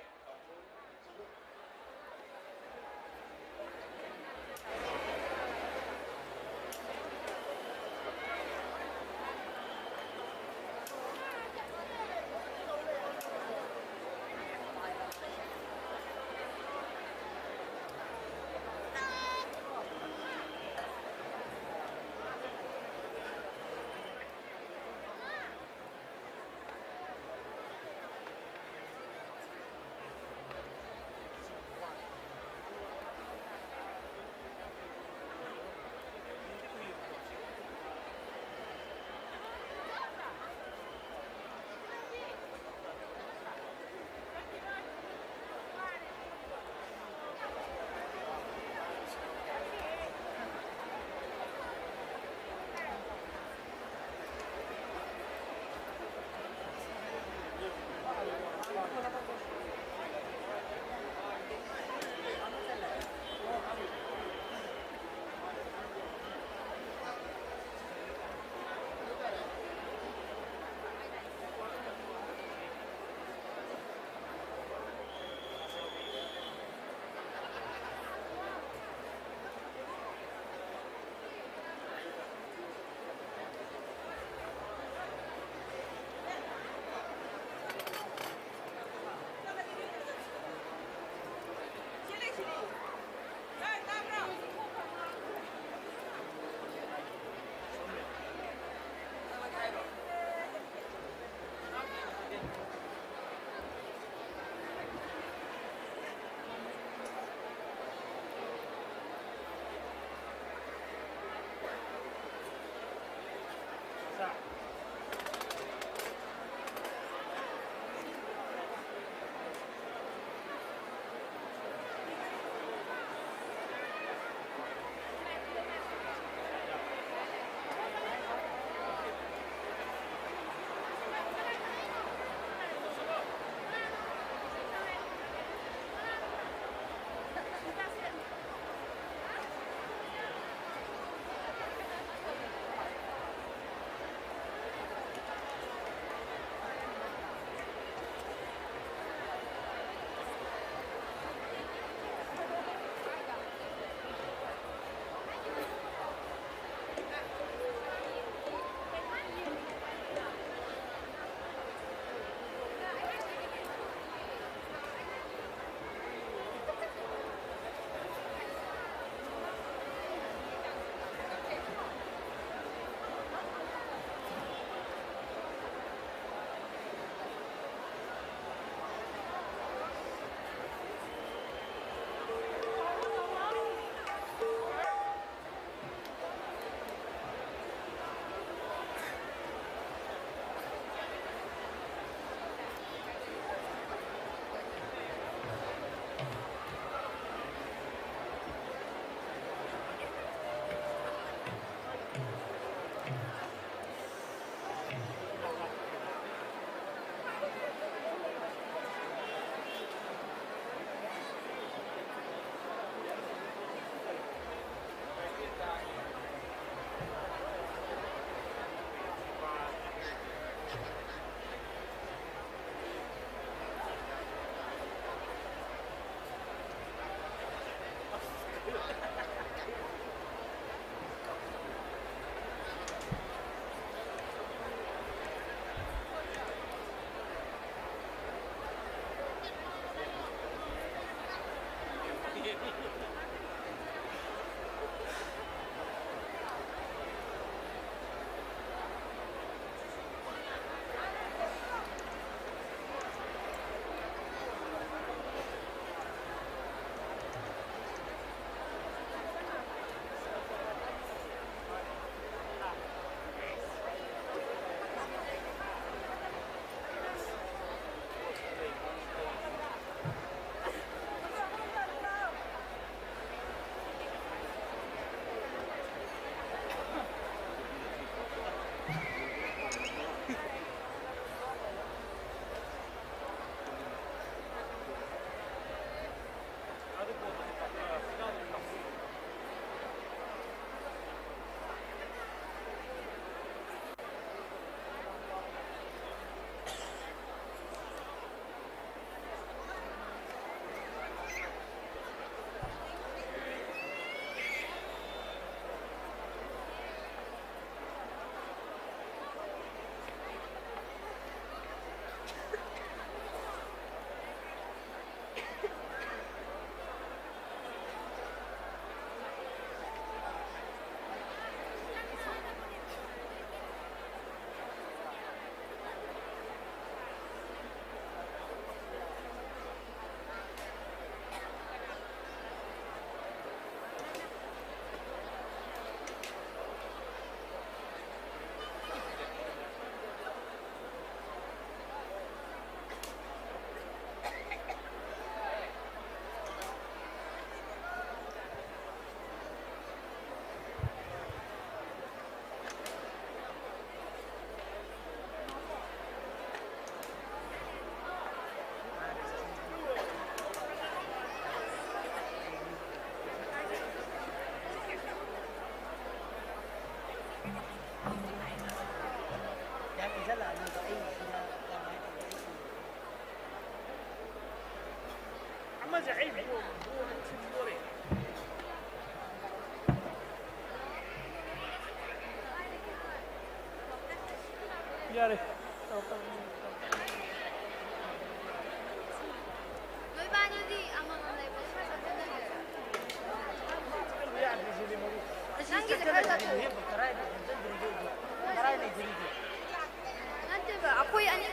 ꯌꯥꯔꯦ꯫ ꯇꯧ, ꯇꯧ, ꯇꯧ꯫ ꯅꯣꯏꯕꯥꯅꯤꯗꯤ ꯑꯃꯃꯝ ꯂꯩꯕꯅꯦ, ꯈꯔ ꯆꯠꯊꯣꯛꯅꯔꯁꯤ꯫ ꯅꯪꯒꯤꯁꯦ ꯈꯔ ꯆꯠꯊꯣꯛꯑꯣ꯫ ꯅꯠꯇꯦꯕ, ꯑꯩꯈꯣꯏ ꯑꯅꯤ꯫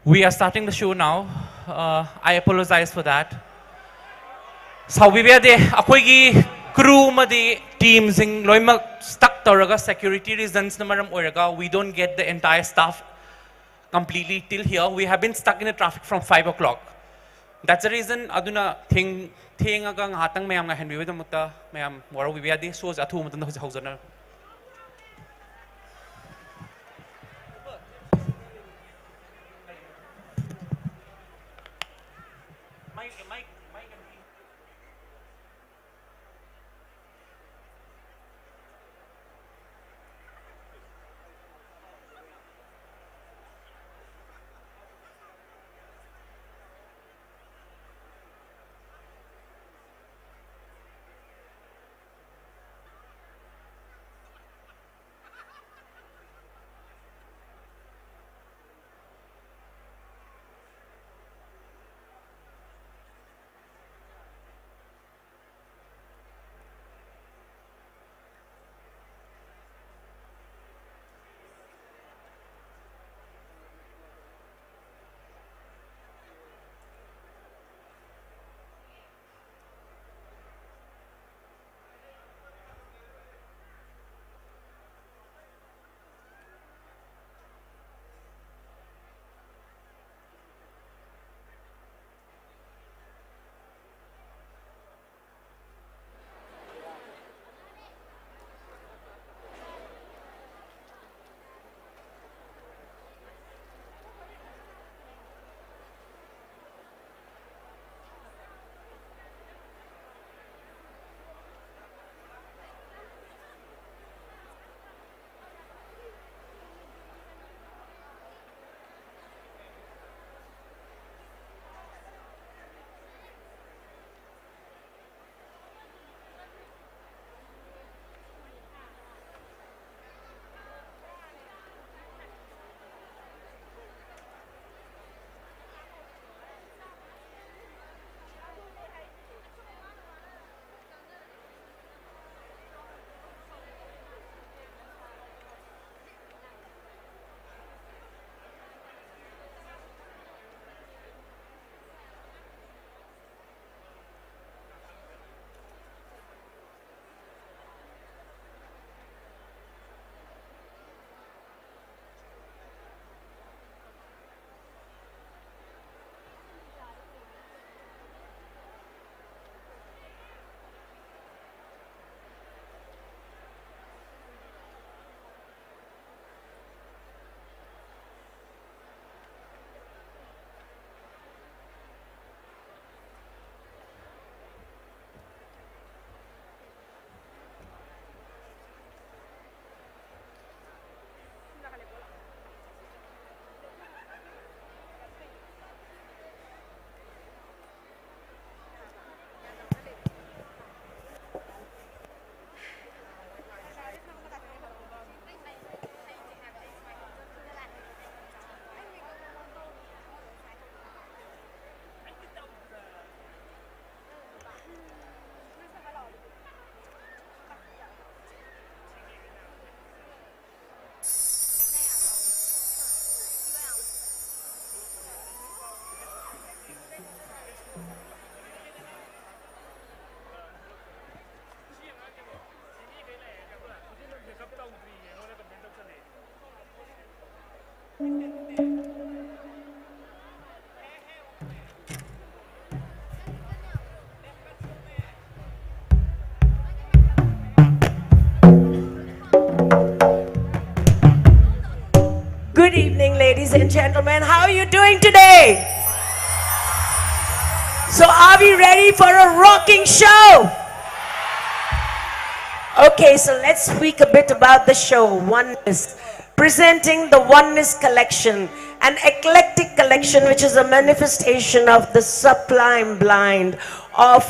We are starting the show now. Uh, I apologize for that. ꯁꯥꯎꯕꯤꯕ ꯌꯥꯗꯦ, ꯑꯩꯈꯣꯏꯒꯤ crew ꯑꯃꯗꯤ teamꯁꯤꯡ ꯂꯣꯏꯅꯃꯛ stuck ꯇꯧꯔꯒ, security reasonsꯅ ꯃꯔꯝ ꯑꯣꯏꯔꯒ, we don't get the entire staff completely till here. We have been stuck in the traffic from five o'clock. That's the reason. ꯑꯗꯨꯅ ꯊꯦꯡ ꯊꯦꯡꯉꯒ ꯉꯥꯏꯍꯥꯛꯇꯪ ꯃꯌꯥꯝ ꯉꯥꯏꯍꯟꯕꯤꯕꯒꯤꯗꯃꯛꯇ ꯃꯌꯥꯝ ꯋꯥꯔꯧꯕꯤꯕ ꯌꯥꯗꯦ. Showꯁꯦ ꯑꯊꯨꯕ ꯃꯇꯝꯗ ꯍꯧꯖꯤꯛ ꯍꯧꯖꯅꯕ. Good evening, ladies and gentlemen. How are you doing today? So, are we ready for a rocking show? Okay, so let's speak a bit about the show, Oneness. Presenting the Oneness Collection, an eclectic collection which is a manifestation of the sublime blind of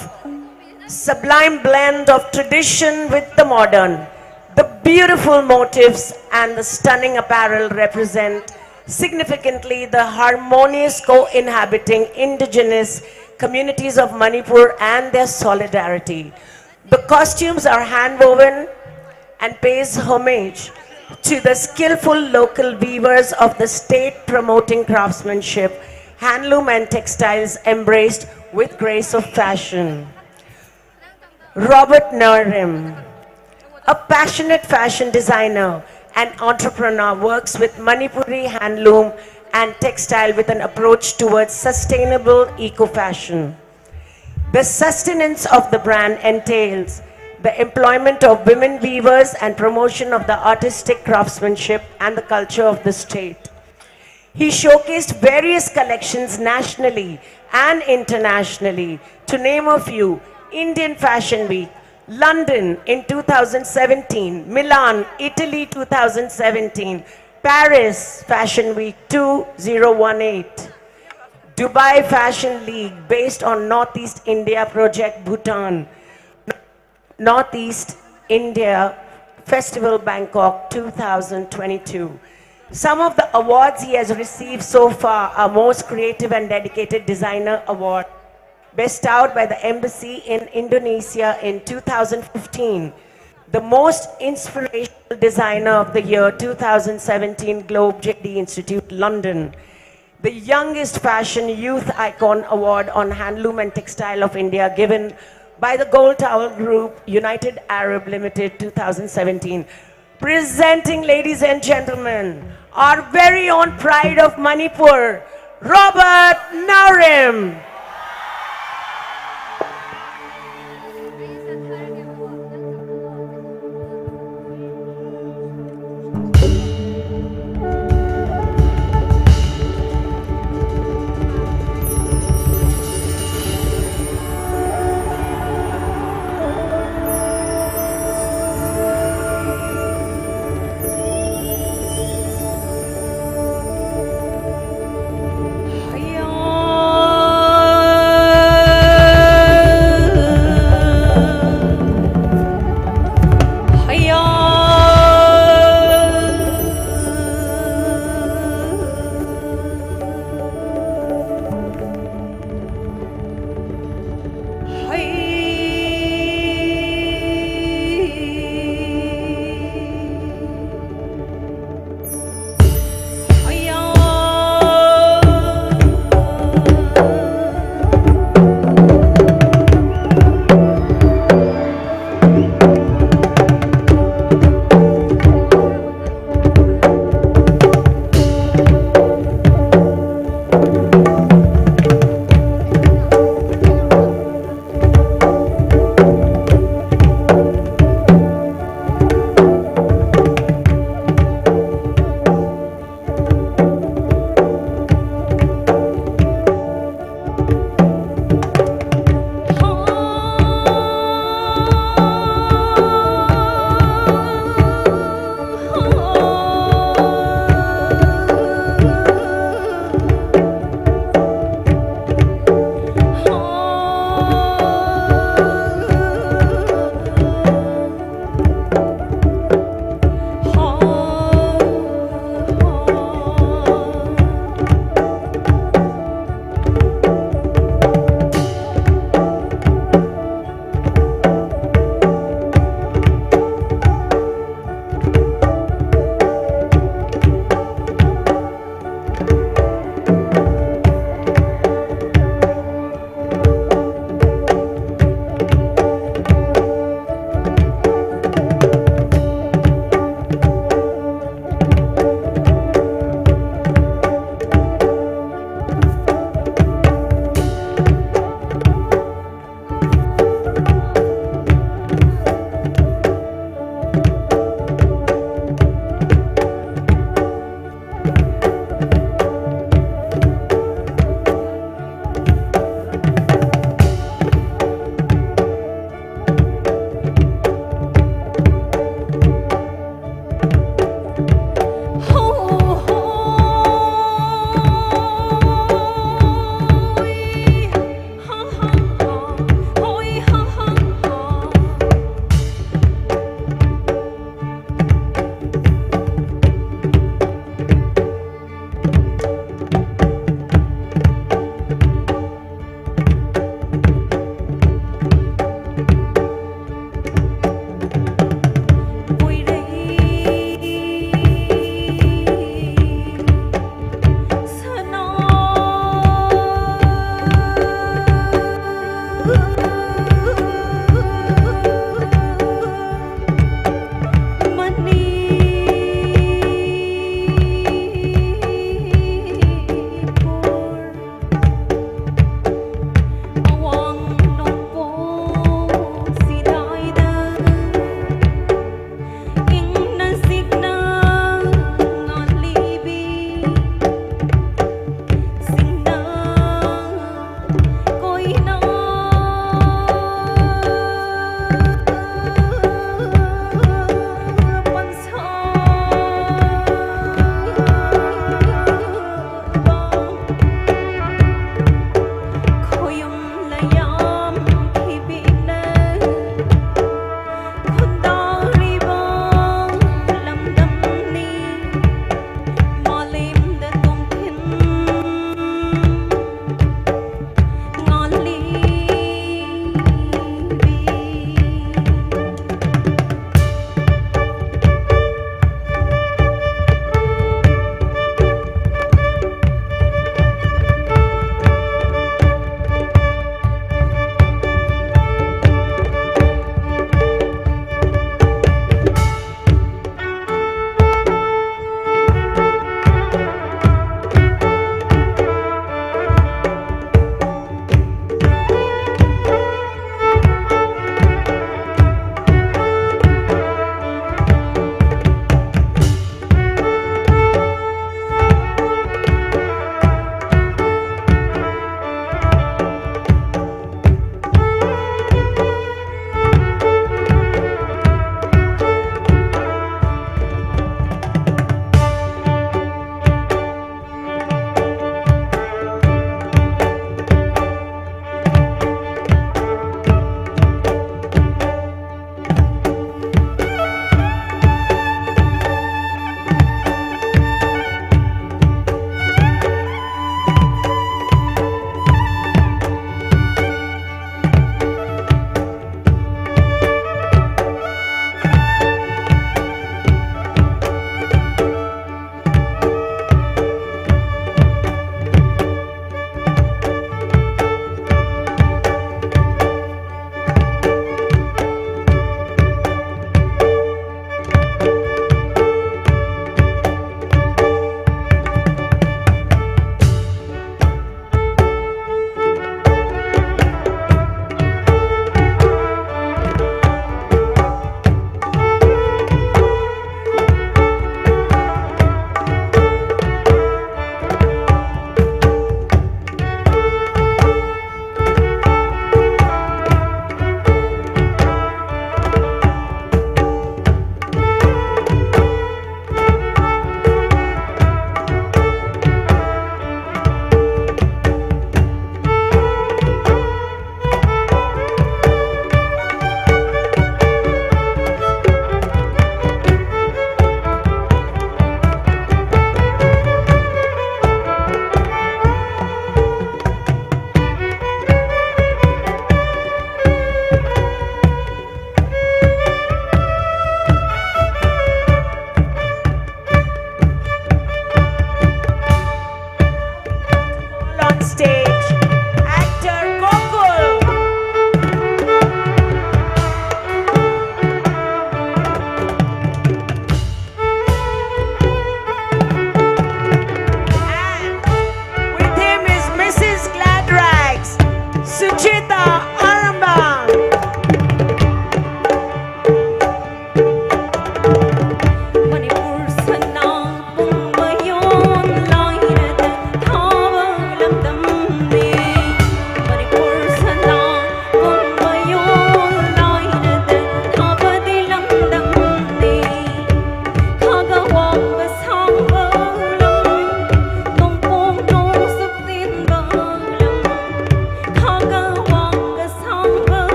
sublime blend of tradition with the modern. The beautiful motifs and the stunning apparel represent significantly the harmonious co-inhabiting indigenous communities of Manipur and their solidarity. The costumes are handwoven and pays homage to the skillful local weavers of the state, promoting craftsmanship, handloom and textiles embraced with grace of fashion. Robert Narim, a passionate fashion designer and entrepreneur, works with Manipuri handloom and textile with an approach towards sustainable eco-fashion. The sustenance of the brand entails the employment of women weavers and promotion of the artistic craftsmanship and the culture of the state. He showcased various collections nationally and internationally. To name a few: Indian Fashion Week, London in two thousand seventeen, Milan, Italy, two thousand seventeen, Paris Fashion Week two thousand eighteen, Dubai Fashion League based on Northeast India Project Bhutan, Northeast India Festival Bangkok two thousand twenty-two. Some of the awards he has received so far are Most Creative and Dedicated Designer Award, bestowed by the Embassy in Indonesia in two thousand fifteen, the Most Inspirational Designer of the Year two thousand seventeen, Globe J D Institute, London, the Youngest Fashion Youth Icon Award on Handloom and Textile of India, given by the Gold Tower Group, United Arab Limited, two thousand seventeen. Presenting, ladies and gentlemen, our very own pride of Manipur, Robert Narim.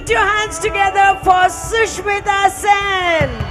Your hands together for Sushmita Sen.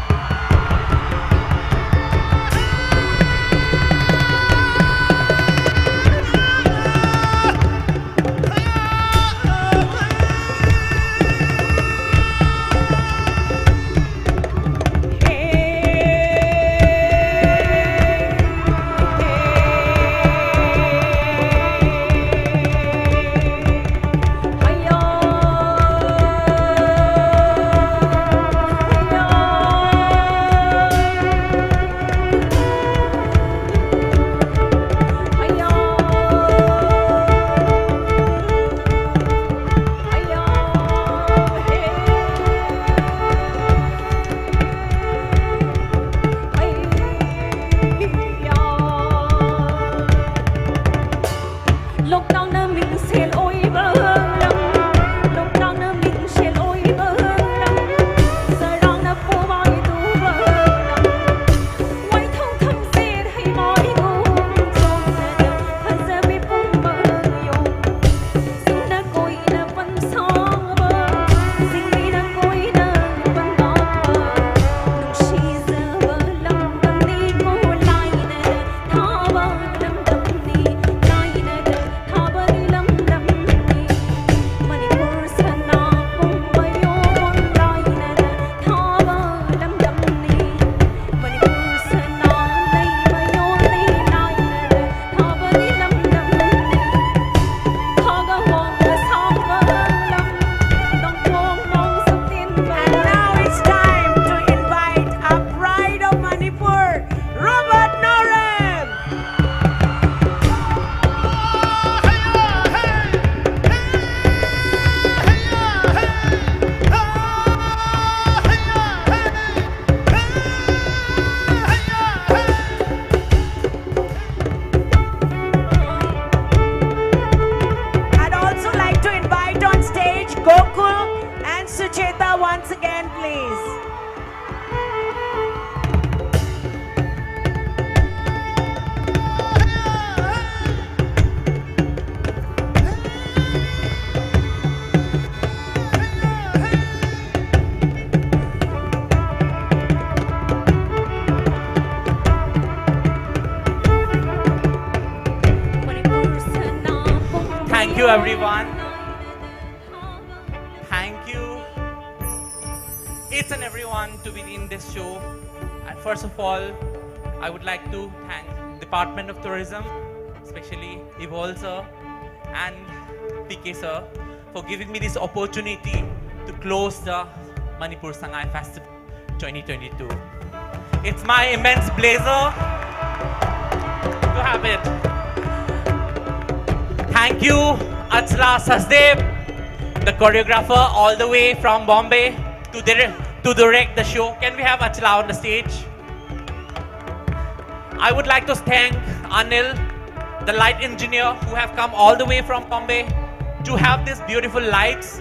you, everyone. Thank you, each and everyone, to be in this show. And first of all, I would like to thank Department of Tourism, especially Evol sir and P K sir, for giving me this opportunity to close the Manipur Sangai Festival twenty twenty-two. It's my immense pleasure to have it. Thank you, Achla Sachdev, the choreographer, all the way from Bombay to dire- to direct the show. Can we have Achla on the stage? I would like to thank Anil, the light engineer, who have come all the way from Bombay to have these beautiful lights.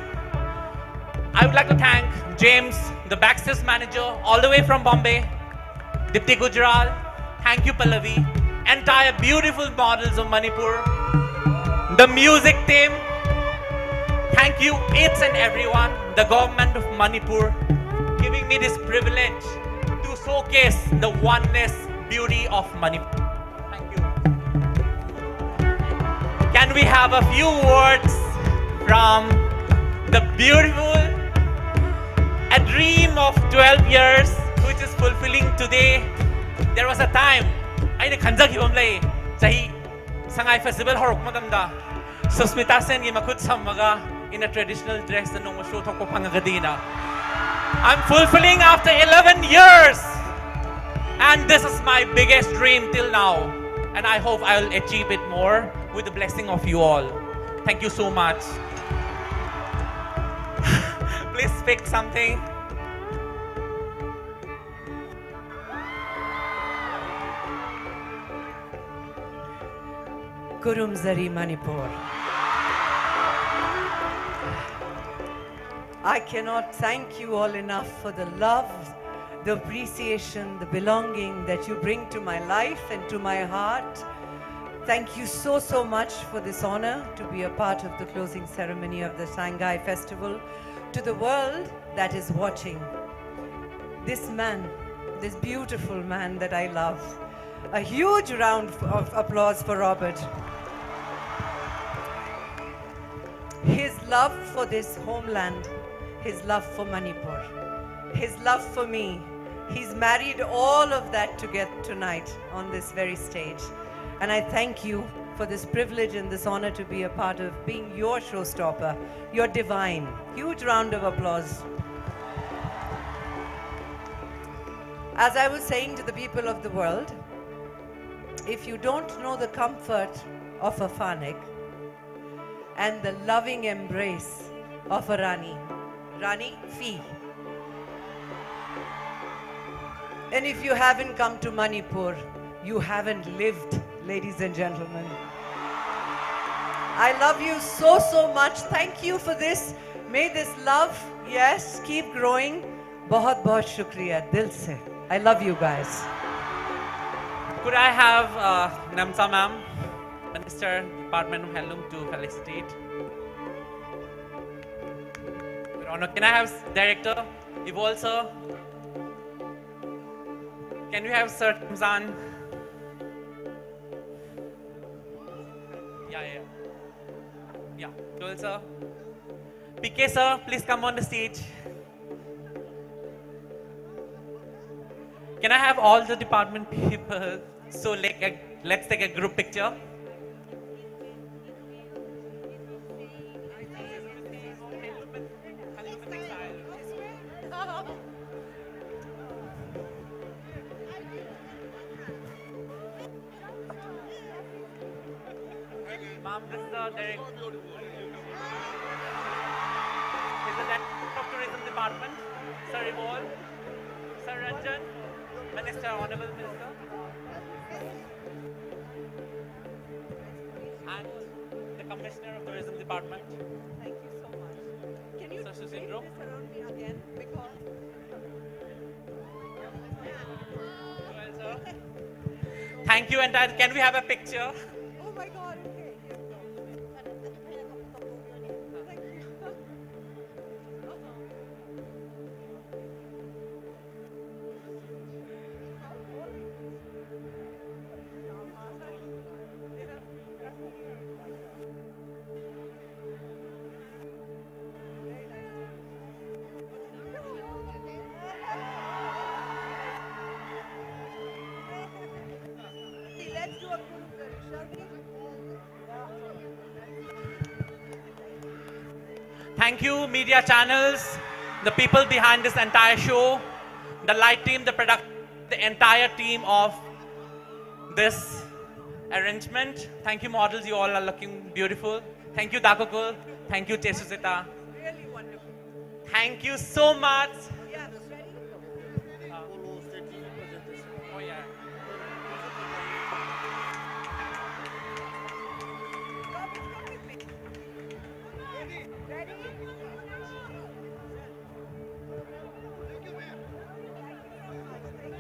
I would like to thank James, the backstage manager, all the way from Bombay, Dipti Gujral. Thank you, Pallavi. Entire beautiful models of Manipur, the music team. Thank you, each and everyone, the government of Manipur, giving me this privilege to showcase the oneness, beauty of Manipur. Thank you. Can we have a few words from the beautiful, a dream of twelve years, which is fulfilling today? There was a time, ꯑꯩꯅ ꯈꯟꯖꯈꯤꯕ ꯑꯃ ꯂꯩ, ꯆꯍꯤ ꯁꯉꯥꯏ festival ꯍꯧꯔꯛꯄ ꯃꯇꯝꯗ ꯁꯨꯁꯃꯤꯇꯥ ꯁꯦꯟꯒꯤ ꯃꯈꯨꯠ ꯁꯝꯃꯒ in a traditional dress ꯅꯣꯡꯃ ꯁꯣ ꯊꯣꯛꯄ ꯐꯪꯉꯒꯗꯤꯅ. I'm fulfilling after eleven years, and this is my biggest dream till now, and I hope I'll achieve it more with the blessing of you all. Thank you so much. Please pick something. ꯈꯨꯔꯨꯝꯖꯔꯤ Manipur. I cannot thank you all enough for the love, the appreciation, the belonging that you bring to my life and to my heart. Thank you so, so much for this honor to be a part of the closing ceremony of the Sangai Festival. To the world that is watching, this man, this beautiful man that I love, a huge round of applause for Robert. love for this homeland, his love for Manipur, his love for me. He's married all of that together tonight on this very stage. And I thank you for this privilege and this honor to be a part of being your showstopper. You're divine. Huge round of applause. As I was saying to the people of the world, if you don't know the comfort of a Phanik and the loving embrace of a Rani, Rani Phi, and if you haven't come to Manipur, you haven't lived, ladies and gentlemen. I love you so, so much. Thank you for this. May this love, yes, keep growing. बहुत बहुत शुक्रिया दिल से. I love you guys. Could I have uh, Nemsa ma'am, Minister, Department of Handloom, to felicitate? Your Honor, can I have Director Evol sir? Can we have Sir Ramzan? Yeah, yeah. Yeah, Joel sir. P K sir, please come on the stage. Can I have all the department people? So like, uh, let's take a group picture. Ma'am, this is the director. He's the director of tourism department. Sir Evol, Sir Ranjan, Minister, Honorable Minister, and the Commissioner of Tourism Department. Thank you so much. Can you Sir bring Susindro? This around me again? Because Well, sir. Thank you, and uh, can we have a picture? Oh my God, okay. Yes, sir. Thank you. Let's do a Guru Garisha. Thank you, media channels, the people behind this entire show, the light team, the production, the entire team of this arrangement. Thank you, models. You all are looking beautiful. Thank you, Dakukul. Thank you, Jessusita. Really wonderful. Thank you so much. Yes, ready? Oh, yeah. Come, come with me. Ready?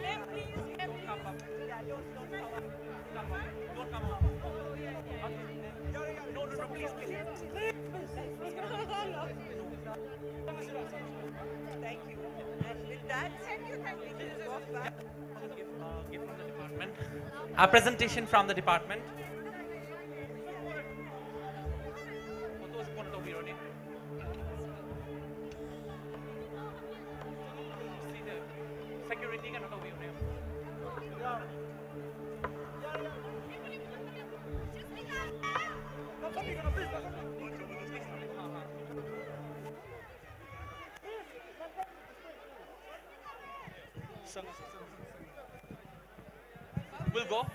Ma'am, please, ma'am, please. Yeah, don't, don't come up. Come up. Don't come up. No, no, no, please, please. Thank you. And with that, thank you, thank you. Walk back. A presentation from the department. Security ka na to, yun. We'll go.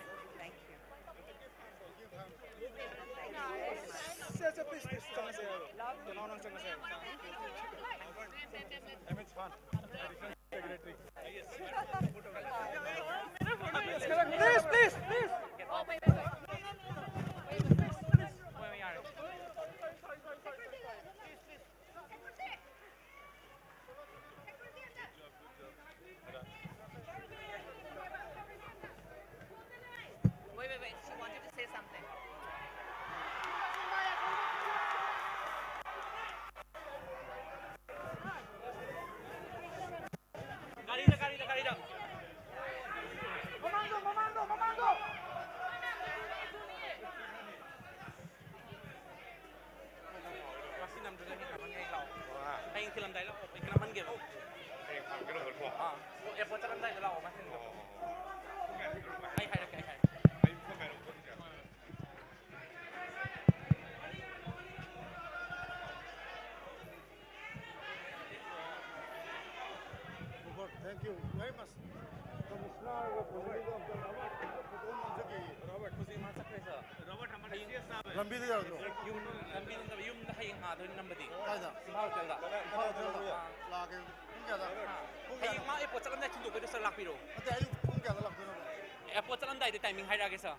Please, please, please. Wait, wait, wait. She wanted to say something. Carita, carita, carita. Thank you very much. Commissioner ꯒ ꯄꯨꯟꯁꯤꯗ ꯑꯝꯇ photo ꯅꯝꯖꯒꯦ꯫ Robert, ꯍꯧꯖꯤꯛ ꯃꯥ ꯆꯠꯈ꯭ꯔꯦ, ꯁꯥꯔ꯫ Robert, ꯍꯌꯦꯡ ꯂꯝꯕꯤꯗ ꯌꯥꯎꯗ꯭ꯔꯣ? ꯌꯨꯝ, ꯂꯝꯕꯤꯗ ꯅꯠꯇꯕ, ꯌꯨꯝꯗ ꯍꯌꯦꯡ ꯑꯥꯗ ꯑꯣꯏꯅ ꯅꯝꯕꯗꯤ꯫ ꯀꯥꯏꯗ? ꯏꯝꯐꯥꯜ ꯍꯣꯇꯦꯜꯗ꯫ ꯏꯝꯐꯥꯜ ꯍꯣꯇꯦꯜꯗ? ꯑꯥ꯫ ꯂꯥꯛꯑꯒꯦ꯫ ꯄꯨꯡ ꯀꯌꯥꯗ? ꯍꯌꯦꯡ ꯃꯥ ꯑꯦꯌꯔꯄꯣꯔꯠ ꯆꯠꯂꯝꯗꯥꯏ ꯊꯤꯟꯗꯣꯛꯄꯩꯗꯣ, ꯁꯥꯔ, ꯂꯥꯛꯄꯤꯔꯣ꯫ ꯅꯠꯇꯦ, ꯑꯌꯨꯛ ꯄꯨꯡ ꯀꯌꯥꯗ ꯂꯥꯛꯇꯣꯏꯅꯣ? ꯑꯦꯌꯔꯄꯣꯔꯠ ꯆꯠꯂꯝꯗꯥꯏꯗ ꯇꯥꯏꯃꯤꯡ ꯍꯥꯏꯔꯛꯑꯒꯦ, ꯁꯥꯔ꯫